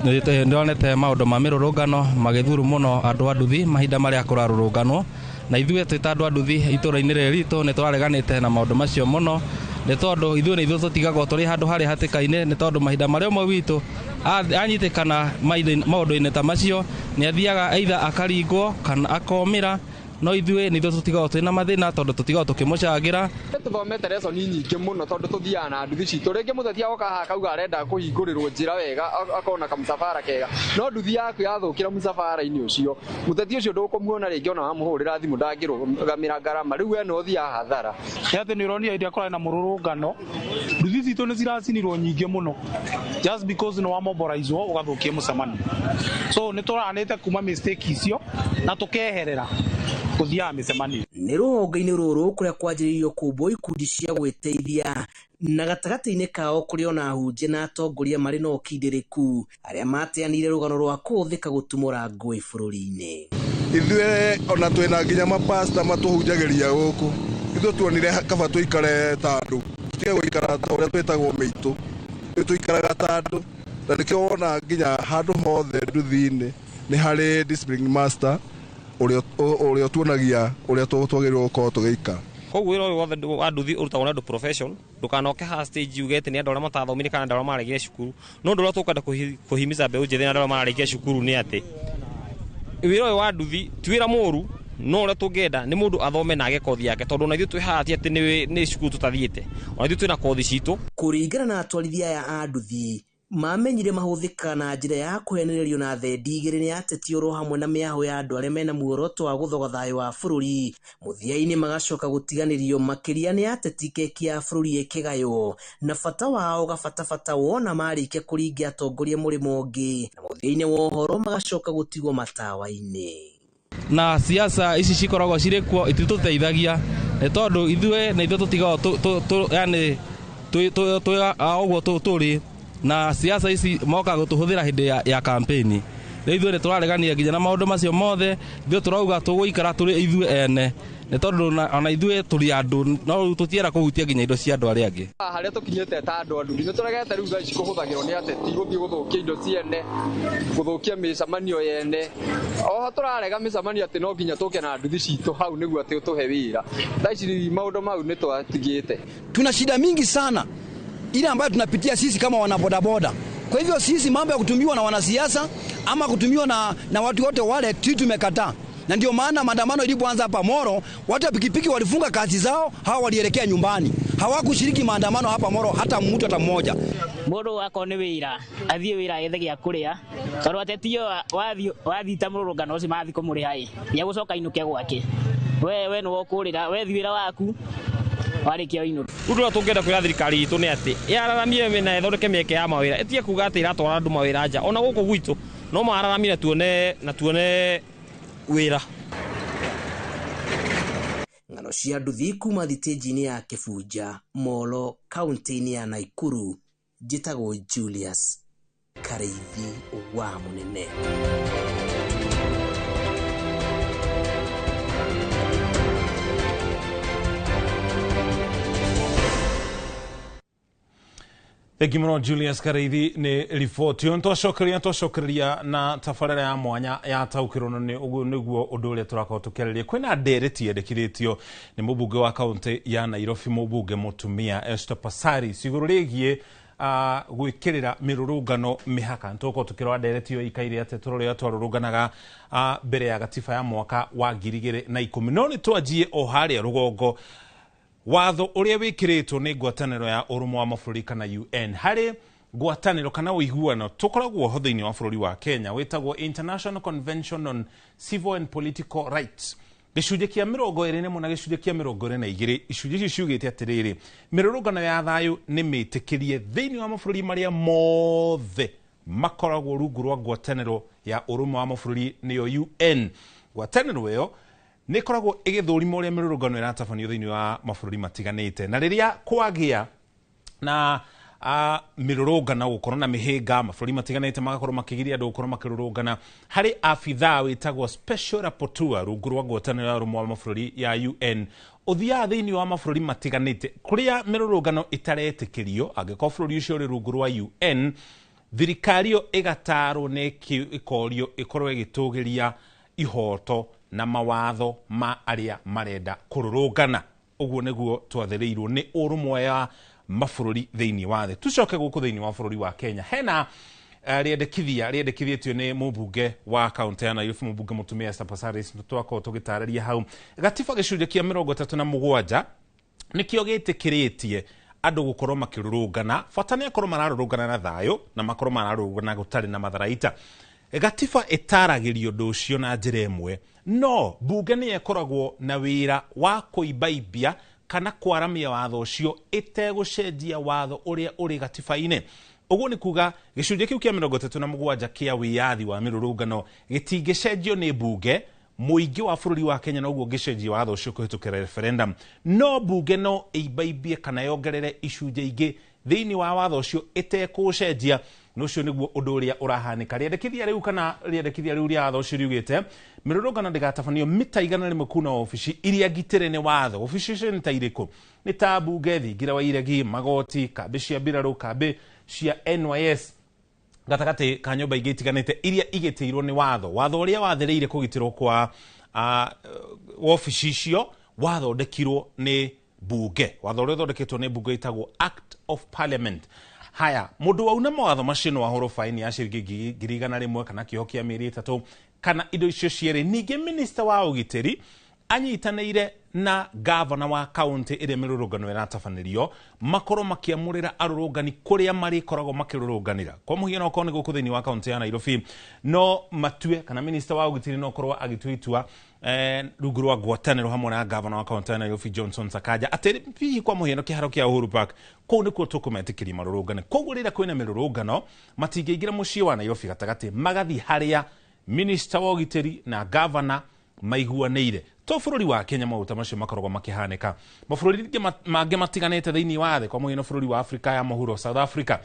Nĩndonete maũndũ ma mĩrũrũngano magĩthuru mũno andũ a nduthi mahinda marĩa kũrarũrũnganwo, na ithuĩ twĩ ta andũ a nduthi itũũra-inĩ rĩrĩ ritũ nĩ tũrareganĩte na maũndũ macio mũno, nĩ tondũ ithuĩ nĩ ithuĩ tũtigagwo tũrĩ handũ harĩ hatĩka-inĩ, nĩ tondũ mahinda marĩa ũmwe witũ anyitĩkana maũndũ-inĩ ta macio nĩ athiaga either akaringwo kana akomĩra, no ithuĩ nĩ ithuĩ tũtigagwo twĩna mathĩna tondũ tũtigagwo tũkĩmũcangĩra. Tũthomete lesson nyingĩ mũno tondũ tũthiaga na nduthi citũ, rĩngĩ mũteti agoka haha akauga arenda kũhingũrĩrwo njĩra wega akona kamũcabara kega, no nduthi yaku yathũkĩra mũcabara-inĩ ũcio, mũteti ũcio ndũkũmuona rĩngĩ ona wamũhũrĩra thimũ ndangĩrũgamĩra ngarama, rĩu we no ũthiaga hathara. Nĩ atĩ nĩ ũronire hĩndĩ ĩrĩa kũrarĩ na mũrũrũngano nduthi citũ nĩ ciracinirwo nyingĩ mũno just because nĩ wamobilizwo ũgathũkia mũcemanio. So nĩ tũranĩte kuma mistake icio na tũkeherera gũthiaga mĩcemanio. Nĩ rũhonge-inĩ rũrũ kũrĩa kwanjĩrĩirio kũmbwo ikundi cia gwĩteithia, na gatagatĩ-inĩ kao kũrĩ ona ahunjia na atongoria marĩ na ũkindĩrĩku arĩa mateanĩire rũgano rwa kũhũthĩka gũtumũra ngũĩ bũrũri-inĩ. Ithuĩ ona twĩna nginya mapasta matũhunjagĩria gũkũ, ithuĩ tuonire kaba tũikare ta andũ, tũtige gũikara ta ũrĩa twĩtagwo mĩitũ, ithuĩ tũikaraga ta andũ, na nĩkĩo wona nginya handũ hothe nduthi-inĩ nĩ harĩ discipline master ũrĩa ũtuonagia ũrĩa twagĩrĩirwo gũkorwo tũgĩikara. Koguo wĩra ũyũ wothe wa nduthi ũrutagwo nĩ andũ profession, ndũkanoke haha stage uge atĩ nĩ andũ arĩa matathomire kana andũ arĩa maregire cukuru. No ũndũ ũrĩa tũkwenda kũhimiza mbeũ njĩthĩ na andũ arĩa mararĩkia cukuru nĩ atĩ wĩra ũyũ wa nduthi ti wĩra mũru, no ũrĩa tũngĩenda nĩ mũndũ athome na age kothi yake, tondũ ona ithuĩ twĩ haha ti atĩ nĩ cukuru tũtathiĩte, ona ithuĩ twĩna kothi citũ. Kũringana na atwarithia aya a nduthi, Mamenyire mahũthĩkaga na njĩra ya kũhenererio na thendi igĩrĩ nĩ ateti oro hamwe na mĩahũ ya andũ arĩa mena muoroto wa gũthoga thayũ wa bũrũri. Mũthia-inĩ magacoka gũtiganĩrio makĩria nĩ ateti keki ya bũrũri ĩkĩgaywo na bata wao gabatabata wona marĩkia kũringia atongoria mũrĩmo ũngĩ, na mũthia-inĩ wa ũhoro magacoka gũtigwo matawa-inĩ. Na siasa ici cikoragwo cirĩ kuo ititũteithagia nĩ tondũ ithuĩ na ithuĩ tũtigagwo yani twĩ ũguo tũrĩ na siasa ici moka gũtũhũthĩra hĩndĩ ya kampeni. Rĩu ithuĩ nĩ tũraregania nginya na maũndũ macio mothe, ithuĩ tũrauga tũgũikara tũrĩ ithuĩ ene nĩ tondũ ona ithuĩ tũrĩ andũ, no rĩu tũtienda kũhutia nginya indo cia andũ arĩa angĩ. Harĩa tũkinyĩte ta andũ a nduthi nĩ tũregete rĩu thaa ici kũhũthagĩrwo nĩ ateti gũthiĩ gũthũkia indo ciene, gũthũkia mĩcemanio yene. Oho tũrarega mĩcemanio atĩ no nginya tũke na nduthi citũ hau nĩguo atĩ ũtũhe wĩra. Thaa ici maũndũ mau nĩ twatigĩte. Tuna shida mingi sana ile ambayo tunapitia sisi kama wanabodaboda. Kwa hivyo sisi mambo ya kutumiwa na wanasiasa ama kutumiwa na watu wote wale sisi tumekataa. Na ndio maana maandamano ilipoanza hapa Moro, watu wa pikipiki walifunga kazi zao, hawa walielekea nyumbani. Hawakushiriki maandamano hapa Moro hata mtu hata mmoja. Mundu akorwo ni wira, athie wira ethe gĩa kũrĩa, tondũ ateti wathi ta mũrũrũngano ũcio mathi kũmũrĩha ĩ, nĩegũcoka ainũke gwake. We nĩwe ũkũrĩra, we thi wĩra waku warĩkia ũinũke. Ũndũ ũrĩa tũngĩenda kwĩra thirikari itũ nĩ atĩ yararamie na ĩthondeke mĩeke ya mawĩra, ĩtige kuga atĩ ĩratwara andũ mawĩra nja. Ona gũkũ gwitũ no mararamie na tuone wĩra. Ng'ano cia nduthi kuma thitĩnji-inĩ ya Kĩbunja, Molo, kaunti-inĩ ya Naikuru. Njĩtagwo Julius Karĩithi wa Mũnene. Thengi mũno Julius Karĩithi nĩ riboti ĩyo. Nĩtwacokereria na tabarĩra ya mwanya ya taũkĩrwo na ũguo nĩguo ũndũ ũrĩa tũrakorwo tũkĩarĩria. Kwĩna ndereti yendekithĩtio nĩ mũmbunge wa kaũntĩ ya Nairobi, mũmbunge mũtumia Esther Passaris igũrũ rĩgiĩ gwĩkĩrĩra mĩrũrũngano mĩhaka. Nĩtũgũkorwo tũkĩrora ndereti ĩyo ĩikaire atĩa, tũrore ũrĩa twarũrũnganaga mbere ya gatiba ya mwaka wa 2010. No nĩtwanjie o harĩa rũgongo, watho ũrĩa wĩkĩrĩtwo nĩ ngwatanĩro ya ũrũmwe wa mabũrũri kana UN harĩ ngwatanĩro kana ũiguano tũkoragwo ho thĩinĩ wa bũrũri wa Kenya wĩtagwo International Convention on Civil and Political Rights, gĩcunjĩ kĩa 21 na gĩcunjĩ kĩa 22. Icunjĩ icio ciugĩte atĩrĩrĩ, mĩrũrũngano ya thayũ nĩ mĩtĩkĩrie thĩinĩ wa mabũrũri marĩa mothe makoragwo rungu rwa ngwatanĩro ya ũrũmwe wa mabũrũri nĩyo UN. Ngwatanĩro ĩyo nĩ ĩkoragwo ĩgĩthũrima ũrĩa mĩrũrũngano ĩratabanio thĩinĩ wa mabũrũri matiganĩte, na rĩrĩa kwagĩa na mĩrũrũngano gũkorwo na mĩhĩnga mabũrũri matiganĩte magakorwo makĩgiria andũ gũkorwo makĩrũrũngana, harĩ abithaa wĩtagwo special rapporteur rungu rwa ngwatanĩro ya ũrũmwe wa mabũrũri ya UN ũthiaga thĩinĩ wa mabũrũri matiganĩte kũrĩa mĩrũrũngano ĩtaretĩkĩrio. Angĩkorwo bũrũri ũcio ũrĩ rungu rwa UN, thirikari ĩyo ĩgatarwo na ĩkorio ĩkorwo ĩgĩtũgĩria ihoto na mawatho ma arĩa marenda kũrũrũngana. Ũguo nĩguo twathĩrĩirwo nĩ ũrũmwe wa mabũrũri thĩinĩ wa thĩ. Tucoke gũkũ thĩinĩ wa bũrũri wa Kenya, hena rĩendekithia rĩendekithĩtio nĩ mũmbunge wa kaũntĩ ya Nairobi, mũmbunge mũtumia Esther Passaris. Twakorwo tũgĩtarĩria hau gatiba gĩcunjĩ kĩa 37 nĩkĩo gĩtĩkĩrĩtie andũ gũkorwo makĩrũrũngana, bata nĩ akorwo mararũrũngana na thayũ na makorwo mararũrũngana gũtarĩ na matharaita. Gatiba ĩtaragĩria ũndũ ũcio na njĩra ĩmwe, no mbunge nĩyo ĩkoragwo na wĩra wa kũimbaimbia kana kwaramia watho ũcio ĩtegũcenjia watho ũrĩa ũrĩ gatiba-inĩ. Ũguo nĩ kuga gĩcunjĩ kĩu kĩa 37 kĩa wĩyathi wa mĩrũrũngano gĩtingĩcenjio nĩ mbunge. Mũingĩ wa bũrũri wa Kenya noguo ũngĩcenjia watho ũcio kũhĩtũkĩra referendum, no mbunge no ĩimbaimbie kana yongerere icunjĩ ingĩ thĩinĩ wa watho ũcio ĩtekũũcenjia. Na ũcio nĩguo ũndũ ũrĩa ũrahanĩka. Rĩendekithia rĩu kana rĩendekithia rĩu rĩa watho ũcio riugĩte mĩrũrũngano ndĩgatabanio mita 100 kuma obici iria ngitĩre nĩ watho. Obici icio nĩ ta irĩkũ? Nĩ ta mbunge, thingira wa iregi, magoti, kambĩ cia mbirarũ, kambĩ cia NYS, gatagatĩ ka nyũmba ingĩ itiganĩte iria igĩtĩirwo nĩ watho. Watho ũrĩa wathĩrĩire kũgitĩrwo kwa obici icio wathondekirwo nĩ mbunge. Watho ũrĩa ũthondeketwo nĩ mbunge ĩtagwo Act of Parliament. Haya, mũndũ wauna mawatho macio no ahũrwo faini ya ciringi 100,000 kana kĩoho kĩa mĩeri 3 kana indo icio cierĩ. Ningĩ minista wa ũgitĩri Anyitanĩire na gavana wa kaunti ĩrĩa mĩrũrũngano ĩratabanĩrio makorwo makĩamũrĩra arũrũngani kũrĩa marĩkoragwo makĩrũrũnganĩra. Kwa mũhiano, okorwo nĩ gũkũ thĩinĩ wa kaunti ya Nairobi, no matue kana minista wa ũgitĩri no korwo agĩtua itua rungu rwa ngwatanĩro hamwe na gavana wa kaunti ya Nairobi Johnson Sakaja atĩ hihi kwa mũhiano kĩharo kĩa Uhuru Park kũu nĩkuo tũkũmetĩkĩria marũrũngane. Koguo rĩrĩa kwĩna mĩrũrũngano matingĩingĩra mũciĩ wa Nairobi gatagatĩ, magathiĩ harĩa minista wa ũgitĩri na gavana maiguanĩire. To bũrũri wa Kenya maũndũ ta macio makoragwo makĩhanĩka, mabũrũri mangĩ matiganĩte thĩinĩ wa thĩ, kwa mũhiano bũrũri wa Afrika ya mũhuro, South Africa,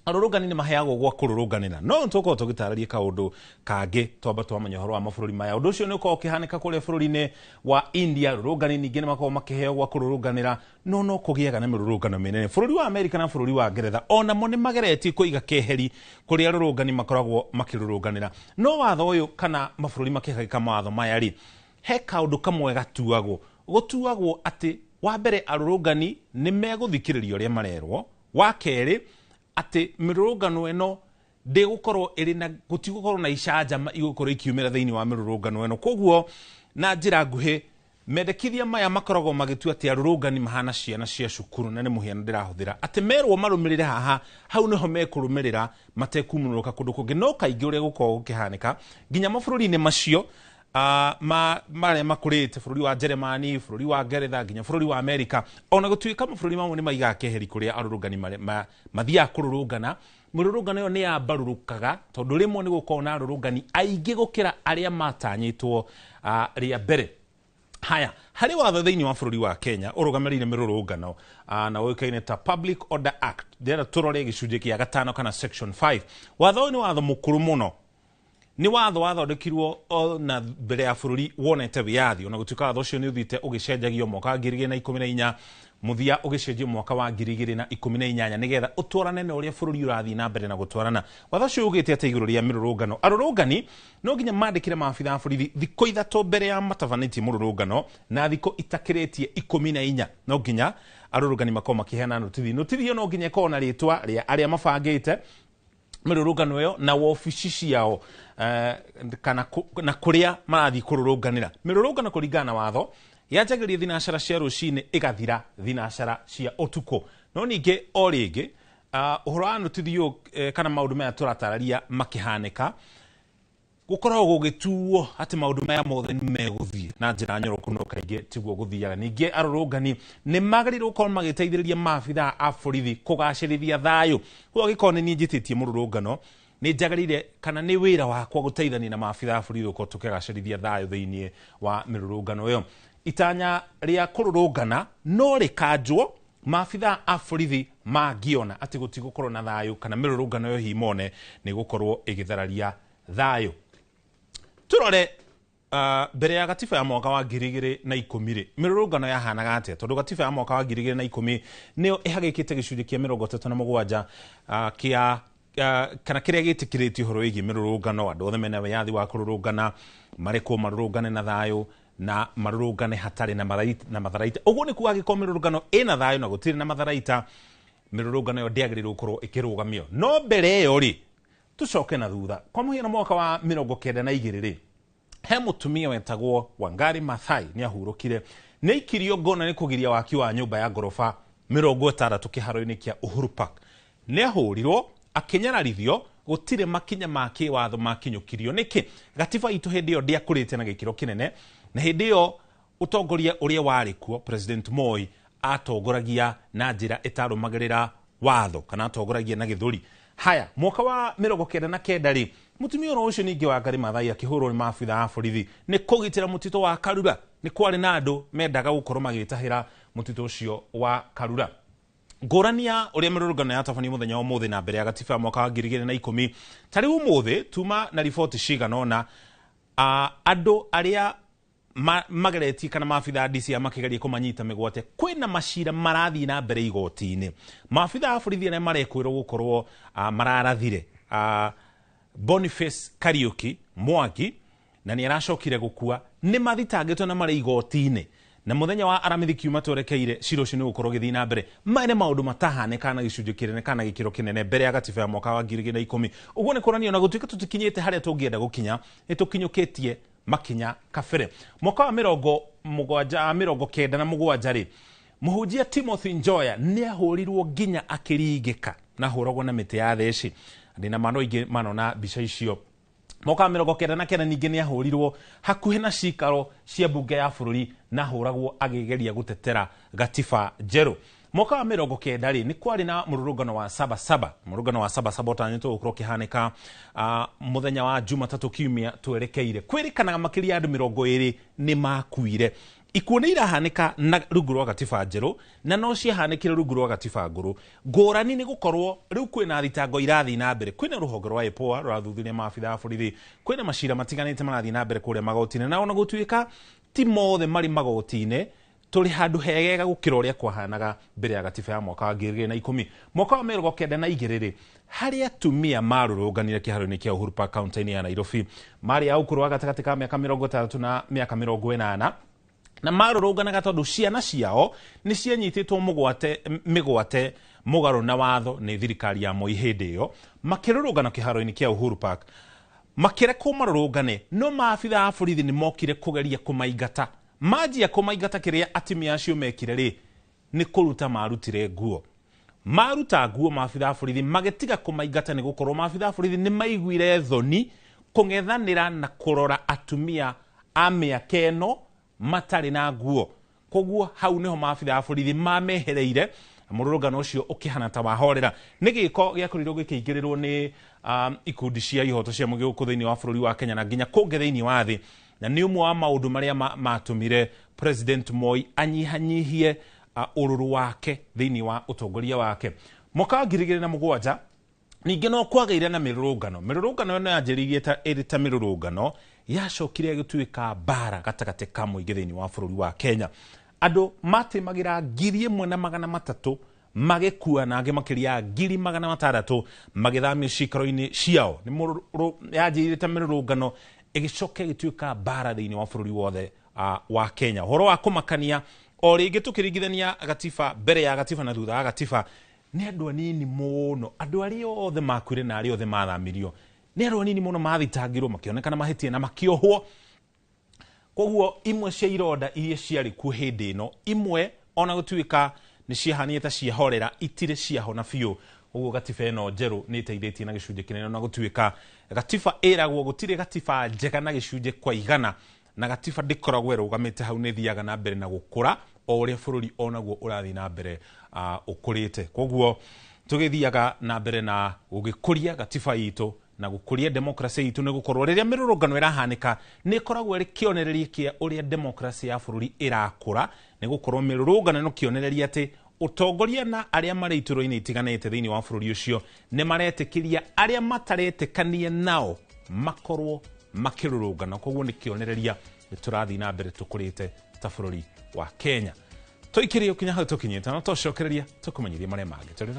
arũrũngani nĩ maheagwo gwa kũrũrũnganĩra. No tũkorwo tũgĩtarĩria kaũndũ kangĩ twamba twamenya ũhoro wa mabũrũri maya. Ũndũ ũcio nĩ ũkoragwo ũkĩhanĩka kũrĩa bũrũri-inĩ wa India, rũrũngani ningĩ nĩ makoragwo makĩheo gwa kũrũrũnganĩra, no kũgĩaga na mĩrũrũngano mĩnene. Bũrũri wa Amerika na bũrũri wa Ngeretha onamo nĩ mageretie kũiga keheri kũrĩa rũrũngani makoragwo makĩrũrũnganĩra. No watho ũyũ kana mabũrũri makĩhagĩka mawatho maya rĩ, he kaũndũ kamwe gatuagwo. Gũtuagwo atĩ wa mbere arũrũngani nĩ megũthikĩrĩria ũrĩa marerwo, wa kerĩ atĩ mĩrũrũngano ĩno ndĩgũkorwo ĩrĩ na gũtigũkorwo na icanjama igũkorwo ikiumĩra thĩinĩ wa mĩrũrũngano ĩno. Koguo na njĩra nguhĩ mendekithia maya makoragwo magĩtua atĩ arũrũngani mahana ciana cia cukuru, na nĩ mũhiano ndĩrahũthĩra, atĩ merwo marũmĩrĩre haha, hau nĩho mekũrũmĩrĩra matekumũrũka kũndũ kũngĩ. No kaingĩ ũrĩa gũkoragwo gũkĩhanĩka nginya mabũrũri-inĩ macio marĩa makũrĩte, bũrũri wa Jeremani, bũrũri wa Ngeretha, nginya bũrũri wa Amerika, ona gũtuĩka mabũrũri mamwe nĩ maigaga keheri kũrĩa arũrũngani mathiaga kũrũrũngana, mĩrũrũngano ĩyo nĩ yambarũrũkaga tondũ rĩmwe nĩ gũkoragwo na arũrũngani aingĩ gũkĩra arĩa matanyĩtwo rĩa mbere. Haya, harĩ watho thĩinĩ wa bũrũri wa Kenya ũrũgamĩrĩire mĩrũrũngano na ũĩkaine ta Public Order Act. Ndĩrenda tũrore gĩcunjĩ kĩa gatano kana section 5. Watho ũyũ nĩ watho mũkũrũ mũno, nĩ watho wathondekirwo na mbere ya bũrũri wonete wĩyathi, ona gũtuĩka watho ũcio nĩ ũthiĩte ũgĩcenjagio mwaka wa 2014, mũthia ũgĩcenjio mwaka wa 2018 nĩgetha ũtwarane na ũrĩa bũrũri ũrathiĩ na mbere na gũtwarana. Watho ũcio ugĩte atĩ igũrũ rĩa mĩrũrũngano, arũrũngani no nginya mandĩkĩre maabitha a borithi thikũ 3 mbere ya matabanĩtie mũrũrũngano, na thikũ itakĩrĩtie 14 no nginya arũrũngani makorwo makĩheana notithi. Notithi ĩyo no nginya ĩkorwo na rĩtwa rĩa arĩa mabangĩte mĩrũrũngano ĩyo na wobici ciao kana na kũrĩa marathiĩ kũrũrũnganĩra. Mĩrũrũngano kũringana na watho yanjagĩrĩria thinacara cia rũcinĩ ĩgathira thinacara cia ũtukũ. No ningĩ o rĩngĩ ũhoro wa notithi ũyũ kana maũndũ maya tũratararia makĩhanĩka, gũkoragwo gũgĩtuo atĩ maũndũ maya mothe nĩ megũthiĩ na njĩra nyoroku, no kaingĩ tiguo gũthiaga. Ningĩ arũrũngani nĩ magĩrĩirwo gũkorwo magĩteithĩrĩria maabithaa a borithi kũgacĩrithia thayũ. Koguo angĩkorwo nĩ niĩ njĩtĩtie mũrũrũngano, nĩ njagĩrĩire kana nĩ wĩra wakwa gũteithania na maabithaa a borithi gũkorwo tũkĩgacĩrithia thayũ thĩinĩ wa mĩrũrũngano ĩyo. Itanya rĩa kũrũrũngana no rĩkanjwo maabithaa a borithi mangĩona atĩ gũtigũkorwo na thayũ kana mĩrũrũngano ĩyo hihi mone nĩ gũkorwo ĩgĩthararia thayũ. Turore mbere ya gatiba ya mwaka wa 2010 rĩ, mĩrũrũngano yahanaga atĩa? Tondũ gatiba ya mwaka wa 2010 nĩyo ĩhagĩkĩte gĩcunjĩ kĩa 37 kĩa kana kĩrĩa gĩtĩkĩrĩtie ũhoro wĩgiĩ mĩrũrũngano. Andũ othe mena wĩyathi wa kũrũrũngana, marekwo marũrũngane na thayũ na marũrũngane hatarĩ na matharaita. Ũguo nĩ kuga angĩkorwo mĩrũrũngano ĩna thayũ na gũtirĩ na matharaita, mĩrũrũngano ĩyo ndĩagĩrĩirwo gũkorwo ĩkĩrũgamio. No mbere ĩyo rĩ, tũcoke na thutha. Kwa mũhiano mwaka wa 1992 rĩ, he mũtumia wetagwo Wangari Maathai nĩ ahurũkire, nĩ aikirio ngona nĩ kũgiria waki wa nyũmba ya ngoroba 60 kĩharo-inĩ kĩa Uhuru Park. Nĩ ahũrirwo, akĩnyararithio, gũtirĩ makinya ma kĩwatho makinyũkirio. Nĩkĩ? Gatiba itũ hĩndĩ ĩyo ndĩakũrĩte na gĩkĩro kĩnene, na hĩndĩ ĩyo ũtongoria ũrĩa warĩ kuo President Moi atongoragia na njĩra ĩtarũmagĩrĩra watho kana atongoragia na gĩthũri. Haya, mwaka wa 1999 rĩ, mũtumia oro ũcio ningĩ Wangari Maathai akĩhũrwo nĩ maabithaa a borithi nĩ kũgitĩra mũtitũ wa Karura. Nĩ kwarĩ na andũ mendaga gũkorwo magĩtahĩra mũtitũ ũcio wa Karura. Ngũrani ya ũrĩa mĩrũrũngano yatabanio mũthenya wa ũmũthĩ na mbere ya gatiba ya mwaka wa 2010, ta rĩu ũmũthĩ tuma na riboti cigana ũna andũ arĩa mageretie kana maabithaa a DCI makĩgeria kũmanyita mĩgwate, kwĩna macira marathiĩ na mbere igoti-inĩ. Maabithaa a borithi arĩa marekwĩrwo gũkorwo mararathire Boniface Kariuki Mwangi na nĩ aracokire gũkua, nĩ mathitangĩtwo na marĩ igoti-inĩ. Na mũthenya wa Aramithi kiuma twerekeire cira ũcio nĩ ũgũkorwo ũgĩthiĩ na mbere. Maya nĩ maũndũ matahanĩkaga na gĩcunjĩ kĩnene kana gĩkĩro kĩnene mbere ya gatiba ya mwaka wa 2010. Ũguo nĩ kuonania ona gũtuĩka tũtikinyĩte harĩa tũngĩenda gũkinya, nĩ tũkinyũkĩtie makinya kabere. Mwaka wa 1997 rĩ, mũhunjia Timothy Njoya nĩ ahũrirwo nginya akĩringĩka na ahũragwo na mĩtĩ ya theci. Ndĩna mano ingĩ manona mbica icio. Mwaka wa 99 ningĩ nĩ ahũrirwo hakuhĩ na cikaro cia mbunge ya bũrũri na ahũragwo agĩgeria gũtetera gatiba njerũ. Mwaka wa 90 rĩ, nĩ kwarĩ na mũrũrũngano wa Sabasaba. Mũrũrũngano wa Sabasaba ũtanyĩtwo gũkorwo ũkĩhanĩka mũthenya wa Jumatatũ kiumia twerekeire. Kwĩrĩkanaga makĩria ya andũ 20 nĩ makuire. Ikuũ nĩ irahanĩka na rungu rwa gatiba njerũ na no ciahanĩkire rungu rwa gatiba ngũrũ. Ngũrani nĩ gũkorwo rĩu kwĩna thitango irathiĩ na mbere, kwĩna rũhonge rwa IPOA rũrathuthuria maabitha a borithi, kwĩna macira matiganĩte marathiĩ na mbere kũrĩa magoti-inĩ, na ona gũtuĩka ti mothe marĩ magoti-inĩ, tũrĩ handũ hegega gũkĩra ũrĩa kwahanaga mbere ya gatiba ya mwaka wa 2010. Mwaka wa 1992 rĩ, harĩa atumia marũrũnganire kĩharo-inĩ kĩa Uhuru Park kaunti-inĩ ya Nairobi, marĩ a ũkũrũ wa gatagatĩ ka mĩaka 60 na mĩaka 80, na marũrũnganaga tondũ ciana ciao nĩ cianyitĩtwo mĩgwate mũgarũ na watho nĩ thirikari ya Moi hĩndĩ ĩyo. Makĩrũrũngana kĩharo-inĩ kĩa Uhuru Park, makĩrekwo marũrũngane, no maabitha a borithi nĩ mokire kũgeria kũmaingata. Manjia kũmaingata, kĩrĩa atumia acio mekire rĩ, nĩ kũruta marutire nguo. Maruta nguo maabitha a borithi magĩtiga kũmaingata, nĩ gũkorwo maabitha a borithi nĩ maiguire thoni kũng'ethanĩra na kũrora atumia a mĩaka ĩno matarĩ na nguo. Koguo hau nĩho maabitha a borithi mamehereire, mũrũrũngano ũcio ũkĩhana ta wahorera. Nĩ gĩko gĩakorirwo gĩkĩingĩrĩrwo nĩ ikundi cia ihoto cia mũingĩ gũkũ thĩinĩ wa bũrũri wa Kenya na nginya kũngĩ thĩinĩ wa thĩ, na nĩ ũmwe wa maũndũ marĩa matũmire President Moi anyihanyihie ũrũrũ wake thĩinĩ wa ũtongoria wake. Mwaka wa 2007 ningĩ no kwagĩire na mĩrũrũngano. Mĩrũrũngano ĩno yanjĩrĩirie ta ĩrĩ ta mĩrũrũngano, yacokire ĩgĩtuĩka mbara gatagatĩ ka mũingĩ thĩinĩ wa bũrũri wa Kenya. Andũ matemagira 1300 magĩkua na angĩ makĩria 600 magĩthamio cikaro-inĩ ciao. Nĩ yanjĩrĩirie ta mĩrũrũngano ĩgĩcoka ĩgĩtuĩka mbara thĩinĩ wa bũrũri wothe wa Kenya. Ũhoro wa kũmakania o rĩngĩ tũkĩringithania gatiba mbere ya gatiba na thutha wa gatiba, nĩ andũ anini mũno, andũ arĩa othe makuire na arĩa othe mathamirio, nĩ andũ anini mũno mathitangirwo makĩonekana mahĩtia na makĩohwo. Koguo imwe cia ironda iria ciarĩ kuo hĩndĩ ĩno, imwe ona gũtuĩka nĩ ciahanire ta ciahorera, itirĩ ciahona biũ. Koguo gatiba ĩno njerũ nĩ ĩteithĩtie na gĩcunjĩ kĩnene, ona gũtuĩka gatiba ĩragwo gũtirĩ gatiba njega na gĩcunjĩ kwa igana, na gatiba ndĩkoragwo ĩrũgamĩte hau, nĩ ĩthiaga na mbere na gũkũra o ũrĩa bũrũri onaguo ũrathiĩ na mbere ũkũrĩte. Koguo tũgĩthiaga na mbere na gũgĩkũria gatiba itũ na gũkũria demokrasia itũ, nĩ gũkorwo rĩrĩa mĩrũrũngano ĩrahanĩka nĩ ĩkoragwo ĩrĩ kĩonereria kĩa ũrĩa demokrasia ya bũrũri ĩrakũra, nĩ gũkorwo mĩrũrũngano nĩ kĩonereria atĩ ũtongoria na arĩa marĩ itũro-inĩ itiganĩte thĩinĩ wa bũrũri ũcio nĩ maretĩkĩria arĩa mataretĩkania nao makorwo makĩrũrũngana. Koguo nĩ kĩonereria nĩ tũrathiĩ na mbere tũkũrĩte ta bũrũri wa Kenya. Tũikĩrie ũkinya hau tũkinyĩte, na tũcokereria tũkũmenyithie marĩa mangĩ. Tũrĩ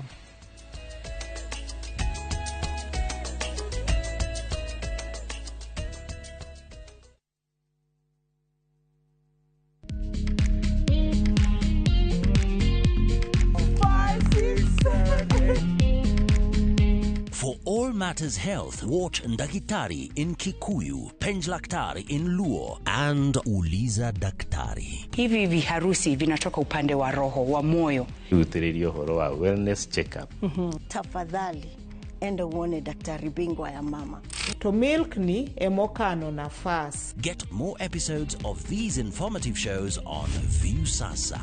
For all matters health, watch Ndakitari in Kikuyu, Penjlaktari in Luo, and Uliza Daktari. Hivi viharusi vinatoka upande wa roho, wa moyo. Utiririo horo wa wellness check-up. Tafadhali, enda uone daktari bingwa ya mama. To milk ni emokano nafas. Get more episodes of these informative shows on Viusasa.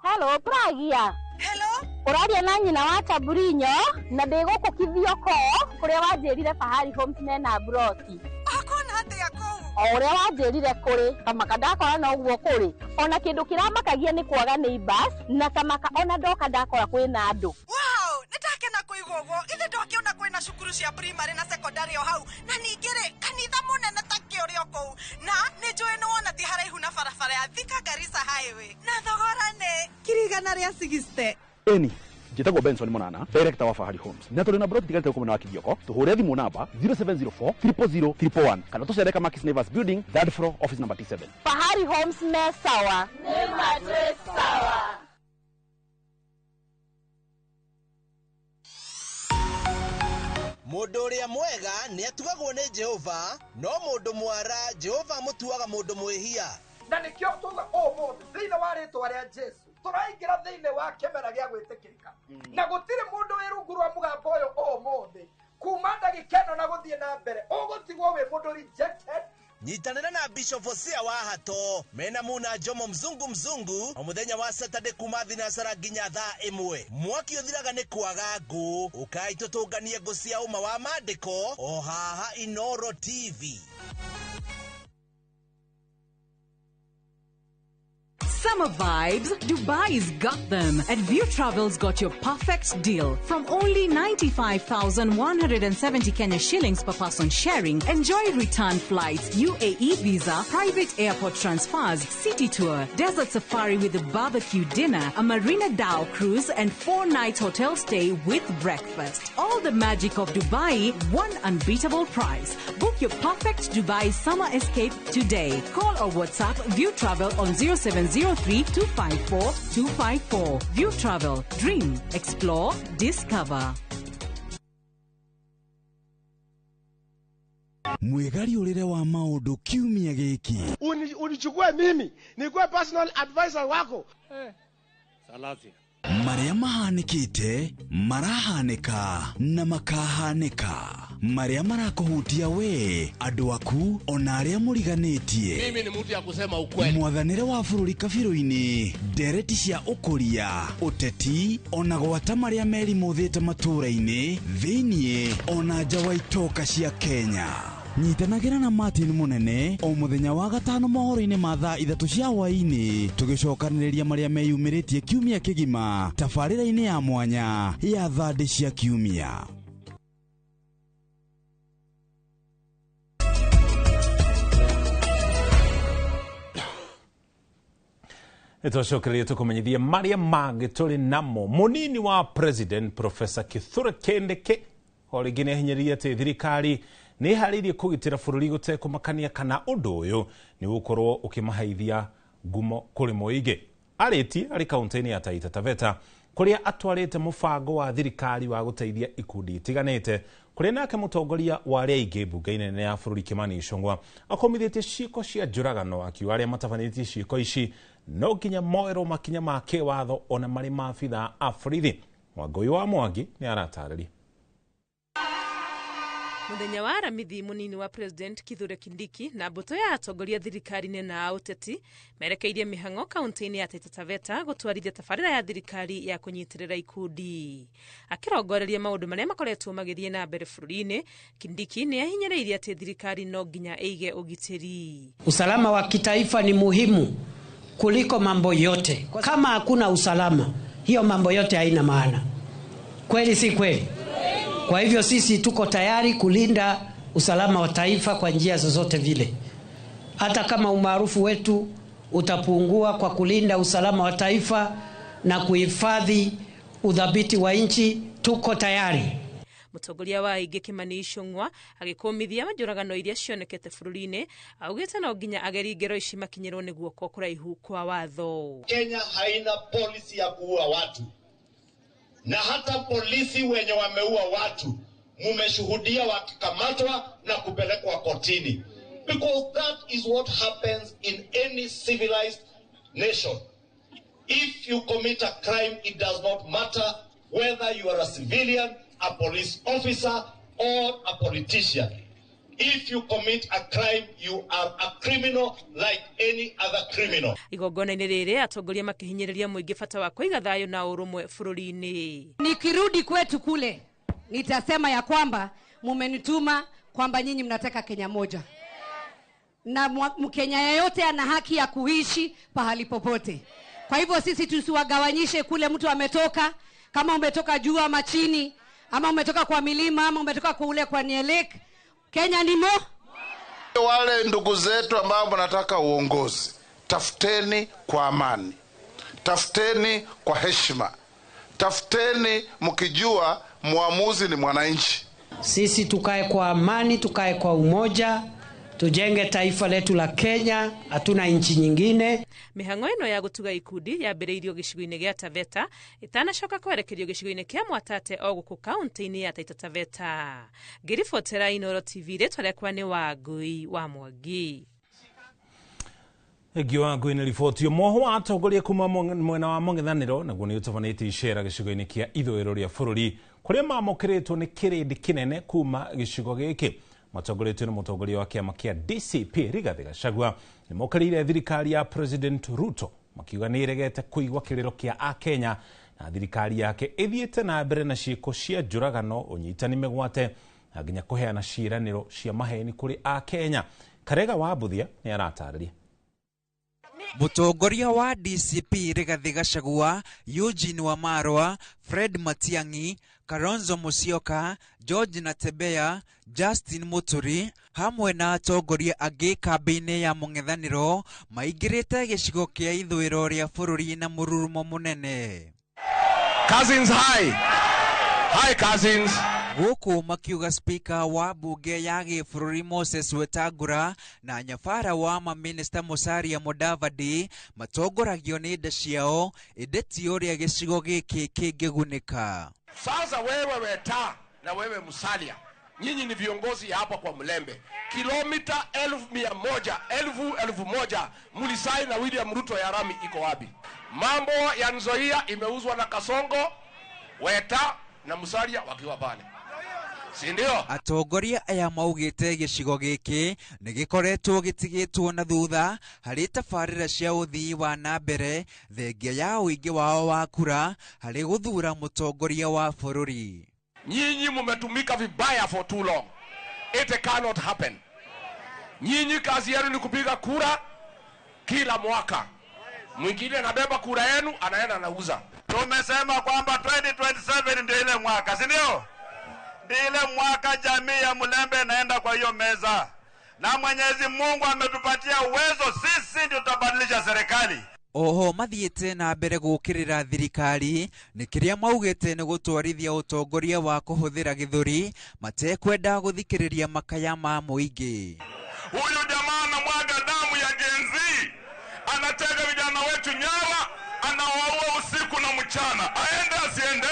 Hello, Pragia. Hello. Ũraria na nyina wa Taburinyo na ndĩ gũkũ Kithioko kũrĩa wanjĩrire Fahari Homes mena broti. Akona atĩa kũu? O ũrĩa wanjĩrire kũrĩ kamaka ndakora no ũguo kũrĩ. Ona kĩndũ kĩramakagia nĩ kwaga neighbors na tamaka ona ndoka ndakora kwĩna andũ. Wow, nĩndakena kũigua ũguo. Ithe ndokĩona kwĩna cukuru cia primary na secondary o hau na ningĩ rĩ kanitha mũnene ta kĩũrĩ o kũu na nĩnjũĩ nĩwona ti haraihu na barabara ya Thika Garissa Highway na thogora nĩ 160,000. Eni njĩtagwo Benson Monana, director wa Fahari Homes. Na tũrĩ na broti tigarĩte gũkũ mwena wa Kithioko. Tũhũre thimũ namba 0704 000 111 kana tũcere Kamakis Neighbors Building, third floor, office number T7. Fahari Homes me sawa. Nĩ matwĩ sawa. Mũndũ ũrĩa mwega nĩ atugagwo nĩ Jehova, no mũndũ mwara Jehova amũtuaga mũndũ mwĩhia. Na nĩkĩo tuga ũmũthĩ thĩinĩ wa rĩtwa rĩa Jesu tũraingĩra thĩinĩ wa kĩmera gĩa gwĩtĩkĩrĩka, na gũtirĩ mũndũ wĩ rungu rwa mũgambo ũyũ ũmũthĩ kuma ndagĩka ĩno na gũthiĩ na mbere ũgũtigwo wĩ mũndũ rejected. Nyitanĩra na Bishop Hosea wa Hato mena Muna Jomo mzungu mzungu o mũthenya wa Saturday kuma thinasara nginya thaa 1. Mwaki ũthiraga nĩ kwaga ngũ, ũkai tũtũnganie ngũ cia ũma wa maandĩko o haha Inoro TV. Summer vibes, Dubai's got them. At View Travel's got your perfect deal. From only 95,170 Kenya shillings per person sharing, enjoy return flights, UAE visa, private airport transfers, city tour, desert safari with a barbecue dinner, a Marina Dhow cruise, and 4-night hotel stay with breakfast. All the magic of Dubai, one unbeatable price. Book your perfect Dubai summer escape today. Call or WhatsApp View Travel on 0703 254 254. View Travel. Dream, explore, discover. Mwigari wa maundu kiumia giki. Unichukue mimi nikuwe personal advisor wako. Salasia. Maria mahanikite, marahanika na makahanika. Maria marakuhutia we, andu aku ona aria muriganitie. Mimi ni mtu ya kusema ukweli. Mwathanire wa bururi kabiro-ini, ndereti cia ukuria, uteti ona gwata maria merimuthite matura-ini, thiini ona nja wa itoka cia Kenya. Nyitanagĩra na Martin Munene o mũthenya wa gatano mohoro-inĩ ma thaa 3 cia hwaĩ-inĩ, tũgĩcokanĩrĩria marĩa meyumĩrĩtie kiumia kĩgima tabarĩra-inĩ ya mwanya ya thandĩ cia kiumia. Nĩtwacokereria tũkũmenyithie marĩa mangĩ tũrĩ namo. Mũnini wa President Professor Kithure Kindiki o rĩngĩ nĩahinyĩrĩirie atĩ thirikari nĩ ĩharĩirie kũgitĩra bũrũri gũtekũmakania kana ũndũ ũyũ nĩ ũgũkorwo ũkĩmaheithia ngumo kũrĩ mũingĩ. Arĩtie arĩ kaunti-inĩ ya Taita Taveta kũrĩa atwarĩte mũbango wa thirikari wa gũteithia ikundi itiganĩte, kũrĩa nake mũtongoria wa arĩa aingĩ mbunge-inĩ nene ya bũrũri Kimani Ichung'wa akomithĩtie ciĩko cia njũragano, akiuga arĩa matabanĩtie ciĩko ici no nginya moerwo makinya ma kĩwatho ona marĩ maabithaa a borithi. Mwangũi wa Mwangi nĩ aratarĩria. Muthenya wa Aramithi munini wa President Kithure Kindiki na mbũtũ ya atongoria thirikari-inĩ na ũteti merekeirie mĩhang'o kaunti-inĩ ya Taita Taveta gũtwarithia tabarĩra ya thirikari ya kũnyitĩrĩra ikundi. Akĩrongoreria maũndũ marĩa makoretwo magĩthiĩ na mbere bũrũri-inĩ, Kindiki nĩ ahinyĩrĩirie atĩ thirikari no nginya ĩige ũgitĩri. Usalama wa kitaifa ni muhimu kuliko mambo yote. Kama hakuna usalama, hiyo mambo yote haina maana. Kweli si kweli? Kwa hivyo sisi tuko tayari kulinda usalama wa taifa kwa njia zozote vile. Hata kama umaarufu wetu utapungua, kwa kulinda usalama wa taifa na kuhifadhi udhabiti wa nchi, tuko tayari. Mũtongoria wa aingĩ Kimani Ichung'wa agĩkũmithia njũragano iria cionekete bũrũri-inĩ, augĩte no nginya ageri ngero ici makinyĩrwo nĩ guoko kũraihu kwa watho. Kenya haina policy ya kuua watu, na hata polisi wenye wameua watu mumeshuhudia wakikamatwa na kupelekwa kotini, because that is what happens in any civilized nation. If you commit a crime, it does not matter whether you are a civilian, a police officer, or a politician. If you commit a crime, you are a criminal like any other criminal. Igongona-inĩ rĩrĩ atongoria makĩhinyĩrĩria mũingĩ bata wa kũiga thayũ na ũrũmwe bũrũri-inĩ. Nikirudi kwetu kule nitasema ya kwamba mumenituma kwamba nyinyi mnataka Kenya moja, na Mkenya yeyote ana haki ya kuishi pahali popote. Kwa hivyo sisi tusiwagawanyishe kule mtu ametoka, kama umetoka juu ama chini, ama umetoka kwa milima ama umetoka kule kwa Nielek. Kenya ni mo. Wale ndugu zetu ambao wanataka uongozi, tafuteni kwa amani, tafuteni kwa heshima, tafuteni mkijua muamuzi ni mwananchi. Sisi tukae kwa amani, tukae kwa umoja, Tujenge taifa letu la Kenya, hatuna nchi nyingine. Mĩhang'o ĩno ya gũtuga ikundi yambĩrĩirio gĩcigo-inĩ gĩa Taveta ĩtanacoka kwerekerio gĩcigo-inĩ kĩa Mwatate o gũkũ kaunti-inĩ ya Taita Taveta. Ngĩribotera Inooro TV, rĩtwa rĩakwa nĩ Wangui wa Mwangi. Egi wa ngui nĩ riboti ũmwe wa atongoria kuma mwena wa mũng'ethanĩro naguo nĩ ũtabanĩtie icera gĩcigo-inĩ kĩa ithũĩro rĩa bũrũri kũrĩa mamũkĩrĩtwo nĩ kĩrĩndĩ kĩnene kuma gĩcigo gĩkĩ. Matongoretio nĩ mũtongoria wa kĩama kĩa DCP Rigathi Gachagua nĩ mokĩrĩire thirikari ya President Ruto makiuga nĩ ĩregete kũigua kĩrĩro kĩa akenya na thirikari yake ĩthiĩte na mbere na ciĩko cia njũragano, ũnyitani mĩgwate na nginya kũheana ciĩranĩro cia maheni kũrĩ akenya. Karega wa Mbuthia nĩ aratarĩria. Mũtongoria wa DCP Rigathi Gachagua, Eugene Wamarwa, Fred Matiang'i, Kalonzo Musyoka, George Natembeya, Justin Muturi hamwe na atongoria angĩ kambĩ-inĩ ya mũng'ethanĩro maingĩrĩte gĩcigo kĩa ithũĩro rĩa bũrũri na mũrurumo mũnene. Cousins, hi. Hi, cousins. Gũkũ makiuga speaker wa bunge ya gĩbũrũri Moses Wetangula na nyabara wa maminista Musalia Mudavadi matongoragio nĩ nda ciao ĩndĩ ti ũrĩa gĩcigo gĩkĩ kĩngĩgunĩka. Sasa wewe Weta na wewe Musalia, nyinyi ni viongozi hapa kwa Mlembe. Kilomita 1,100, 1,000 mulisai na William Ruto ya rami iko wapi? Mambo ya Nzoia imeuzwa na Kasongo, Weta na Musalia wakiwa pale. Si ndio? Atongoria aya maugĩte gĩcigo gĩkĩ nĩ gĩkoretwo gĩtigĩtwo na thutha harĩ tabarĩra cia ũthii wa na mbere thengia ya ũingĩ wao wa kura harĩ gũthura mũtongoria wa bũrũri. Nyinyi mumetumika vibaya for too long. It cannot happen. Nyinyi kazi yenu ni kupiga kura kila mwaka. Mwingine anabeba kura yenu anaenda anauza. Tumesema kwamba 2027 ndio ile mwaka, si ndio? Ile mwaka jamii ya Mlembe inaenda kwa hiyo meza. Na Mwenyezi Mungu ametupatia uwezo, sisi ndio tutabadilisha serikali. Oho mathiĩte na mbere gũkĩrĩra thirikari nĩ kĩrĩa maugĩte nĩ gũtwarithia ũtongoria wa kũhũthĩra gĩthũri matekwenda gũthikĩrĩria makaya ma mũingĩ. Huyu jamaa anamwaga damu ya Gen Z, anatega vijana wetu nyara, anawaua usiku na mchana. Aende asiende?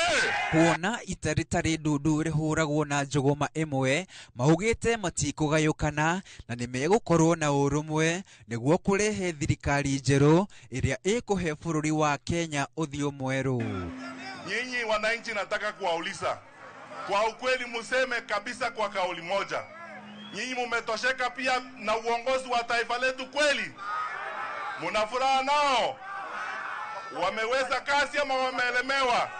Kuona ita rĩtarĩ ndundu rĩhũragwo na njũgũma ĩmwe maugĩte matikũgayũkana na nĩmegũkorwo na ũrũmwe nĩguo kũrehe thirikari njerũ ĩrĩa ĩkũhe bũrũri wa Kenya ũthiũ mwerũ. Nyinyi wananchi, nataka kuwauliza kwa ukweli, museme kabisa kwa kauli moja, nyinyi mumetosheka pia na uongozi wa taifa letu kweli? Muna furaha nao? Wameweza kazi ama wameelemewa?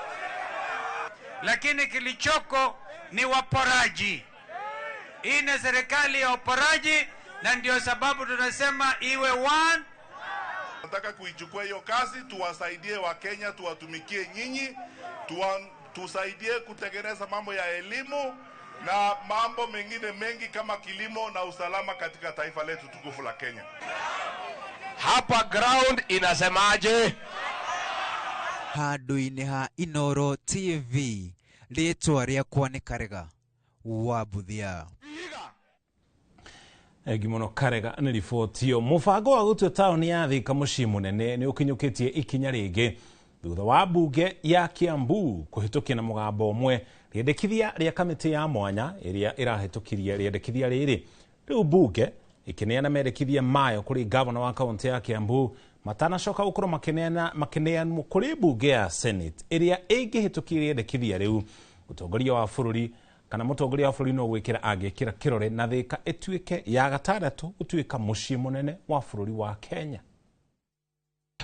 Lakini kilichoko ni waporaji. Hii ni serikali ya uporaji, na ndio sababu tunasema iwe one. Nataka kuichukua hiyo kazi, tuwasaidie Wakenya, tuwatumikie nyinyi, tusaidie kutengeneza mambo ya elimu na mambo mengine mengi kama kilimo na usalama katika taifa letu tukufu la Kenya. Hapa ground inasemaje? Handũ-inĩ ha Inooro TV, rĩtwa rĩakwa nĩ Karega wa Mbuthia. Egi mũno Karega nĩ riboti ĩyo. Mũbango wa gũtua taũni ya Thika mũciĩ mũnene nĩ ũkinyũkĩtie ikinya rĩngĩ thutha wa mbunge ya Kiambu kũhĩtũkia na mũgambo ũmwe rĩendekithia rĩa kamĩtĩ ya mwanya ĩrĩa ĩrahĩtũkirie rĩendekithia rĩrĩ. Rĩu mbunge ĩkĩneana mendekithia mayo kũrĩ gavana wa kaũntĩ ya Kiambu matanacoka gũkorwo makĩneanwo kũrĩ mbunge ya Senate ĩrĩa ĩngĩhĩtũkia rĩendekithia rĩu. Mũtongoria wa bũrũri kana mũtongoria wa bũrũri no gwĩkĩra angĩkĩra kĩrore na Thika ĩtuĩke ya gatandatũ gũtuĩka mũciĩ mũnene wa bũrũri wa Kenya.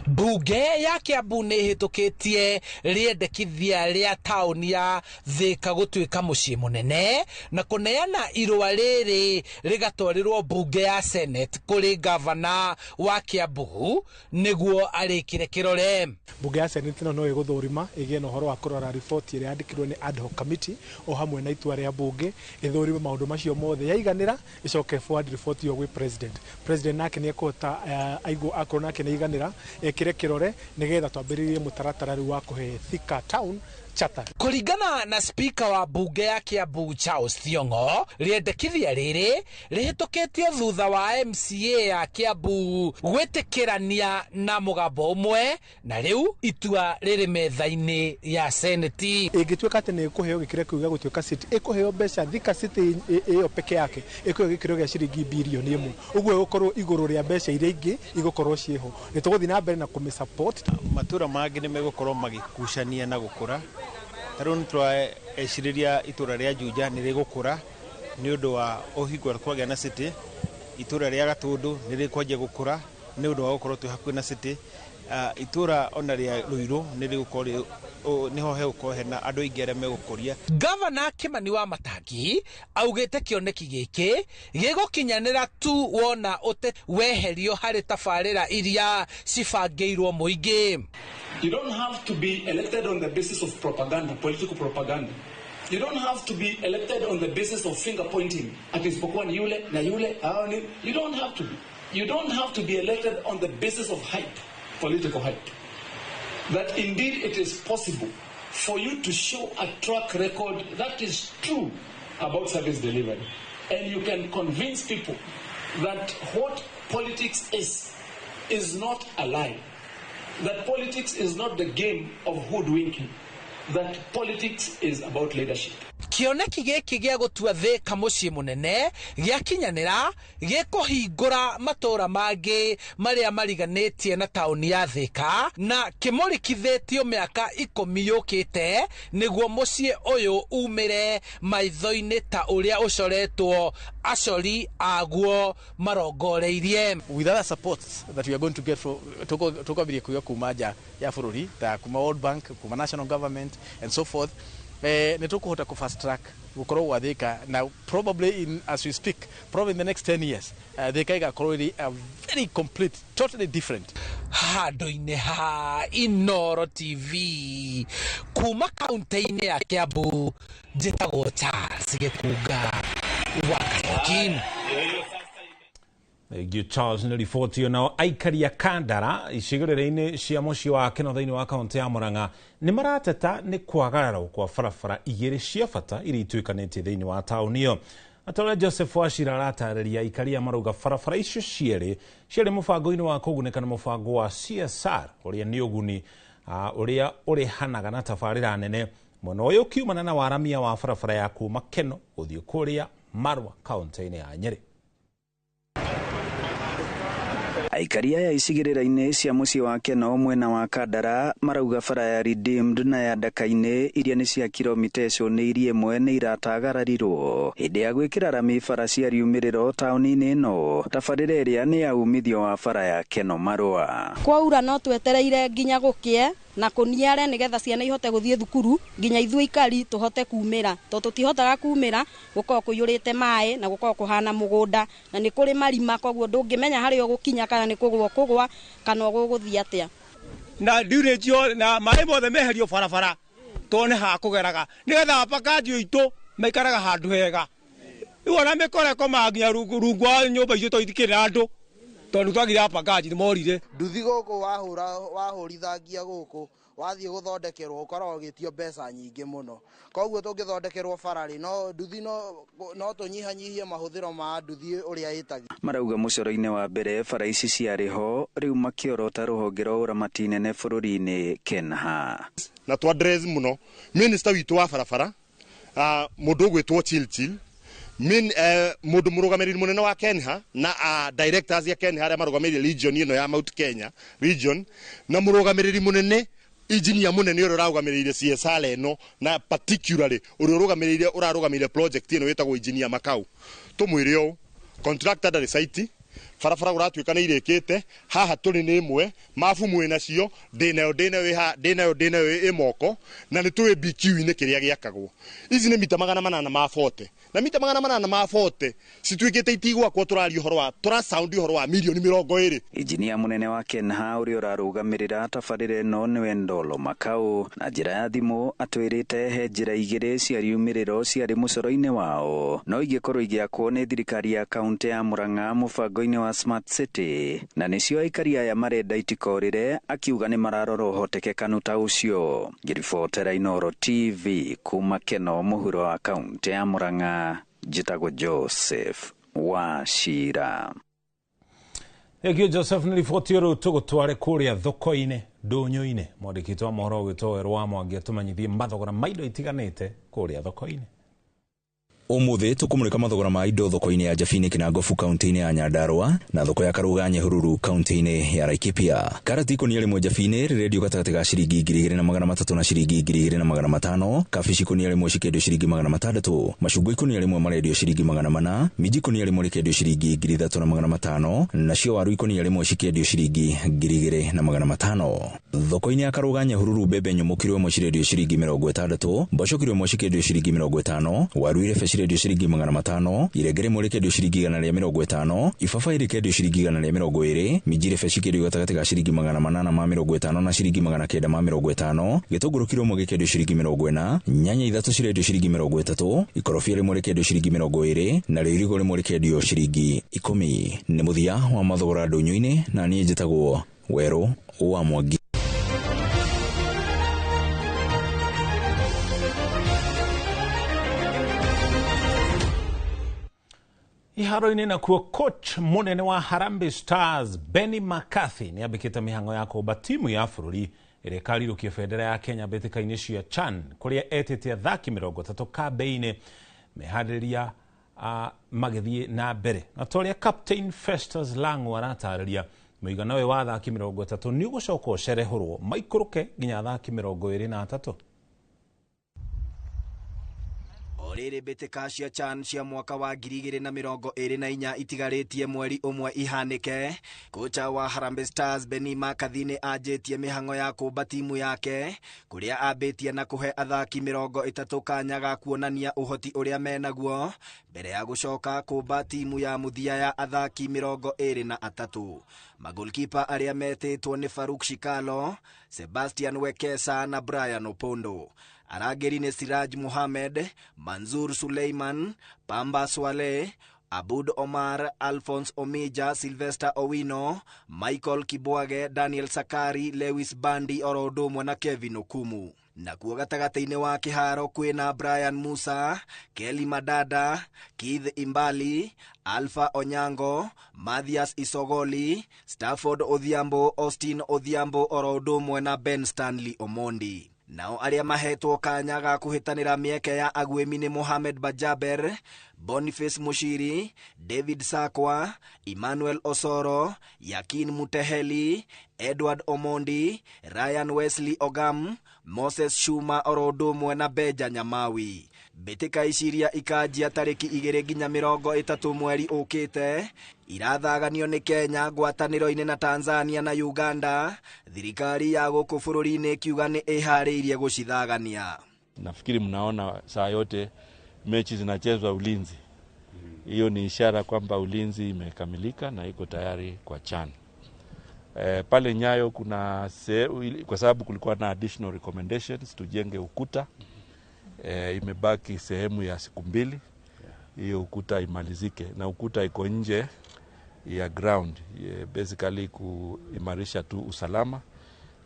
Bunge ya Kiambu nĩ ĩhĩtũkĩtie rĩendekithia rĩa taũni ya Thika gũtuĩka mũciĩ mũnene na kũneana irũa rĩrĩ rĩgatwarĩrwo mbunge ya Senate kũrĩ gavana wa Kiambu nĩguo arĩkĩre kĩrore. Bunge ya Senate no ĩgũthũrima ĩgĩe na ũhoro wa kũrora riboti ĩrĩa yandĩkirwo nĩ ad hoc committee o hamwe na itua rĩa bunge, ĩthũrime maũndũ macio mothe, yaiganĩra ĩcoke forward riboti ĩyo gwĩ president. President nake nĩ ekũhota aigua akorwo nake nĩ aiganĩra ekĩre kĩrore nĩgetha twambĩrĩrie mũtaratara rĩu wa kũhe Thika town charter. Kũringana na spika wa mbunge ya Kiambu Charles Thiong'o, rĩendekithia rĩrĩ rĩhĩtũkĩtio thutha wa MCA ya Kiambu gwĩtĩkĩrania na mũgambo ũmwe, na rĩu itua rĩrĩ metha-inĩ ya Seneti. Ĩngĩtuĩka atĩ nĩ ĩkũheo gĩkĩro kĩu gĩa gũtuĩka city, ĩkũheo mbeca Thika City ĩyo peke yake ĩkũheo gĩkĩro gĩa ciringi birioni 1, ũguo ĩgũkorwo igũrũ rĩa mbeca iria ingĩ igũkorwo ciĩho. Nĩ tũgũthiĩ na mbere na kũmĩ support. Matũra mangĩ nĩ megũkorwo magĩkucania na gũkũra. Ta rĩu nĩ tũrecirĩria itũra rĩa Juja nĩ rĩgũkũra nĩ ũndũ wa ũhingo kwagĩa na city. Itũra rĩa Gatũndũ nĩ rĩkwanjia gũkũra nĩ ũndũ wa gũkorwo twĩ hakuhĩ na city. Itũra ona rĩa Ruiru nĩ rĩgũkorwo nĩho hegũkorwo hena andũ aingĩ arĩa megũkũria. Gavana Kimani wa Matangi augĩte kĩoneki gĩkĩ gĩgũkinyanĩra tu wona ũte weherio harĩ tabarĩra iria cibangĩirwo mũingĩ. You don't have to be elected on the basis of propaganda, political propaganda. You don't have to be elected on the basis of finger pointing. Ati isipokuwa ni yule na yule, hao ni. You don't have to be. You don't have to be elected on the basis of hype, political hype. That indeed it is possible for you to show a track record that is true about service delivery. And you can convince people that what politics is not a lie. That politics is not the game of hoodwinking. That politics is about leadership. Kĩoneki gĩkĩ gĩa gũtua Thika mũciĩ mũnene gĩakinyanĩra gĩkũhingũra matũra mangĩ marĩa mariganĩtie na taũni ya Thika, na kĩmũrikithĩtio mĩaka 10 yũkĩte nĩguo mũciĩ ũyũ umĩre maitho-inĩ ta ũrĩa ũcoretwo acori aguo marongoreirie. With other supports that we are going to get from tukwambirie kuiga kuma nja ya bũrũri ta kuma World Bank, kuma national government and so forth, nĩ tũkũhota kũ fast track gũkorwo gwa Thika, na probably in, as we speak, probably in the next 10 years, Thika ĩgakorwo ĩrĩ a very complete, totally different. Handũ-inĩ ha Inooro TV kuma kaunti-inĩ ya Kiambu, njĩtagwo Charles Gĩkunga wa Kariuki. Thank you Charles nĩ riboti ĩyo. Nao aikari a Kandara icigĩrĩra-inĩ cia mũciĩ wa Keno thĩinĩ wa kaunti ya Murang'a nĩ marateta nĩ kwagararwo kwa barabara igĩrĩ cia bata iria ituĩkanĩtie thĩinĩ wa taũni ĩyo. Atũrĩa Joseph Wachira aratarĩria, aikari a marauga barabara icio cierĩ ciarĩ mũbango-inĩ wa kũgunĩka na mũbango wa CSR ũrĩa nĩ ũguni ũrĩa ũrĩhanaga na tabarĩra nene mwena ũyũ ũkiumana na waramia wa barabara ya kuma Keno gũthiĩ kũrĩa Marwa kaunti-inĩ ya Nyĩrĩ. Aikari aya icigĩrĩra-inĩ cia mũciĩ wa Keno mwena wa Kandara marauga bara ya Redeemed na ya Ndaka-inĩ iria nĩ cia kilomita ĩcũnĩirie ĩmwe nĩ iratagararirwo hĩndĩ ya gwĩkĩra rami bara cia riumĩrĩro taũni-inĩ ĩno. Tabarĩra ĩrĩa nĩ ya umithio wa bara ya Keno Marũa. Kwaura no twetereire nginya gũkĩe na kũniare nĩgetha ciana ihote gũthiĩ thukuru, nginya ithuĩ ikari tũhote kumĩra, tondũ tũtihotaga kumĩra gũkorwo kũiyũrĩte maĩ na gũkorwo kũhana mũgũnda na nĩ kũrĩ marima, koguo ndũngĩmenya harĩa ũgũkinya kana nĩ kũgwa kũgwa kana ũgũgũthiĩ atĩa. Na drainage na maĩ mothe meherio barabara tondũ nĩ hakũgeraga nĩgetha apakaji aitũ maikaraga handũ hega. Rĩu ona mĩkora ĩkomaga nginya rungu wa nyũmba icio tondũ itikĩrĩ na andũ, tondũ twagire apakaji nĩ morire. Nduthi gũkũ wahũrithangia gũkũ wathiĩ gũthondekerwo ũkoragwo ũgĩtio mbeca nyingĩ mũno, koguo tũngĩthondekerwo bara rĩ, no nduthi no tũnyihanyihie mahũthĩro ma nduthi ũrĩa ĩtagio. Marauga mũcoro-inĩ wa mbere bara ici ciarĩ ho rĩu makĩorota rũhonge rwa ũramati nene bũrũri-inĩ KENHA. Na twa address mũno minister witũ wa barabara, mũndũ ũgwĩtwo Chilchil, mũndũ mũrũgamĩrĩri mũnene wa KENHA na directors ya KENHA arĩa marũgamĩrĩire region ĩno ya Mount Kenya region, na mũrũgamĩrĩri mũnene engineer mũnene ũrĩa ũrarũgamĩrĩire CSR ĩno, na particularly ũrĩa ũrarũgamĩrĩire project ĩno wĩtagwo engineer Makau. Tũmwĩre ũũ, contractor ndarĩ site, barabara ũratuĩka nĩ irĩkĩte haha tũrĩ nĩ ĩmwe, mabu mwĩ nacio, ndĩnayo ndĩnayo ĩ moko, na nĩ tũĩ BQ-inĩ kĩrĩa gĩakagwo. Ici nĩ mita 840 Na mita 840 cituĩkĩte itigwakwo, tũraria ũhoro wa tũra sound ũhoro wa mirioni 20. Injinia mũnene wa Kenha ũrĩa ũrarũgamĩrĩra tabarĩra ĩno nĩwe Ndolo Makau, na njĩra ya thimũ atwĩrĩte he njĩra igĩrĩ cia riumĩrĩro ciarĩ mũcoro-inĩ wao no ingĩkorwo igĩakwo nĩ thirikari ya kaunti ya Murang'a mũbango-inĩ wa Smart City, na nĩcio aikari aya marenda itikorĩre, akiuga nĩ mararora ũhotekekanu ta ũcio. Ngĩribotera Inooro TV kuma Keno mũhuro wa kaunti ya Murang'a, njĩtagwo Joseph Wachira. Thank Joseph nĩ riboti rĩu tũgũtware kũrĩa thoko-inĩ ndũnyũ-inĩ. Mwandĩki wa mohoro ũgwĩtwo Werũ wa Mwangi atũmenyithie mathogora ma indo itiganĩte kũrĩa thoko-inĩ. Umuthi tukumurika mathogora ma indo thoko-inĩ ya Jabini Kinangofu kaunti-inĩ ya Nyandarua na thoko ya Karuga Nyahururu kaunti-inĩ ya Laikipia. Karati ikũnia rĩmwe Jabini rĩrendio gatagatĩ ga ciringi 2300 na ciringi 2500, kabici ikũnia rĩmwe cikĩendio ciringi 600, macungwa ikũnia rĩmwe marendio ciringi 400, minji ikũnia rĩmwe rĩkĩendio ciringi 3500, nacio waru ikũnia rĩmwe cikĩendio ciringi 2500. Thoko-inĩ ya Karuga Nyahururu mbembe nyũmũ kiro ĩmwe cirendio ciringi 60, mboco kiro ĩmwe cikĩendio ciringi 50, waru irebe cirendio ciringi 500, irenge rĩmwe rĩkĩendio ciringi 150, ibabaĩ rĩkĩendio ciringi 120, minji irebe cikĩendio gatagatĩ ga ciringi 850 na ciringi 950, gĩtũngũrũ kiro ĩmwe gĩkĩendio ciringi 40, nyanya ithatũ cirendio ciringi 30, ikorobia rĩmwe rĩkĩendio ciringi 20, narĩo irigũ rĩmwe rĩkĩendio ciringi 10. Nĩ mũthia wa mathogora ndũnyũ-inĩ, na niĩ njĩtagwo Werũ wa Mwangi. Iharo-inĩ nakuo coach mũnene wa Harambee Stars Benni McCarthy nĩ ambĩkĩte mĩhang'o ya kũmba timu ya bũrũri ĩrĩa ĩkarirũkia bendera ya Kenya mbĩtĩka-inĩ cia CHAN kũrĩa etĩte athaki 30 kambĩ-inĩ meharĩria magĩthiĩ na mbere. Na ta ũrĩa Captain Festus Lang'o aratarĩria, mũigana ũyũ wa athaki 30 nĩ ũgũcoka ũcerehũrwo maikũrũke nginya athaki 23. Rĩrĩ mbĩtĩka cia CHAN cia mwaka wa 2024 itigarĩtie mweri ũmwe ihanĩke. Kocha wa Harambee Stars Benni McCarthy nĩ anjĩtie mĩhang'o ya kũmba timu yake kũrĩa ambĩtie na kũhe athaki 30 kanya ga kuonania ũhoti ũrĩa menaguo mbere ya gũcoka kũmba timu ya mũthia ya athaki 23. Magolkipa arĩa metĩtwo nĩ Faruk Shikalo, Sebastian Wekesa na Brian Opondo. Arangĩri nĩ Siraj Mohamed, Manzur Suleiman, Pamba Swale, Abud Omar, Alphonse Omija, Sylvester Owino, Michael Kibwage, Daniel Sakari, Lewis Bandi oro ũndũ ũmwe na Kevin Okumu. Nakuo gatagatĩ-inĩ wa kĩharo kwĩna Brian Musa, Kelly Madada, Keith Imbali, Alpha Onyango, Mathias Isogoli, Stafford Odhiambo, Austin Odhiambo oro ũndũ ũmwe na Ben Stanley Omondi. Nao arĩa mahetwo kanya ga kũhĩtanĩra mĩeke ya aguĩmi nĩ Mohamed Bajaber, Boniface Mushiri, David Sakwa, Emmanuel Osoro, Yakin Muteheli, Edward Omondi, Ryan Wesley Ogam, Moses Shuma oro ũndũ ũmwe na Benja Nyamawi. Mbĩtĩka ici iria ikanjia tarĩki 2 nginya 30 mweri ũkĩte irathaganio nĩ Kenya ngwatanĩro-inĩ na Tanzania na Uganda, thirikari ya gũkũ bũrũri-inĩ ikiuga nĩ ĩharĩirie gũcithagania. Nafikiri mnaona saa yote mechi zinachezwa ulinzi. Hiyo ni ishara kwamba ulinzi imekamilika na iko tayari kwa CHAN. Pale Nyayo kuna kwa sababu kulikuwa na additional recommendations tujenge ukuta. Imebaki sehemu ya siku 2 hiyo ukuta imalizike, na ukuta iko nje ya ground, basically kuimarisha tu usalama,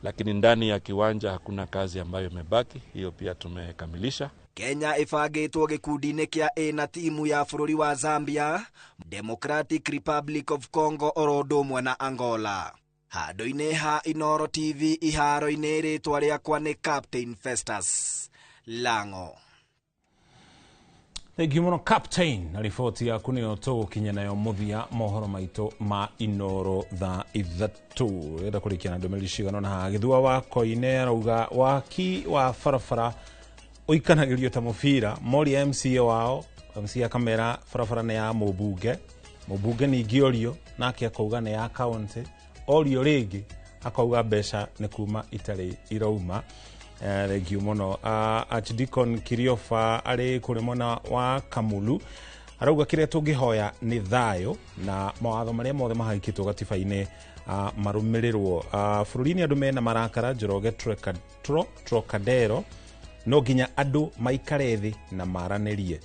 lakini ndani ya kiwanja hakuna kazi ambayo imebaki, hiyo pia tumekamilisha. Kenya ĩbangĩtwo gĩkundi-inĩ kĩa A na timu ya bũrũri wa Zambia, Democratic Republic of Congo oro ũndũ ũmwe na Angola. Handũ-inĩ ha Inooro TV iharo-inĩ, rĩtwa rĩakwa nĩ Captain Festus Lang'o. Thank you mũno Captain, na riboti yaku nĩyo tũgũkinya nayo mũthia mohoro maitũ ma Inooro thaa 3. Renda kũrĩkia na ndũmĩrĩri cigana ũna haha. Gĩthua wa Koine arauga waki wa barabara ũikanagĩrio ta mũbira, moria MCA wao, MCA akamera barabara nĩ ya mũmbunge, mũmbunge ningĩ orio nake akauga nĩ ya kaunti, orio rĩngĩ akauga mbeca nĩ kuma itarĩ irauma. Thank you muno. Archdeacon Kiriofa arĩ kũrĩ mwena wa Kamulu arauga kĩrĩa tũngĩhoya nĩ thayũ na mawatho marĩa mothe mahaikĩtwo gatiba-inĩ marũmĩrĩrwo. Bũrũri-inĩ andũ mena marakara. Njoroge Trocadero, no nginya andũ maikare thĩ na maranĩrie.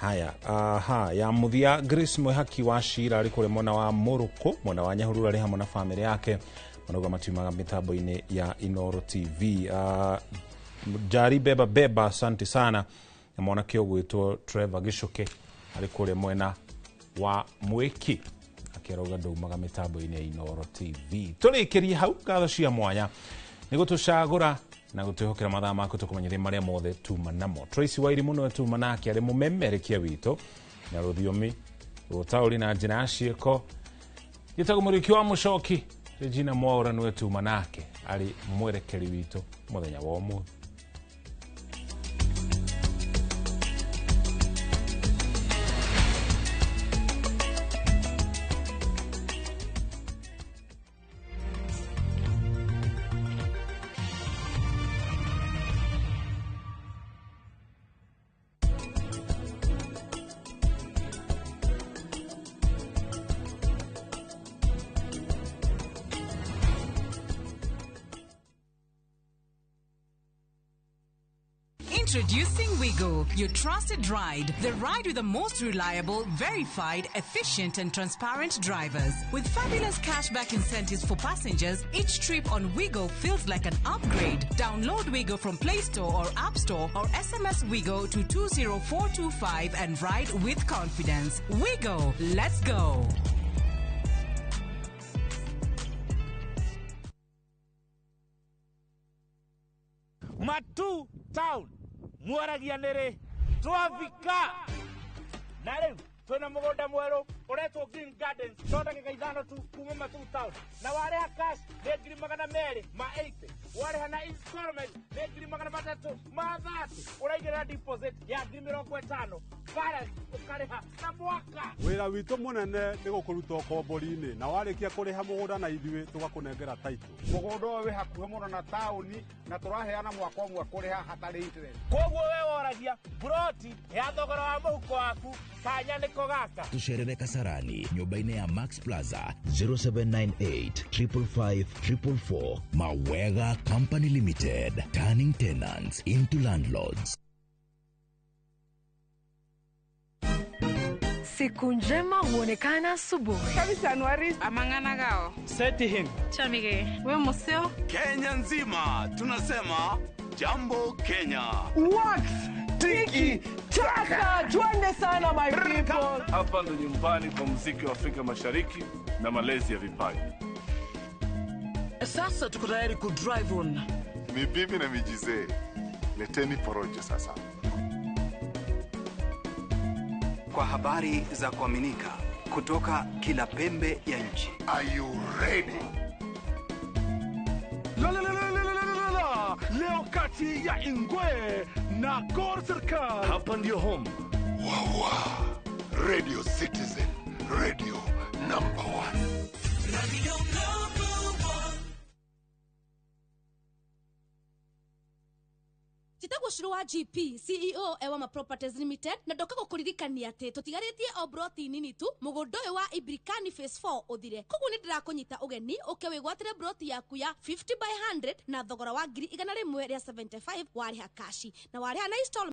Haya, aha, ya mũthia, Grace Mwehaki wa Cira arĩ kũrĩa mwena wa Mũrũkũ, mwena wa Nyahururu, arĩ hamwe na famĩlĩ yake, marauga matiumaga mĩtambo-inĩ ya Inoro TV. Jari Beba Beba, asante sana. Na mwanake ũgwĩtwo Trevor Gĩcũke arĩ kũrĩa mwena wa Mwĩki akĩrauga ndaumaga mĩtambo-inĩ ya Inoro TV. Tũrĩkĩrie hau. Ngatho cia mwanya nĩ gũtũcagũra na gũtwĩhokera mathaa maku tũkũmenyithia marĩa mothe tuma namo. Tracy Wairimu nĩwe tuma nake arĩ mũmemerekia witũ na rũthiomi rũtaũri na njĩra ya ciĩko. Njĩtagwo Mũrĩki wa Mũcoki. Regina Mwaura nĩwe tuma nake arĩ mwerekeri witũ mũthenya wa ũmũthĩ. Introducing Wigo, your trusted ride. The ride with the most reliable, verified, efficient and transparent drivers. With fabulous cashback incentives for passengers, each trip on Wigo feels like an upgrade. Download Wigo from Play Store or App Store or SMS Wigo to 20425 and ride with confidence. Wigo, let's go. Matu Town mwaragia nĩrĩ twafika na rĩu twĩna mũgũnda mwerũ ũretwo Green Gardens, no ndagĩka 5 tu kuma Matu Town, na warĩha cash nĩ 280,000, warĩha na installment nĩ 330,000, ũraigĩrĩra deposit ya 50,000, balance ũkarĩha na mwaka. Wĩra witũ mũnene nĩ gũkũruta ũkombori-inĩ, na warĩkia kũrĩha mũgũnda na ithuĩ tũgakũnengera title. Mũgũnda ũyũ wĩ hakuhĩ mũno na taũni na tũraheana mwaka ũmwe kũrĩha hatarĩ interest. Koguo we woragia buroti ya thogora wa mũhuko waku kanya nĩko gaka. Tucerere Kasarani nyũmba-inĩ ya Max Plaza 0798 555 444. Mawega Company Limited, turning tenants into landlords. Siku njema huonekana asubuhi. Kabisa Anuari. Amangana gao. Seti him. Chamige. We museo. Kenya nzima tunasema jambo Kenya. Wax tiki taka. Twende sana my people. Hapa ndo nyumbani kwa muziki wa Afrika Mashariki na malezi ya vipaji. Sasa tuko tayari ku drive on. Ni bibi na mijizee. Leteni porojo sasa. Kwa habari za kuaminika kutoka kila pembe ya nchi. Are you ready? La la la la la la la. Leo kati ya Ingwe na Gor Serikal. Hapa ndio home. Wawa. Radio Citizen, radio number 1. Radio number 1. Njĩtagwo Shiro wa GP, CEO Ewama Properties Limited, na ndoka gũkũririkania atĩ tũtigarĩtie o broti nini tu mũgũnda ũyũ wa Ibrikani Phase 4 ũthire. Koguo nĩ ndĩrakũnyita ũgeni ũke wĩgwatĩre broti yaku ya 50 by 100 na thogora wa 175,000 warĩha kashi na warĩha na installment.